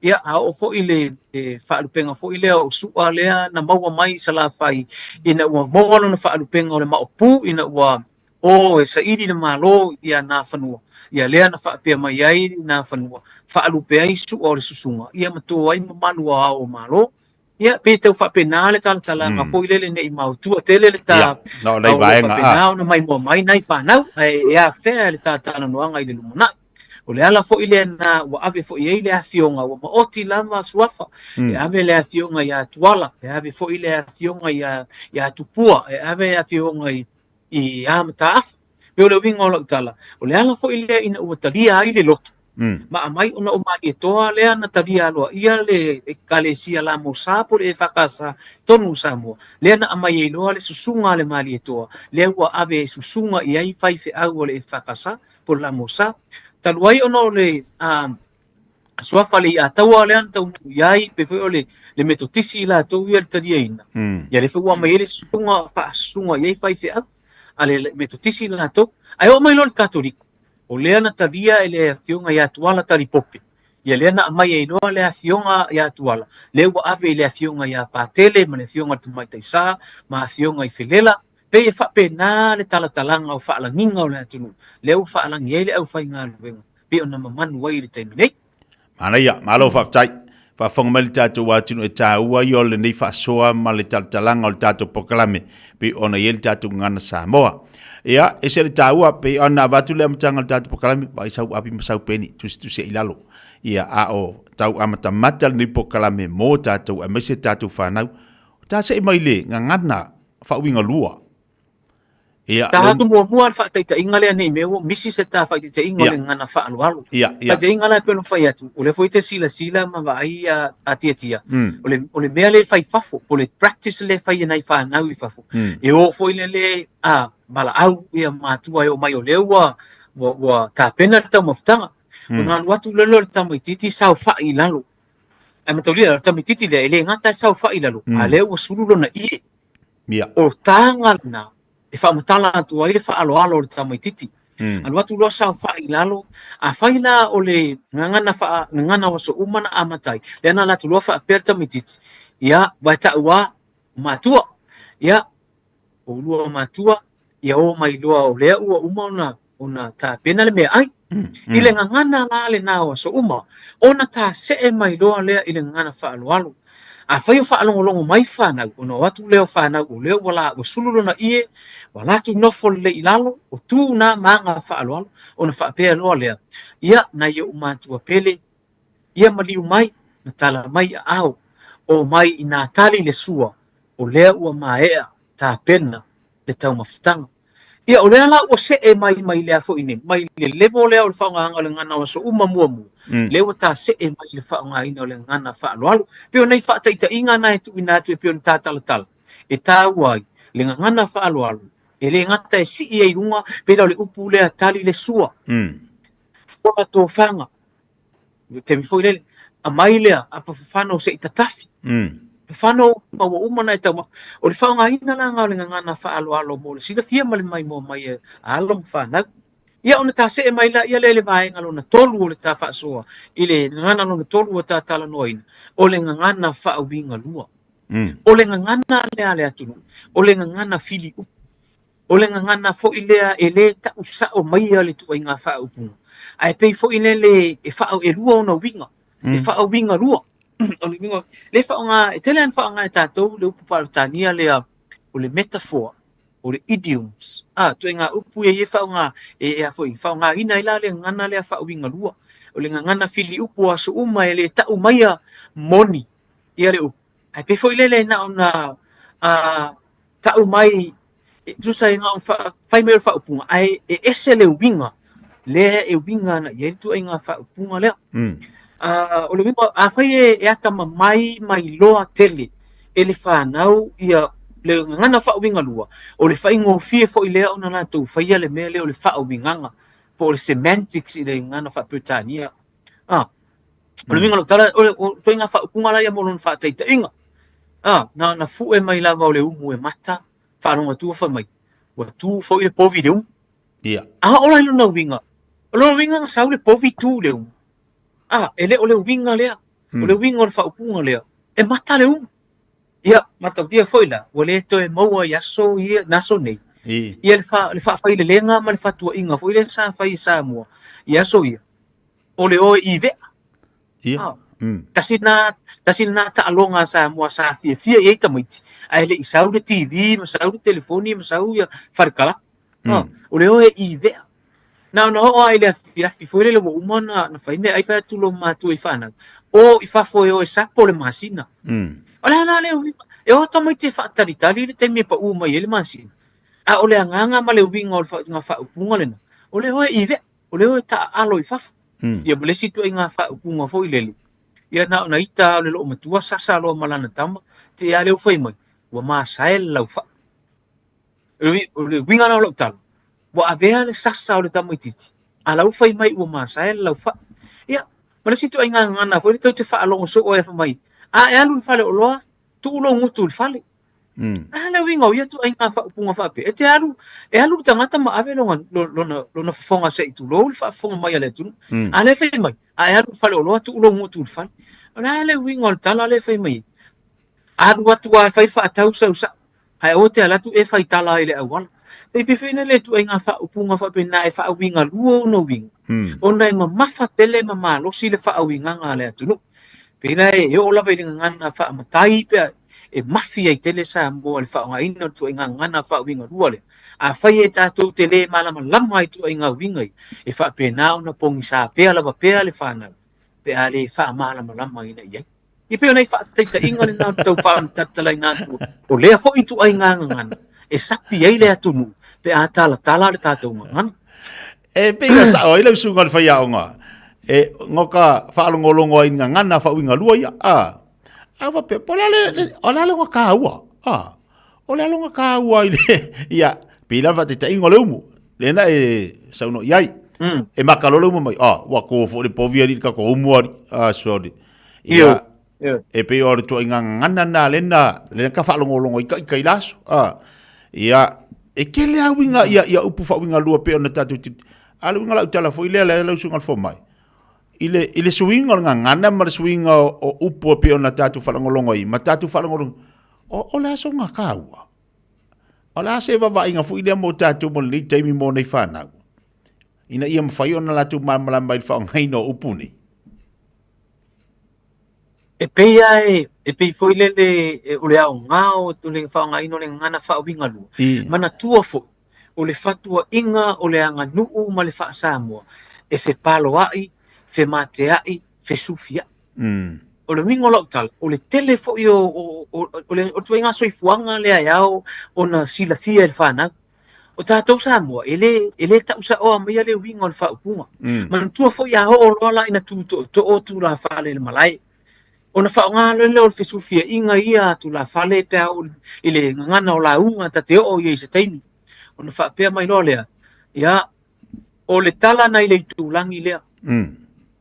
Ia, a oo foi le, le faalupega foi lea o Su'a lea na maua mai i Salafai ina ua maua lona faalupega o le Maopu ina ua o e saili le Malo ia Nafanua, ia lea na faapea mai ai Nafanua, faalupe ai Su'a o le susuga, ia ma to ai mamalu o ao o Malo. Ia, pei e tau faapena le talatalaga foi lele ne i maotua tele le ta, Ia, na o nai a o lo o vaega, faapena a. ona maimoa mai nai fanau, ae e afea le ta talanoaga i le lumanai. O le ala foi lena ua ave foi i ai le afioga, ua maoti lava suafa, e ave le afioga ia Tuala, e ave foi le afioga ia, ia Tupua, e ave le afioga i, i a Mataafa. Pei o le uiga o lau tala, o le ala foi lea ina ua talia ai le loto, ma aumai ona o Malietoa lea na talia aloaia le Ekalesia Lamosa po o le EFKS tonu o Samoa, lea na aumai ai loa le susuga a le Malietoa, lea ua ave e susuga i ai faifeau a le EFKS po o le Lamosa. Talu ai ona o le suafa le Iataua lea na taunuu i ai, pei foi o le, le Metotisi i latou ia le taliaina, ia lea foi ua aumai ai le susuga faasusuga i ai faifeau a le Metotisi latou. Ae oo mai loa i le Katoliko, o lea na talia e le afioga ia Tuala Talipope, ia lea na aumai ai loa le afioga ia Tuala, lea ua ave i le afioga ia Patele ma le afioga i le Tamaitai Sa ma afioga i Felela, pei e faapena le talatalaga o faalagiga o le atunuu, lea ua faalagi ai le aufaigaluega pei ona mamanu ai i le taimi nei. Manaia, malo faafetai. Faafofoga mai le tatou atunuu e taua ia o lenei faasoa ma le talatalaga o le tatou polokalame pei ona i ai le tatou gagana Samoa. Ia, ese le taua pei ona avatu le amataga o le tatou polokalame, vaai sau api ma sau peni, tusitusi ai i lalo. Ia, a o tau amatamata lenei polokalame mo tatou aemaise tatou fanau. Ta see mai le gagana faauigalua. Ia, Ta atu muamua le faataitaiga lea ne i mea ua misi se ta faataitaiga o le gagana faaaloalo. Ia, ia. Faataitaiga la e pei ona fai atu, o lea foi e te silasila ma vaai a, a tiatia, o le, o le mea lea e fai i fafo, o le practice lea e fai e nai fanau i fafo. E o foi lele a valaau ia matua e omai o lea ua, ua, ua tapena le taumafataga. Ona alu atu lea o le tamaitiiti saofai i lalo. Ae mataulia, o le tamaitiiti lea e le gata e saofai i lalo, a lea ua sulu lona ie. Ia. O taga lena e faamatala atu ai le faaaloalo o le tamaitiiti. Alu atu loa saofai i lalo, afai la o le gagana faa, gagana o aso uma na amata ai, lea na alu atu loa faapea le tamaitiiti, ia, ua e tau a, o matua, ia, o ulua matua, ia o mai loa o lea ua uma ona ona tapena le meaai. I le gagana la lena o aso uma, ona tasee mai loa lea i le gagana faaaloalo. Afai o faalogologo mai fanau, ona o atu lea o fanau o lea ua la ua sulu lona ie, ua latou nofo lelei i lalo, o tu na ma aga faaaloalo, ona faapea loa lea, Ia, nai ou matua pele, ia maliu mai ma tala mai aao, omai inā tali le sua, o lea ua maea tapena le taumafataga. Ia, o lea la ua see mai mai lea foi nei, mai le level lea o le faaaogaina o le gagana o aso uma muamua, lea ua ta see mai i le faaaogaina o le gagana faaaloalo. E pei o nai faataitaiga na e tuuina atu e pei ona ta talatala, e taua ai le gagana faaaloalo, e le gata e sii ai i luga, pei la o le upu lea tali le sua, fola tofaga, Le taimi foi lele, aumai lea apafafano se i tatafi. Fafano ma ua uma ona e taumafa. O le faaaogaina la lena o le gagana faaaloalo mo le silafia ma le maimoa mai a alo ma fanau. Ia ona tasee mai laia lea i le vaega lona tolu o le ta faasoa, i le gagana lona tolu ua ta talanoaina, o le gagana faauigalua. O le gagana lea a le atunuu, o le gagana fili upu. O le gagana foi lea e lē ta'u sa'o maia le ituaiga faaupuga, ae pei foi lele e faa e lua ona uiga, e faauiga lua. O le uiga lea e faaaoga, e tele lava ina faaaoga e tatou le upu Paratania lea o le metaphor, o le idioms, a, ituaiga upu ia e faaaoga e a foi, faaaogaina ai la le gagana lea faauiga lua. O le gagana fili upu o aso uma e le ta'u maia moni ia le upu, ae pei foi lele na ona ta'u mai e tusa ai na ona fai mai o le faaupuga, ae e ese le uiga lea e uiga ana i ai le ituaiga faaupuga lea. O le uiga, afai e atamamai ma iloa tele e le fanau ia le gagana faauiga lua, o le faigofie foi lea ona latou faia le mea lea o le faauigaga, po o le semantics i le gagana faa-Peretania. O le uiga o lau tala, o le ituaiga faaupuga la ia mo lona faataitaiga. Na ona fue mai lava o le umu e mata, faalogo atu ua fai mai, ua tu foi le povi i le umu. Ia. A oo la i lona uiga, o lona uiga na sau le povi tu i le umu. E le o le uiga lea. O le uiga o le faaupuga lea, e mata le umu. Ia, matautia foi la, ua le toe maua i aso ia, na aso nei. Ia le fa, le faafailelega ma le fatuaiga foi lea sa fai e Samoa i aso ia, o le o e ivea. Ia. Tasi lena, tasi lena taaloga a Samoa sa fiafia i ai tamaiti, ae le i sau le TV ma sau le telefoni ma sau ia fale kalapu. O le o e ivea. Na ona oo lava i le afiafi foi lele ua uma ona fai meaai fai atu lou matua i fanau, o i fafo e o e sapo le masina. O le a la le uiga? E o tamaiti e faatalitali le taimi e pau mai ai le masina. A o le agaga ma le uiga o le faaupuga lena, o le o e ivea, o le o e taaalo i fafo. Ia ma le isi ituaiga faaupuga foi lele, ia na ona ita lava o le loomatua sasa loa ma lana tama, te i lava lea ua fai mai, ua masae le laufai. O le uiga lena o lau tala, ua avea le sasa o le tamaitiiti, a la ua fai mai ua masae le laufai. Ia, ma le isi ituaiga gagana foi lea tou te faalogo soo ai fai mai, a e alu i le faleoloa, tuu lou gutu i le fale. A le uiga o ia ituaiga faaupuga faapea, e te alu, e alu le tagata ma ave lona, lona, lona fofoga se i tulou le faafofoga mai a le atunuu. A lea fai mai, a e alu i le faleoloa, tuu lou gutu i le fale. O le a le uiga o le tala lea e fai mai ai? Alu atu lava e fai le faatau sau sao. Ae aua te alu atu e fai tala ai i le auala. E pei foi lele ituaiga faaupuga faapena e faauiga lua ona uiga, ona e mamafa tele ma malosi le faauigaga a le atunuu. Pei la e oo lava i le gagana faamatai pe e mafi ai tele Samoa i le faaaogaina o le ituaiga gagana faauiga lua lea. Afai e tatou te le malamalama i ituaiga uiga ia, e faapena ona pogisa pea lava pea le fanau pe a le faamalamalamaina i ai. Ia pei o nai faataitaiga lena ou te tau faamatalaina atu, o lea foi ituaiga gagana e sapi ai le atunuu pe a talatala le tatou gagana. E pei ua sao ai lau susuga i le faiaoga, e ngoka faalogologo ai i gagana faauiga lua ia, a. A faapea, po o le a le, o le a le taua, a. O le a lona taua i le, ia, pei la le faataitaiga o le umu, lena e saunoa i ai. E maka loa le umu mai, a, ua kō foi le povi alii i le tatou umu alii, a, sorry. Ia, e pei o le ituaiga gagana lena lena, lena ka faalogologo ai ita i le aso, a. Ia, e tele lava uiga, ia, ia upu faauiga lua pei ona tatou tilotilo. A o le uiga o lau tala foi lea, lau susuga i le fomai, i le, i le suiga o le gagana ma le suiga o, o upu e pei ona tatou faalogologo ai, ma tatou faalogologo, O, o le a sona taua? O le a se vaavaaiga foi lea mo tatou mo lenei taimi mo nei fanau? Ina ia mafai ona latou malamalama i le faaaogaina o upu nei. E pei lava e, e pei foi lele o le aoga o le faaaogaina o le gagana faauiga lua. Manatua foi, o le fatuaiga o le aganuu ma le faa-Samoa, e fepaloai, femateai, fesufiai. O le uiga o lau tala, o le tele foi o, o, o, o le ituaiga soifuaga lea e ao ona silafia e le fanau. O tatou Samoa, e le, e le tau saoa maia le uiga o le faaupuga. Manatua foi a oo loa la ina tu tootoo tulafale i le malae, ona faaaoga loa lea o le fesufiaiga ia a tulafale pe a oo i le gagana o lauga ta te oo i ai i se taimi. Ona faapea mai loa lea, ia, o le tala nai le itulagi lea.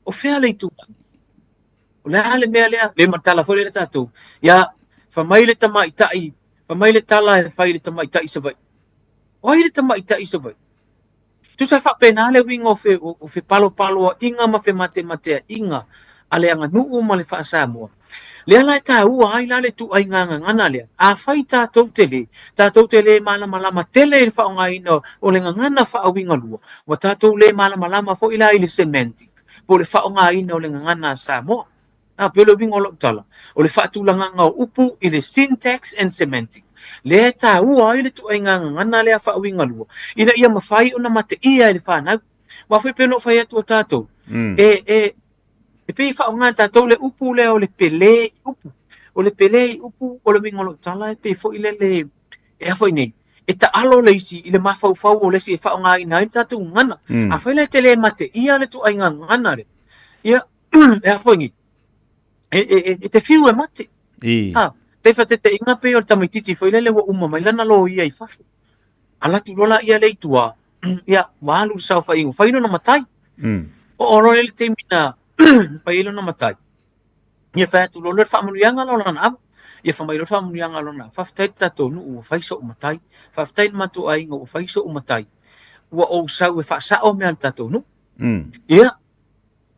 O fea le itulagi? O le a le mea lea? Le matala foi lea tatou. Ia, fai mai le tamaitai, fai mai le tala e fai i le tamaitai i Savaii. O ai le tamaitai i Savaii? Tusa e faapena le uiga o fe, o, o fepalopaloaiga ma fematemateaiga a le aganuu ma le faa-Samoa. Lea la e taua ai la le ituaiga gagana lea, afai tatou te le, tatou te le malamalama tele i le faaaogaina o le gagana faauigalua, ua tatou le malamalama foi la i le semantic po o le faaaogaina o le gagana a Samoa. A, pei o le uiga o lau tala, o le faatulagaga o upu i le syntax and semantic, lea e taua ai le ituaiga gagana lea faauigalua, ina ia mafai ona mateia e le fanau. Aua foi pei ona ou fai atu o tatou, e, e, e pei e faaaoga e tatou le upu lea o le pele i upu. O le pele i upu, o le uiga o lau tala e pei foi lele, e a foi nei, e taalo le isi i le mafaufau o le isi e faaaogaina ai le tatou gagana. Afai la e te le mateia le ituaiga gagana lea, ia, e a foi nei, e, e, e, e te fiu e mate. I. Ha, te whateteʻiga pei o le tamaititi foi lele ua uma mai lana loia i fafo. Alu atu loa la ia lea i tua, ia, ua alu i le saofaiga, ua fai lona matai. Oo loa lea i le taimi na fai ai lona matai, ia fai atu loa le faamanuiaga la o lana ava. Ia fai mai loa le faamanuiaga a lona ava, faafetai i le tatou nuu ua fai so'u matai, faafetai i le matou aiga ua fai so'u matai, ua ou sau e faasao mea a le tatou nuu. Ia,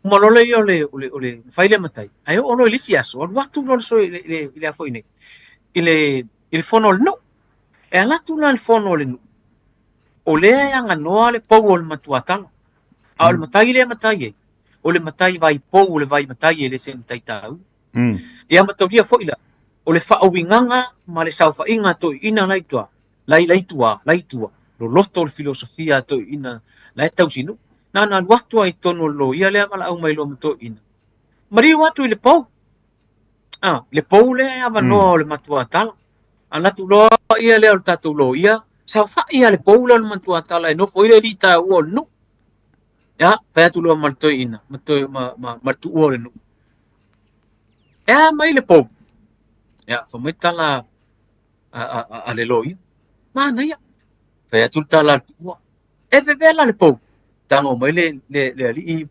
uma loa lea o le, o le, o le fai lea matai, ae oo loa i le isi aso, alu atu loa le sui, le, le, i le a foi nei, i le, i le fono a le nuu. E alu atu la i le fono a le nuu, o lea e aganoa le pou o le matuatala. A o le matai lea e matai ai, o le matai vai pou, o le vai matai e le se matai taua. Ia mataulia foi la, o le faauigaga ma le saofaiga a toeaiina la i tua, la i la i tua, la i tua, loloto le filosofia a toeaiina la e tausinuu. Na ona alu atu lava i totonu o le loia lea valaau mai loa ma toeaiina, maliu atu i le pou. Ah, le pou lea e avanoa o le matuatala. Alu atu loa ia lea o le tatou loia, saofai lava le pou lea o le matuatala e nofo ai le alii taua o le nuu. Ia, fai atu loa ma le toeaina, ma, toe, ma, ma, ma le tuua o le nuu. E a mai le pou? Ia, fai mai le tala a, a, a, a le loia. Manaia. Fai atu le tala a le tuua. E vevela le pou. Tago mai le, le, le alii,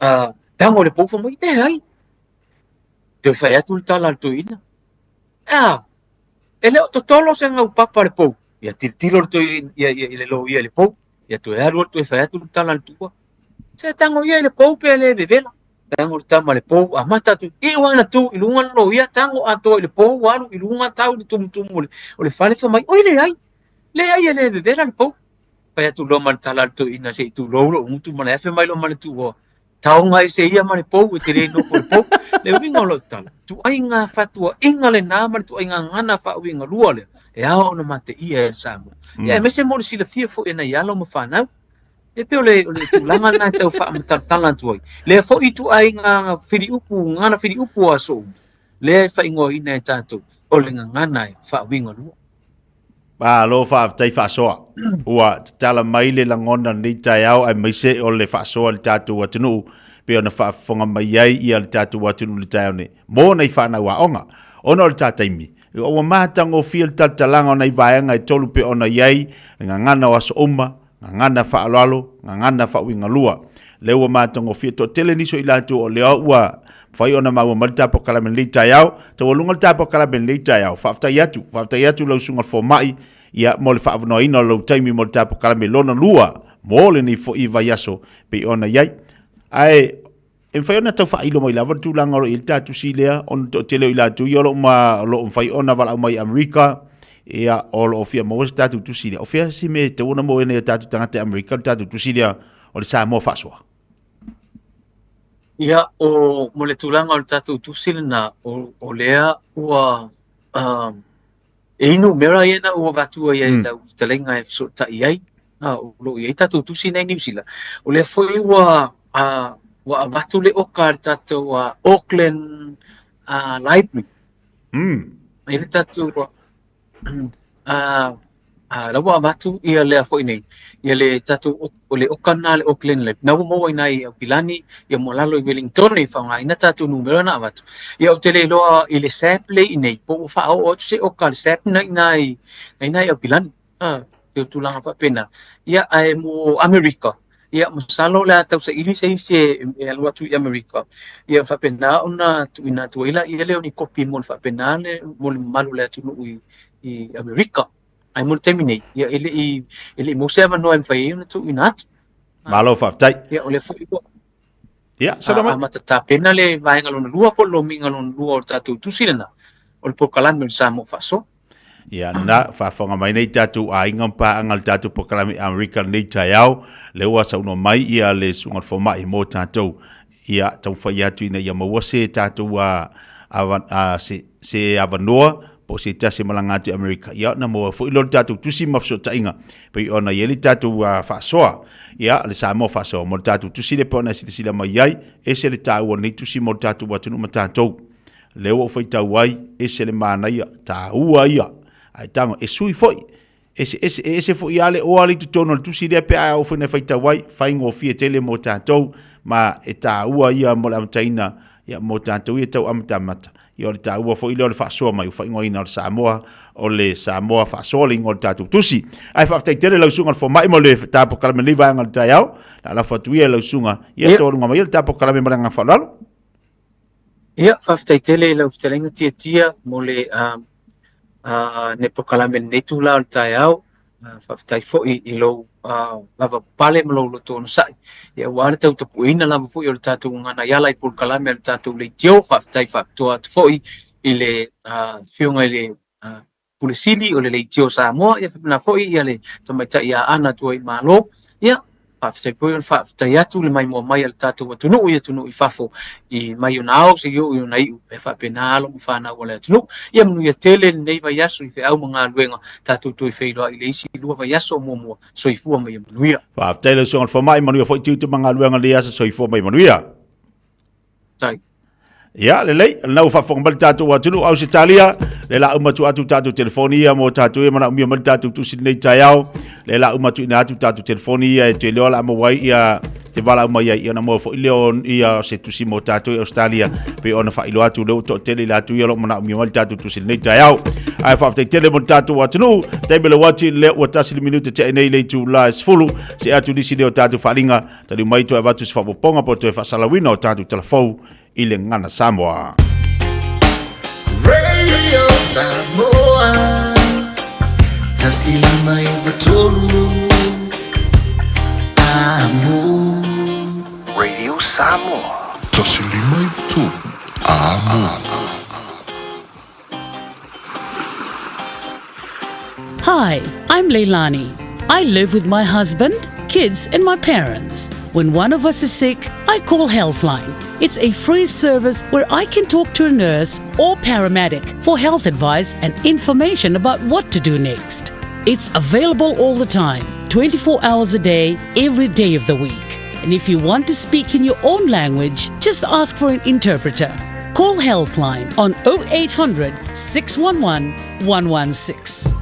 uh, tago le pou fai mai, leai. Toe fai atu le tala a le toeaina. Ea, e le o totolo se gaupapa le pou. Ia tilotilo le toeaina, ia, ia, i le loia i le pou. Ia toe alu alu toe fai atu le tala a le tuua. Se tago ia i le pou pe le vevela. Tago le tama i le pou, amata atu. Iu lava ina tu i luga le loia, tago atoa i le pou, alu i luga tau i le tumutumu o le, o le fale, fai mai, oi leai, leai e le vevela le pou. Fai atu loa ma le tala a le toeaina se i tulou lou gutu ma le afe mai loa ma le tuua. Taoga ese ia ma le pou e te le nofo i le pou. Le uiga o lau tala, tuaiga fatuaiga lena ma le tuaiga gagana faauiga lua lea, e ao ona mateia e le Samoa. Ia aemaise mo le silafia foi e nai alo ma fanau. E pei o le, o le tulaga lena e tau faamatalatala atu ai. Lea foi ituaiga filiupu, gagana filiupu o aso uma, lea e faaigoaina e tatou, o le gagana e faauiga lua. Malo faafetai faasoa. Ua tatala mai le lagona lenei taeao aemaise o le faasoa i le tatou atunuu pei ona faafofoga mai ai ia le tatou atunuu i le taeao nei mo nai fanau aoga. Ona o le ta taimi, ua matagofie le talatalaga o nai vaega e tolu pei ona i ai le gagana o aso uma, gagana faaaloalo, gagana faauigalua. Lea ua matagofie toatele nisi o i latou o lea ua mafai ona maua mai le ta polokalame i lenei taeao. Taualuga le ta polokalame i lenei taeao. Faafetai atu, faafetai atu lau susuga i le fomai, ia, mo le faaavanoaina o lou taimi mo le ta polokalame lona lua mo lenei foi vaiaso pei ona i ai. Ae E mafai ona tau faailo mai lava le tulaga o lo o i ai le ta tusi lea, ona o le toatele o i latou ia o lo o ma, o lo o mafai ona valaau mai i Amerika, ia, o lo o fia maua se tatou tusi lea. O fea se mea e tatau ona maua ai e nai o tatou tagata i Amerika le tatou tusi lea o le Samoa Faasoa? Ia, o, mo le tulaga o le tatou tusi lena, o, o lea ua, um, E i ai numera ia na ou avatua i ai i lau fetalaiga e fesootai ai, a, o lo o i ai tatou tusi nei i Niu Sila. O lea foi ua, a, ua avatu le oka a le tatou a, Auckland a, Library. E i ai le tatou a, a, la ua avatu ia lea foi nei, ia le tatou o le oka lena a le Auckland Library, na ua maua i ina i Aukilani, ia ma lalo i Wellington e faaaogaina tatou numera na avatu. Ia ou te le iloa i le SAP lea i inei, po ua faaoo atu se oka a le SAP na i ina i, na i ina i Aukilani. A, e tulaga faapena. Ia, ae mo Amerika, ia, masalo o le a tausaili se isi e, e alu atu i Amerika, ia faapena ona tuuina atu ai laia lea o ni kopi mo le faapena le, mo le mamalu o le atunuu i, i Amerika. Ae mo le taimi nei, ia e le i, e le i maua se avanoa e mafai ai ona tuuina atu. Malo faafetai. Ia, o lea foi ua... Ia, saunoa mai. Amata tapena le vaega lona lua po o le lomiga lona lua o le tatou tusi lena o le polokalame o le Samoa Faasoa. Ia, na, faafofoga mai nei tatou aiga ma paaga i le tatou polokalame i Amerika i lenei taeao, lea ua saunoa mai ia le Susuga i le Fomai mo tatou. Ia, taumafai atu ina ia maua se tatou a, a, a, se, se avanoa po o se tasi e malaga atu i Amerika, ia ona maua foi lea o le tatou tusi ma fesootaiga pei ona i ai le tatou faasoa, ia, le Samoa faasoa mo le tatou tusi lea pei ona e silasila mai ai, ese le taua o lenei tusi mo le tatou atunuu ma tatou. Lea ua ou faitau ai, ese le manaia, taua ia, ae tago, e sui foi, ese, ese, e ese foi lava le oa lea i totonu o le tusi lea pe a oo foi ina faitau ai, faigofie tele mo tatou, ma e taua ia mo le amataina, ia, mo tatou ia tau amatamata. Ia o le taua foi lea o le faasoa mai, ua faaigoaina o le Samoa, o le Samoa faasoa le igoa o le tatou tusi. Ae faafetai tele lau susuga i le fomai mo le ta polokalame i lenei vaega o le taeao. O le a lafo atu ia i lau susuga, ia taualuga mai ia le ta polokalame ma le agaga faaaloalo. Ia, faafetai tele i lau fetalaiga Tiatia mo le nei polokalame i lenei itula o le taeao. Faafetai foi i lou lava pale ma lou loto onosai aua le tautapueina lava foi o le tatou gagana i ala i polokalame a le tatou leitio. Faafetai faapitoa atu foi i le Afioga i le Pule Sili o le Leitio Samoa, ia faapena foi ia le tamaitai ia Ana Tuaimalo. Ia, faafetai foi ona faafetai atu le maimoa mai a le tatou atunuu i atunuu i fafo i mai ona ao seia oo i ona iu, e faapena alo ma fanau a le atunuu. Ia manuia tele lenei vaiaso i feau ma galuega, tatou toe feiloai i le isi 2 vaiaso o muamua. Soifua ma ia manuia. Faafetai lau Susuga i le Fomai, manuia foi tiute ma galuega i lenei aso. Soifua ma ia manuia. Tai. Ia, lelei, o lena ua faafofoga mai le tatou atunuu, Ausetalia, le la uma atu atu tatou telefoni ia mo tatou ia manaomia mai le tatou tusi lenei taeao, le la uma tuuina atu tatou telefoni ia e te iloa la maua ai ia te valaau mai ai, ia ona maua foi lea o ia se tusi mo tatou i Australia, pei ona faailoa atu lea ua toatele i latou ia o lo o manaomia mai le tatou tusi lenei taeao. Ae faafetai tele mo le tatou atunuu, taimi le uati lea ua tasi le minute tea nei le itula e 10, se atu nisi lea o tatou faaaliga Taliu mai toe avatu se faaopoopoga po o toe faasalauina o tatou tala fou i le Gagana Samoa. Radio Samoa 153 Amo. Radio Samoa. 153 Amo. Hi, I'm Leilani. I live with my husband, kids, and my parents. When one of us is sick, I call Healthline. It's a free service where I can talk to a nurse or paramedic for health advice and information about what to do next. It's available all the time, 24 hours a day, every day of the week. And if you want to speak in your own language, just ask for an interpreter. Call Healthline on 0800 611 116.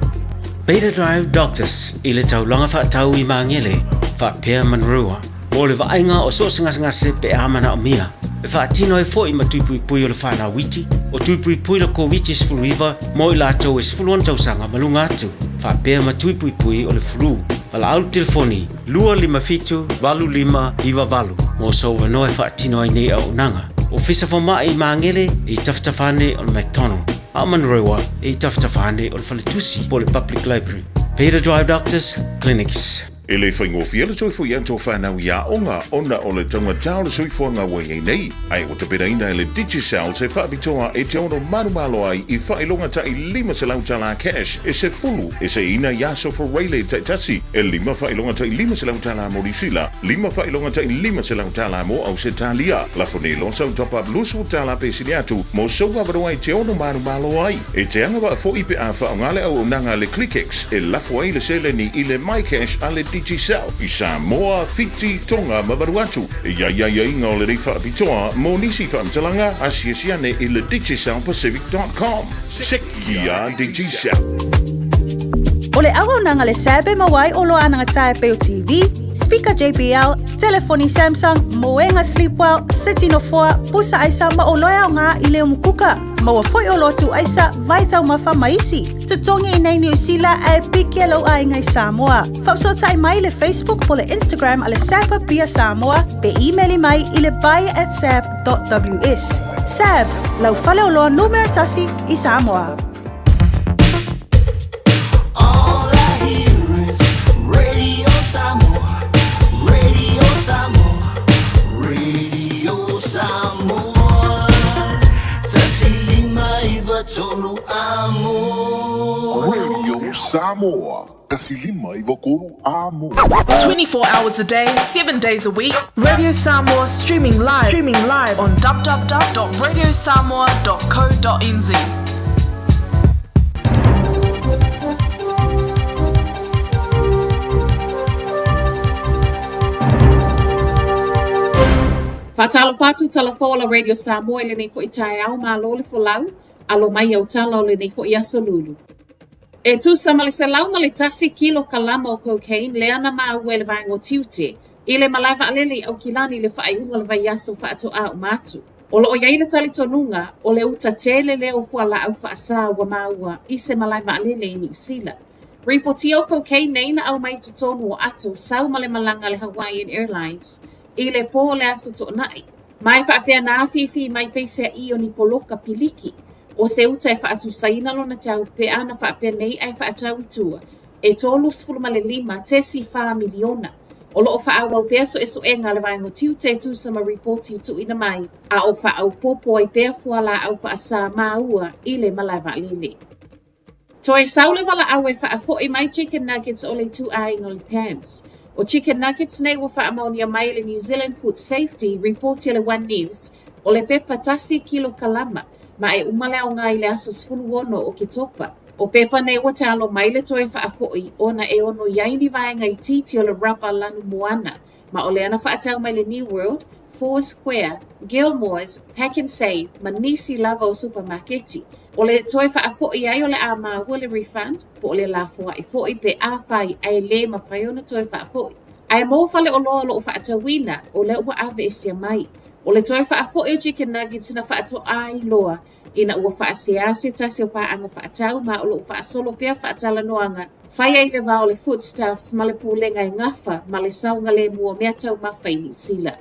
Beta Drive Doctors i le taulaga faatau i Magele, faapea Manurewa, mo le vaaiga o so o se gasegase pe a manaomia. E faatino ai foi ma tui puipui o le whanau iti, o tui puipui le Koviti-19 mo i latou e 16 tausaga ma luga atu, faapea ma tui puipui o le flu. Valaau le telefoni 257 8598 mo sou avanoa e faatino ai nei auaunaga. Ofisa Fomai i Magele e i tafatafa ane o le McDonald, a o Manurewa e i tafatafa ane o le Faletusi po o le Public Library. Beta Drive Doctors Clinics. E le faigofie le toe foi atu o fanau i aoga ona o le taugata o le soifuaga ua i ai nei, ae ua tapenaina e le Digicel se faapitoa e te ono malomalo ai i faailoga tai $500 tala cash e sefulu e seiina i aso Fureile taitasi, e lima faailoga tai $500 tala mo Niusila, lima faailoga tai $500 tala mo Ausetalia. Lafo nei loa sau top up 20 tala pe sili atu mo sou avanoa e te ono malomalo ai. E te agavaa foi pe a faaaoga le auaunaga a le ClickX e lafo ai le seleni i le MyCash a le Digicel i Samoa, Fiti, Tonga ma Vanuatu. E i ai aiaiga o lenei faapitoa mo nisi faamatalaga, asiasi ane i le digicelpacific.com. Seki a Digicel. O le auaunaga le SAB e maua ai oloa anagata e pei o TV, speaker JBL, telefoni Samsung, moega Sleepwell, seti nofoa, pusa aisa ma oloa e aoga i le umukuka. Maua foi oloa tuu aisa, vae taumafa ma isi. Totogi i nei Niu Sila ae piki e lou aiga i Samoa. Faafesootai mai i le Facebook po le Instagram a le SAB Apia Samoa pe imeli mai i le buy@sab.ws. SAB, lau faleoloa numera tasi i Samoa. All I hear is Radio Samoa, Radio Samoa, Radio. tolu amo. Radio Samoa, 153 amo. 24 hours a day, 7 days a week. Radio Samoa streaming live, streaming live on www.radiosamoa.co.nz. Faatalofa atu tala fou o la Radio Samoa i lenei foi taeao, malo le folau, alo mai au tala o lenei foi aso lulu. E tusa ma le 101 kilo kalama o cocaine lea na maua e le vaega o tiute i le malae vaalele i Aukilani i le faaiuga o le vaiaso faatoa uma atu. O lo o i ai le talitonuga o le uta tele lea o fualaau faasā ua maua i se malae vaalele i Niu Sila. Ripotia o cocaine nei na aumai i totonu o ato sau ma le malaga a le Hawaiian Airlines i le pō o le aso Toonai. Ma e faapea na afifi mai peiseai o ni poloka piliki o se uta e faatusaina lona tau pe a na faapea nei ae faatau i tua e 35.4 miliona. O lo o faaauau pea suesuega a le vaega o tiute e tusa ma ripoti ua tuuina mai, a o faaopoopo ai pea fualaau faasā maua i le malae vaalele. Toe sau le valaau e faafoi mai chicken nuggets o le ituaiga o le Pams. O chicken nuggets nei ua faamaonia mai e le New Zealand Food Safety ripoti a le One News, o le pepa tasi kilokalama, ma e uma le aoga i le aso 16 o Oketopa. O pepa nei ua talo mai le toe faafoi ona e ono i ai ni vaega itiiti o le rubber lanu moana ma o lea na faatau mai le New World, Four Square, Gilmours, Pak'nSave ma nisi lava o supamaketi. O le toe faafoi ai o le a maua le refund po o le lafoai foi pe afai ae le mafai ona toe faafoi. Ae mo faleoloa o lo o faatauina, o lea ua aveesea mai. O le toe faafoi o chicken nuggets na faatoa iloa ina ua faasea se tasi o paaga faatau ma o lo o faasolo pea faatalanoaga faia i le va o le Foodstuffs ma le Pulega e gafa ma le saogalemu o meataumafa i Niu Sila.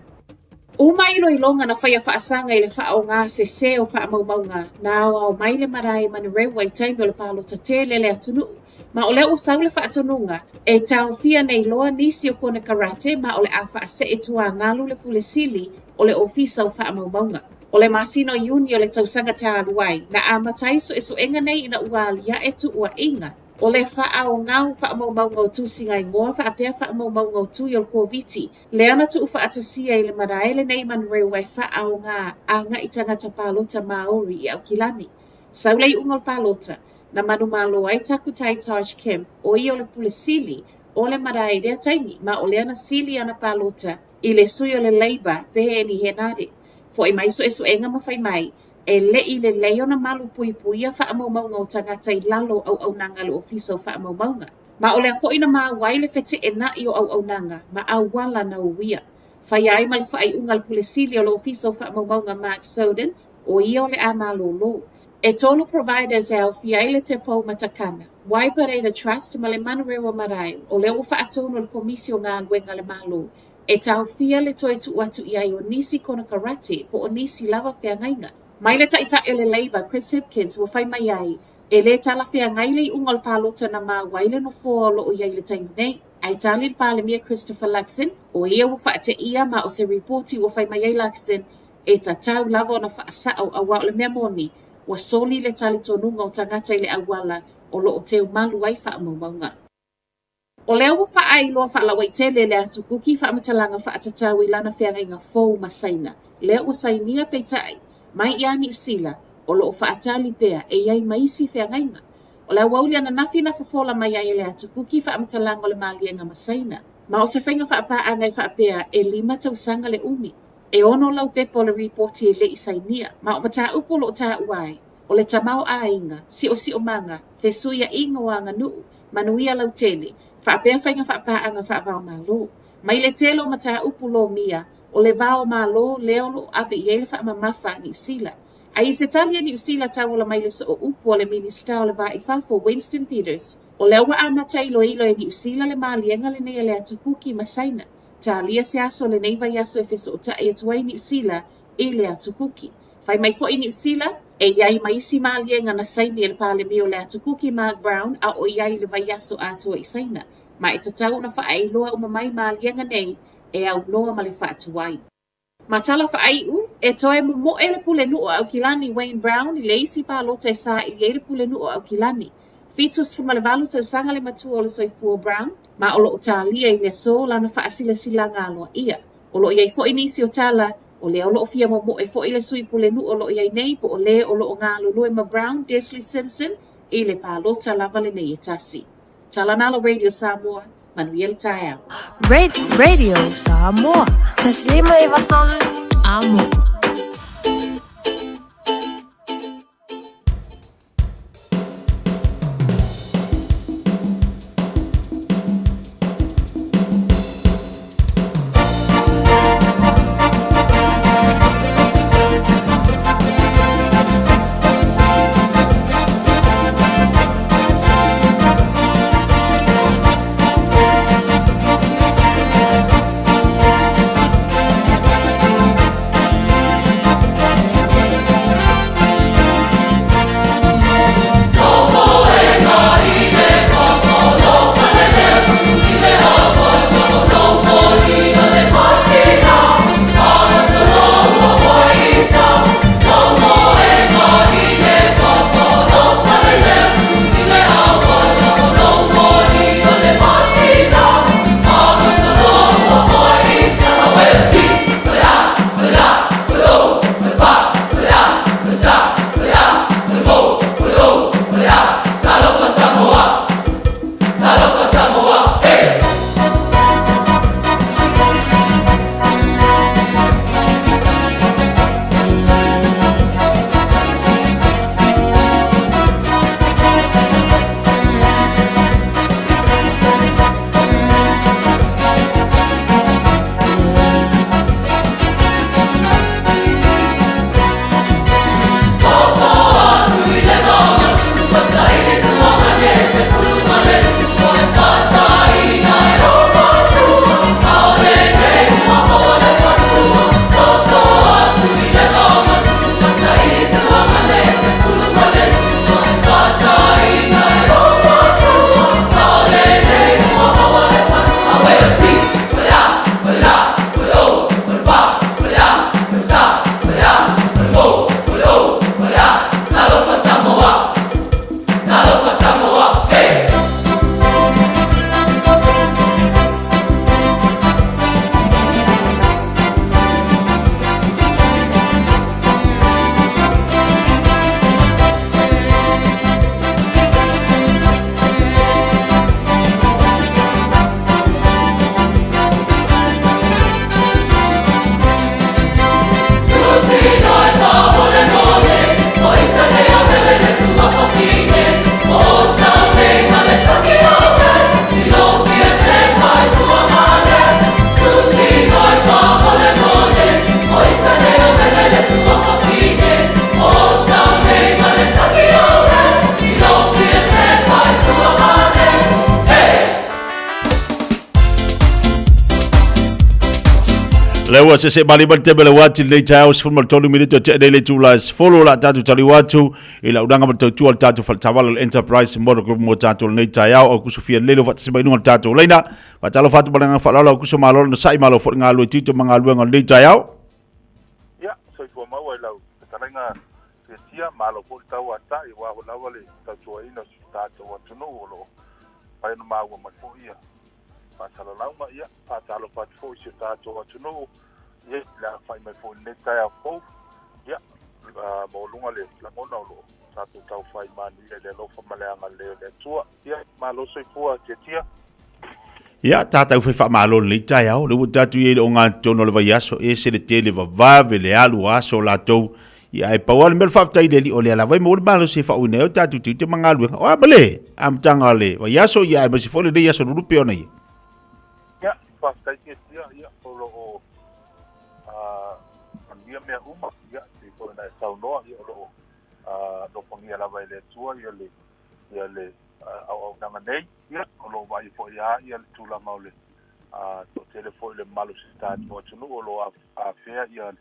Uma iloiloga na faia faasaga i le faaaoga sese o faamaumauga na aoao mai le malae Manurewa i taimi o le palota tele a le atunuu ma o lea ua sau le faatonuga e taofia nei loa nisi o konekarate ma o le a faasee tuagalu le Pule Sili o le Ofisa o Faamaumauga. O le masina o Iuni o le tausaga talu ai, na amata ai suesuega nei ina ua aliae tuuaiga o le faaaoga o faamaumauga o tusiga igoa faapea faamaumauga o tui o le Koviti, lea na tuufaatasia i le malae lenei Manurewa e faaaoga agai tagata palota Māori i Aukilani. Sau le iuga o le palota, na manumalo ai Takutai Taj Kemp, o ia o le Pule Sili o le malae i lea taimi, ma o lea na sili ana palota i le sui o le Labour, Peeni Henare. Foi mai suesuega ma fai mai, e le i lelei ona malu puipuia faamaumauga o tagata i lalo o auaunaga a le Ofisa o Faamaumauga. Ma o lea foi na maua ai le feteenai o auaunaga ma auala na uia. Faia ai ma le faaiuga a le Pule Sili o le Ofisa o Faamaumauga Mark Soden, o ia o le a malōlō. E tolu providers e aofia ai le Te Pou Matakana, Waipareira Trust ma le Manurewa Marae, o lea ua faatonu e le Komisi o Galuega a le Malo e taofia le toe tuu atu i ai o nisi konekarate po o nisi lava feagaiga. Mai le Taitai o le Labour, Chris Hipkins, ua fai mai ai, e le talafeagai le iuga o le palota na maua ai le nofoa o lo o i ai i le taimi nei. Ae tali le Palemia Christopher Luxon, o ia ua faateia ma o se ripoti ua fai mai ai Luxon, e tatau lava ona faasao aua o le mea moni, ua soli le talitonuga o tagata i le auala o lo o teumalu ai faamaumauga. O lea ua faailoa faalauaitele le atu Kuki faamatalaga faatatau i lana feagaiga fou ma Saina, lea ua sainia peitai mai ia Niu Sila o lo o faatali pea e i ai ma isi feagaiga. O le aoauli ananafi na fofola mai ai e le atu Kuki faamatalaga o le maliega ma Saina, ma o se faiga faapaaga e faapea e lima tausaga le umi. E ono laupepa o le ripoti e le i sainia, ma o mataupu o lo o taua ai, o le tamaoaiga, siosiomaga, fesuiaiga o aganuu, manuia lautele, faapea faiga faapaaga faava-o-Malo. Mai le tele o mataupu lomia, o le va o Malo lea o lo o ave i ai le faamamafa a Niu Sila. A i se tali a Niu Sila tauala mai le sooupu a le Minisita o le Va i Fafo Winston Peters, o lea ua amata iloilo e Niu Sila le maliega lenei a le atu Kuki ma Saina. Talia se aso o lenei vaiaso e fesootai atu ai Niu Sila i le atu Kuki. Fai mai foi Niu Sila, e i ai ma isi maliega na saini e le Palemia o le atu Kuki Mark Brown a o i ai i le vaiaso atoa i Saina, ma e tatau ona faaailoa uma mai maliega nei e aunoa ma le faatuai. Ma tala faaiu, e toe momoe le Pulenuu o Aukilani Wayne Brown i le isi palota e saili ai le Pulenuu o Aukilani. 78 tausaga le matua o le soifua o Brown, ma o lo o talia i le aso lana faasilasilaga aloaia. O lo o i ai foi nisi o tala, o lea o lo o fia momoe foi le sui pulenuu o lo o i ai nei po o le o lo o galulue ma Brown, Desley Simpson, i le palota lava lenei e tasi. Talanalo Radio Samoa, manuia le taeao. Radio Samoa. 153 Amo. Le ua se se mali mali teme le wati le taeao 13 minute o tea nei le itula e 10 o le a tatou taliu atu i le auaunaga ma le tautua a le tatou faletaavale o le Enterprise Motor Group mo tatou lenei taeao. Aukuso fia lelei le faatasi mai i luga o le tatou laina. Faatalofa atu ma le agaga faaaloalo Aukuso malo le onosai malo foi le galulue tiute ma galuega o lenei taeao. Ia, soifua maua i lau fetalaiga Setia, malo foi le tauatai aua foi lava le tautuaina o si o tatou atunuu o lo o mafai ona maua mai foi ia faasalalauga. Ia, faatalofa atu foi i si o tatou atunuu, ia, i le alafai mai foi i lenei taeao fou. Ia, maualuga le lagona o lo o tatou taufai manuia i le alofa ma le agalelei o le Atua. Ia, malo soifua Tiatia. Ia, tātou whai whaamalo lenei taeao, le ua tātou i ai le ogatotonu o le vaiaso, e se le tele vavave le alu o aso o latou. Ia, ae pau lava le mea o le faafetai i le Alii, o lea lava e maua le malosi e faauuina ai o tatou tiute ma galuega. O a ma le amataga o le vaiaso, ia aemaise foi lenei aso lulu pei ona i ai. Ia, faafetai Tiatia, ia, o lo o manuia mea uma, ia, pei foi ona e saunoa, ia, o lo o alofagia lava e le Atua ia le, ia le auaunaga nei. Ia, o lo o vaai foi lava ia le tulaga o le toatele foi o le mamalu o si o tatou atunuu o lo o afea ia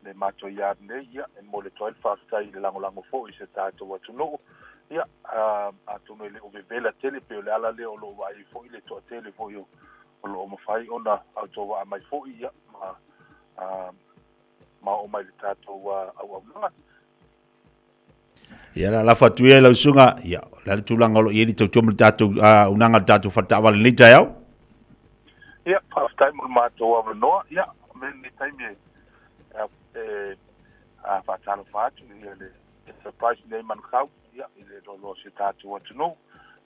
le matou yard nei. Ia, e momoli atu ai le faafetai i le lagolago foi i si o tatou atunuu. Ia, atonu e le o vevela tele, pei o le ala lea o lo o vaai ai foi le toatele foi o lo o mafai ona autovaa mai foi, ia, ma ma oo mai i le tatou auaunaga. Ia la lafo atu ia i lau susuga, ia, o le a le tulaga o lo o i ai le tautua ma le tatou auaunaga a le tatou fale taavale i lenei taeao? Ia, faafetai mo le matou avanoa. Ia, avea lenei taimi e, e, e faatalofa atu i le Enterprise nei Manukau, ia, i le loaloa o si o tatou atunuu.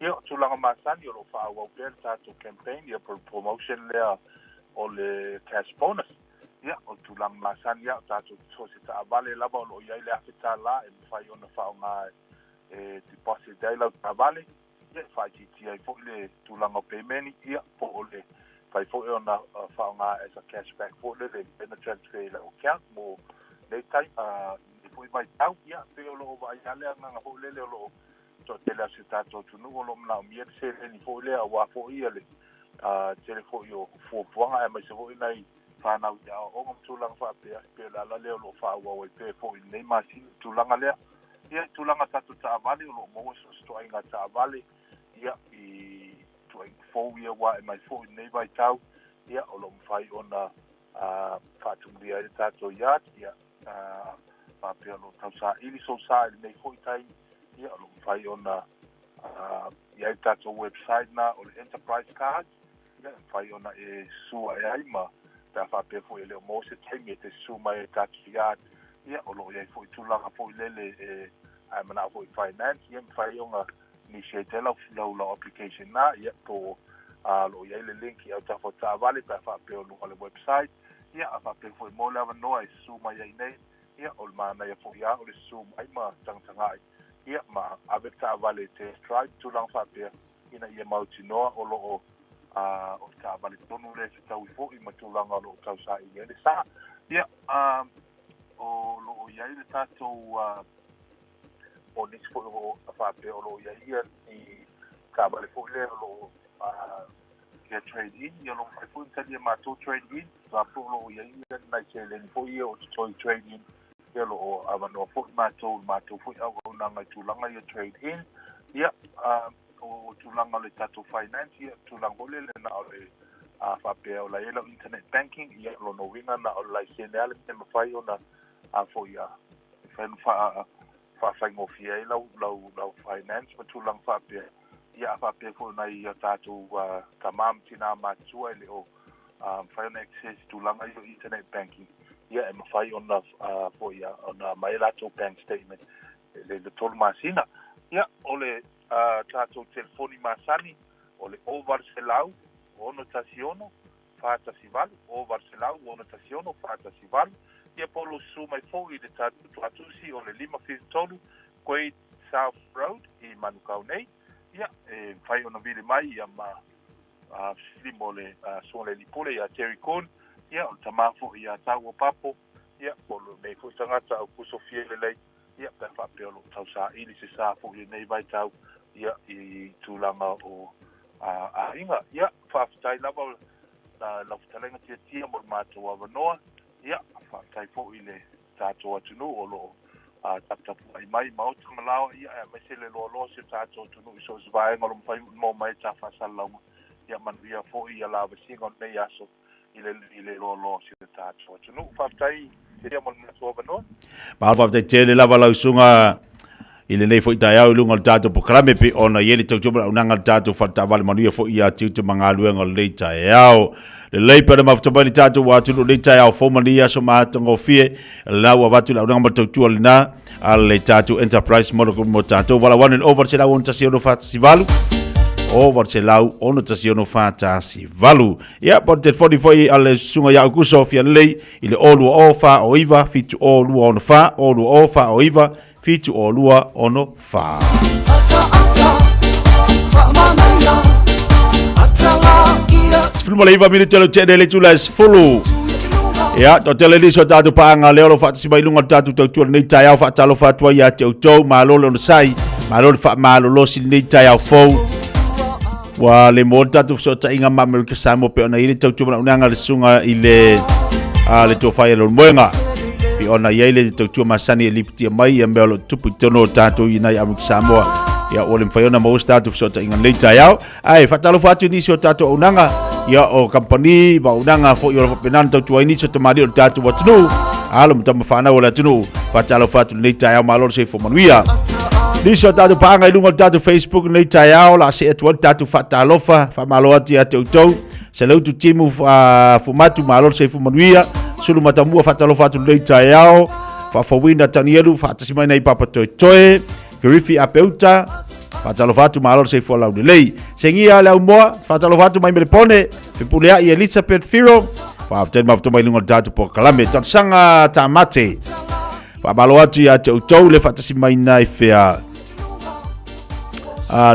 Ia, o tulaga masani o lo o faaauau pea le tatou campaign, ia, po o le promotion lea o le cash bonus. Ia, o le tulaga masani lava, o tatou so o se taavale lava o lo o i ai le $1,000 e mafai ona faaaoga e deposit ai lau taavale, ia, e faaitiitia ai foi le tulaga o pemeni, ia, po o le mafai foi ona faaaoga as a cash back foi lele, e mafai ona transfer i lau account mo nei taimi, i lenei foi vaitau. Ia, pei o lo o vaai lava le agaga foi lele o lo o toatele lava o si o tatou atunuu o lo o manaomia le seleni foi lea aua foi le tele foi o fuafuaga aemaise foi nai fanau i aoaoga ma tulaga faapea, e pei o le ala lea o lo o faaauau ai pea foi i lenei masina le tulaga lea. Ia, i tulaga tatou taavale, o lo o maua so o se ituaiga taavale, ia, i ituaiga fou ia ua ae mai foi i lenei vaitau, ia, o lo o mafai ona faatumulia ai le tatou yard, ia, faapea o lo o tausaili sou sa i lenei foi taimi, ia, o lo o mafai ona i ai le tatou website na o le Enterprise Card, ia, e mafai ona e susu ae ai ma pe a faapea foi e le o maua se taimi e te susu mai ai i le tatou yard, ia, o lo o i ai foi tulaga foi lele e, a e manao foi i finance, ia, e mafai ona initiate ai lau, lau, lau application na, ia, po o lo o i ai le link i autafa o taavale pe a faapea o luga o le website, ia, a faapea foi mo le avanoa e susu mai ai nei, ia, o le manaia foi lava o le susu mai ma tagatagai, ia, ma ave le taavale e test drive, tulaga faapea, ina ia mautinoa o lo o, a, o le taavale tonu lea e fetaui foi ma tulaga o lo o tausaili ai le sa. Ia, a, o lo o i ai le tatou, a, o nisi foi o faapea o lo o i ai ia ni taavale foi lea o lo o ia trade in, ia o lo o mafai foi ona talia e matou trade in, faapea o lo o i ai ia nai seleni foi ia o totoe trade in, ia o lo o avanoa foi matou, le matou foi auaunaga i tulaga ia trade in. Ia, o tulaga o le tatou finance, ia tulaga foi lele na o le a faapea o la e i ai lau internet banking, ia o lona uiga na o le laisene lava le mea e mafai ona a foi a e mafai ona faa, faafaigofie ai lau, lau, lau finance ma tulaga faapea. Ia, a faapea foi o nai a tatou uh, tama ma tinā matutua e le o uh, mafai ona access i tulaga ia o internet banking, ia e mafai ona uh, foi uh, ona aumai a latou bank statement i le, le tolu masina. Ia, o le uh, tatou telefoni masani, o le 0800 616 418, 0800 616 418, ia po o lou susu mai foi i le tatou tuatusi o le 573 Quaid South Road i Manukau nei, ia e mafai ona vili mai ia ma fesili mo le Susuga i le Alii Pule ia Terry Kuhn, ia o le tama foi ia Taua Papo, ia po o lenei foi tagata au kusofia lelei, ia pe a faapea o lo o tausaili se sa foi i lenei vaitau ia i tulaga o aiga. Ia, faafetai lava lau fetalaiga Tiatia mo le matou avanoa. Ia, faafetai foi i le tatou atunuu o lo o taputapuai mai i maota ma laoa, ia, aemaise le loaloa o si o tatou atunuu i so o se vaega o lo o mafai ona maua mai ai ta faasalalauga. Ia, manuia foi ia lavasiga o lenei aso. i le, i le loaloa o si o tatou atunuu. Faafetai Tiatia mo le matou avanoa. Malo faafetai tele lava lau susuga i lenei foi taeao i luga o le tatou polokalame pei ona i ai le tautua ma le auaunaga a le tatou fale taavale manuia foi ia tiute ma galuega o lenei taeao. Lelei pea le mafuta mai le tatou atunuu i lenei taeao fou ma lenei aso matagofie la ua avatu le auaunaga ma le tautua lena a le tatou Enterprise Motor Group mo tatou. Valaau ane i le 0 800 616 418 016 418. Ia, po o le telefoni foi a le susuga ia Aukuso Fialelei i le 020 409 7024, 020 409 7024. 19 minute le tene le tula e 10. Ia, toatele nisi o tatou paaga lea o lo o faatasi mai i luga o le tatou tautua lenei taeao faatalofa atu ai ia te outou, malo le onosai, malo le faamalolosi lenei taeao fou. Ua le maua le tatou fesootaiga ma Amerika Samoa pei ona i ai le tautua manaonaga a le susuga i le a le tofa ia Leulumoega. Pei ona i ai le tautua masani e lipotia mai ia mea o lo o tutupu i totonu o tatou i nai Amerika Samoa. Ia ua le mafai ona maua se tatou fesootaiga i lenei taeao. Ae faatalofa atu i nisi o tatou auaunaga, ia o kamupani ma auaunaga foi o lo o faapena ona tautua ai nisi o tamalii o le tatou atunuu. Alo ma tama whanau o le atunuu. Faatalofa atu lenei taeao, malo le soifua manuia. Nisi o tatou paaga i luga o le tatou Facebook lenei taeao, la see atu ai le tatou faatalofa, faamalo atu ia te outou. Saleutu Timu Fumatu, malo le soifua manuia. Sulu Matamua, faatalofa atu lenei taeao. Faafouina Tanielu, faatasi mai nei Papa Toetoe. Kerifi Apeuta, faatalofa atu, malo le soifua laulelei. Segia le aumoa, faatalofa atu mai Melepone. Fepuleai Elizabeth Firo, faafetai le mafuta mai luga o le tatou polokalame. Talosaga Tamate, faamalo atu ia te outou le faatasi mai nai fea.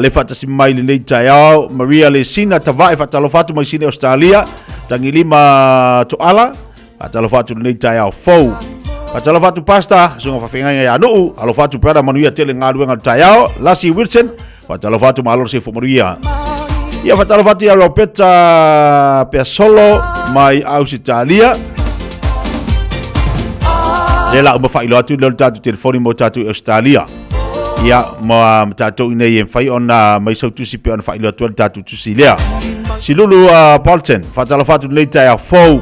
Le faatasi mai lenei taeao, Maria Lesina Tavae, faatalofa atu mai Sine Australia, Tagilima Toala, Faatalofa atu lenei taeao fou. Faatalofa atu Pastor, susuga faafeagaiga ia Nuu, alofa atu brother manuia tele galuega o le taeao. Lasi Wilson, faatalofa atu malo le soifua manuia. Ia faatalofa atu ia Roberta Peasolo mai Ausitalia. Le la uma faailoa atu lea o le tatou telefoni mo tatou i Australia. Ia, ma tatou i nei e mafai ona mai sau tusi pe ona faailoa atu ai le tatou tusi lea. Silulu Bolton, faatalofa atu lenei taeao fou.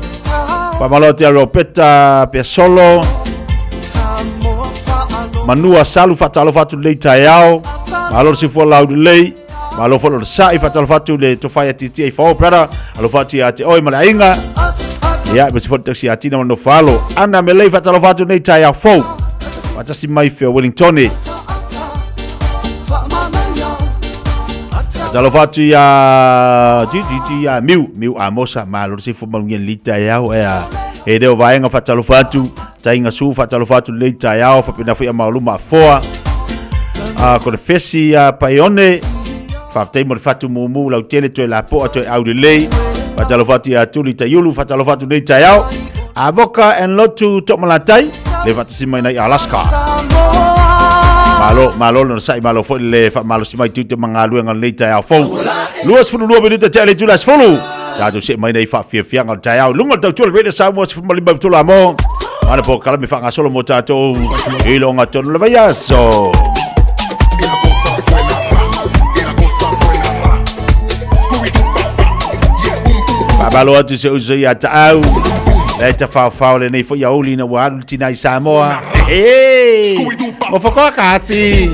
Faamalo atu ia Roberta Pesolo. Manua Salu, faatalofa atu lenei taeao. Malo le sifua lau lelei. Malo foi le sa'i, faatalofa atu le tofai atiatia i fao, brother. Alofa atu ia te oe ma le aiga. Ia, ma se foi tausi atina ma nofo alo. Ana Melei, faatalofa atu lenei taeao fou. Faatasi mai fea Wellington. Talofa atu ia ti ti ti ia Miu, Miu Amosa, malo le soifua manuia lenei taeao ea. E leo vaega faatalofa atu, Taiga Su faatalofa atu lenei taeao, faapena foi a Maoluma Afoa. A ko le fesi a Paione, faafetai mo le fatu mumu lautele toe lapoa toe au lelei. Faatalofa atu ia Tuli Taiulu, faatalofa atu lenei taeao. Avoka and Lotu To'omalatai, le faatasi mai nai Alaska. Malo, malo le onosai, malo foi le faamalosi mai tiute ma galuega o lenei taeao fou. 22 minute tea le itula e 10. Tatou see mai nei faafiafiaga o le taeao i luga o le tautua le Radio Samoa 15 tolu amo. Mana polokalame faagasolo mo tatou i le ogatotonu o le vaiaso. Faamalo atu se uso ia Taau. Le tafaofao lenei foi aouli ina ua alu le tina i Samoa. Hey! O whakoa kasi.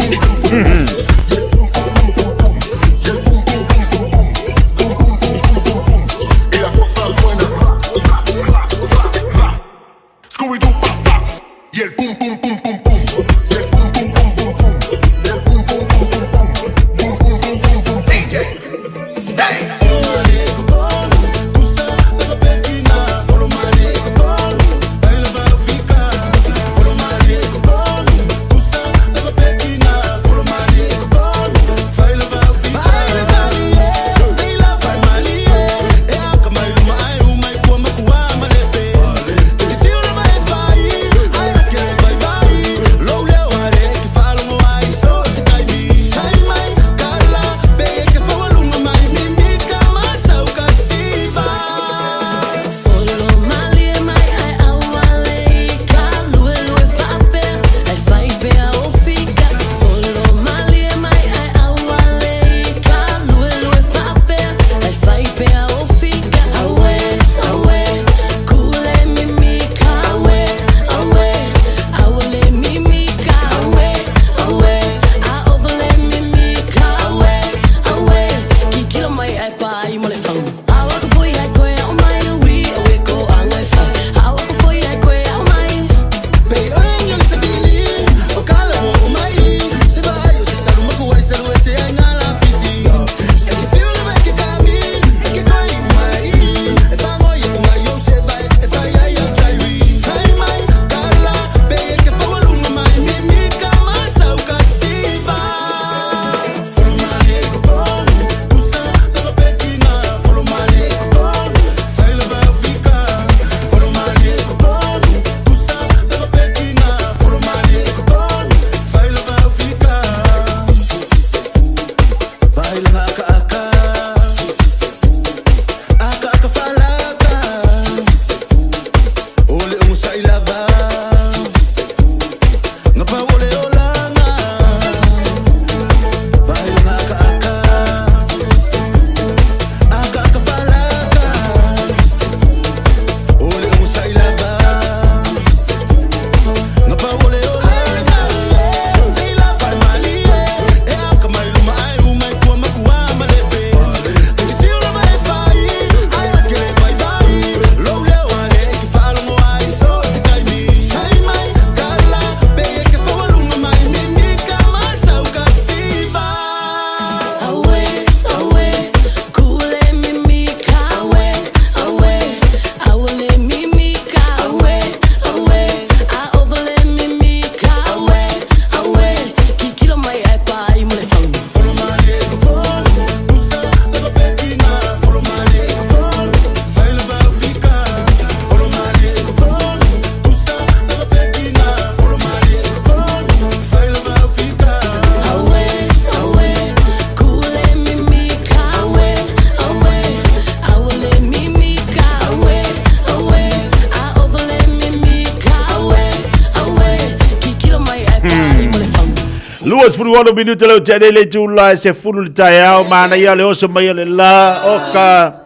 26 minute leo te le itula e 10 le taeao, manaia le oso mai o le la, oka.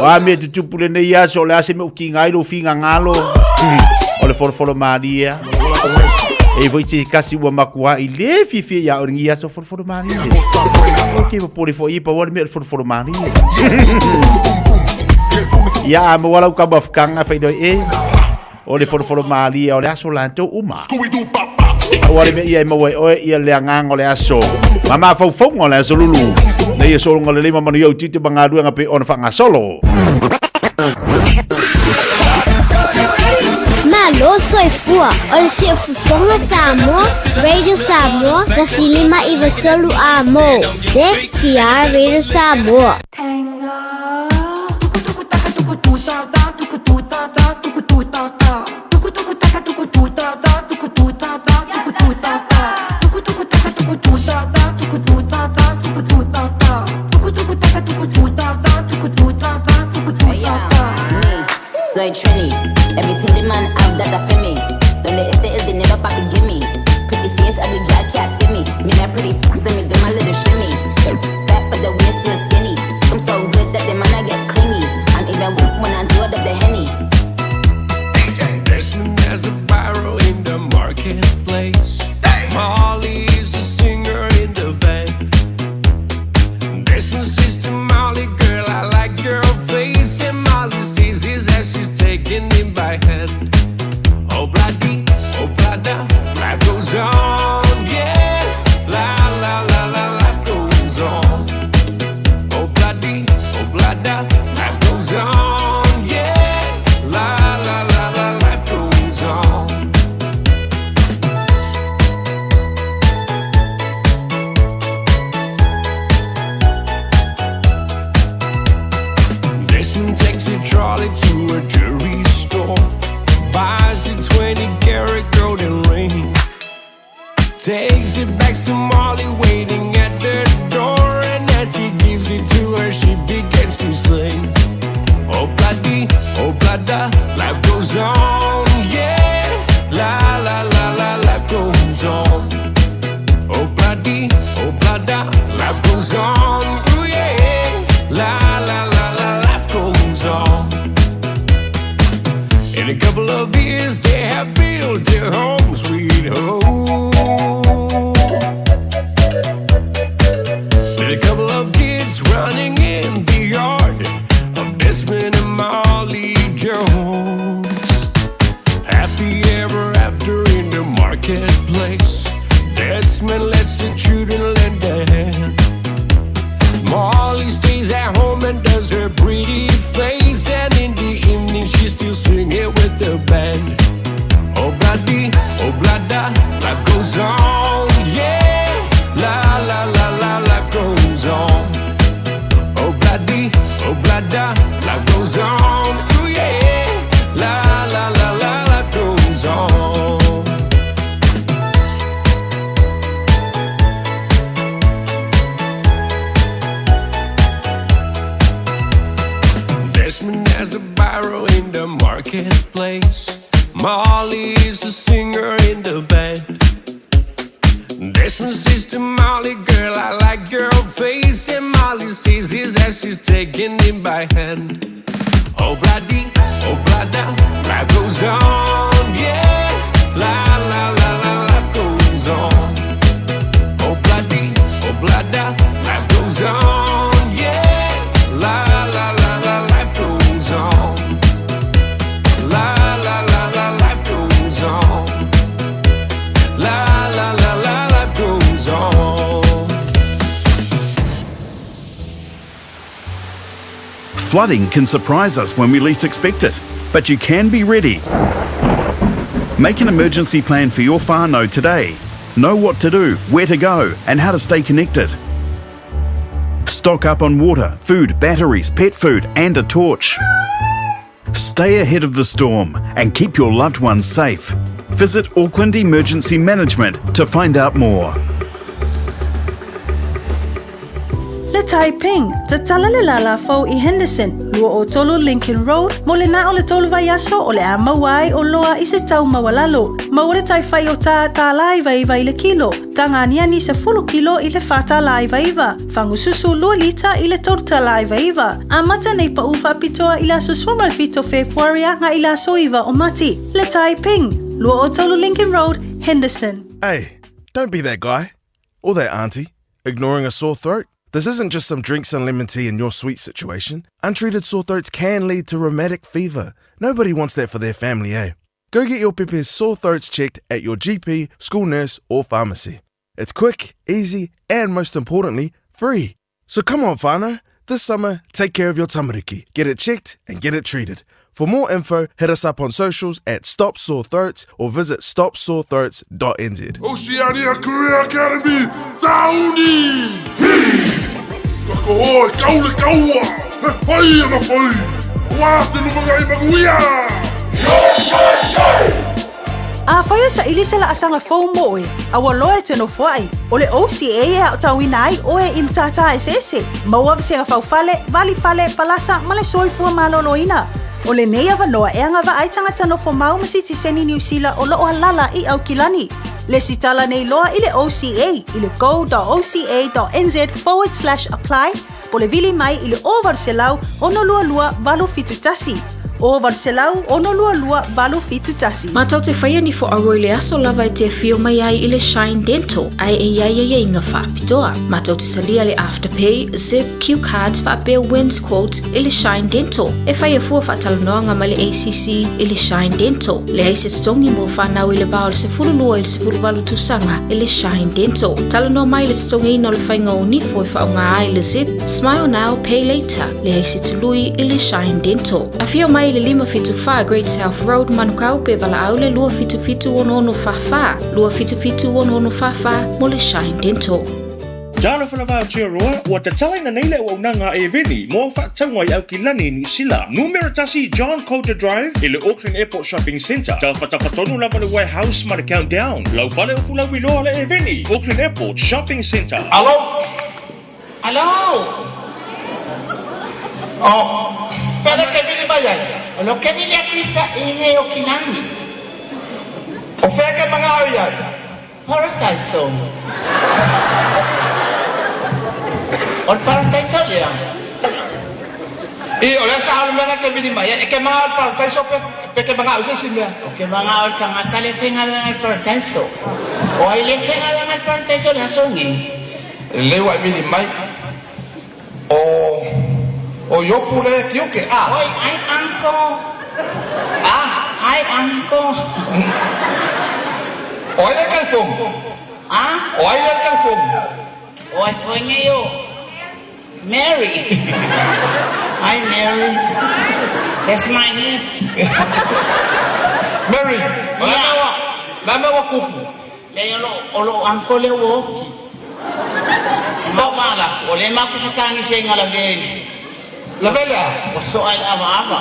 O a mea tutupu lenei aso, o le a se mea o kiga ai lou figagalo, o le folofolo malie a. E foi se kasi ua makuaʻi le fiafia iā oe i lenei aso folofolo malie. Ok, popole foi i pau le mea o le folofolo malie. Ia a maua lau kamafukanga whainoi e. O le folofolo malie o le aso latou uma. Ua le mea ia e maua e oe ia le agaga o le aso. Ma mafaufauga o le aso lulu. Nei e sologa lelei ma manuia ou tiute ma galuega pei ona faagasolo. Malo soifua o le siufofoga Samoa, Radio Samoa, 1593 A mo, CKR Radio Samoa. Soy Trini, everything the man have that a for me. Don't let it el dinero papi give me. Pretty face, ugly girl can't see me. Me not pretty, so me do my little shimmy. Fat but the waist still skinny. I'm so good that the man I get clingy. I'm even weak when I do it up the henny. Desmond has a biro in the marketplace. Molly is a singer in the band. Desmond says to Molly, girl, I like your face. And Molly sees his as she's taking him by hand. Oh, bloody, oh, blada, life goes on, yeah. La, la, la, la, life goes on. Oh, bloody, oh, blada, life goes on, yeah. La, la, la, la, life goes on. Desmond takes a trolley to a jewelry store, buys a 20 karat golden ring, takes it back to Molly waiting at the door, and as he gives it to her, she begins to sing. Oh bloody, oh blada, life goes on, yeah. La la la la, life goes on. Oh bloody, oh blada, life goes on, ooh yeah. La la la la, life goes on. In a couple of years, they have built their home, sweet home. With a couple of kids running in the yard of Desmond and Molly Jones. Happy ever after in the marketplace. Desmond lets the children lend a hand. Molly stays at home and does her pretty face. And in the evening, she's still singing with the band. Oh, bloody, oh, blada, life goes on, yeah. La, la, la, la, life goes on. Oh, bloody, oh, blada, life goes on, ooh, yeah. La, la, la, la, life goes on. Desmond has a biro in the marketplace. Molly is a singer in the band. Desmond says to Molly, girl, I like your face. And Molly sees his as she's taking him by hand. Oh, bloody, oh, blada, life goes on, yeah. La, la, la, la, life goes on. Oh, bloody, oh, blada, life goes on, yeah. La, la, la, la, life goes on. La, la, la, la, life goes on. La, la, la, la, life goes on. Flooding can surprise us when we least expect it, but you can be ready. Make an emergency plan for your whānau today. Know what to do, where to go, and how to stay connected. Stock up on water, food, batteries, pet food, and a torch. Stay ahead of the storm and keep your loved ones safe. Visit Auckland Emergency Management to find out more. Le Tai Ping, tatala le lālā fou i Henderson, 23 Lincoln Road, mo le na o le tolu vaiaso o le a maua ai oloa i se tau maualalo. Maua le tai faiota $1.99 i le kilo, taga aniani 10 kilo i le $4.99, fagususu 2 lita i le $3.99. Amata nei paʻū faapitoa i le aso 17 o Fepuari agai i le aso 9 o Mati. Le Tai Ping, 23 Lincoln Road, Henderson. Hey, don't be that guy. Or that auntie, ignoring a sore throat. This isn't just some drinks and lemon tea in your sweet situation. Untreated sore throats can lead to rheumatic fever. Nobody wants that for their family, eh? Go get your pepe's sore throats checked at your GP, school nurse, or pharmacy. It's quick, easy, and most importantly, free. So come on, whānau. This summer, take care of your tamariki. Get it checked and get it treated. For more info, hit us up on socials at Stop Sore Throats or visit stopsorethroats.nz. Oceania Career Academy, Sauni! Hi! Ka koho e kau le kaua, he whai ana whai, aua te lumangai manuia! Yo, yo, yo! Afai e saili se laasaga fou mo oe, a ua loa e te nofoai, o le OCA e aotauina ai oe i matata eseese, maua vasega faufale, vali fale, palasa ma le soifua maloloina. O lenei avanoa e agavaa ai tagata nofo mau ma sitiseni Niu Sila o lo o alala i Aukilani. Lesitala nei loa i le OCA i le go.oca.nz forward slash apply po le vili mai i le 0800 622 871. 0800 622 871. Mātou te whaia ni fo aua i le aso lava e te awhio mai ai i le Shine Dental, ae e iai ai aiga whaapitoa. Mātou te salia le Afterpay, Zip, Cue Cards whaapea Wins Quotes i le Shine Dental. E whai a fua whaatalanoanga mai le ACC i le Shine Dental. Leai se totogi mo whanau i le va o le 12 i le 18 tausaga i le Shine Dental. Talanoa mai le totogiina o le whainga o nifo e whaonga ai le Zip, Smile Now, Pay Later. Leai se tului i le Shine Dental. Afio mai i le 574 Great South Road, Manukau pe valaau le 277 6644, 277 6644 mo le Shine Dental. Talofa lava Aotearoa, ua tatalaina nei le auaunaga a Eveni mo au faatauga i Aukilani, Niu Sila. Numera 1 John Coulter Drive i le Auckland Airport Shopping Centre, taufatafata lava le warehouse ma le Countdown. Lau fale o fulauiloa le Eveni, Auckland Airport Shopping Centre. Alo? Alo? O, fele ke vili mai ai? O lo ke vili atu i sa i le Aukilani. O fea ke mangao i ai? Paradise. O le paradise lea. I, o lea sa alu mea ke vili mai ai. E ke mangao le paradise pe, pe ke mangao i se isi mea? O ke mangao le tagata le faigaluega i le paradise. O ai le faigaluega i le paradise le aso nei? Le ua e vili mai. O, o Iopu le tiuke, a? Oi, hi uncle. Ah? Hi uncle. O ai le telephone? Ah? O ai le telephone? O ai foi nei o Mary. Hi Mary. That's my niece. Mary, o la mea ua, la mea ua kupu. Le o lo uncle le ua oki. Mau mala, o le mau ke whakangi se inga la vele. La vele a? O so ai ava ava.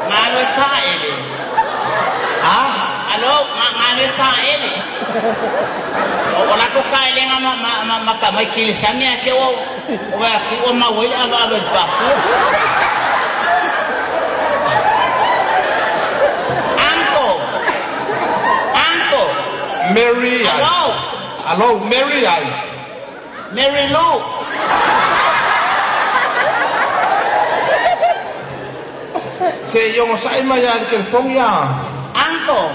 Ngalo e ka ele. Ah? Alo, ngalo e ka ele. O la ko ka ele nga ma ma ma ma ka mai kile sami a ke o o wa ku o ma wele ava ava le papu. Uncle. Uncle. Mary ai. Alo. Alo, Mary ai. Mary Lou. Se i ongo sai mai a le telefoni a. Uncle.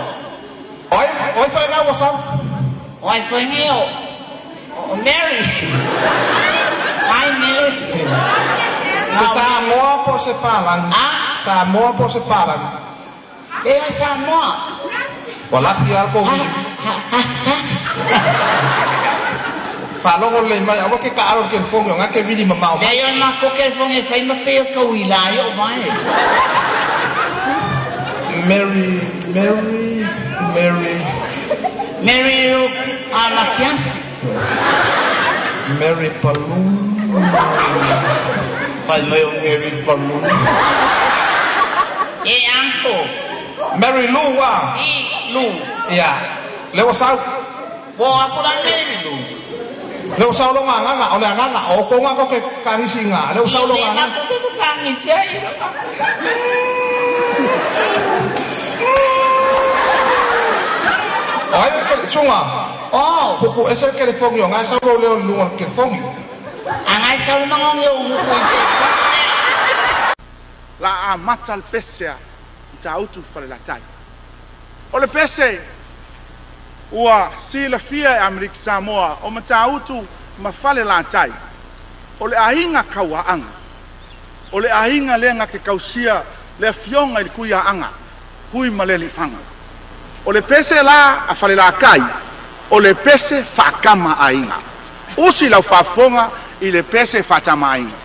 O ai, o ai whae ngā sau? O ai foi nei o o Mary. Hi Mary. Se Samoa po se palangi. Ah? Samoa po se palangi. Le o Samoa. O laki a ko vili. Whalongo le mai, awa ke ka aro telefoni o ngā ke vili mamao mai. Le o ma ko telefoni e whai ma pe o kauila i o vai. Mary, Mary, Mary. Mary Lou Amakiasi. Mary Palun. Pai mai o Mary Palun. E uncle. Mary Lou wa. I Lou. Ia. Le o sau. Po aku la nei ni lu. Le o sao lo nganga o le nganga o ko nga ko ke kangisi nga. Le o sao lo nganga. Ko ke kangisi ai. Ai ke chunga. Oh, ko ese ke le fongi nga sao lo le lu ke fongi. Angai sao mangong yo mu ko. La amata le pese a Matautu Falelatai. O le pese ua silafia e Amerika Samoa o Matautu ma Falelatai. O le aiga kauaaga. O le aiga lea na ke kausia le afioga i le Kuiaaga, Kui ma le Aliifaga. O le pese la a Falelatai, o le pese faatama aiga. Usi lau faafofoga i le pese faatama aiga.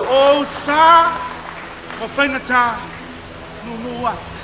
O sa ma faigata nūnū atu.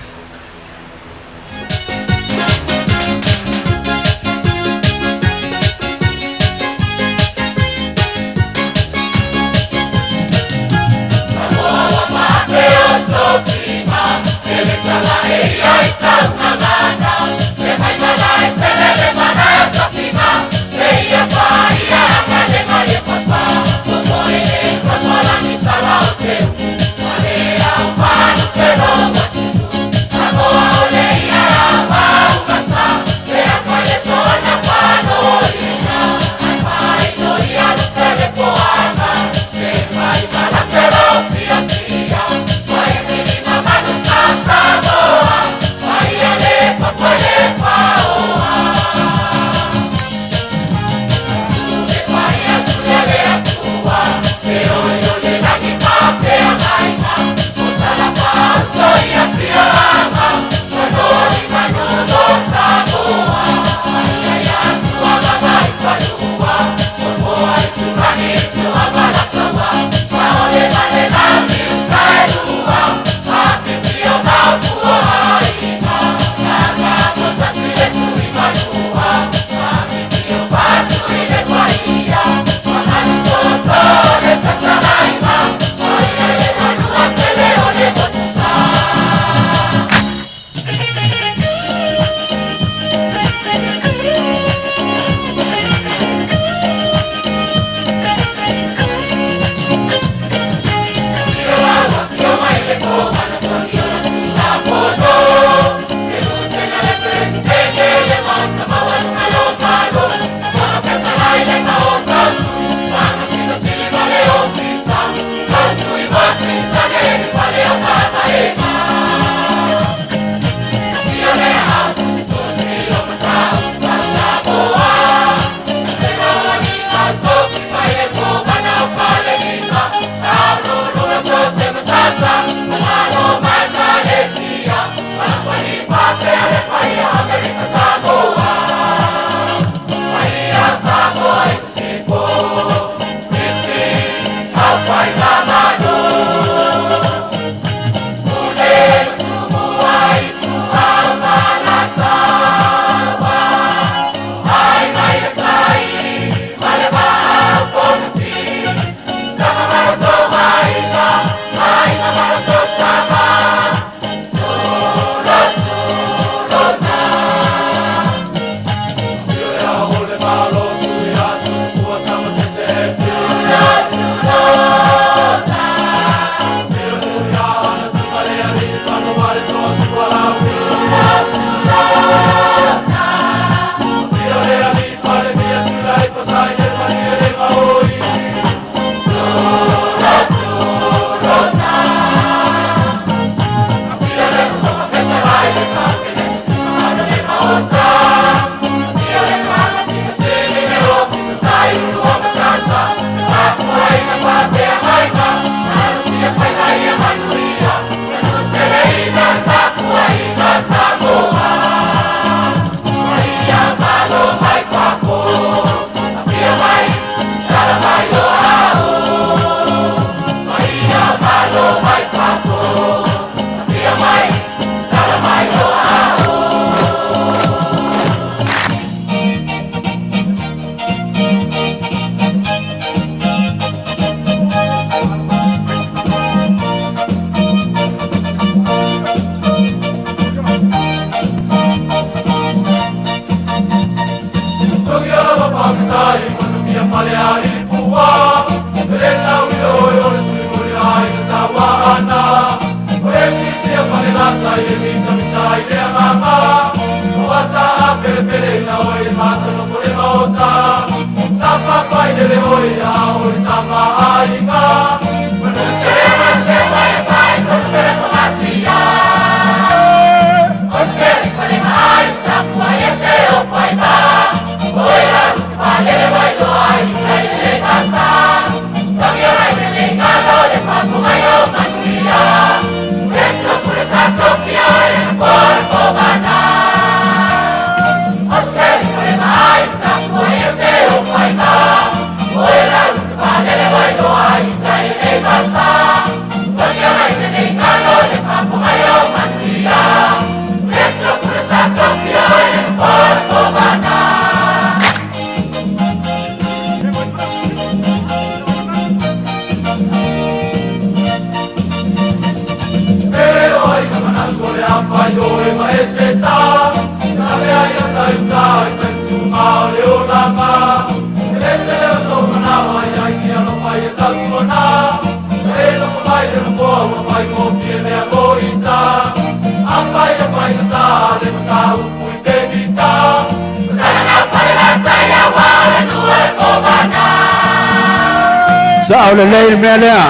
Sao lelei le mea lea.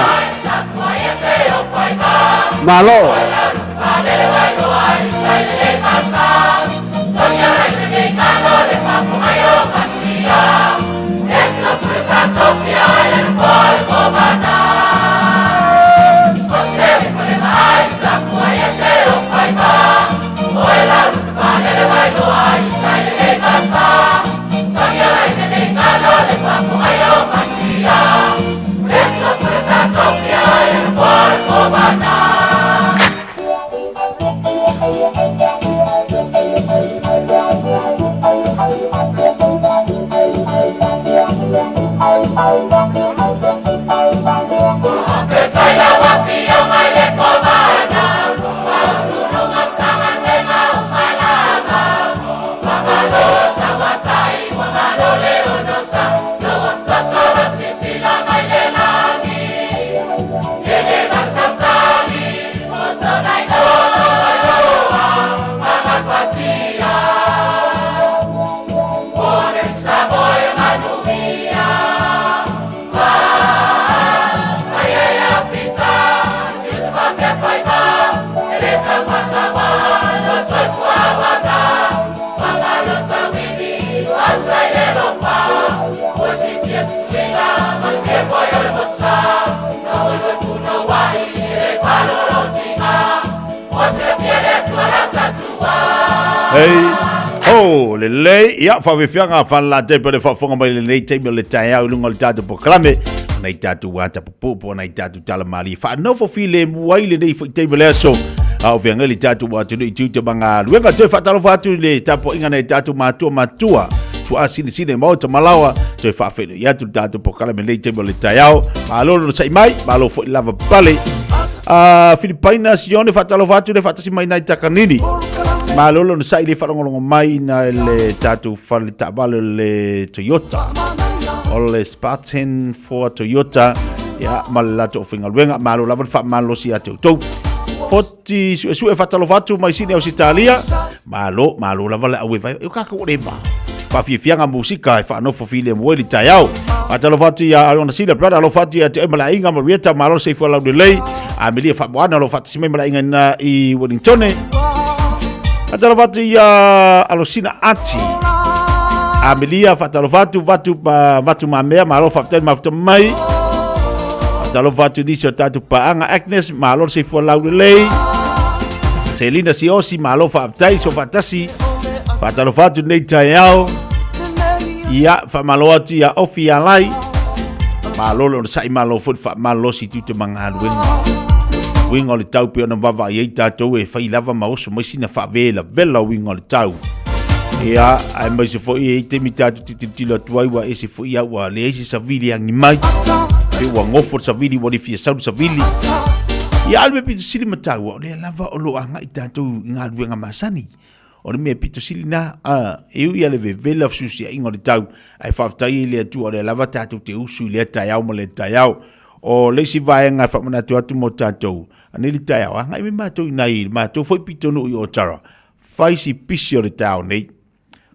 Malo. Hei, ho, lelei, ia, whawhiwhianga, whanla te pere whafonga mai lenei taimi o le taeao i lunga o le tātou polokalame, nai tātou wā tapu pōpō, nai tātou tala malie, whaanofo file mua i lenei whai taimi o le aso, a o whianga le tātou wā tunu i tū te manga luenga, toe whaatalofa atu le tapuaiga nai tātou mātua matua, tuaa sinesine maota malaoa, toe faafeiloai atu le tatou polokalame lenei taimi o le taeao. Malo le onosai mai, malo foi le lava pale. Uh, Filipaina Sione faatalofa atu le faatasi mai nai Takanini. Malo le onosai le faalogologo mai na le tatou fale taavale o le Toyota. O le Spartan 4 Toyota ia ma le latou aufaigaluega. Malo lava le faamalosi ia te outou. Foti suesue faatalofa atu mai Sydney Ausitalia. Malo, malo lava le au e vai. E o kākou o le va. Whawhiwhianga musika e whaanofo file mo eli taeao. Faatalofa atu ia Arona Sila, brother, alofa atu ia te oi malaiga, Marietta, malo seifua lau lelei. Amelia Whaamoana, alofa atu simai malaiga ina i Wellingtone. Faatalofa atu ia Alosina Ati. Amelia, faatalofa atu, vatu, vatu mamea, malo faafetai le mafuta mai. Faatalofa atu nisi o tātou paaga, Agnes, malo seifua lau lelei. Selina Siosi, malo faafetai, so faatasi. Faatalofa atu nei taeao. Ia, faamalo atu ia Ofi Alai. Malo le onosai, malo foi le faamalosi tu te magaluega. Uiga o le tau pe ona vaavaai ai tatou e fai lava ma oso mai sina faavelavela uiga o le tau. Ia, aemaise foi e i ai taimi tatou te tilotilo atu ai ua ese foi au ua leai se savili e agi mai. Pe ua gofo le savili ua le fia sau le savili. Ia, a o le mea pito sili ma taua, o lea lava o lo o agai tatou i galuega masani. O le mea pito sili na, a, e ui a le vevela fesusiaiga o le tau, ae faafetai ai i le Atua o lea lava tatou te usu i lea taeao ma lea taeao. O le isi vaega e faamanatu atu mo tatou, anei le taeao, agai mai matou i nai matou foi pitonuu i Otara, fai si pisi o le taeao nei.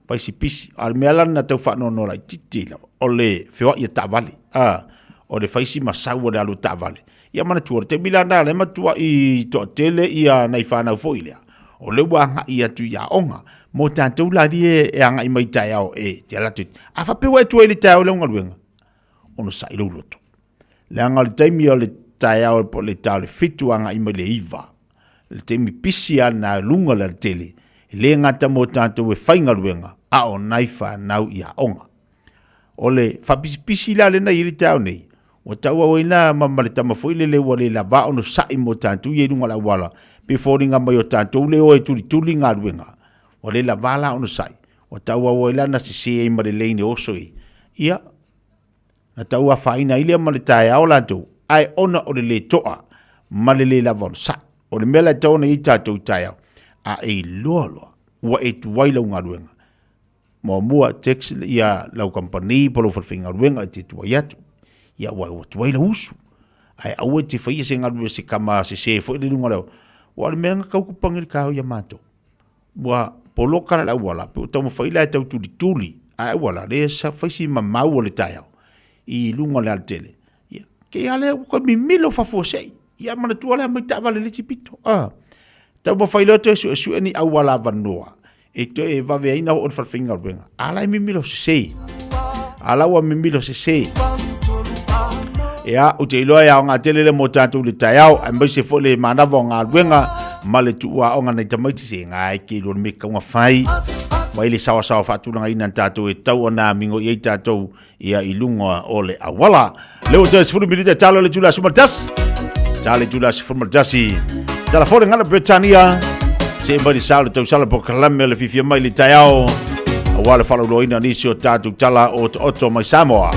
Fai si pisi. A o le mea la na tau faanoanoa laitiiti lava, o le feoai a taavale. A, o le fai si masau o le alu o taavale. Ia manatua, o le taimi la na, le matuai toatele ia nai fanau foi lea, o lea ua agai atu i aoga. Mo tatou la lie e agai mai taeao e te ala atu. A faapea ua e tuai i le taeao i lau galuega, onosai lou loto. Leaga o le taimi o le taeao po o le ta o le 7 agai mai le 9, le taimi pisi lava lena i luga o le alatele, e le gata mo tatou e faigaluega, a o nai fanau i aoga. O le faapisipisi la lena i le taeao nei, ua tauau ai la ma ma le tama foi lele ua le lava onosai mo tatou ia i luga o le auala, pe foliga mai o tatou le o e tulituli galuega, ua le lava la onosai, ua tauau ai la na sese ai ma le lane oso i, ia, Na tau afaina ai lea ma le taeao latou, ae ona o le lē to'a ma le lē lava onosai. O le mea la e tatau ona i ai tatou i taeao, a e iloa loa ua e tuai lau galuega, muamua text ia lau kamupani po o lau falefaigaluega e te tuai atu, ia ua ua tuai lau usu. Ae aua e te faia se galuega se kama sese foi le luga o le aua o le mea na tau kupagi le taeao ia matou. Ua poloka le auala, pe ua taumafai la e tau tulituli, ae auala, lea sa fai si mamau o le taeao i luga o le alatele. Ia, Ke ia lea ua koe mimilo faafuasei. Ia manatua lea mai taavale le isi pito. Ah. Taumafai loa toe suesue ni auala avanoa e toe vave ai ona oo i le fale faigaluega. A la e mimilo sese. A la ua mimilo sese. Ia, ou te iloa e aoga tele lea mo tatou i le taeao, aemaise foi le manava o galuega ma le tuuaoga nai tamaiti se ga e ke iloa le mea e tatau ona fai. Mai le saoasaoa faatulagaina na tatou e tatau ona amigo i ai tatou ia i luga o le auala. Lea ua toe 10 minute talo le itula 11. Talo le itula 11. Tala fou le gana Bretania. Se mai le sao le tausala polokalame o le fiafia mai le taeao. Aua le faalauiloaina o nisi o tatou tala otooto mai Samoa.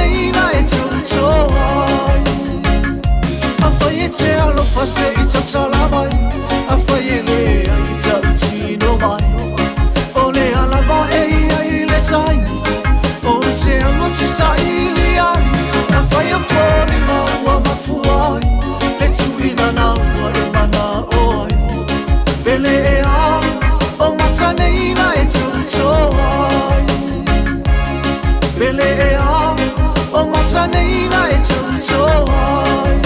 nei na e tautoa ai. Afai e te alofa se i tautala mai, afai e leai i tautino mai. O le alava e ia i le tai, o te amo te saili ai. Afai o foliga ua mafua ai, le tuina na ua e mana'o ai. Pele e a, o mata nei na e tautoa ai. Pele e a, o mata nei na e tautoa ai.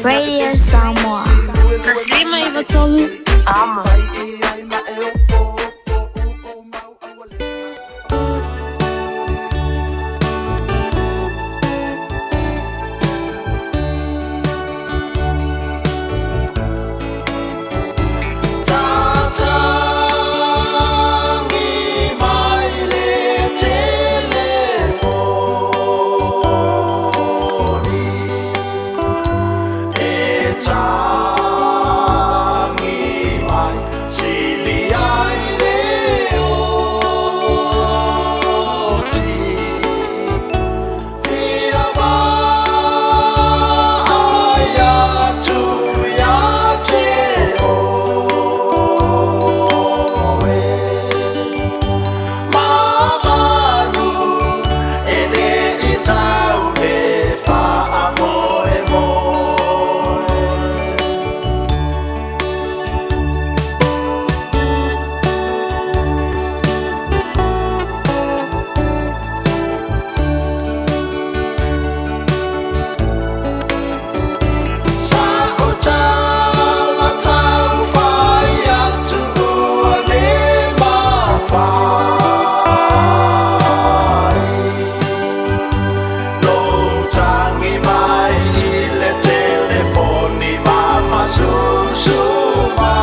Radio Samoa. 153 Amo. Tatangi mai le telefoni E tangi mai sili ai le oti Fia mai atu ia te oe Mamanu e le i tau le faamoemoe. Sa o tala tau fai atu ua le mafai Lou tagi mai i le telefoni mama susu mai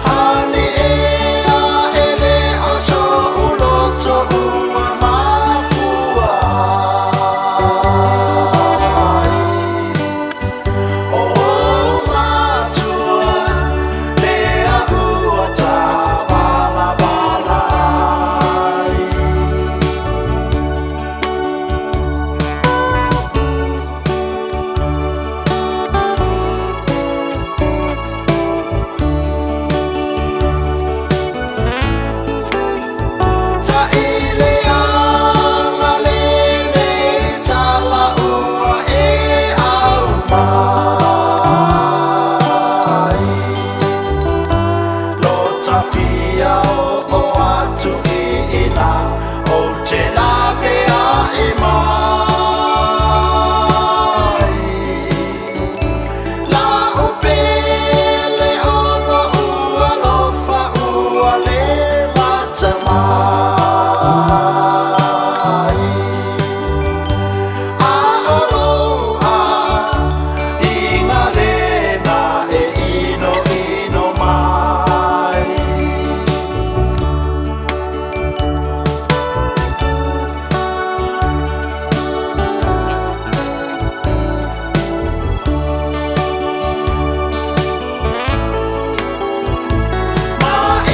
Hani ea e le o so'u loto ua mafua ai O ou matua lea ua tabalabala ai. Ta'ileaga lenei tala ua e aumai Lo tafia oo atu i ina ou te laveai mai La'u pele ona ou alofa ua le mata mai A o lou aiga lena e inoino mai.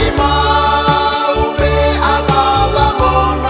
Maʻimau pe a lalagona.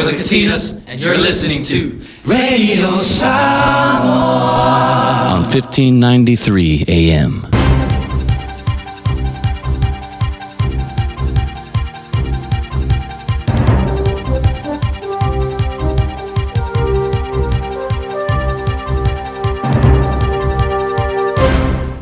We're the Katinas, and you're listening to Radio Samoa on 1593 AM.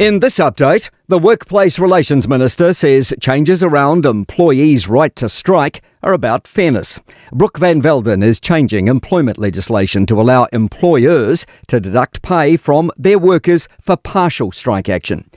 In this update, the Workplace Relations Minister says changes around employees' right to strike are about fairness. Brooke Van Velden is changing employment legislation to allow employers to deduct pay from their workers for partial strike action.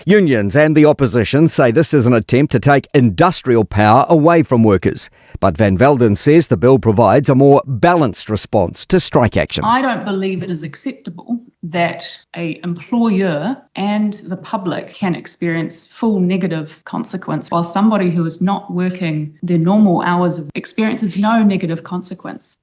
Unions and the opposition say this is an attempt to take industrial power away from workers. But Van Velden says the bill provides a more balanced response to strike action. I don't believe it is acceptable that a employer and the public can experience full negative consequence while somebody who is not working their normal hours experiences no negative consequence.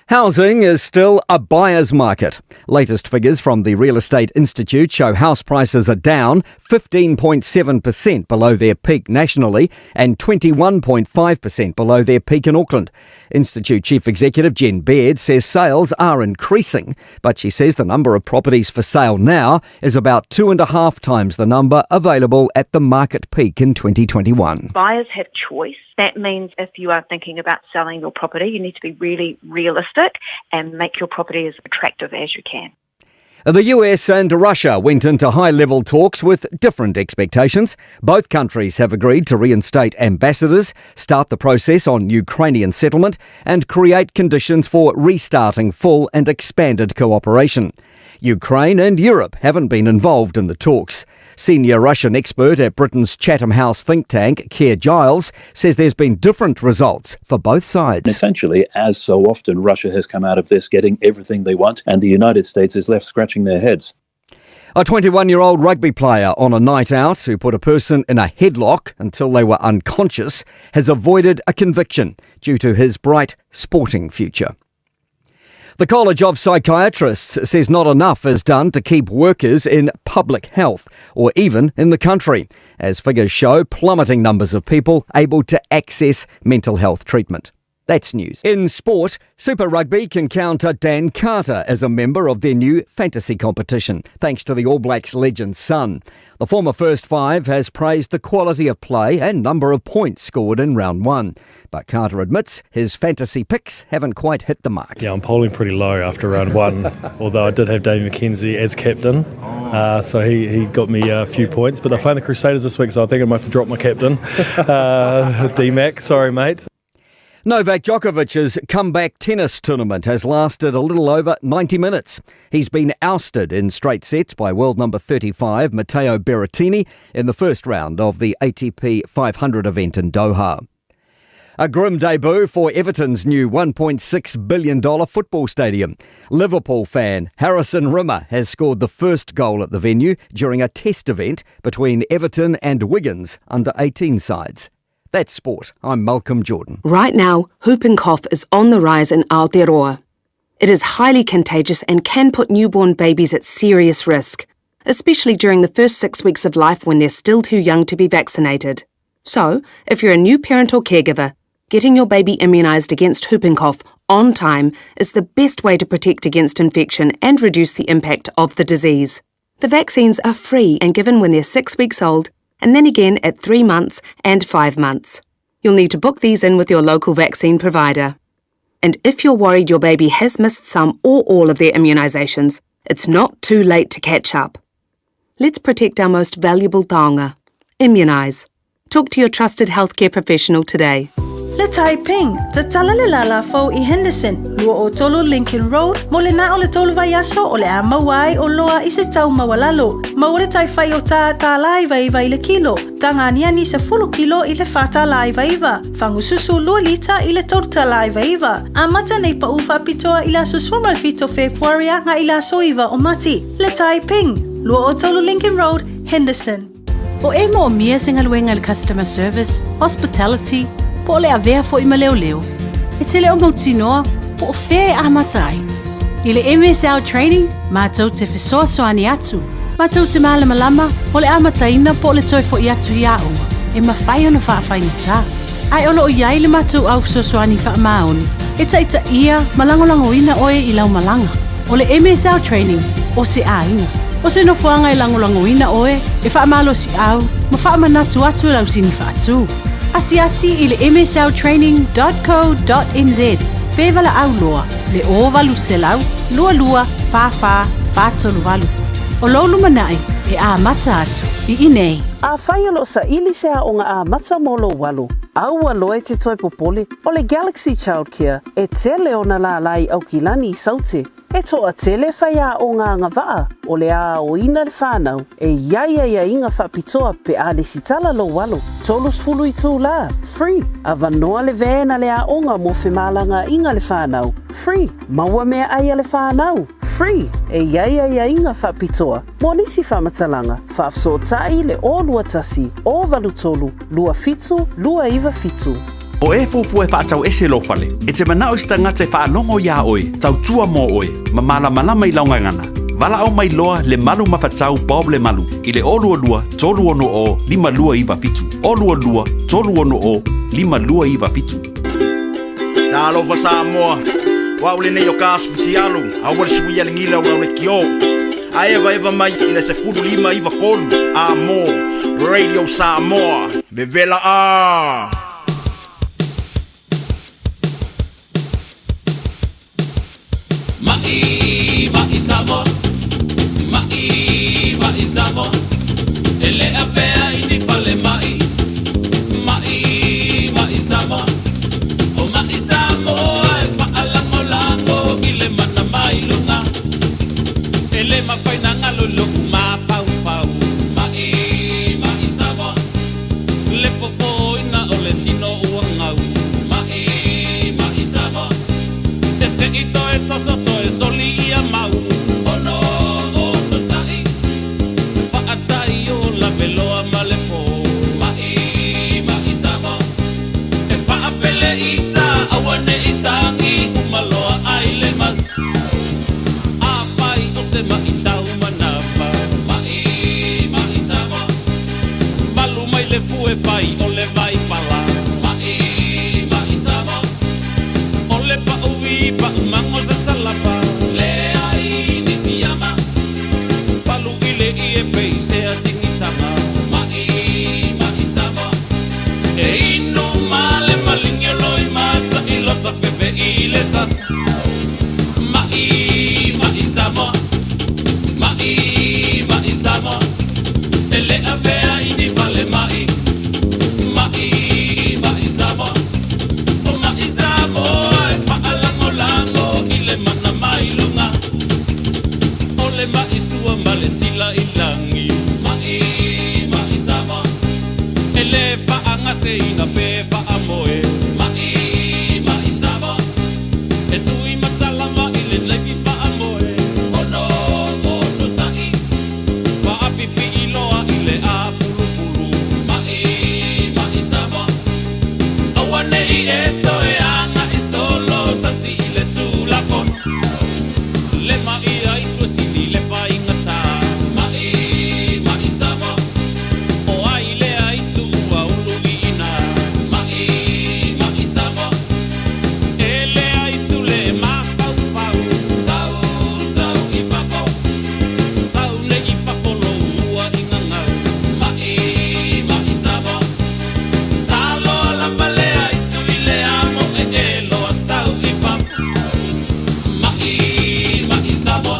Housing is still a buyer's market. Latest figures from the Real Estate Institute show house prices are down 15.7% below their peak nationally and 21.5% below their peak in Auckland. Institute Chief Executive Jen Baird says sales are increasing, but she says the number of properties for sale now is about two and a half times the number available at the market peak in 2021. Buyers have choice. That means if you are thinking about selling your property, you need to be really realistic and make your property as attractive as you can. The US and Russia went into high level talks with different expectations. Both countries have agreed to reinstate ambassadors, start the process on Ukrainian settlement, and create conditions for restarting full and expanded cooperation. Ukraine and Europe haven't been involved in the talks. Senior Russian expert at Britain's Chatham House think tank, Keir Giles, says there's been different results for both sides. Essentially, as so often, Russia has come out of this getting everything they want, and the United States is left scratching their heads. A 21 year old rugby player on a night out who put a person in a headlock until they were unconscious has avoided a conviction due to his bright sporting future. The College of Psychiatrists says not enough is done to keep workers in public health or even in the country, as figures show plummeting numbers of people able to access mental health treatment. That's news. In sport, Super Rugby can count Dan Carter as a member of their new fantasy competition, thanks to the All Blacks legend's son. The former first five has praised the quality of play and number of points scored in round one. But Carter admits his fantasy picks haven't quite hit the mark. Yeah, I'm polling pretty low after round one, although I did have Dave McKenzie as captain, so he, he got me a few points. But they're playing the Crusaders this week, so I think I might have to drop my captain, D-Mac. Sorry, mate. Novak Djokovic's comeback tennis tournament has lasted a little over 90 minutes. He's been ousted in straight sets by world number 35 Matteo Berrettini in the first round of the ATP 500 event in Doha. A grim debut for Everton's new $1.6 billion football stadium. Liverpool fan Harrison Rimmer has scored the first goal at the venue during a test event between Everton and Wigan's under 18 sides. That's sport. I'm Malcolm Jordan. Right now, whooping cough is on the rise in Aotearoa. It is highly contagious and can put newborn babies at serious risk, especially during the first six weeks of life when they're still too young to be vaccinated. So, if you're a new parent or caregiver, getting your baby immunised against whooping cough on time is the best way to protect against infection and reduce the impact of the disease. The vaccines are free and given when they're six weeks old and then again at three months and five months. You'll need to book these in with your local vaccine provider. And if you're worried your baby has missed some or all of their immunisations, it's not too late to catch up. Let's protect our most valuable taonga. Immunise. Talk to your trusted healthcare professional today. Le Taiping, tatala le lala fou i Henderson, lua o tolu Lincoln Road, mo le na o le tolu vaiaso o le a maua ai o loa i se tau maualalo. Maua le tai whai o tā tālā iva iva i le kilo, tanga aniani se fulu kilo i le whā tālā iva iva, fangususu lua lita i le tolu tālā iva iva. A mata nei pa uwha pitoa i la susua malfito Februaria ngā i la so iva o mati. Le Taiping, lua o tolu Lincoln Road, Henderson. O e mo mia se galuega i le customer service, hospitality, po o le avea fo'i ma leoleo. E tele o mautinoa, po o fea e amata ai. I le MSL Training, mātou te fesoasoani atu. Mātou te malamalama, o le amataina po o le toe fo'i atu i aoga, e mafai ona faafaigata. Ae o loo iai le matou au fesoasoani faamaoni. E taʻitaʻia ma lagolagoina ʻoe i lau malaga. O le MSL Training, o se ʻaiga. O se nofoaga e lagolagoina ʻoe e faamalosiʻau ma faamanatu atu i lau sini faatū. Asiasi i le msltraining dot co dot nz pe valaau loa le 0800 22 44 438. O lou lumanai e amata atu i inei. Afai o loo saili se aoga amata mo lou alo, aua loa e te toe popole, o le Galaxy Childcare e tele ona lālā i Aukilani i Saute. E toatele faiaoga agavaa o le aoina le whanau e i ai aiaiga faapitoa pe a lesitala lou alo. 30 itulā, free, avanoa le van a le aoga mo femalagaaiga le whanau, free, maua meaai a le whanau, free, e i ai aiaiga faapitoa mo nisi faamatalaga, faafesootai le 021 083 27 297. O e fuafua e faatau ese lou fale, e te manao i se tagata e faalogo iā oe, tautua mo oe, ma malamalama i lau gagana. Valaau mai loa Lemalu Mafatau Bob Lemalu i le 022 360 5297, 022 360 5297. Talofa Samoa, o au lenei o ka asu fitialu, aua le suia le gila o lau lekiō. A evaeva mai i le 15 93 a mo Radio Samoa, vevela a! Maʻi, maʻi Samoa, maʻi, maʻi Samoa, e le avea i ni fale maʻi, maʻi, maʻi Samoa, o maʻi Samoa e faalagolago i le mana mai luga, e le mafai na galo i loʻu mafaufau, maʻi, maʻi Samoa, le fofoina o le tino ua gau, maʻi, maʻi Samoa. E seʻi toe toso toe soli ia mau ono onosaʻi Faatai o laveloa ma le po Maʻi maʻi Samoa E faapele i ta aua neʻi tagi uma loa ai le mas Afai o se maʻi tau manava Maʻi maʻi Samoa Malu mai le fue fai o le vai pala Maʻi maʻi Samoa O le paʻu paʻu mago sa salapa Leai nisi ama Palu i le ie peisea tigitaga Maʻi maʻi Samoa E inu ma le maligi o loi mataʻi lota fefe i le sasa Maʻi maʻi Samoa Maʻi maʻi Samoa E le avea i ni fale maʻi Maʻi maʻi Samoa O maʻi Samoa e faalagolago i le mana mai luga O le maʻi sua ma le sila i lagi Maʻi maʻi Samoa E le faagaseina pe faamoe Maʻi maʻi Samoa E tui matalava i le laifi faamoe Ono onosaʻi Faapipii loa i le apulupulu Maʻi maʻi Samoa Aua neʻi e toe agaʻi solo tasi i le tulafono Le maʻi ai tuasili le faigatā Maʻi maʻi Samoa O ai lea i tuua ulu iina Maʻi maʻi Samoa E lea i tule e mafaufau Sau sau i fafo Sau nei i fafo lou ua i gagau Maʻi maʻi Samoa Taloa lava lea i tui le amo e e loa sau i fafo Maʻi maʻi Samoa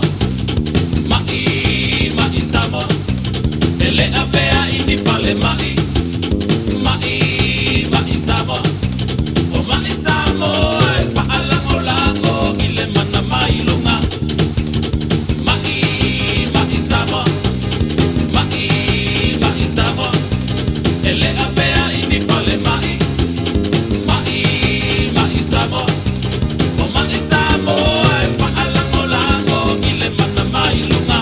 Maʻi maʻi Samoa E le avea i ni fale maʻi Maʻi maʻi Samoa O maʻi Samoa e faalagolago i le mana mai luga Maʻi maʻi Samoa Maʻi maʻi Samoa E le avea i ni fale maʻi Maʻi maʻi Samoa O maʻi Samoa e faalagolago i le mana mai luga.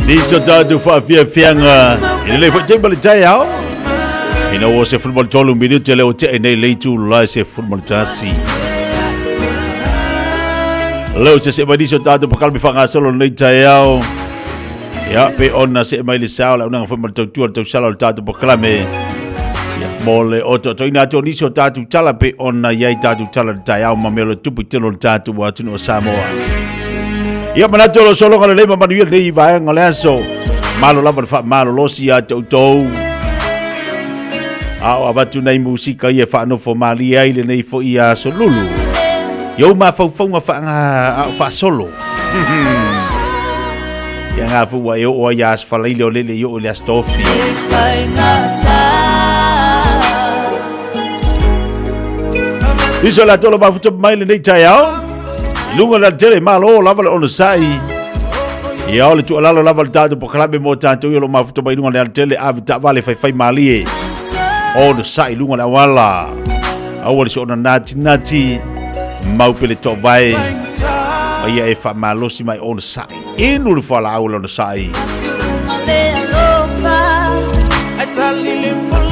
Nisi o tatou faafiafiaga i lenei foi taimi o le taeao. Ina ua 13 minute lea ua tea nei le itula e 11. Leo se se mai nisi o tatou pakalame faagasolo lenei taeao. Ia, pe ona see mai le sao le auaunaga foi ma le tautua le tausala o le tatou pakalame. Ia, mo le ototoina atu o nisi o tatou tala pe ona i ai tatou tala i le taeao ma mea o le tupu i tele o le tatou atunuu o Samoa. Ia, manatu o lo sologa lelei ma manuia lenei vaega o le aso. Malo lava le faamalolosi ia te outou. A o avatu nei musika ia e faanofo malie ai lenei foi aso lulu. I ou mafaufauga faanga a o faasolo. Ia ngā fua e oo ai a asfalaile o lele i oo i le astofi. Iso la tolo mafuta mai lenei taeao. I luga o le alatele, malo lava le onosai. Ia o le tuualalo lava le tatou polokalame mo tatou ia o lo o mafuta mai i luga o le alatele, ave taavale faifai malie. Onosai i luga o le auala. Aua le soona natinati, mau pele toavae. Ma ia e faamalosi mai onosai. Inu le fualaau le onosai.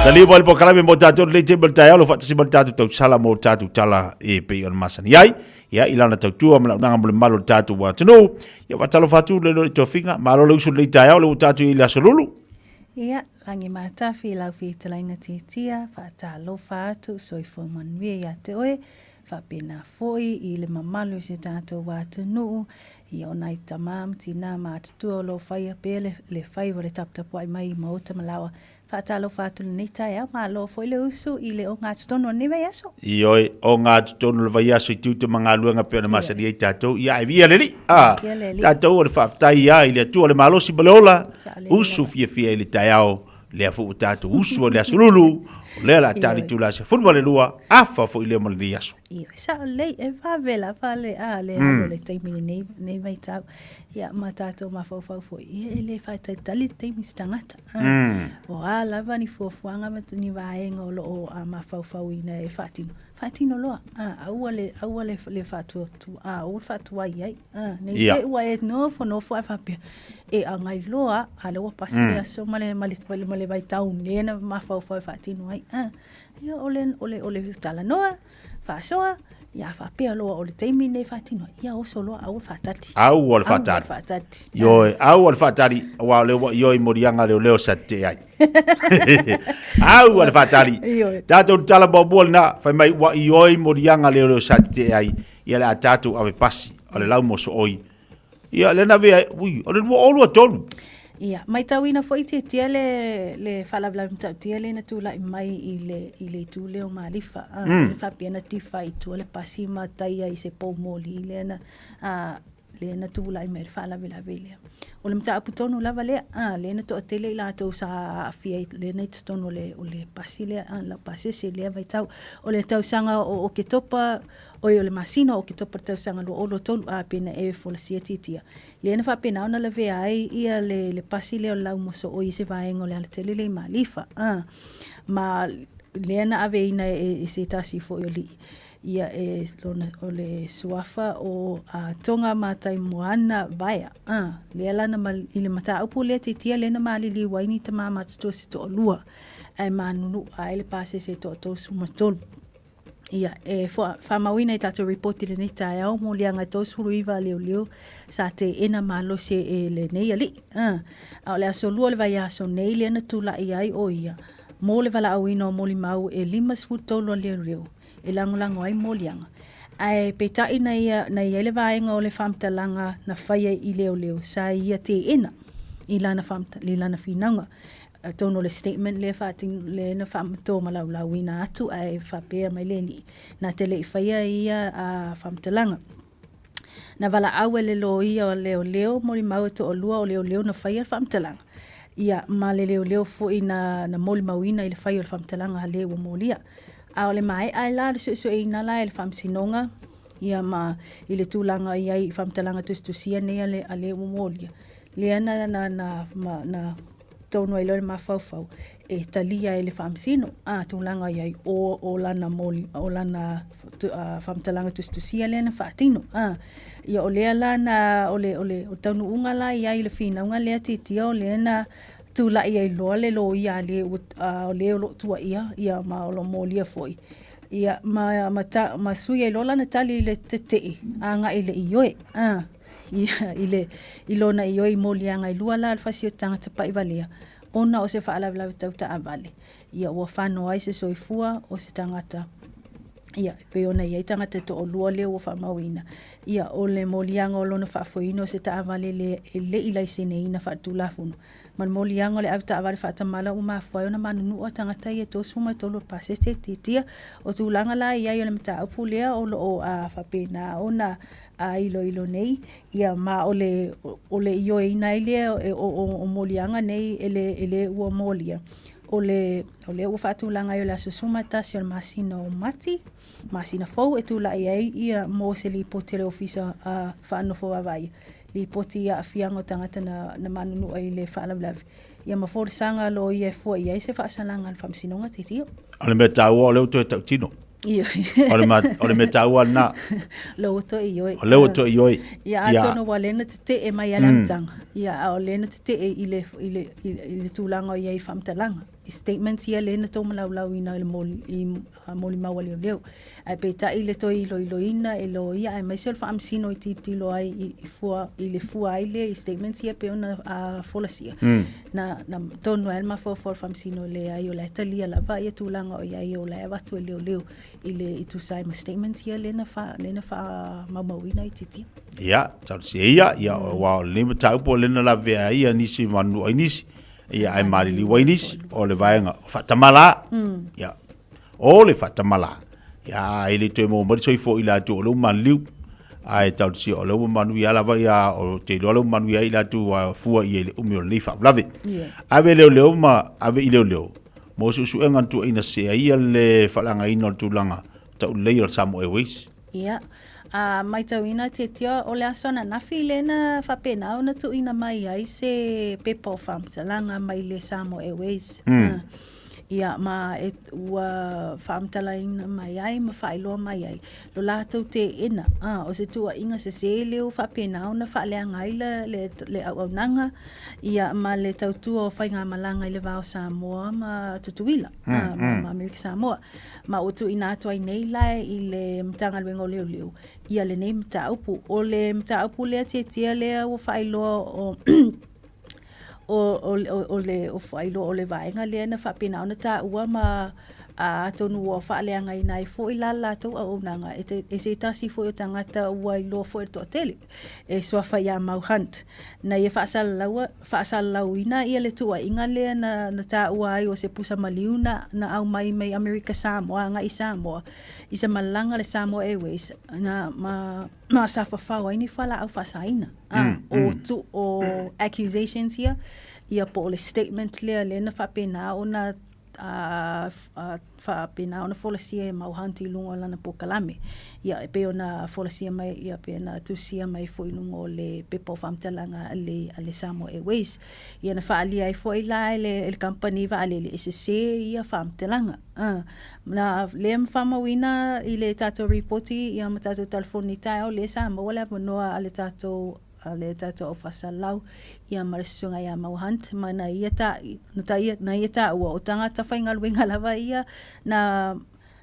Talia mai le polokalame mo tatou lenei taimi o le taeao, lo faatasi ma le tatou tausala mo tatou tala e pei ona masani ai. Ia, i lana tautua ma le auaunaga mo le mamalu o le tatou atunuu. Ia, faatalofa atu le le tofiga. Malo le usu i lenei taeao, le ua tatou i ai i le aso Lulu. Ia, lagi matafi i lau fetalaiga tiatia, faatalofa atu, soifua manuia ia te oe, faapena foi i le mamalu o si o tatou atunuu, ia o nai tama ma tina ma atutua o lo o faia pea le, le faiva o le taputapuai mai i maota ma laoa. Faatalofa atu i lenei taeao, malo foi le usu i le ogatotonu o lenei vaiaso. Ioe, ogatotonu o le vaiaso i tiute ma galuega pei ona masani ai tatou. Ia, ae viia le Alii. Ah, Viia le Alii. tatou o le faafetai ia i le Atua le malosi ma le ola, Saolele lava. usu fiafia i le taeao, lea foi ua tatou usu ai le aso lulu, o lea o le a tali itula 12, afa foi lea ma lenei aso. Ioe, sao lelei, e vave lava le, a, le alu o le taimi i lenei, lenei vaitau. Ia, ma tatou mafaufau foi, ia e le faatalitali le taimi i se tagata. A, o a lava ni fuafuaga ma ni vaega o lo o mafaufauina e faatino, faatino loa. A, aua le, aua le, le faatuatua, a, aua le faatuai ai. A, nei te i ua e nofonofo ae faapea, e agai loa, a lea ua pasi le aso ma le, ma le, ma le vaitau lea na mafaufau e faatino ai. A, ia o le, o le, o le talanoa, faasoa, ia faapea loa o le taimi lenei e faatino ai, ia oso loa aua le faatali. Aua le faatali. Aua le faatali. Ioe, aua le faatali, aua o lea ua ioe i moliaga leoleo sa tetee ai. Aua le faatali. Ioe. Tatou tala muamua lena, fai mai ua ioe i moliaga leoleo sa tetee ai, ia le a tatou ave pasi, o le lau mosooi. Ia, lea na avea ai, ui, o le 2023. Ia, maitauina foi Tiatia le, le faalavelave matautia lea na tulai mai i le, i le itu lea o Malifa. A, mm. faapea na tifa i tua le pasi ma taia i se pou moli lea na, a, lea na tulai mai le faalavelave lea. O le mataupu tonu lava lea, a, lea na toatele i latou sa aafia i lea na i totonu o le, o le pasi lea, a, la pasese lea vaitau. O le tausaga o Oketopa, Oi o le masina o Oketopa le tausaga 2023 a pena e folasia titia. Lea na faapena ona lavea ai ia le, le pasi lea o le lau mosooi i se vaega o le alatele lea i Malifa. A, ma lea na aveina e, e se tasi foi o alii ia e lona, o le suafa o a, Tonga Matai Moana Vaea. A, lea la na ma, i le mataupu lea titia lea na maliliu ai ni tama matutua se toalua ae manunua ai le pasese toa 33. Ia, e faamauina i tatou ripoti i lenei taeao, moliaga e 39 a leoleo sa teena malosi e lenei alii. A, a o le aso lua o le vaiaso nei lea na tulai ai o ia mo le valaauina o molimau e 53 a leoleo e lagolago ai moliaga. Ae peitai na ia, na i ai le vaega o le faamatalaga na faia i leoleo sa ia teena i lana, i lana finauga. Atonu o le statement lea faatino, lea na faamatomalauina atu ae faapea mai le alii, na te le i faia ia faamatalaga. Na valaau e le loia o leoleo molimau e toalua o leoleo na faia le faamatalaga, ia ma le leoleo foi na na molimauina i le fai o le faamatalaga a le ua molia. A o le maea ai la o le suesueina la e le Faamasinoga ia ma i le tulaga i ai i faamatalaga tusitusia nei a le a le ua molia, lea na na na ma na tonu ai loa le mafaufau. e talia e le Faamasino, a, tulaga i ai o, o lana moli, o lana faamatalaga tusitusia lea na faatino. A, ia o lea la na, o le, o le, o le taunuuga la i ai i le finauga lea tiatia o lea na tulai ai loa le loia a le ua, a, o le o lo o tuuaia, ia ma o lo o molia foi. Ia, ma, ma, ta, ma sui ai loa lana tali i le tetee agai i le ioe. A, ia, i le, i lona ioe i moliaga e lua la o le fasi o tagata pa'ivalea, ona o se faalavelave tau taavale, ia ua fano ai se soifua o se tagata, ia, e pei ona i ai tagata e toalua lea ua faamauina, ia, o le moliaga o lona faafoeina o se taavale le, e le i laiseneina faaletulafono, ma le moliaga o le avetaavale faatamala ua mafua ai ona manunua tagata ia e 33 o le pasese, tiatia. O tulaga la e i ai o le mataupu lea o lo o faapena ona a iloilo nei, ia ma o le, o le ioeina ai lea o, o, o moliaga nei e le, e le ua molia, o le, o lea ua faatulaga ai o le aso 11 o le masina o Mati, masina fou e tulai ai ia mo se lipoti a le Ofisa a Faanofo Vaavaaia, lipoti i aafiaga o tagata na, na manunua i le faalavelave, ia ma folasaga a loia e fua i ai se faasalaga a le Faamasinoga Tilotilo. O le mea taua o lea ua toe tautino. Ioe. O le, ma, o le mea taua lena. O lea ua toe ioe. O lea ua toe ioe. Ia, atonu ua lea na tetee mai lava i le amataga. Ia, a o lea na tetee i le, i le, i le tulaga o i ai i faamatalaga. I statements ia lea na tou malaulaauina i le moli, i molimau a leoleo. Ae peitai i le toe iloiloina e loia aemaise o le faamasino i tilotilo ai i, i fua, i le fua ai lea i statements ia pei ona folasia. Na, na tonu ai le mafaufau o le faamasino e leai o la e talia lava ia tulaga o i ai o la e avatu e leoleo i le i tusa ai ma statements ia lea na fa, lea na faamaumauina i titia. Ia, talosia ia, ia, aua o lenei mataupu o lea na lavea ai ia nisi manunua ai nisi, ia ae maliliu ai nisi, o le vaega o faatamala, ia, o le faatamala, ia e le toe maua mai le soifua i latou o lea ua maliliu, ae talosia o lea ua manuia lava ia, o te iloa lea ua manuia ai i latou ua fua i ai i le umi o lenei faalavelave. Ave leoleo ma ave i leoleo mo suesuega na tuuaina sese ai ia le faaleagaina o le tulaga taulelei o le Samoa Airways. Ia, a matauina tiatia o le aso ananafi lea na faapena ona tuuina mai ai se pepa o faamatalaga mai le Samoa Airways. Ia, ma e, ua faamatalaina mai ai ma faailoa mai ai lo latou teena, a, o se tuuaiga sese lea ua faapena ona faaleaga ai le, le, le auaunaga, ia, ma le tautua o faigamalaga i le va o Samoa ma Tutuila, a, ma, ma Amerika Samoa. Ma ua tuuina atu ai nei la i le Matagaluega o Leoleo ia lenei mataupu. O le mataupu lea tiatia lea ua faailoa o o, o, o, o le o faailoa o le vaega lea na faapena ona taua ma a, atonu ua faaleagaina ai foi la le latou auaunaga e, te, e se tasi foi o tagata ua iloa foi e le toatele e suafa ia Mau Hunt na ia faasalalaua faasalalauina ia le tuuaiga lea na, na taua ai o se pusa maliu na, na aumai mai Amerika Samoa agai i Samoa i se malaga a le Samoa Airways na ma, ma sa fafao ai ni fualaau faasaina. A, o, tu, o accusations ia, ia po o le statement lea lea na faapena ona a faapena ona folasia e Mau Hunt i luga o lana polokalame. Ia, e pei ona folasia mai, ia, pei ona tusia mai foi i luga o le pepa o faamatalaga a le, a le Samoa Airways. Ia, na faaalia ai foi la e le, e le kamupani vaalele e sese ia faamatalaga. A, na, lea ma faamauina i le tatou ripoti ia ma tatou telefoni taeao, lea sa maua le avanoa a le tatou a le tatou au faasalalau ia ma le susuga ia Mau Hunt ma na ia ta, na ta ia, na ia taua o tagata faigaluega lava ia na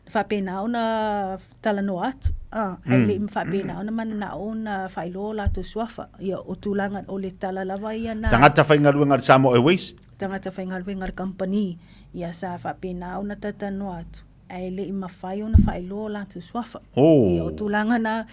faapena ona talanoa atu a ae le i faapena ona mananao ona faailoa o latou suafa ia o tulaga o le tala lava ia na Tagata faigaluega a le Samoa Airways. Tagata faigaluega a le kamupani ia sa faapena ona talatalanoa atu ae le i mafai ona faailoa o latou suafa. Oh. Ia, o tulaga na,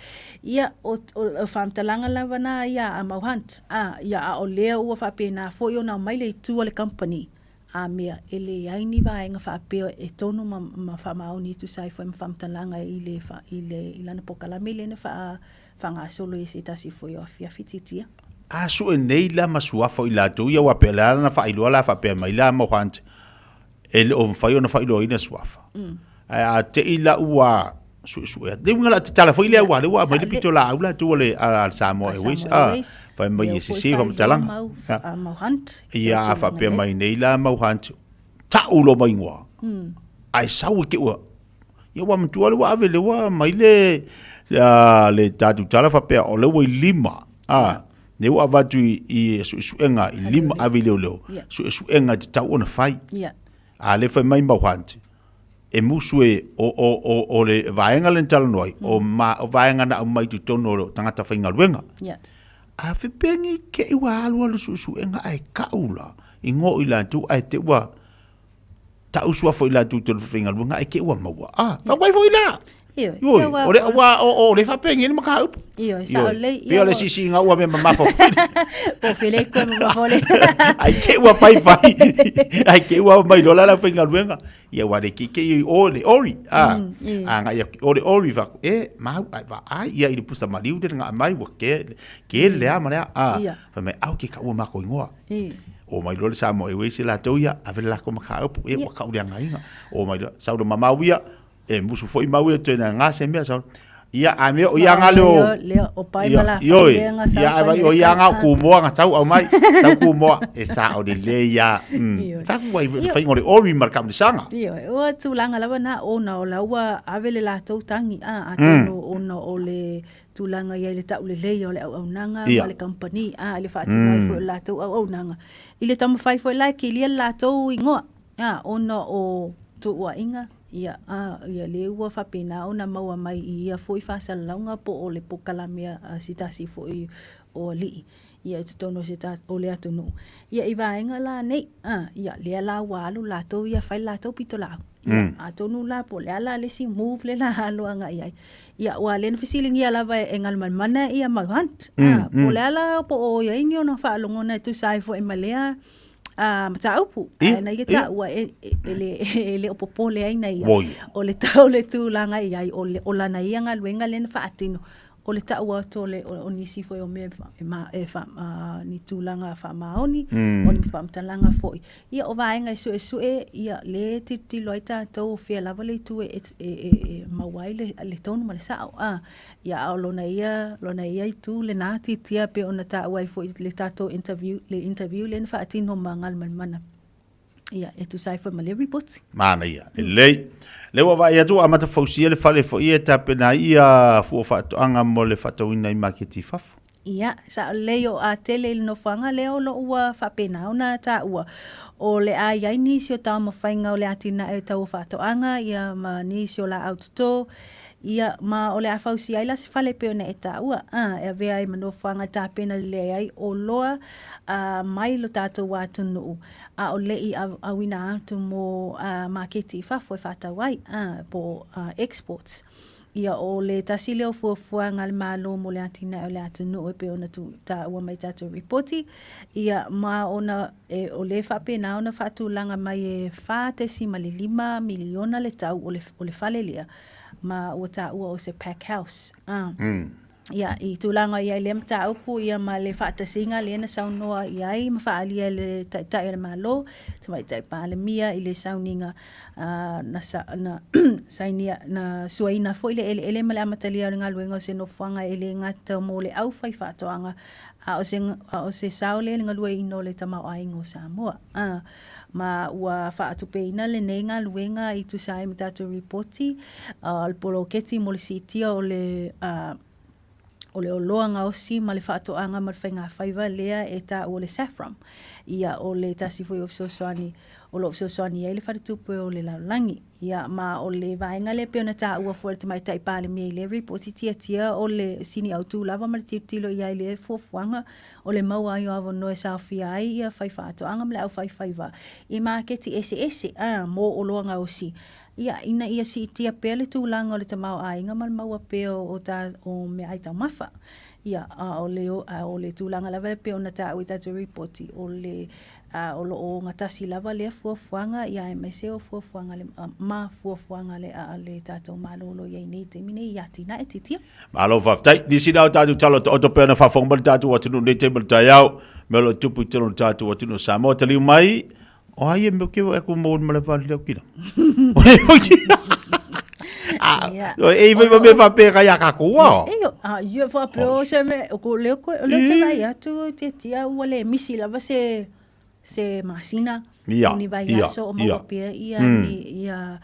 ia, o, o, o faamatalaga lava na ia a Mau Hunt. A, ia, a o lea ua faapena foi ona aumai le itu a le kamupani, a mea, e leai ni vaega faapea e tonu ma, ma faamaoni e tusa ai foi ma faamatalaga i le, i le, i lana polokalame lea na faa, faagasolo i se tasi foi o afiafi titia. A sue nei la ma suafa o i latou ia aua pea o le a la na faailoa la faapea mai la Mau Hunt, e le o mafai ona faailoaina suafa. Ae a te i la ua suesue atu. Le uiga la tatala foi lea aua lea ua aumai le pitolaau latou a le a le Samoa Airways. Ah, fai mai e sese faamatalaga. Ia a faapea mai nei la Mau Hunt. Ta'u lo maigoa, ae sau i te ua. Ia ua matua le ua ave le ua mai le, a, le tatou tala faapea o le ua i lima, a, le ua avatu i, i suesuega i lima ave i leoleo, suesuega e tatau ona fai. A le fai mai mau Hunt, e musu e, o, o, o, o le vaega lea na talanoa ai, o, ma, o vaega na aumai i totonu o tagata faigaluega. A fepengi te i ua alu alu suesuega ae kau la i ngo i latou ae te ua tau suafa i latou tolu faigaluega ae te ua maua. A, ka wai foi la. Ioe. Ioe, o le ua o o le faapengi le mataupu. Ioe, sao lelei. Pei o le siisiiga ua mea mamafa foi. Po o fea le koe mamafa ole. Ai te ua faifai. Ai te ua mai loa la le aufaigaluega. Ia ua le keikei i o le ori. A, a ngai aku o le ori fa e mau ai va ai ia i le pusa maliu le nga mai ua ke ke le a ma le a. Fai mai au ke ka ua mako ingoa. O mai loa le Samoa Airways ia latou ia ave le lako mataupu e ua kau le agaiga. O mai loa sau le mamao ia E musu foi mau e tena ngā se mea sa. Ia a mea o ia ngā leo. Leo o pai mala. Ioi. Ia ai vai o ia ngā ku moa ngā tau au mai. Tau ku moa e sa o le le ia. Taku wai whai ngore ori mar ka sanga. Ioi. Ua tūlanga lava na ona o la ua ave le latou tangi a atonu ona o le tulaga i ai le taulelei o le auaunaga ma le kamupani a i le faatino ai foi o le latou auaunaga. I le taumafai foi la e kilia le latou igoa a ona o tuuaiga Ia, a, ia lea ua faapena ona maua mai i ia foi faasalalauga po o le polokalame a se tasi foi o alii, ia i totonu o se ta, o le atunuu. Ia i vaega la nei, a, ia lea la ua alu latou ia fai le latou pitolaau. Ia, atonu la po o le a la le isi move lea la alu agai ai. Ia, aua lea na fesiligia lava e Galumalemana ia mau Hunt, a, po o le a la po o i ai ni ona faalogona e tusa ai foi ma lea a mataupu ae na ia taua e, e, e, le, e le o popole ai na ia. O le tau le tulaga i ai, o, le, o lana ia galuega lea na faatino, o le tau atu o, le, o, o nisi foi o mea e, ma, e fa, uh, ni tulaga faamaoni, o ni faamatalaga foi. Ia, o vaega e suesue, ia, le tilotilo ai tatou o fea lava le itu e, e, e, e maua ai le, le tonu ma le sao. Ah, Ia, a o lona ia, lona ia itu lena titia pei ona taua ai foi le tatou interview, le interview lea na faatino ma Galumalemana. Ia, e tusa ai foi ma lea ripoti. Manaia, lelei. Lea ua vaai atu ua amata fausia le fale foi e tapena ai ia fua faatoaga mo le faatauina i maketi i fafo. Ia, sao lelei o Atele i le nofoaga lea o lo o ua faapena ona taua, o le a i ai nisi o taumafaiga o le atinae tau o faatoaga, ia, ma nisi o laau toto, ia, ma o le a fausia ai la se fale e pei ona e taua, a, e avea ai ma nofoaga e tapena lelei ai oloa, a, mai lo tatou atunuu, a o le i auina atu mo, a, maketi i fafo e faatau ai, a, po o, a, exports. Ia, o le tasi lea o fuafuaga a le Malo mo le atinae o le atunuu e pei ona taua mai i tatou ripoti, ia, ma ona, e, o lea e faapena ona faatulaga mai e $4.5 miliona le tau o le, o le fale lea, ma ua taua o se pack house. A. Ia, i tulaga i ai lea mataupu, ia ma le faatasiga lea na saunoa i ai ma faaalia e le Taitai o le Malo, Tamaitai Palemia i le sauniga na, na, sainia, na suaina foi le eleele ma le amatalia o le galuega o se nofoaga e le gata mo le aufaifaatoaga, a o se, a o se sao lea i le galueaiina o le tamaoaiga o Samoa. A, ma ua faatupeina lenei galuega i tusa ai ma tatou ripoti o le poloketi mo le siitia o le, o le oloa gaosi ma le faatoaga ma le faigafaiva lea e taua o le SAFPROM. Ia, o le tasi foi o fesoasoani o lo o fesoasoani ai le Faletupe o le Lalolagi. Ia, ma o le vaega lea e pei ona taua foi e le Tamaitai Palemia i lea ripoti tiatia o le sini autu lava ma le tilotilo i ai i lea fuafuaga o le maua ai o avanoa e saofia ai ia faifaatoaga ma le aufaifaiva i maketi eseese a mo oloa gaosi ia ina ia siitia pea le tulaga o le tamaoaiga ma le maua pea o ta o meaai taumafa. Ia, a o le a o le tulaga lava e pei ona taua i tatou ripoti o le a o lo o ogatasi lava lea fuafuaga ia aemaise o fuafuaga le ma fuafuaga le a le tatou Malo o lo o i ai nei i le taimi nei i atinae titia. Malo faafetai. Nisi na o tatou tala taoto pea na faafofoga mai le tatou atunuu nei taimi o le taeao. Mea o lo o tupu i totonu o le tatou atunuu o Samoa. Taliu mai, o ai e mea ke e ku mo ma le vali leo kina. E i me fa pe ka ya ka ko wa. E yo, a yo fa pe o se me o ko leo ko leo te vai atu te tia ua le misi lava se se masina. Ia, I ni ia, vaiaso o ia. maua pea ia ni ia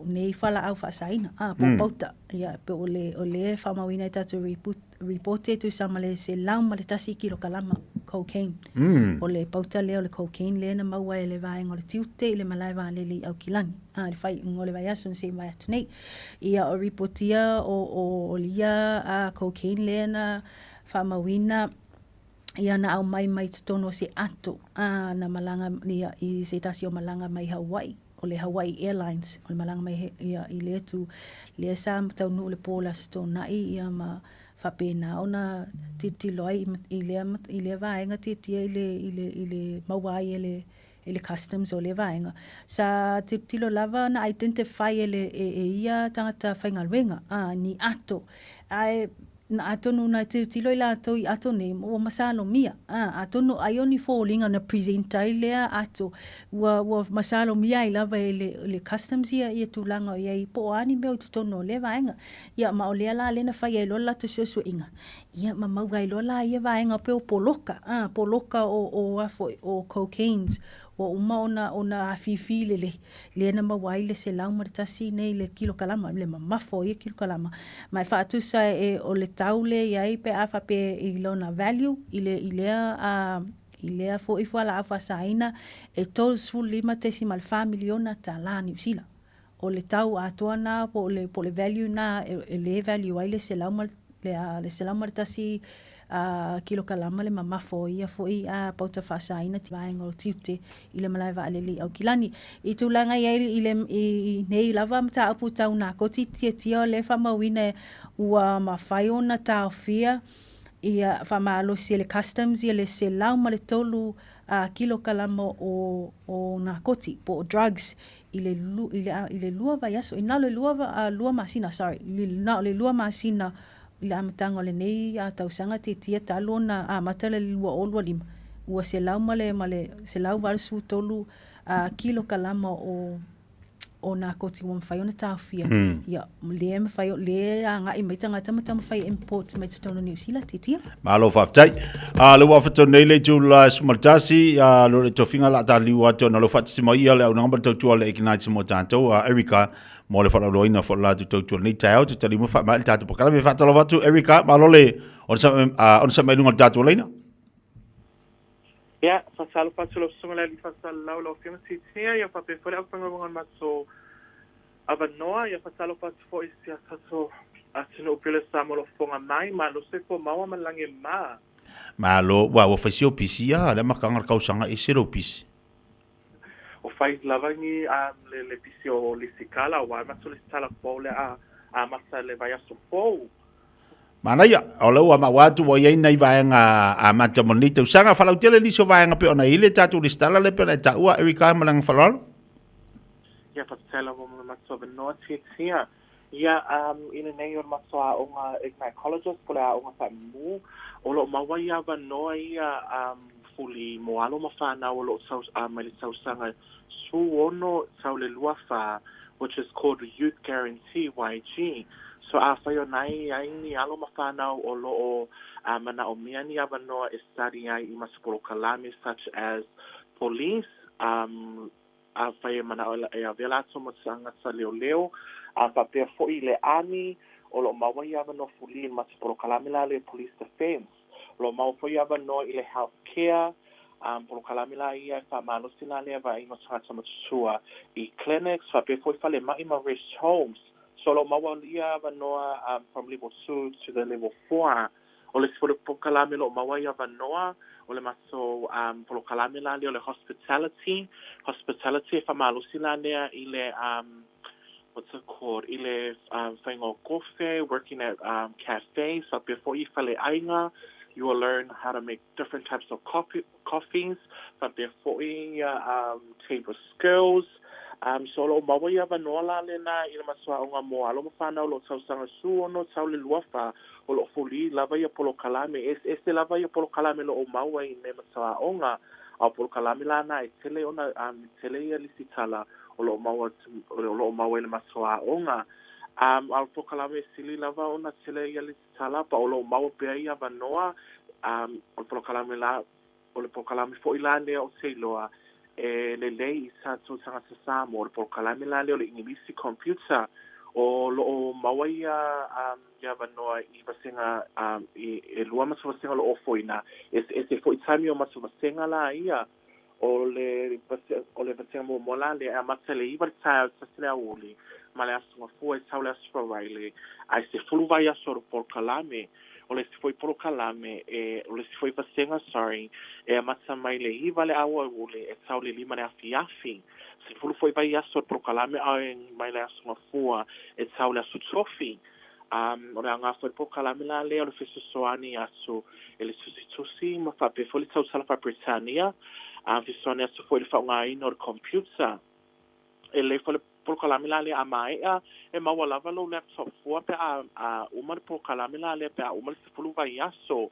nei fualaau faasaina, po o pauta. Ia, pe o le, o lea e faamauina i tatou ripoti e tusa ma le 101 kilokalama cocaine. O le pauta lea o le cocaine lea na maua e le vaega o le tiute i le malae vaalele i Aukilani, i le faaiuga o le vaiaso na se i mavae atu nei. Ia, o ripotia o, o ia cocaine lea na faamauina, ia na aumai mai totonu o se ato a na malaga ia i se tasi o malaga mai Hawaii, o le Hawaii Airlines, o le malaga mai ia i lea itu, lea sa taunuu i le po o le Aso Toonai ia ma faapena ona tilotilo ai i lea i lea vaega tietie i le i le i le maua ai e le e le Customs o lea vaega. Sa tilotilo lava na identify e le e e ia tagata faigaluega a ni ato ae na atonu na tilotilo i latou i ato nei ua masalomia a atonu ai o ni foliga na present ai lea ato ua ua masalomia ai lava e le le Customs ia ia tulaga o i ai po o a ni mea o i totonu o lea vaega. Ia ma o lea la lea na fai ai loa le latou suesuega Ia ma maua ai loa la ia vaega pei o poloka, a, poloka o, o a foi, o cocaines, ua uma ona, ona afifi lelei, lea na maua ai le 101 nei le kilokalama, le mamafa o ia kilokalama. Ma e faatusa e, o le tau lea e i ai pe a faapea i lona value i le, i lea, a, i lea foi fualaau faasaina, e $35.4 miliona tālā Niu Sila. O le tau atoa na po o le, po o le value na e le value ai le le 101 kilokalama le mamafa o ia foi pauta faasaina vaega o tiute i le malae vaalele i Aukilani. I tulaga i ai i le i nei lava mataupu tau nakoti tiatia o lea e faamauina ua mafai ona taofia ia faamalosi e le Customs ia le 103 kilokalama o nakoti po o drugs i le i le i le lua vaiaso, i na o le lua lua masina, sorry, i na o le lua masina i le amataga o lenei tausaga tietie talu ona amata le 2025, ua selau ma le ma le 183 kilokalama o o nakoti ua mafai ona taofia. Ia, lea e mafai, lea e agai mai tagata ma taumafai e import mai totonu o Niu Sila, titia. Malo faafetai. A le ua fato nei le itu la 11 a lo le tofiga la ta liu atu na lo faatasi mai ia le auaunaga ma le tautua le Ignite mo tatou a Erica mo le faalauiloaina foi o le latou tautua lenei taeao te taliu ma faamaea le tatou polokalame. Faatalofa atu Erica, malo le onosai mai i luga o le tatou laina. Ia, faatalofa atu lau Susuga i le Alii Faasalalau, lau Afioga Titia, ia faapea foi le aufaigaluega o le matou avanoa. Ia faatalofa atu foi i si a tatou atunuu pele o Samoa o lo o fofoga mai, malo soifua maua ma le lagi e mama. Malo, ua ua fai si ou pisi a le amataga o le tausaga ese lou pisi. O fai lava ni le le pisi o Lisikala aua e matou lesitala fou le a amata le vaiaso fou. Manaia, o lea ua maua atu ua i ai nai vaega amata mo lenei tausaga. Faalautele nisi o vaega pei ona i ai le tatou lesitala lea pei ona e taua Erica ma le agaga faaaloalo. Ia faafetai lava mo le matou avanoa tiatia. Ia, um, i lenei o le matou aoga Ignite Colleges po o le aoga faamumu, o lo o maua ia avanoa ia um, fuli mo alo ma whanau o lo o tau, mai le tausaga 16 tau le 24, which is called Youth Guarantee, YG. So afai o na e i ai ni alo ma whanau o lo o manaomia ni avanoa e study ai i matou polokalame such as police, um, afai e manao e avea latou ma tagata leoleo, a faapea foi i le Army, o lo o maua ia avanoa fuli i le matou polokalame la lea Police Defence. O lo o maua foi ia avanoa i le Health Care, um, polokalame la ia e faamalosi la lea vaaiga o tagata matutua i clinics, faapea foi falemai ma rest homes. So o lo o maua ia avanoa um, from level 2 to the level 4. O le isi foi polokalame o lo o maua ai avanoa, o le matou um, polokalame la lea o le hospitality. Hospitality e faamalosi la lea i le um, what's it called, i le um, faiga o kofe, working at um, cafes, faapea foi i faleaiga. You will learn how to make different types of coffee, coffees, faapea foi ia um, table skills. Um, so o lo o maua ia avanoa la lena i le matou aoga mo alo ma fanau o lo o tausaga 16 tau le 24 o lo o fuli lava ia polokalame. E eseese lava ia polokalame o lo o maua i nei matou aoga, a o polokalame la na e tele ona um, tele ia lisitala o lo o maua o lo o maua i le matou aoga. Um, a o polokalame e sili lava ona tele ia lisitala, pa o lo o maua pea ia avanoa um, o le polokalame la o le polokalame foi la lea ou te iloa E lelei i tatou tagata Samoa, o le polokalame la lea o le Igilisi Computer, o lo o maua ia ia avanoa i vasega i elua matou vasega o lo o ofoina. E eseese foi taimi o matou vasega la ia. O le o le vasega muamua la lea e amata i le 9 i le taeao i le 1 i le aoauli ma le Aso Gafua e tau i le Aso Faraile ae 10 vaiaso o le polokalame. O le isi foi polokalame e, o le isi foi vasega, sorry, e amata mai le 9 i le aoauli e tau i le 5 i le afiafi. 10 foi vaiaso o le polokalame ae mai le Aso Gafua e tau i le Aso Tofi. Um, o le aoga foi o le polokalame la lea o le fesoasoani atu i le tusitusi ma faapea foi le tautala faa-Peretania, um, fesoasoani atu foi i le faaaogaina o le computer. E lelei foi le polokalame la lea a maea, e maua lava lou laptop fua pe a, a uma le polokalame la lea pe a uma le 10 vaiaso.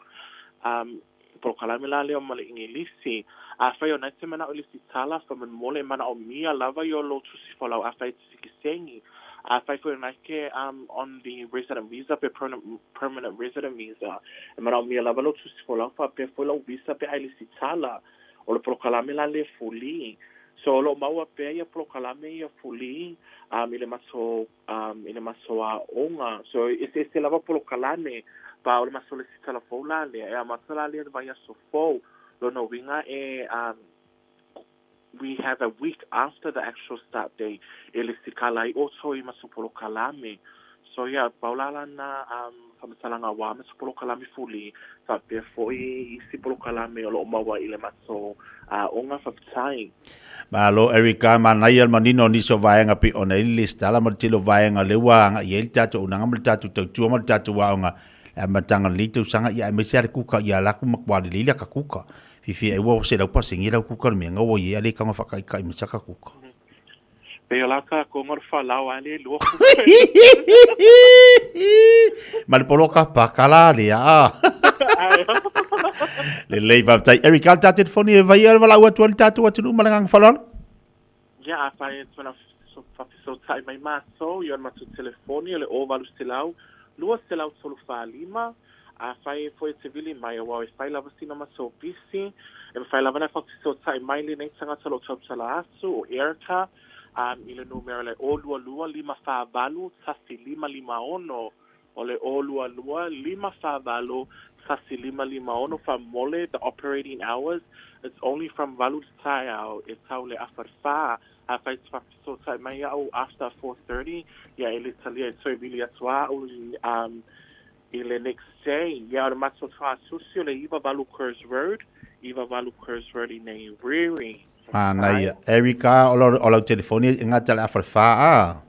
Um, polokalame la lea ma le Igilisi. Afai o na e te manao i le lesitala, faamolemole e manaomia lava i o lou tusi folau afai e te sikiseini. Afai foi o na e te um, on the resident visa pe permanent resident visa, e manaomia lava lou tusi folau faapea foi lou visa pe a e lesitala. O le polokalame la lea fulī. So o lo o maua pea ia polokalame ia fulī um, i le matou um, i le matou aoga. So e eseese lava polokalame, pa o le matou lesitala fou la lea, e amata la lea i le vaiaso fou. Lona uiga e um, we have a week after the actual start date e lesitala ai outou i matou polokalame. So yeah, pau la lana um, faamatalaga aua matou polokalame fulī, faapea foi isi polokalame o lo o maua i le matou aoga. Faafetai. Malo Erica, manaia le manino o nisi o vaega pei ona i ai le lesitala ma le tele o vaega lea ua agai i ai le tatou auaunaga ma le tatou tautua ma le tatou aoga i le amataga o lenei tausaga, ia aemaise lava le kuka ia alu atu matua lelei le ata kuka. Fiafia ai ua 100% lau kuka le mea na ua i ai a le taga faataitai mai se ata kuka. Pei o la takou nga falau a le lua Ma le poloka pakala lea a. Lelei faafetai. Eric, a le tā telefoni e vaia le valaau atu ai le tatou atunuu ma le agaga faaaloalo. Ia, afai e tuna faafesootai mai matou i o le matou telefoni o le 0800 245 Afai foi e te vili mai, aua e fai lava sina matou pisi, e mafai lava ona faafesootai mai lenei tagata o lo o tautala atu, o Erica, um, i le numera le 022 548 1556. O le 022 548 1556 Faamolemole, the operating hours, it's only from valu i le taeao e tau i le afa i le whā. Afai e te faafesootai mai iaʻu after 4:30, ia e le talia e toe vili atu a au, um, I le next day, ia o le matou tuatusi o le 98 Coors Road, 98 Coors Road i nei Riri. Manaia. Erica, o lau, o lau telefoni e gata le afa le whā a?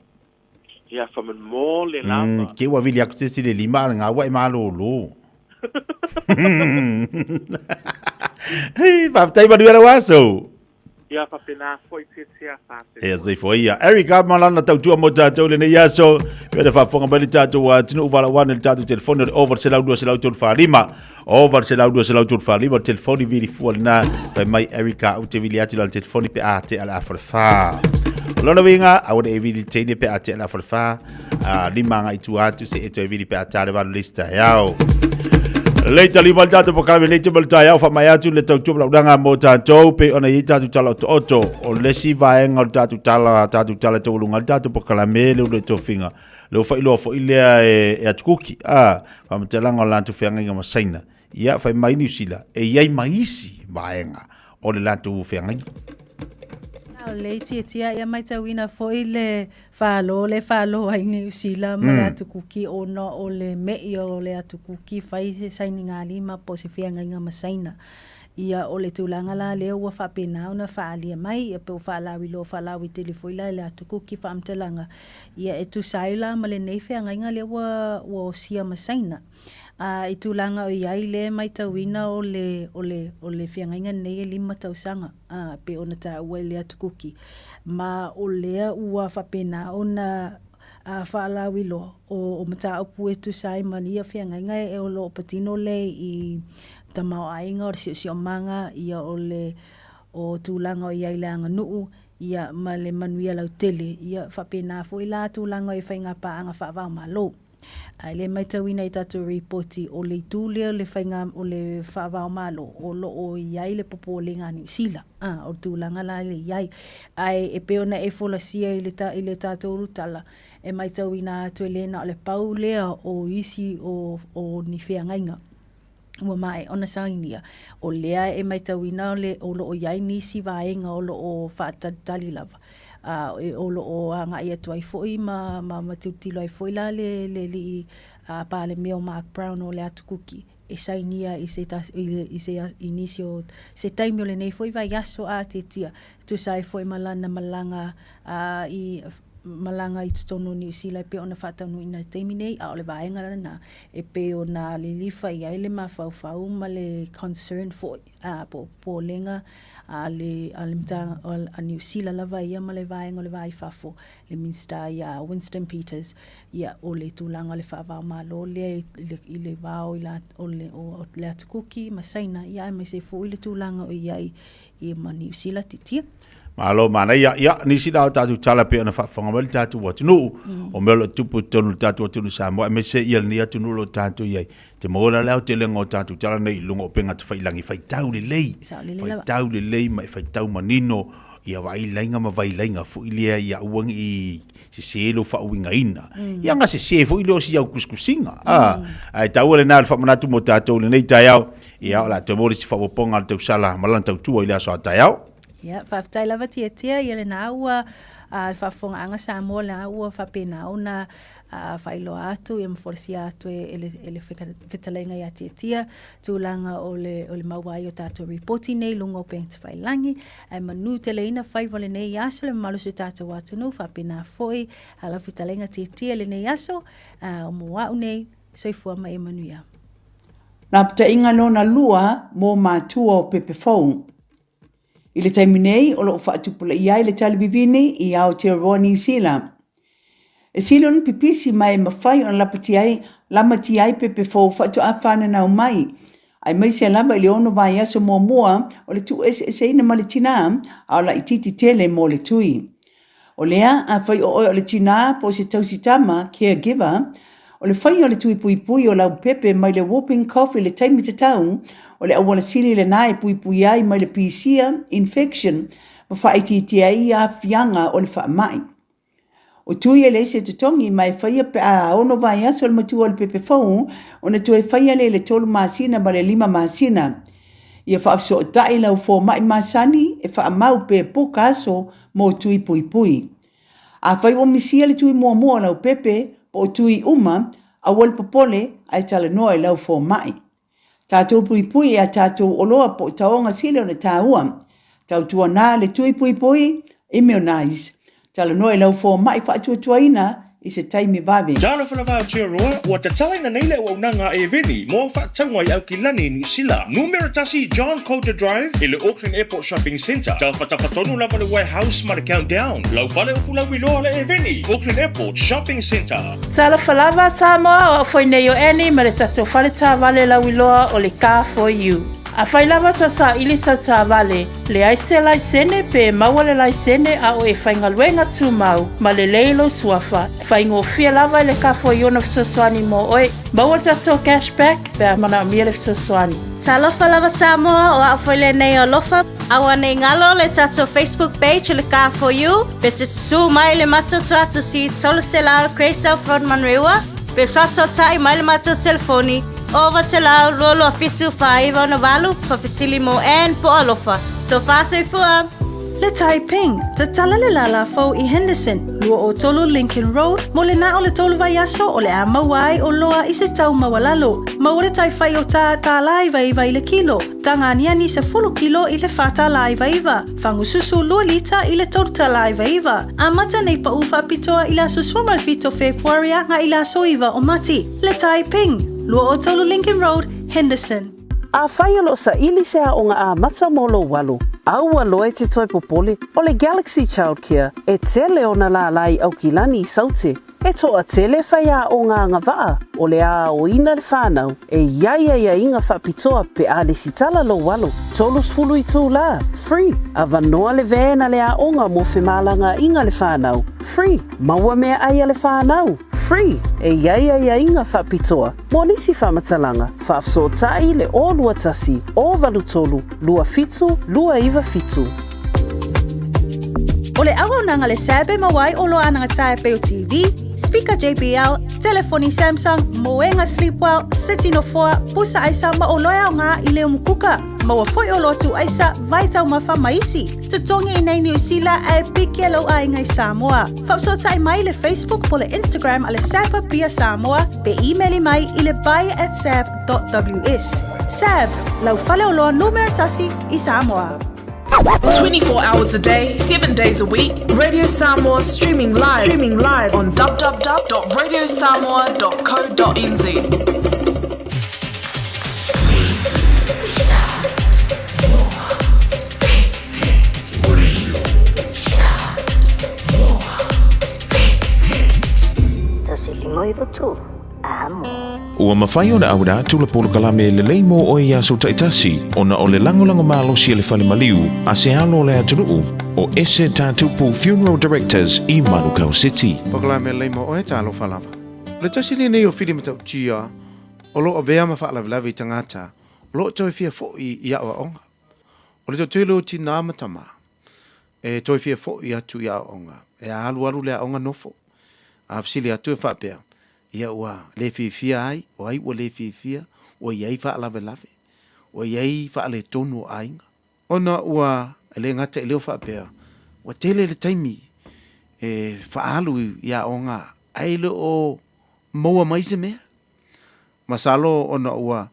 Ia, faamolemole lava. Mm, ke ua vili aku se isi le lima a le ngā ua e malōlō. Hei, faafetai manuia lau aso. Ia faapena foi Tietia Faafetai. Ia soifua ia. Eric ma lana tautua mo tatou lenei aso. Pei ona faafofoga mai le tatou atunuu valaau ane le tatou telefoni o le 0 800 245. 0 800 245 o le telefoni vili fua lena. Fai mai Erica ou te vili atu i lana telefoni pe a tea le afa le whā. O lona uiga, aua ne i vili le teine pe a tea le afa le whā. A, lima agai tua atu se e toe vili pe a tā le valu le isi taeao. Lei tali mai le tatou polokalame nei te ma le taeao faamaea atu le tautua ma launaga mo tatou pei ona i ai tatou tala otooto. O le isi vaega o le tatou tala, tatou tala taualuga ai le tatou polokalame le ulu e tofiga. Le ua faailoa foi lea e, e Atukuki, a, faamatalaga o le latou feagaiga ma Saina. Ia, fai mai Niu Sila, e i ai ma isi vaega o le latou feagaiga. O le itiitia ia maitauina foi le falo le falo ai Niu Sila ma le atu Kuki ona o le me'i o le atu Kuki fai se sainigalima po o se feagaiga ma Saina. Ia o le tulaga la lea ua faapena ona faaalia mai ia pe ua faalauiloa faalauaitele foi la i le atu Kuki faamatalaga ia e tusa ai la ma lenei feagaiga lea ua ua osia ma Saina. A i tulaga o i ai lea e maitauina o le, o le, o le feagaiga lenei e lima tausaga, a, pei ona taua i le atu Kuki. Ma o lea ua faapena ona a faalauiloa o, o mataupu e tusa ai ma ia feagaiga e o lo o patino lea i tamaoaiga o le siosiomaga, ia o le, o tulaga o i ai le aganuu, ia ma le manuia lautele, ia faapena foi la tulaga i faiga paaga faava-o-Malo. Ae le matauina i tatou ripoti o le itu lea o le faiga o le faavaomalo o lo o i ai le popolega a Niu Sila. A, o le tulaga la lea e i ai. Ae e pei ona e folasia i le i le tatou tala, e matauina atu e le na o le pau lea o isi o o ni feagaiga ua maea ona sainia, o lea e matauina o le o lo o i ai nisi vaega o lo o faatalitali lava, a o lo o agai atu ai foi ma ma ma tilotilo ai foi la le le alii Palemia o Mark Brown o le Atu Kuki e sainia i se tasi i se i nisi o se taimi o lenei foi vaiaso a Tietia e tusa ai foi ma lana malaga a i malaga i totonu o Niu Sila e pei ona faataunuuina i le taimi nei, a o le vaega lena e pei ona lilifa i ai le mafaufau ma le concern foi a po o popolega a le a le a Niu Sila lava ia ma le vaega o le Va i Fafo, le Minisita ia Winston Peters, ia o le tulaga o le faava-o-Malo lea i le i le va o o le o le Atu Kuki ma Saina, ia aemaise foi le tulaga o i ai i ma Niu Sila titia. Malo manaia. Ia, nisi la o tatou tala pei ona faafofoga mai le tatou atunuu, o mea o lo o tupu i totonu o le tatou atunuu Samoa, aemaise ia lenei atunuu o lo o tatou i ai. Te maua la le aotelega o tatou tala nei i luga o upega tafailagi, faitau lelei, faitau lelei ma e faitau manino ia vailaiga ma vailaiga foi lea ia aua ne i sese lou faauigaina. Ia na sese foi lea o si au tusitusiga. Ae taua lena o le faamanatu mo tatou i lenei taeao. Ia, o le a toe maua le isi faaopoopoga a le tausala ma lana tautua i le aso a taeao. Ia, faafetai lava Tiatia, ia lena ua a le faafofogaaga Samoa lena ua faapena ona a faailoa atu ia ma folasia atu e, e le, e le fetalaiga ia Tiatia tulaga o le, o le maua ai o tatou ripoti nei luga o upega tafailagi ae manu teleina faiva o lenei aso le mamalu o si o tatou atunuu faapena foi a lau fetalaiga Tiatia i lenei aso a o mo a'u nei soifua ma ia manuia. Lapataiga lona lua mo matua o pepe fou. I le taimi nei o lo o faatupulaia ai le tali vivini i Aotearoa Niu Sila. E sili ona pipisi ma e mafai ona lapatia ai, lamatia ai pepe fou faatoa fananau mai, aemaise lava i le ono vaiaso muamua o le tuueseeseina ma le tinā, a o laitiiti tele mo le tui. O lea, afai o oe o le tinā po o se tausi tama, caregiver, o le faia o le tui puipui o lau pepe mai le whooping cough i le taimi tatau, o le auala sili lenā e puipui ai mai le pisia, infection, ma faaitiitia ai aafiaga o le faamai. O tui e leai se totogi ma e faia pe a ono vaiaso le matua o le pepe fou ona toe faia lea i le tolu masina ma le lima masina. Ia faafesootai lau fomai masani e faamau pe puka aso mo tui puipui. Afai ua misia le tui muamua o lau pepe po o tui uma, aua le popole ae talanoa i lau fomai. Tatou puipui i a tatou oloa po o taoga sili ona taua. Tautuana le tui puipui, immunize. Talanoa i lau fomai faatuatuaina i se taimi vave. Talofa lava Aotearoa, ua tatalaina nei le auaunaga a Airveni mo au faatauga i Aukilani, Niu Sila. Numera tasi John Coulter Drive i le Auckland Airport Shopping Centre. Tafatafa tonu lava le warehouse ma le Countdown. Lau fale upu lauiloa le Airveni, Auckland Airport Shopping Centre. Talofa lava Samoa, o au foi nei o Annie ma le tatou fale taavale lauiloa o le Car For You. Afai lava tau saili sau taavale, Leai se laisene pe maua le laisene a o e faigaluega tumau ma lelei lou suafa, faigofie lava i le kafo i ona fesoasoani mo oe. Maua le tatou cash back pe a manaomia le fesoasoani. Talofa lava Samoa, o au foi lenei o Alofa. Aua nei galo le tatou Facebook page o le Car For You, pe te susū mai le matou tuatusi 300 Grey South Road Manurewa, pe faasootai mai le matou telefoni 900 227 4968, Whawhesili mō Anne po Alofa. Tofa soifua! Le Tai Ping, tatala le lālā fou i Henderson, 23 Lincoln Road, mo le na o le tolu vaiaso o le a maua ai o loa i se tau maualalo. Maua le tai whai o tā tālā iva iva i le kilo, taga aniani sefulu kilo i le whā tālā iva iva, fagususu lua lita i le tolu tālā iva iva. Amata nei paʻu faapitoa i le aso 17 o Fepuari a i le aso 9 o Mati. Le Tai Ping, 23 Lincoln Road, Henderson. Afai o lo o saili se aoga amata mo lou alo, aua loa e te toe popole, o le Galaxy Childcare e tele ona lālā i Aukilani i Saute. E toatele faiaoga agavaa o le aoina le whanau e i ai aiaiga faapitoa pe a lesitala lou alo. 30 itulā, free, avanoa le van a le aoga mo femalagaaiga le whanau, free, maua meaai a le whanau, Free, e i ai aiaiga faapitoa mo nisi faamatalaga, faafesootai i le 021 083 27 297. O le auaunaga le SAB e maua ai oloa anagataa e pei o TV, speaker JBL, telefoni Samsung, moega Sleepwell, seti nofoa, pusa aisa ma oloa e aoga i le umukuka. Maua foi oloa tuu aisa, vai taumafa ma isi. Totogi i nei Niu Sila ae piki e lou aiga i Samoa. Faafesootai mai i le Facebook po le Instagram a le SAB Apia Samoa pe imeli mai i le buy at sab.ws. SAB, lau faleoloa numera tasi i Samoa. 24 hours a day, 7 days a week, Radio Samoa streaming live, streaming live on www.radiosamoa.co.nz. Ua mafai ona auina atu le polokalame lelei mo oe i aso taitasi ona o le lagolago malosi a le Fale Maliu a se alo o le atunuu o Ese Tatupu Funeral Directors i Manukau City. Polokalame lelei mo oe, talofa lava. O le tasi lenei o fili matautia o lo o avea ma faalavelave i tagata o lo o toe fia foi i aoaoga. O le toatele o tinā ma tamā e toe fia foi atu i aoaoga, e alualu le aoga nofo. A fesili atu e faapea, ia ua le fiafia ai, o ai ua le fiafia, ua i ai faalavelave, ua i ai faaletonu o aiga. Ona ua e le gata i leo faapea, ua tele le taimi e faaalu i aoga ae le o maua mai se mea. Masalo ona ua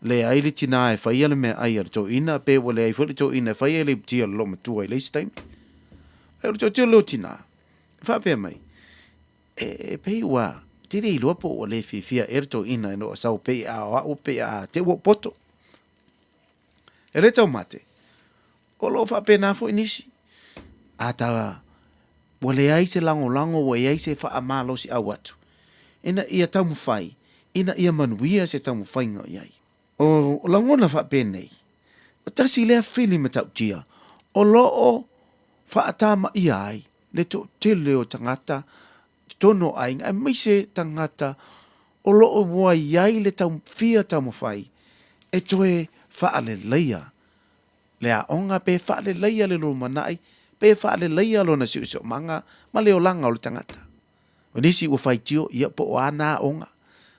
leai le tinā e faia le meaai a le toeaina, pe ua leai foi le toeaina e faia le iputi a le loomatua i le isi taimi. Ae o le toatele o tinā, e faapea mai, e, e pei ua tele iloa po ua le fiafia ea le toeaina ina ua sau pei a o au pei a te ua poto. E le taumate, o lo o faapena foi nisi. A ta, ua leai se lagolago, ua i ai se faamalosiau atu, ina ia taumafai, ina ia manuia se taumafaiga o i ai. O lagona faapenei, o tasi lea fili matautia o lo o faatamaia ai le toatele o tagata totonu o aiga, aemaise tagata o lo o ua i ai le fia taumafai e toe faaleleia le aoga pe faaleleia le lumanai pe faaleleia lona siosiomaga ma le olaga o le tagata. O nisi ua faitio, ia po o a na aoga,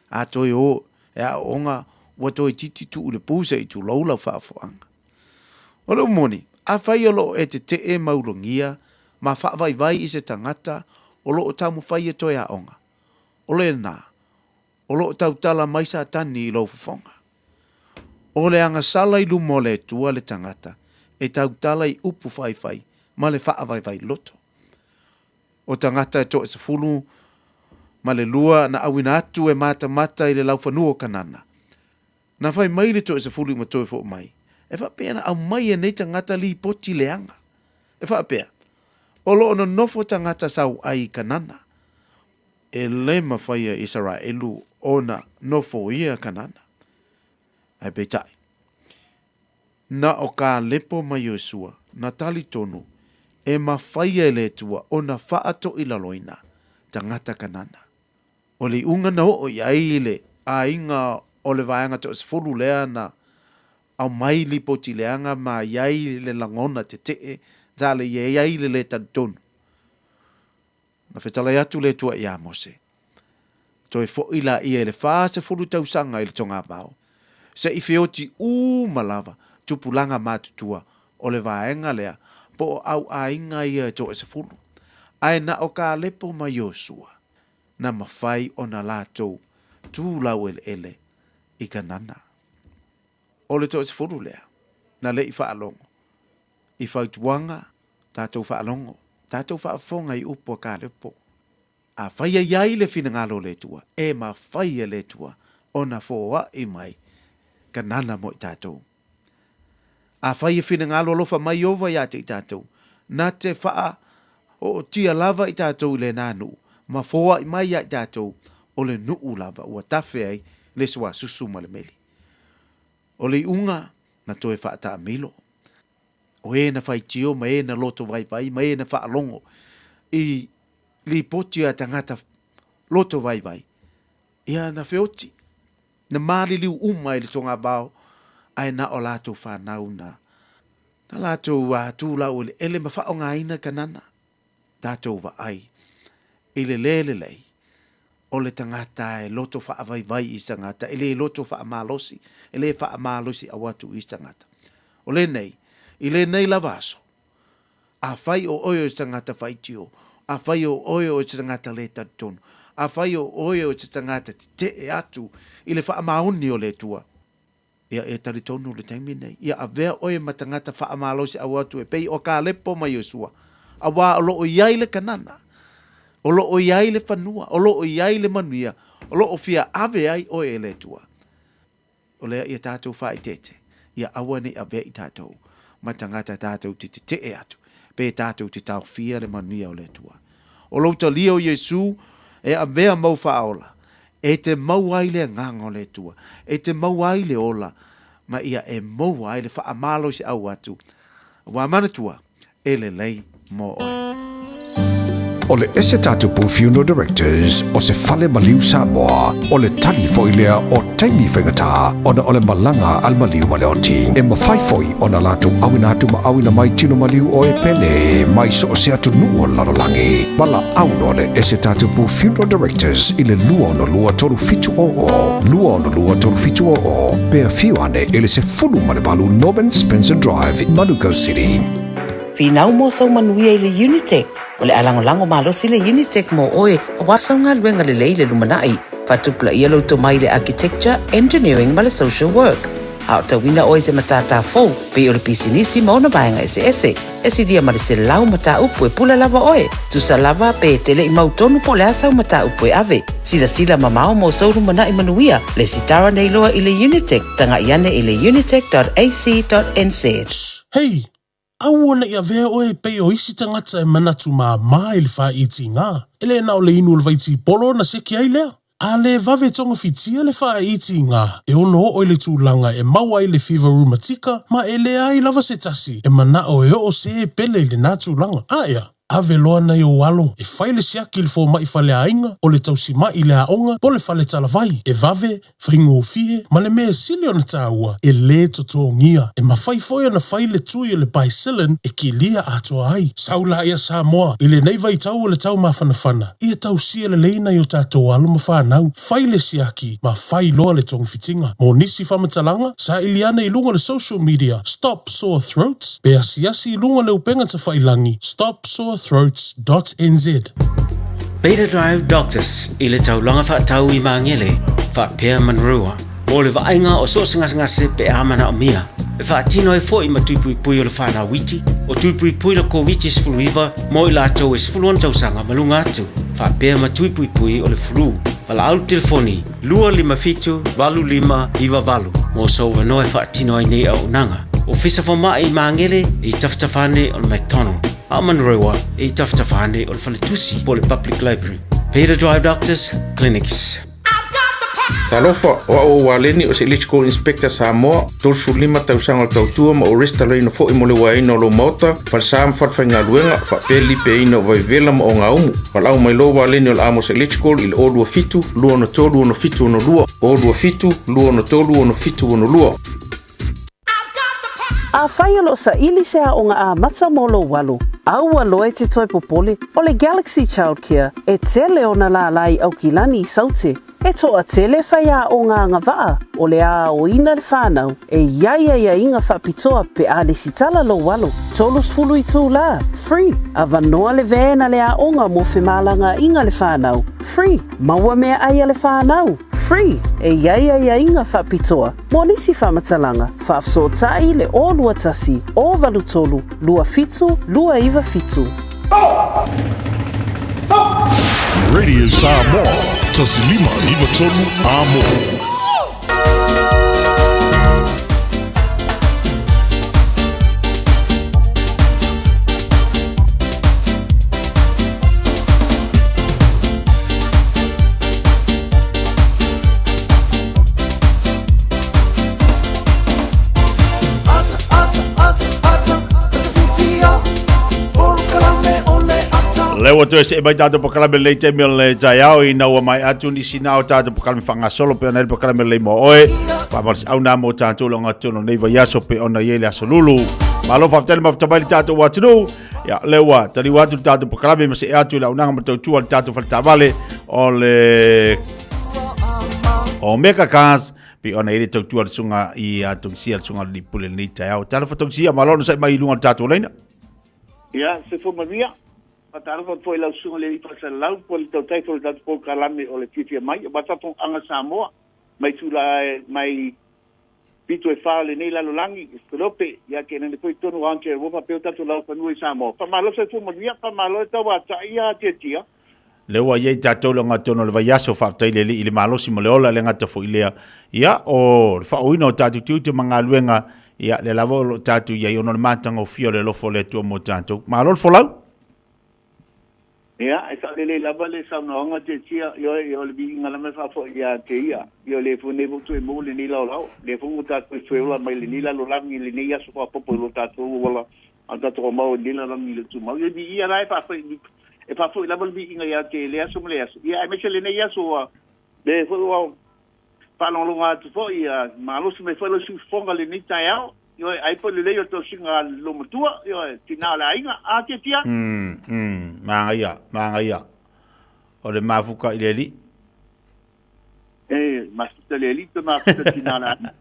a toe o e aooga ua toe titi tuu i le pu se i tulou lau faafofoaga. O le moni, afai o lo o e tetee ma ulagia ma faavaivai i se tagata o lo o taumafai e toe aoga, o lena, o lo o tautala mai Satani i lou fofoga. O le agasala i luma o le Atua le tagata e tautala i upu faifai ma le faavaivai loto. O tagata e toasefulu ma le lua na auina atu e matamata i le laufanua o Kanana. Na fai mai le toasefulu i matoe foo mai, e faapea na aumai e nei tagata lipoti leaga. E faapea, o lo o nonofo tagata sau ai i Kanana. E le mafai e Isaraelu ona nofoia Kanana. Ae peitai, na o Kalepo ma Iosua na talitonu e mafai e le Atua ona faatoilaloina tagata Kanana. O le iuga na oo i ai le aiga o le vaega toasefulu lea na aumai lipoti leaga ma i ai le lagona tetee sa le i ai le lē talitonu. Na fetalai atu le Atua iā Mose, Toe foʻi laia i le 40 tausaga i le togavao, se i feoti uma lava tupulaga matutua o le vaega lea po o au aiga ia e toasefulu, ae na o Kalepo ma Iosua na mafai ona latou tu laueleele i Kanana. O le toasefulu lea na le i faalogo i fautuaga tatou faalogo, tatou faafofoga i upu a Kalepo. Afai e i ai le finagalo o le Atua, e mafai e le Atua ona foai mai Kanana mo i tatou. Afai e finagalo alofa mai Ieova ia te i tatou, na te faaootia lava i tatou i lena nuu, ma foai mai ia i tatou o le nuu lava ua tafe ai le suasusu ma le meli. O le iuga na toe faataamilo. O e na faitio ma e na loto vaivai ma e na faalogo i lipoti a tagata loto vaivai, ia na feoti, na maliliu uma i le togavao, ae na o latou fanau na, na latou tu laueleele ma faaaogaina Kanana. Tatou vaai i le lē lelei o le tagata e loto faavaivai i se tagata, e lē loto faamalosi, e lē faamalosiau atu i se tagata. O lenei, i lenei lava aso, afai o oe o se tagata faitio, afai o oe o se tagata lē talitonu, afai o oe o se tagata tetee atu i le faamaoni o le Atua, Ia e talitonu le taimi nei, ia avea oe ma tagata faamalosiau atu e pei o Kalepo ma Iosua, auā o lo o i ai le Kanana, o lo o i ai le fanua, o lo o i ai le manuia, o lo o fia ave ai oe e le Atua. O lea ia tātou faaeteete, ia aua ne i avea i tātou ma tagata tātou te tetee atu, pe tātou te taofia le manuia o le Atua. O lou talia o Iesu e avea mau faaola, e te maua ai le Agaga o le Atua, e te maua ai le ola, ma ia e maua ai le faamalosiau atu, ua manatua, e lelei mo oe. O le Ese Tatupu Funeral Directors o se fale maliu Samoa, o le tali foi lea o taimi faigata ona o le malaga a le maliu ma le oti. E mafai foi ona latou auina atu ma auina mai tino maliu o e pele mai so o se atunuu o le lalolagi. Valaau loa le Ese Tatupu Funeral Directors i le 262 3700, 262 3700, pe afio ane i le 18 Norman Spencer Drive, Manukau City. Finau mo sou manuia i le Unitec. O le a lagolago malosi le Unitec mo oe aua sau galuega lelei i le lumanai. Faatupulaia lou tomai i le Architecture, Engineering ma le Social Work. A o tauina oe i se matata fou, pei o le pisinisi ma ona vaega eseese, e silia ma le 100 mataupu e pula lava oe. Tusa lava pe e te le i mautonu po o le a sau mataupu e ave. Silasila mamao mo sou lumanai manuia, lesitara nei loa i le Unitec, taga'i ane i le unitec.ac.nz. Hei, Aua ne i avea oe e pei o isi tagata e manatu māmā i le faaitiga. E le na o le inu o le vaitipolo ona seki ai lea. A le vave togafitia le faaitiga, e ono oo i le tulaga e maua ai le fiva rumatika ma e leai lava se tasi e manao e oo se pele i lena tulaga. A ea, ave loa nai ou alo e fai le siaki i le fomai faleaiga, o le tausima'i i le aoga po o le fale talavai, e vave, faigofie, ma le mea sili ona taua, e lē totogia. E mafai foi ona fai le tui o le Bicillin e kilia atoa ai. Sau laia Samoa, i lenei vaitau o le taumafanafana, ia tausia lelei nai o tatou alo ma fanau, fai le siaki ma fai loa le togafitiga. Mo nisi faamatalaga, saili ane i luga o le social media Stop Sore Throats pe asiasi i luga o le upega tafailangi stopsorethroats dot nz. Beta Drive Doctors i le taulaga faatau i Magele, faapea Manurewa, mo le vaaiga o so o se gasegase pe a manaomia. E faatino ai foi ma tui puipui o le whanau iti, o tui puipui le Koviti-19 mo i latou e 16 tausaga ma luga atu, faapea ma tui puipui o le flu. Valaau le telefoni 257 8598 mo sou avanoa e faatino ai nei auaunaga. Ofisa Fomai i Magele i tafatafa ane o le McDonald. A o Manurewa i tafatafa ane o le Faletusi po o le Public Library. Peter Drive Doctors Clinics. Talofa, o au o Waleni o se Electrical Inspector Samoa, 35 tausaga o le tautua ma ou resitalaina foi mo le uaeaina o lou maota, falesa ma falefaigaluega, faapea le lipeaina o vaivevela ma ogaumu. Valaau mai loa Waleni o le Amos Electrical i le 027 263 6762, 027 263 6762. Afai o lo o saili se aoga amata mo lou alo, aua loa e te toe popole, o le Galaxy Childcare e tele ona lālā i Aukilani i Saute. E toatele faiaoga agavaa o le a aoina le whanau e i ai aiaiga faapitoa pe a lesitala lou alo. 30 itulā, free, avanoa le van a le aoga mo femalagaaiga le whanau, free, maua meaai a le whanau, free, e i ai aiaiga faapitoa mo nisi faamatalaga, faafesootai le 021 083 27 297. Radio Samoa, 1593 Amo. Lea ua toe see mai tatou polokalame lenei taimi o le taeao ina ua maea atu nisi na o tatou polokalame faagasolo pe ona i le polokalame lelei mo oe. Faamalosiau na mo tatou le ogatotonu o lenei vaiaso pe ona i ai le aso lulu. Malo faafetai le mafuta mai le tatou atunuu. Ia, lea ua taliu atu le tatou polokalame ma see atu i le auaunaga ma tautua le tatou faletaavale o le Omega Cars pe ona i le tautua le susuga i a Tongisia le susuga i le pule lenei taeao. Talofa Tongisia, malo onosai mai i luga o le tatou laina. Ia, soifua manuia. Faatalofa atu foi i lau Susuga i le Alii Faasalalau po o le Tautai foi o le tatou polokalame o le Fiafia Mai aua Faafofogaaga Samoa mai itula mai pito e fa o lenei lalolagi i Filipe, ia tainane foi totonu o Aotearoa faapea o tatou laufanua i Samoa. Faamalo soifua manuia, faamalo e tauatai ia Tiatia. Lea ua i ai tatou le ogatotonu o le vaiaso, faafetai i le Alii i le malosi ma le ola, e le gata foi i lea, ia, o le faaooina o tatou tiute ma galuega, ia, lea lava o lo o tatou i ai ona o le matagofie o le alofa o le Atua mo tatou. Malo le folau! Ia, e sao lelei lava le saunoaga Tiatia, ioe, o le viiga lava e faafoi ia te ia. Ia, o lea foi nei ua toe maua lenei laolao, lea foi ua tatou toe ola mai lenei lalolagi i lenei aso faaopoopo i lo tatou auala a o tatou aumau i lenei lalolagi i le tumau. Ia, viia la e faafoi, e faafoi lava le viiga ia te lea aso ma lea aso. Ia, aemaise lenei aso ua, lea foi ua faalogologo atu foi, ia, malosi mai foi lau siufofoga i lenei taeao. Ioe, ai po lelei o tosiga a le loomatua, ioe, tina o le aiga, a tiatia. Mm, mm, magaia, magaia. O le mafuta i le alii. E, mafuta le alii pe mafuta tina o le aiga.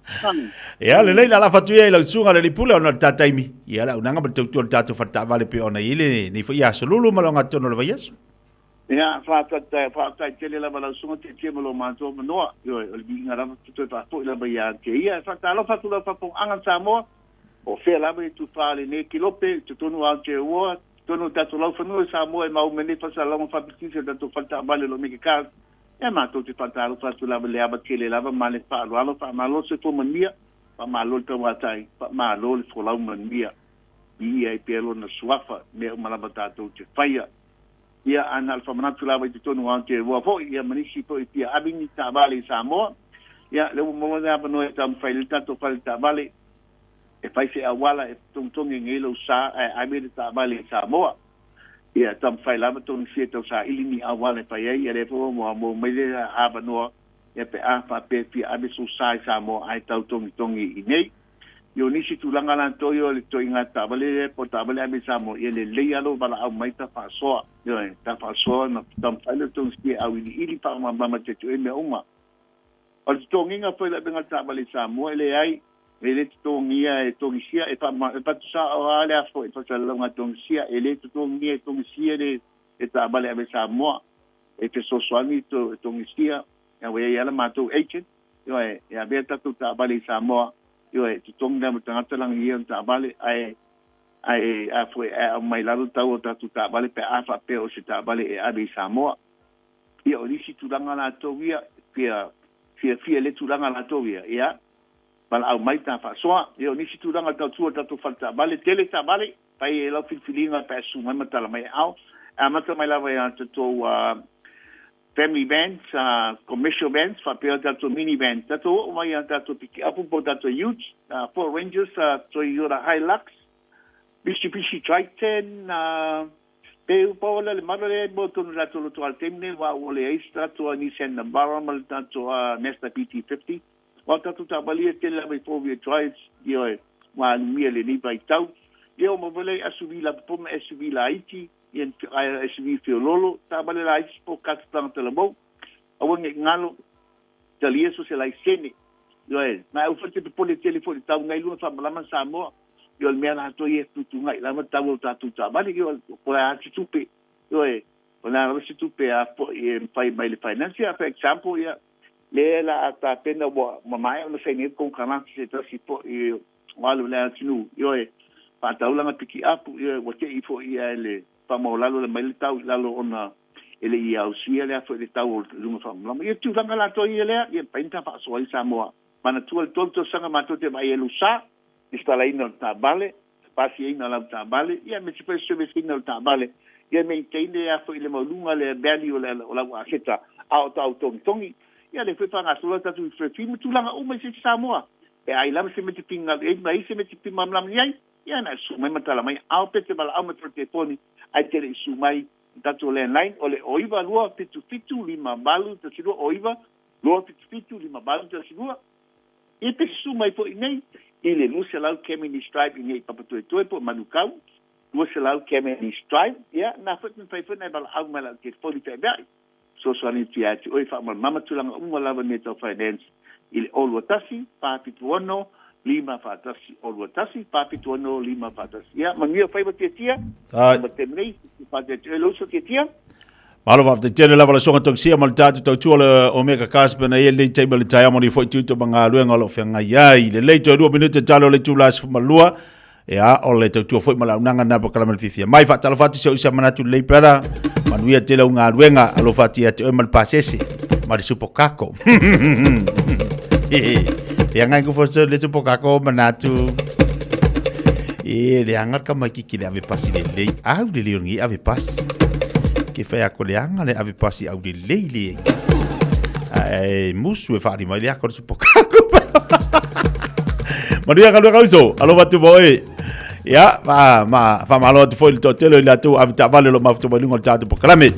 Ia, lelei le alafa atu ia i lau susuga le alii pule ona o le ta taimi. Ia, le auaunaga ma le tautua o le tatou fale taavale pei ona i ai lenei foi aso lulu ma le ogatotonu o le vaiaso. Ia, faafetai, faafetai tele lava lau susuga Tietie ma lo matou avanoa. Ioe, o le viiga lava te toe faafoi lava ia te ia. E faatalofa atu lau faafofogaaga Samoa, o fea lava e tufa lenei kilope i totonu o Aotearoa, totonu o tatou laufanua i Samoa e maua mai nei faasalalauga faapitisa i tatou fale taavale o lo o Mega Cars. Ia, matou te faatalofa atu lava i le ava tele lava ma le faaaloalo, faamalo le soifua manuia, faamalo le tauatai, faamalo le folau manuia. Viia ai pea lona suafa i mea uma lava tatou te faia. Ia, a na o le faamanatu lava i totonu o Aotearoa foi, ia ma nisi foi e fia ave ni taavale i Samoa, ia, lea ua maua le avanoa e taumafai ai le tatou fale taavale e fai se auala e togitogi ai lou sa ae ave le taavale i Samoa. Ia, taumafai lava togisia e tausaili ni auala e fai ai, ia lea foi ua maua mai le avanoa, ia pe a faapea e fia ave sou sa i Samoa ae tau togitogi i inei. I o nisi tulaga latou ia o le toiga taavale lea po o taavale ave i Samoa, ia lelei lava lou valaau mai ta faasoa. Ioe, ta faasoa ona taumafai lea o togisia e auiliili faamalamalama te atu ai mea uma. O le totogiga foi o le avega o le taavale i Samoa, e leai, e le totogia e togisia, e fatusao lava le aso i faasalalauga a togisia, e le totogia e togisia le taavale ave i Samoa. E fesoasoani e togisia, ua i ai lava le matou agent, Ioe, e avea tatou taavale i Samoa, ioe, e totogi lava e tagata lana ia ona taavale, ae, ae, a foi, ae aumai lalo le tau o tatou taavale pe a faapea o se taavale e ave i Samoa. Ia, o nisi tulaga latou ia, fia, fiafia i lea tulaga latou ia, ia, valaau mai ta faasoa. Ia, o nisi tulaga tau tua o tatou fale taavale, tele taavale, fai e lau filifiliga pe a susu mai ma tala mai e ao. E amata mai lava ia tatou, family vans, commercial vans, faapea tatou mini vans. Tatou oo mai ia tatou pikiapu po o tatou utes, Ford Rangers, Toyota Hilux, Mitsubishi Triton, pe upa ola le mala lea mo tonu tatou loto a le taimi nei, ua ua leai se tatou Nissan Navara ma le tatou Mazda BT-50. Ua tatou taavale ia tele lava i four wheel drives, ioe, ua alumia i lenei vaitau. Ia ua maua lea i SUV lapopo ma SUV laiti, Ia ae SUV feololo, taavale laiti po o kata tagata lamou. Aua ne i galo, talia so se laisene. Ioe, ma aua foi te popole tele foi i le tau ngai luna faamalama Samoa. Ioe, o le mea latou ia e tutugai lava tau o tatou taavale, ioe, po o le a se tupe. Ioe, o le a lava se tupe a foi e mafai mai le finance. Ia, for example, ia, lea la a tapena ua maea ona saini ai le konekarate se tasi foi o alu i le atunuu, ioe, faataulaga pikiapu, ioe, ua tei foi ia e le faamaualalo le mai le tau i lalo ona e le i ausia lea foi le tau o luga faamalama. Ia tulaga latou ia lea, ia mafai ona ta faasoa ai Samoa. Manatua le 3 tausaga matou te vaai ai lusa, lesitalaina o le taavale, pasiaina o lau taavale, ia aemaise foi le service ina o le taavale, ia maintain lea foi le maualuga le value o lau aseta a o tau togitogi. Ia lea foi faagasolo a tatou i ma tulaga uma i se isi Samoa. Pe ai lava se mea te finagalo i ai ma ai se mea te fia malamalama i ai, ia na e susu mai ma tala mai, ao pe te valaau mai telefoni ae te le i susu mai. Tatou landline o le 09 77 58 12 09 277 5812. Ia pe susu mai foi nei i le 200 Cavendish Drive i nei i Papatoetoe po o Manukau, 200 Cavendish Drive. Ia, na foi pe mafai foi ona e valaau mai lau telefoni feaveai. Fesoasoani atu ia te oe faamalamalama tulaga uma lava mea tau finance i le 021 476 541 021 476 541. Ia, manuia faiva Tiatia. Ai. Ma te nei, whātea te oe lauso Tiatia. Malo faafetai tele lava le Suaga Tausia ma le tatou tautua le Omega Cast pena ia lenei taimi o le taeao ma ni foi tiute ma galuega o lo o feagai ai. Lelei toe 2 minute talo le itula 12. Ia, o le tautua foi ma le auaunaga na polokalame le fiafia mai. Faatalofa atu si ou isa manatu lelei brother. Manuia tele au galuega. Alofa atu ia te oe ma le pasese ma le supokako. Feagai ku foso le supokako manatu. E le anga ka mai ki le ave pasi le lei. Au le lei o ngi ave pasi. Ke whai ako le anga le ave pasi au le lei le. Ai musu e whaari mai le ako le supokako. Manuia galuega uso, alofa atu mo oe. Ia, ma, ma, faamalo atu foi i le toatele o i latou ave taavale o lo o mafuta mai luga o le tatou polokalame.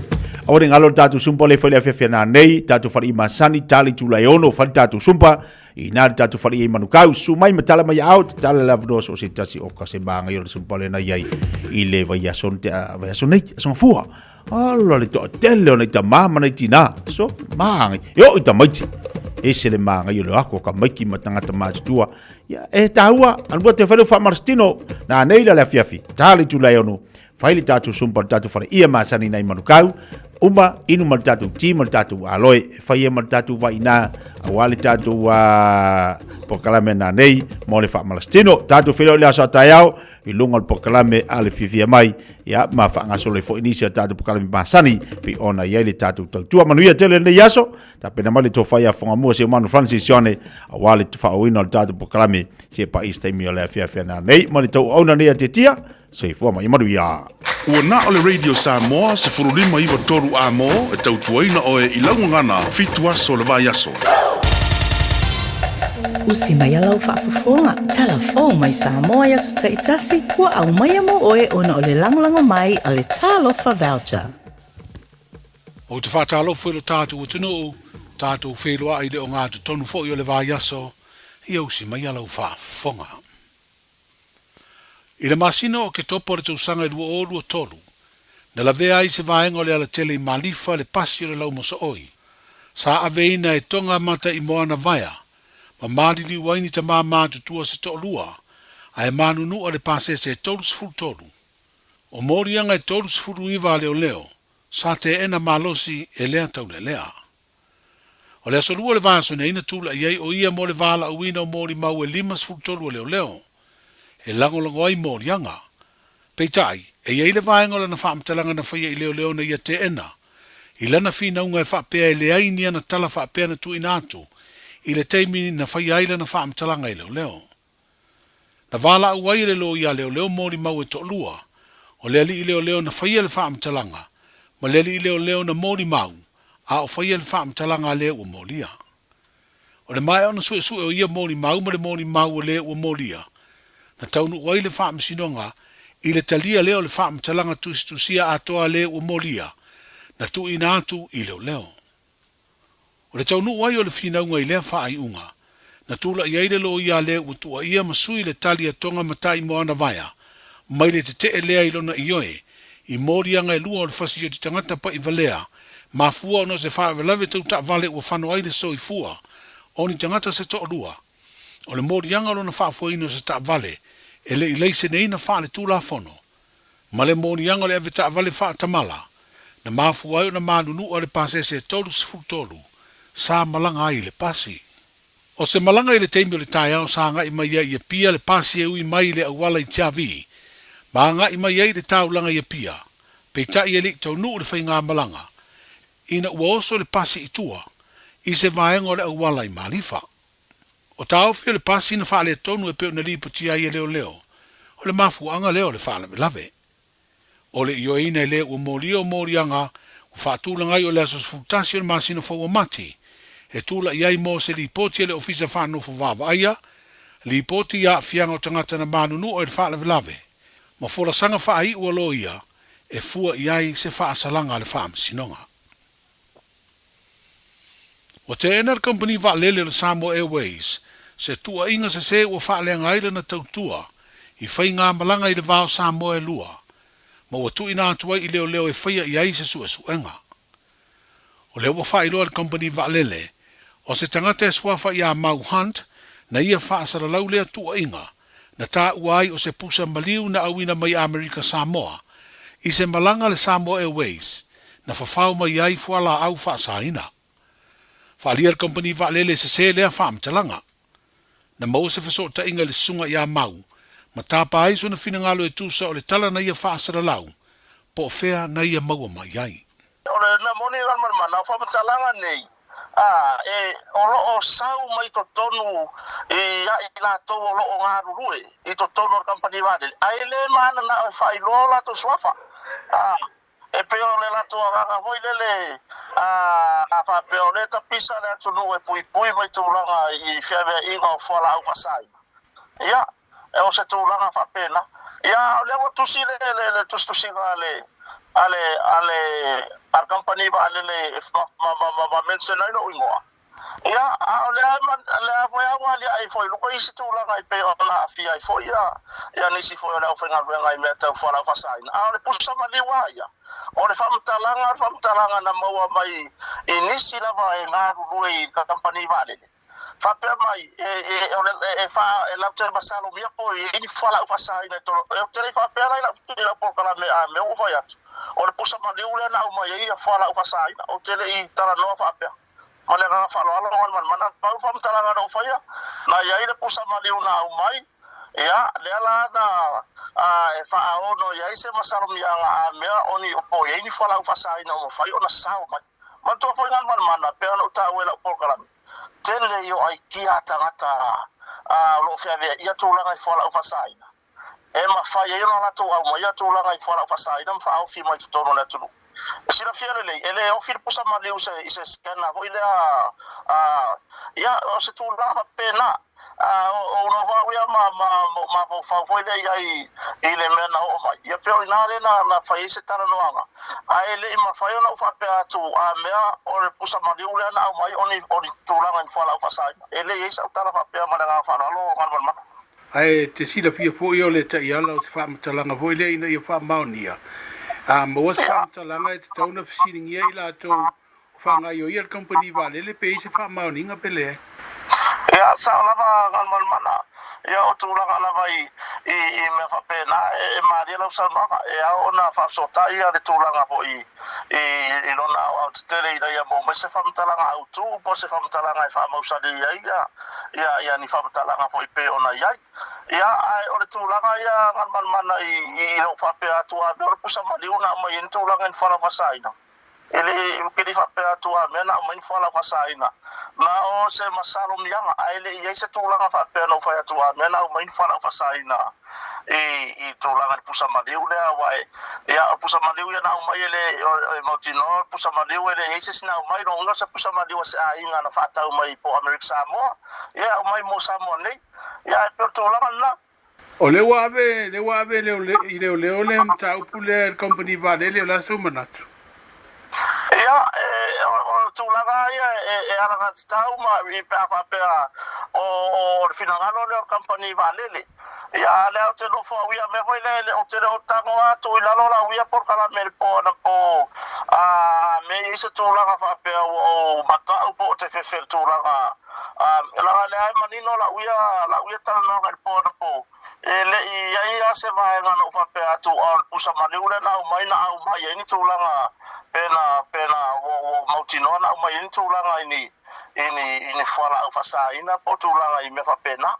Aua ne i galo le tatou sumpa lea e fai le afiafi a nanei, tatou faleie masani, tali itula e ono, fai le tatou sumpa, ina le tatou faleie i Manukau, susu mai ma tala mai aao, tatala le avanoa so o se tasi o ka se māngai o le sumpa lea na i ai i le vaiaso, vaiaso nei, aso gafua. Ala le toatele o nai tamā ma nai tinā. So, māngai. E oo i tamaiti. Ese le māngai o le ako o tamaiti ma tagata matutua. Ia, e tāua, alua te whai leo whaamarastino. Nā nei la le afiafi. Tā le itula e ono. Fai le tātou sumpa le tātou whare ia masani nai Manukau. Uma, inu ma le tātou ti ma le tātou aloe. E whai e ma le tātou vaina. Aua le tātou polokalame nā nei. Mo le whaamarastino. Tātou whiro i le aso a taeao. I luga o le polokalame a le fiafia mai, ia, ma faagasolo ai foi nisi o tatou polokalame masani, pei ona i ai le tatou tautua. Manuia tele lenei aso, tapena mai le tofa ia Fogamua si o Manu Francis Sione, aua le faaauauina o le tatou polokalame, se pa'i i se taimi o le afiafi ana nei, ma le tauauauna nei a Tiatia, soifua ma ia manuia. Ua na o le Radio Samoa 15 9 3 A mo e tautuaina oe i lau gagana fitu aso o le vaiaso. Usi mai a lau faafofoga, Tala fou mai Samoa i aso taitasi, ua aumaia mo oe ona o le lagolago mai a le Talofa Voucher. Ou te faatalofa i lo tatou atunuu, tatou feiloai i le ogatotonu foi o le vaiaso, ia usi mai a lau faafofoga. I le masina o Oketopa o le tausaga e 2023, na lavea ai se vaega o le alatele i Malifa le pasi o le laumosooi, sa aveina e Tonga Mata i Moana Vaea ma maliliu ai ni tamā matutua se toalua, ae manunua le pasese e 33. O moliaga e 39 a leoleo, sa teena malosi e lea taulelea. O le aso Lua o le vaiaso nei na tula'i ai o ia mo le valaauina o molimau e 53 a leoleo e lagolago ai moliaga. Peitai, e i ai le vaega o lana faamatalaga na faia i leoleo na ia teena i lana finauga e faapea e leai ni ana tala faapea na tuuina atu i le taimi na faia ai lana faamatalaga i leoleo. Na valaau ai e le loia leoleo molimau e toalua, o le alii leoleo na faia le faamatalaga ma le alii leoleo na molimau a o faia le faamatalaga a le ua molia. O le maea ona suesue o ia molimau ma le molimau o le ua molia, na taunuu ai le Faamasinoga i le talia lea o le faamatalaga tusitusia atoa a le ua molia, na tuuina atu i leoleo. O le taunuu ai o le finauga i lea faaiuga, na tula'i ai le loia a le ua tuuaia ma sui le tali a Tonga Matai Moana Vaea mai le tete'e lea i lona ioe i moliaga e lua o le fasioti tagata pa'i valea mafua ona o se faalavelave tau taavale ua fano ai le soifua o ni tagata se toalua. O le moliaga o lona faafoeina o se taavale e le i laiseneina faaletulafono ma le moliaga o le avetaavale faatamala na mafua ai ona manunua le pasese e 33 sa malaga ai i le pasi. O se malaga i le taimi o le taeao sa agai mai ai i Apia le pasi e ui mai i le auala i Tiavi ma agai mai ai i le taulaga i Apia, peitai e le i taunuu le faigamalaga ina ua oso le pasi i tua i se vaega o le auala i Malifa. O taofi o le pasi na faaletonu e pei ona lipotia ai e leoleo, o le mafuaaga lea o le faalavelave. O le ioeina e le ua molia o moliaga ua faatulaga ai o le aso 11 o le masina fou o Mati, e tula'i ai mo se lipoti a le Ofisa Faanofo Vaavaaia, lipoti i aafiaga o tagata na manunua i le faalavelave, ma folasaga faaiu a loia. e fua i ai se faasalaga a le Faamasinoga. Ua teena le kamupani vaalele o le Samoa Airways se tuuaiga sese ua faaleaga ai lana tautua i faigamalaga i le va o Samoa e lua, ma ua tuuina atu ai i leoleo e faia i ai se suesuega. O lea ua faailoa e le kamupani vaalele, o se tagata e suafa iā Mau Hunt na ia faasalalau lea tuuaiga na taua ai o se pusa maliu na auina mai Amerika Samoa i se malaga a le Samoa Airways na fafao mai ai fualaau faasaina. Faaalia le kamupani vaalele e sese lea faamatalaga. Na maua se fesootaiga i le susuga iā Mau ma tapa ai sona finagalo e tusa o le tala na ia faasalalau po o fea na ia maua mai ai. O le mea moni Galumalemana, o faamatalaga nei, a, e, o lo o sau mai totonu ia i latou o lo o galulue i totonu o le kamupani vaalele, ae le mananao e faailoa o latou suafa. A, e pei o le latou agaga foi lele, a, a faapea o lea e tapisa le atunuu e puipui mai tulaga i feaveaiga o fualaau faasaina. Ia, o se tulaga faapena. Ia, a o lea ua tusi le, le, le tusitusiga a le, a le, a le, a le kamupani vaalele ma, ma, ma, ma, ma mention ai lou igoa. Ia, a o lea, lea foi a ua aliae foi i luga isi tulaga e pei ona aafia ai foi ia, ia nisi foi o le aufaigaluega i mea tau fualaau faasaina. A o le pusa maliu lava ia, o le faamatalaga, o le faamatalaga na maua mai i nisi lava e galulue i le kamupani vaalele. Faapea mai, e, e, o le, e, e, fa, e latou te masalomia po i ai ni fualaau faasaina i tolo. Ou te le i faapea la i lau, i lau polokalame a mea ua fai atu, o le pusa maliu lea na aumai ai ia fualaau faasaina. Ou te le i talanoa faapea. Ma le agaga faaaloalo, Galumalemana, pau le faamatalaga na ou faia, na i ai le pusa maliu na aumai, ia, lea la na, a, e faaono i ai se masalomiaga a mea o ni, po o i ai ni fualaau faasaina ua mafai ona sao mai. Manatua foi Galumalemana, pei ona ou taua i lau polokalame, tele i o aikia a tagata a o lo o feaveaia tulaga i fualaau faasaina, e mafai ai ona latou aumaia tulaga i fualaau faasaina ma faaofi mai totonu o le atunuu. E silafia lelei, e le ofi le pusa maliu i se scanner foi lea, a, ia, o se tulaga faapena. A o nofo au ia ma ma ou mafaufau foi lea i ai i le mea na oo mai. Ia pei o ina lea na na fai ai se talanoaga, ae le i mafai ona ou faapea atu a mea o le pusa maliu lea na aumai o ni o ni tulaga i ni fualaau faasaina. E le i ai sau tala faapea ma le agaga faaaloalo o Galumalemana. Ae te silafia foi o le taiala o se faamatalaga foi lea ina ia faamaonia, a maua se faamatalaga e tatau ona fesiligia i latou O faagaioia le kamupani vaalele pe i ai se faamaoniga pe leai. Ia, sao lava Galumalemana, ia o tulaga lava i, i, i mea faapena, e, e malie lau saunoaga, e ao ona faafesootai ia le tulaga foi i, i, i lona aoao tetele ina ia maua mai se faamatalaga autu po o se faamatalaga e faamausali ai ia, ia, ia ni faamatalaga foi pei ona i ai. Ia, ae o le tulaga ia Galumalemana i, i, i lou faapea atu a mea o le pusa maliu na aumai ai ni tulaga i ni falafasaina. E le i faapea atu a mea na aumai ni fualaau faasaina, na o se masalomiaga, ae le i i ai se tulaga faapea na ou fai atu a mea na aumai ni fualaau faasaina i i tulaga i le pusa maliu lea, aua e, ia, o pusa maliu ia na aumai e le, e mautinoa o le pusa maliu e le i ai se isi na aumai, lona uiga o se pusa maliu a se aiga na faatau mai po o Amerika Samoa, ia e aumai mo Samoa nei. Ia, ae pei o le tulaga lena. O lea ua ave, lea ua ave i leoleo le mataupu lea e le kamupani vaalele, o le a sou manatu? Ia, e, o, o tulaga lava ia e, e alagatatau ma i pe a faapea o, o le finagalo lea o le kamupani vaalele. Ia, a o lea ou te nofo au ia mea foi lea, ou te le o tago atu i lalo lau ia polokalame i le po anapo, a mea e i ai se tulaga faapea ua ou matau po o te fefe i le tulaga Leaga lea e manino lau ia, lau ia talanoaga i le po anapo, e le i i ai lava se vaega na ou faapea atu a o le pusa maliu lea na aumai na aumai ai ni tulaga pe na, pe na ua, ua mautinoa na aumai ai ni tulaga i ni, i ni, i ni fualaau faasaina po o tulaga i mea faapena.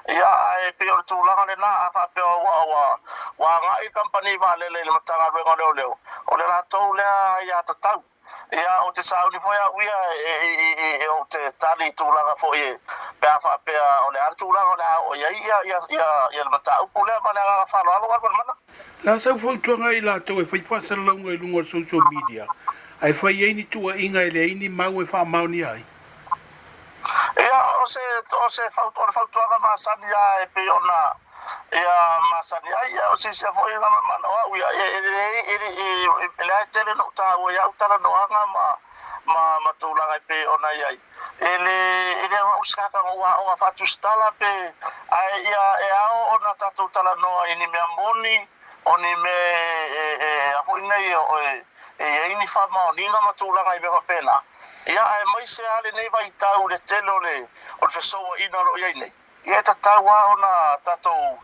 Ia, ae pei o le tulaga lena, a faapea ua, ua, ua agai le kamupani vaalele i le Matagaluega o Leoleo, o le latou lea aiatatau. Ia, ou te sauni foi au ia e, ou te tali i tulaga foi e, pe a faapea o le a le tulaga o le a oo i ai ia, ia, ia, ia le mataupu lea ma le agaga faaaloalo Galumalemana. O le a sau fautuaga i latou e fai faasalalauga i luga o le social media ae fai ai ni tuuaiga e leai ni mau e faamaonia ai? Ia, o se, o se, o le fautuaga masani lava e pei ona. Ia masani ai, ia o se isi foi lagona o au ia, e, e, e, e, e, leai e tele ona ou taua i au talanoaga ma, ma, ma tulaga e pei ona i ai. E le, e le o au se tagata na ou aoga faatusitala pe, ae ia e ao ona tatou talanoa i ni mea moni, o ni mea e, e, e, a foi nei o, e, e i ai ni faamaoniga ma tulaga i mea faapena. Ia, aemaise lava lenei vaitau i le tele o le, o le fesouaina o lo o i ai nei. Ia e tatau lava ona tatou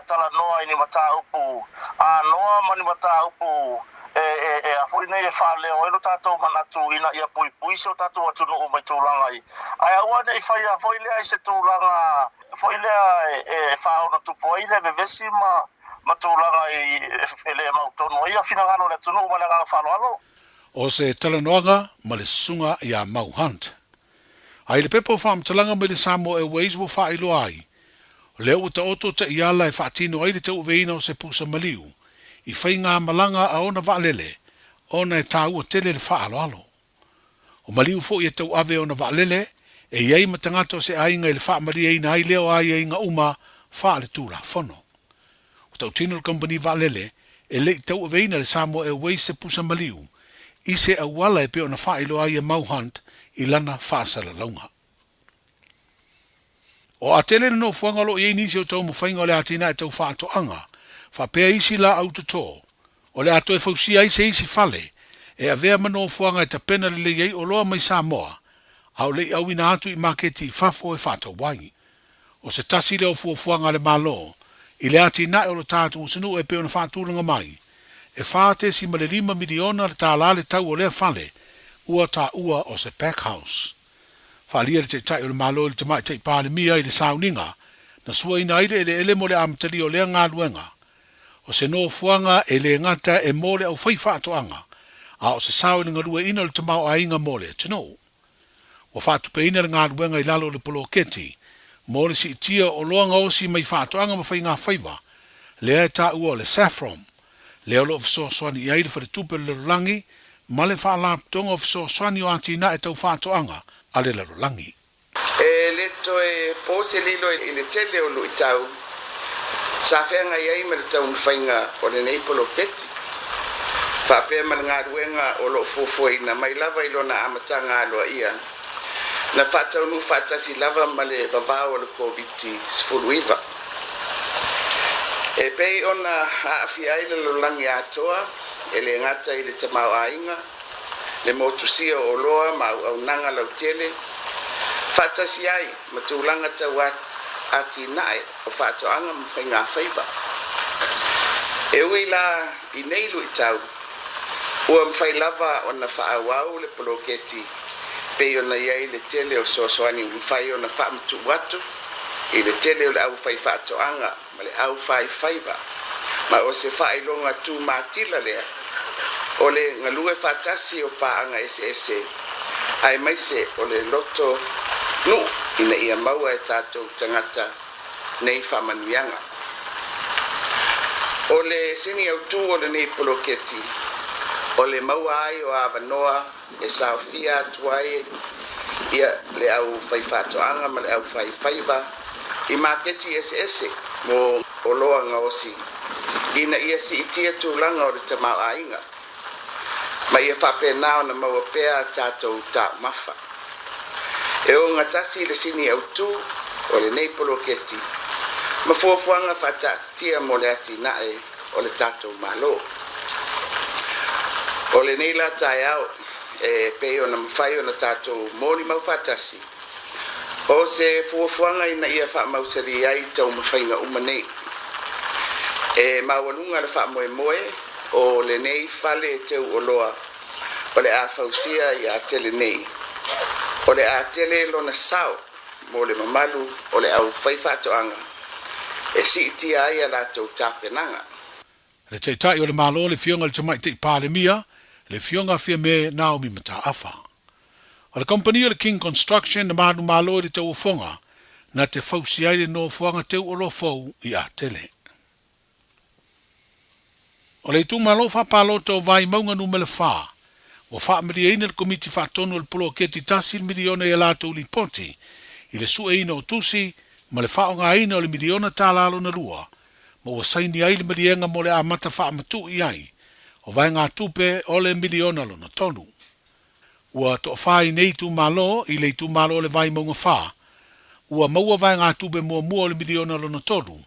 talanoa i ni mataupu anoa ma ni mataupu e a foi nei e faaleo ai lo tatou manatu ina ia puipui si o tatou atunuu mai tulaga i ae aua ne i faia foi lea i se tulaga foi lea e faaonatupu ai le vevesi ma tulaga e le mautonu ai finagalo o le atunuu. Ma le agaga faaaloalo. O se talanoaga ma le susuga ia Mau Hunt. A i le pepa o faamatalaga mai le Samoa Airways ua faailoa ai, o lea ua taoto taiala e faatino ai le tauaveina o se pusa maliu i faigamalaga a ona vaalele ona e taua tele le faaaloalo. O maliu foi e tauave ona vaalele e i ai ma tagata o se aiga i le faamalieina ai lea o aiaiga uma faaletulafono. Ua tautino le kamupani vaalele e le i tauaveina le Samoa Airways se pusa maliu i se auala e pei ona faailoa ai e Mau Hunt i lana faasalalauga. O Atele le nofoaga o lo o i ai nisi o taumafaiga o le atinae tau faatoaga, faapea isi laau toto, o le a toe fausia ai se isi fale e avea ma nofoaga e tapena lelei ai oloa mai Samoa a o le i auina atu i maketi i fafo e faatau ai. O se tasi lea o fuafuaga a le Malo i le atinae o lo tatou atunuu e pei ona faatulaga mai, e $4.5 miliona le tala le tau o lea fale ua taua o se pack house. Faaalia le Taitai o le Malo i le Tamaitai Palemia i le sauniga na suaina ai le eleele mo le amatalia o lea galuega. O se nofoaga e le gata e mo le aufaifaatoaga, a o se sao i le galueaiina o le tamaoaiga mo le atunuu. Ua faatupeina le galuega i lalo o le poloketi mo le siitia o oloa gaosi mai faatoaga ma faigafaiva, lea e taua o le SAFPROM, lea o lo o fesoasoani i ai le Faletupe o le Lalolagi ma le Faalapotopotoga o Fesoasoani o Atinae Tau Faatoaga a le Lalolagi. E le toe po se lilo i le tele o luitau sa feagai ai ma le taumafaiga o lenei poloketi, faapea ma le galuega o lo o fuafuaina mai lava i lona amataga aloaia, na faataunuu faatasi lava ma le vavao o le Koviti-19. E pei ona aafia ai le lalolagi atoa, e le gata i le tamaoaiga, le motusia o oloa ma auaunaga lautele, faatasi ai ma tulaga tau atinae o faatoaga ma faigafaiva. E ui la i nei luitau, ua mafai lava ona faaauau le poloketi pei ona i ai le tele o fesoasoani ua mafai ona faamatuu atu i le tele o le aufaifaatoaga ma le aufaifaiva, ma o se faailoga tumatila lea o le galue faatasi o paaga eseese aemaise o le loto nuu ina ia maua e tatou tagata nei faamanuiaga. O le sini autu o lenei poloketi o le maua ai o avanoa e saofia atu ai ia le aufaifaatoaga ma le aufaifaiva i maketi eseese mo oloa gaosi ina ia siitia tulaga o le tamaoaiga ma ia faapena ona maua pea a tatou taumafa. E ogatasi le sini autu o lenei poloketi ma fuafuaga faataatitia mo le atinae o le tatou Malo. O lenei la taeao e pei ona mafai ona tatou molimau faatasi, o se fuafuaga ina ia faamausali ai taumafaiga uma nei. E maualuga le faamoemoe o lenei fale teu oloa o le a fausia i Atele nei, o le a tele lona sao mo le mamalu o le aufaifaatoaga e siitia ai a latou tapenaga. Le Taitai o le Malo le Afioga i le Tamaitai Palemia, le Afioga Fiame Naomi Mataafa. O le kamupani o le King Construction na manumalo i le tauofoga na te fausia ai le nofoaga teu oloa fou i Atele. O le itumalo faapalota o Vaimauga Numera 4, ua faamalieina le Komiti Faatonu o le Poloketi $1 miliona i a latou lipoti i le sueina o tusi ma le faaaogaina o le $1 miliona lona lua. ma ua saini ai le maliega mo le amata faamatu'i ai o vaegatupe o le miliona lona tolu. Ua to'afa i nei itumalo i le itumalo o le Vaimauga 4, ua maua vaegatupe muamua o le miliona lona tolu,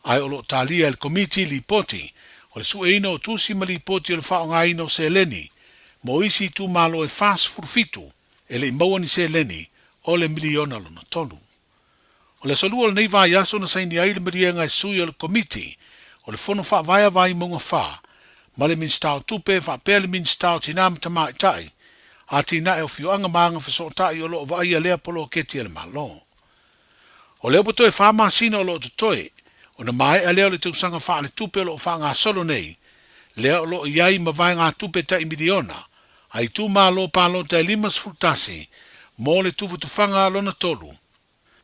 ae o lo o talia e le Komiti lipoti o le sueina o tusi ma lipoti o le faaaogaina o seleni mo isi itumalo e 47 e le i maua ni seleni o le miliona lona tolu. O le aso Lua o lenei vaiaso na saini ai le maliega e sui o le Komiti o le Fono Faavae a Vaimauga 4 ma le Minisita o Tupe faapea le Minisita o Tinā ma Tamaitai, Atinae o Afioaga ma Agafesootai o lo o vaaia lea poloketi a le Malo. O lea ua toe fa masina o lo o totoe ona maea lea o le tausaga faaletupe o lo o faagasolo nei, lea o lo o i ai ma vaegatupe tai miliona a itumalo palota e 51 mo le tufatufaga lona tolu,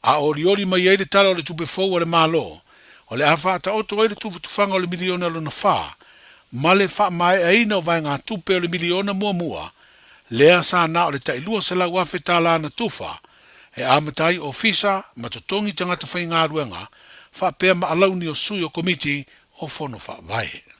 a olioli mai ai le Tala o le Tupe fou a le Malo, o le a faataoto ai le tufatufaga o le miliona lona fa ma le faamaeaina o vaegatupe o le miliona muamua, lea sa na o le tai $200,000 na tufa e amata ai ofisa ma totogi tagata faigaluega faapea ma alauni o sui o Komiti o Fono Faavae.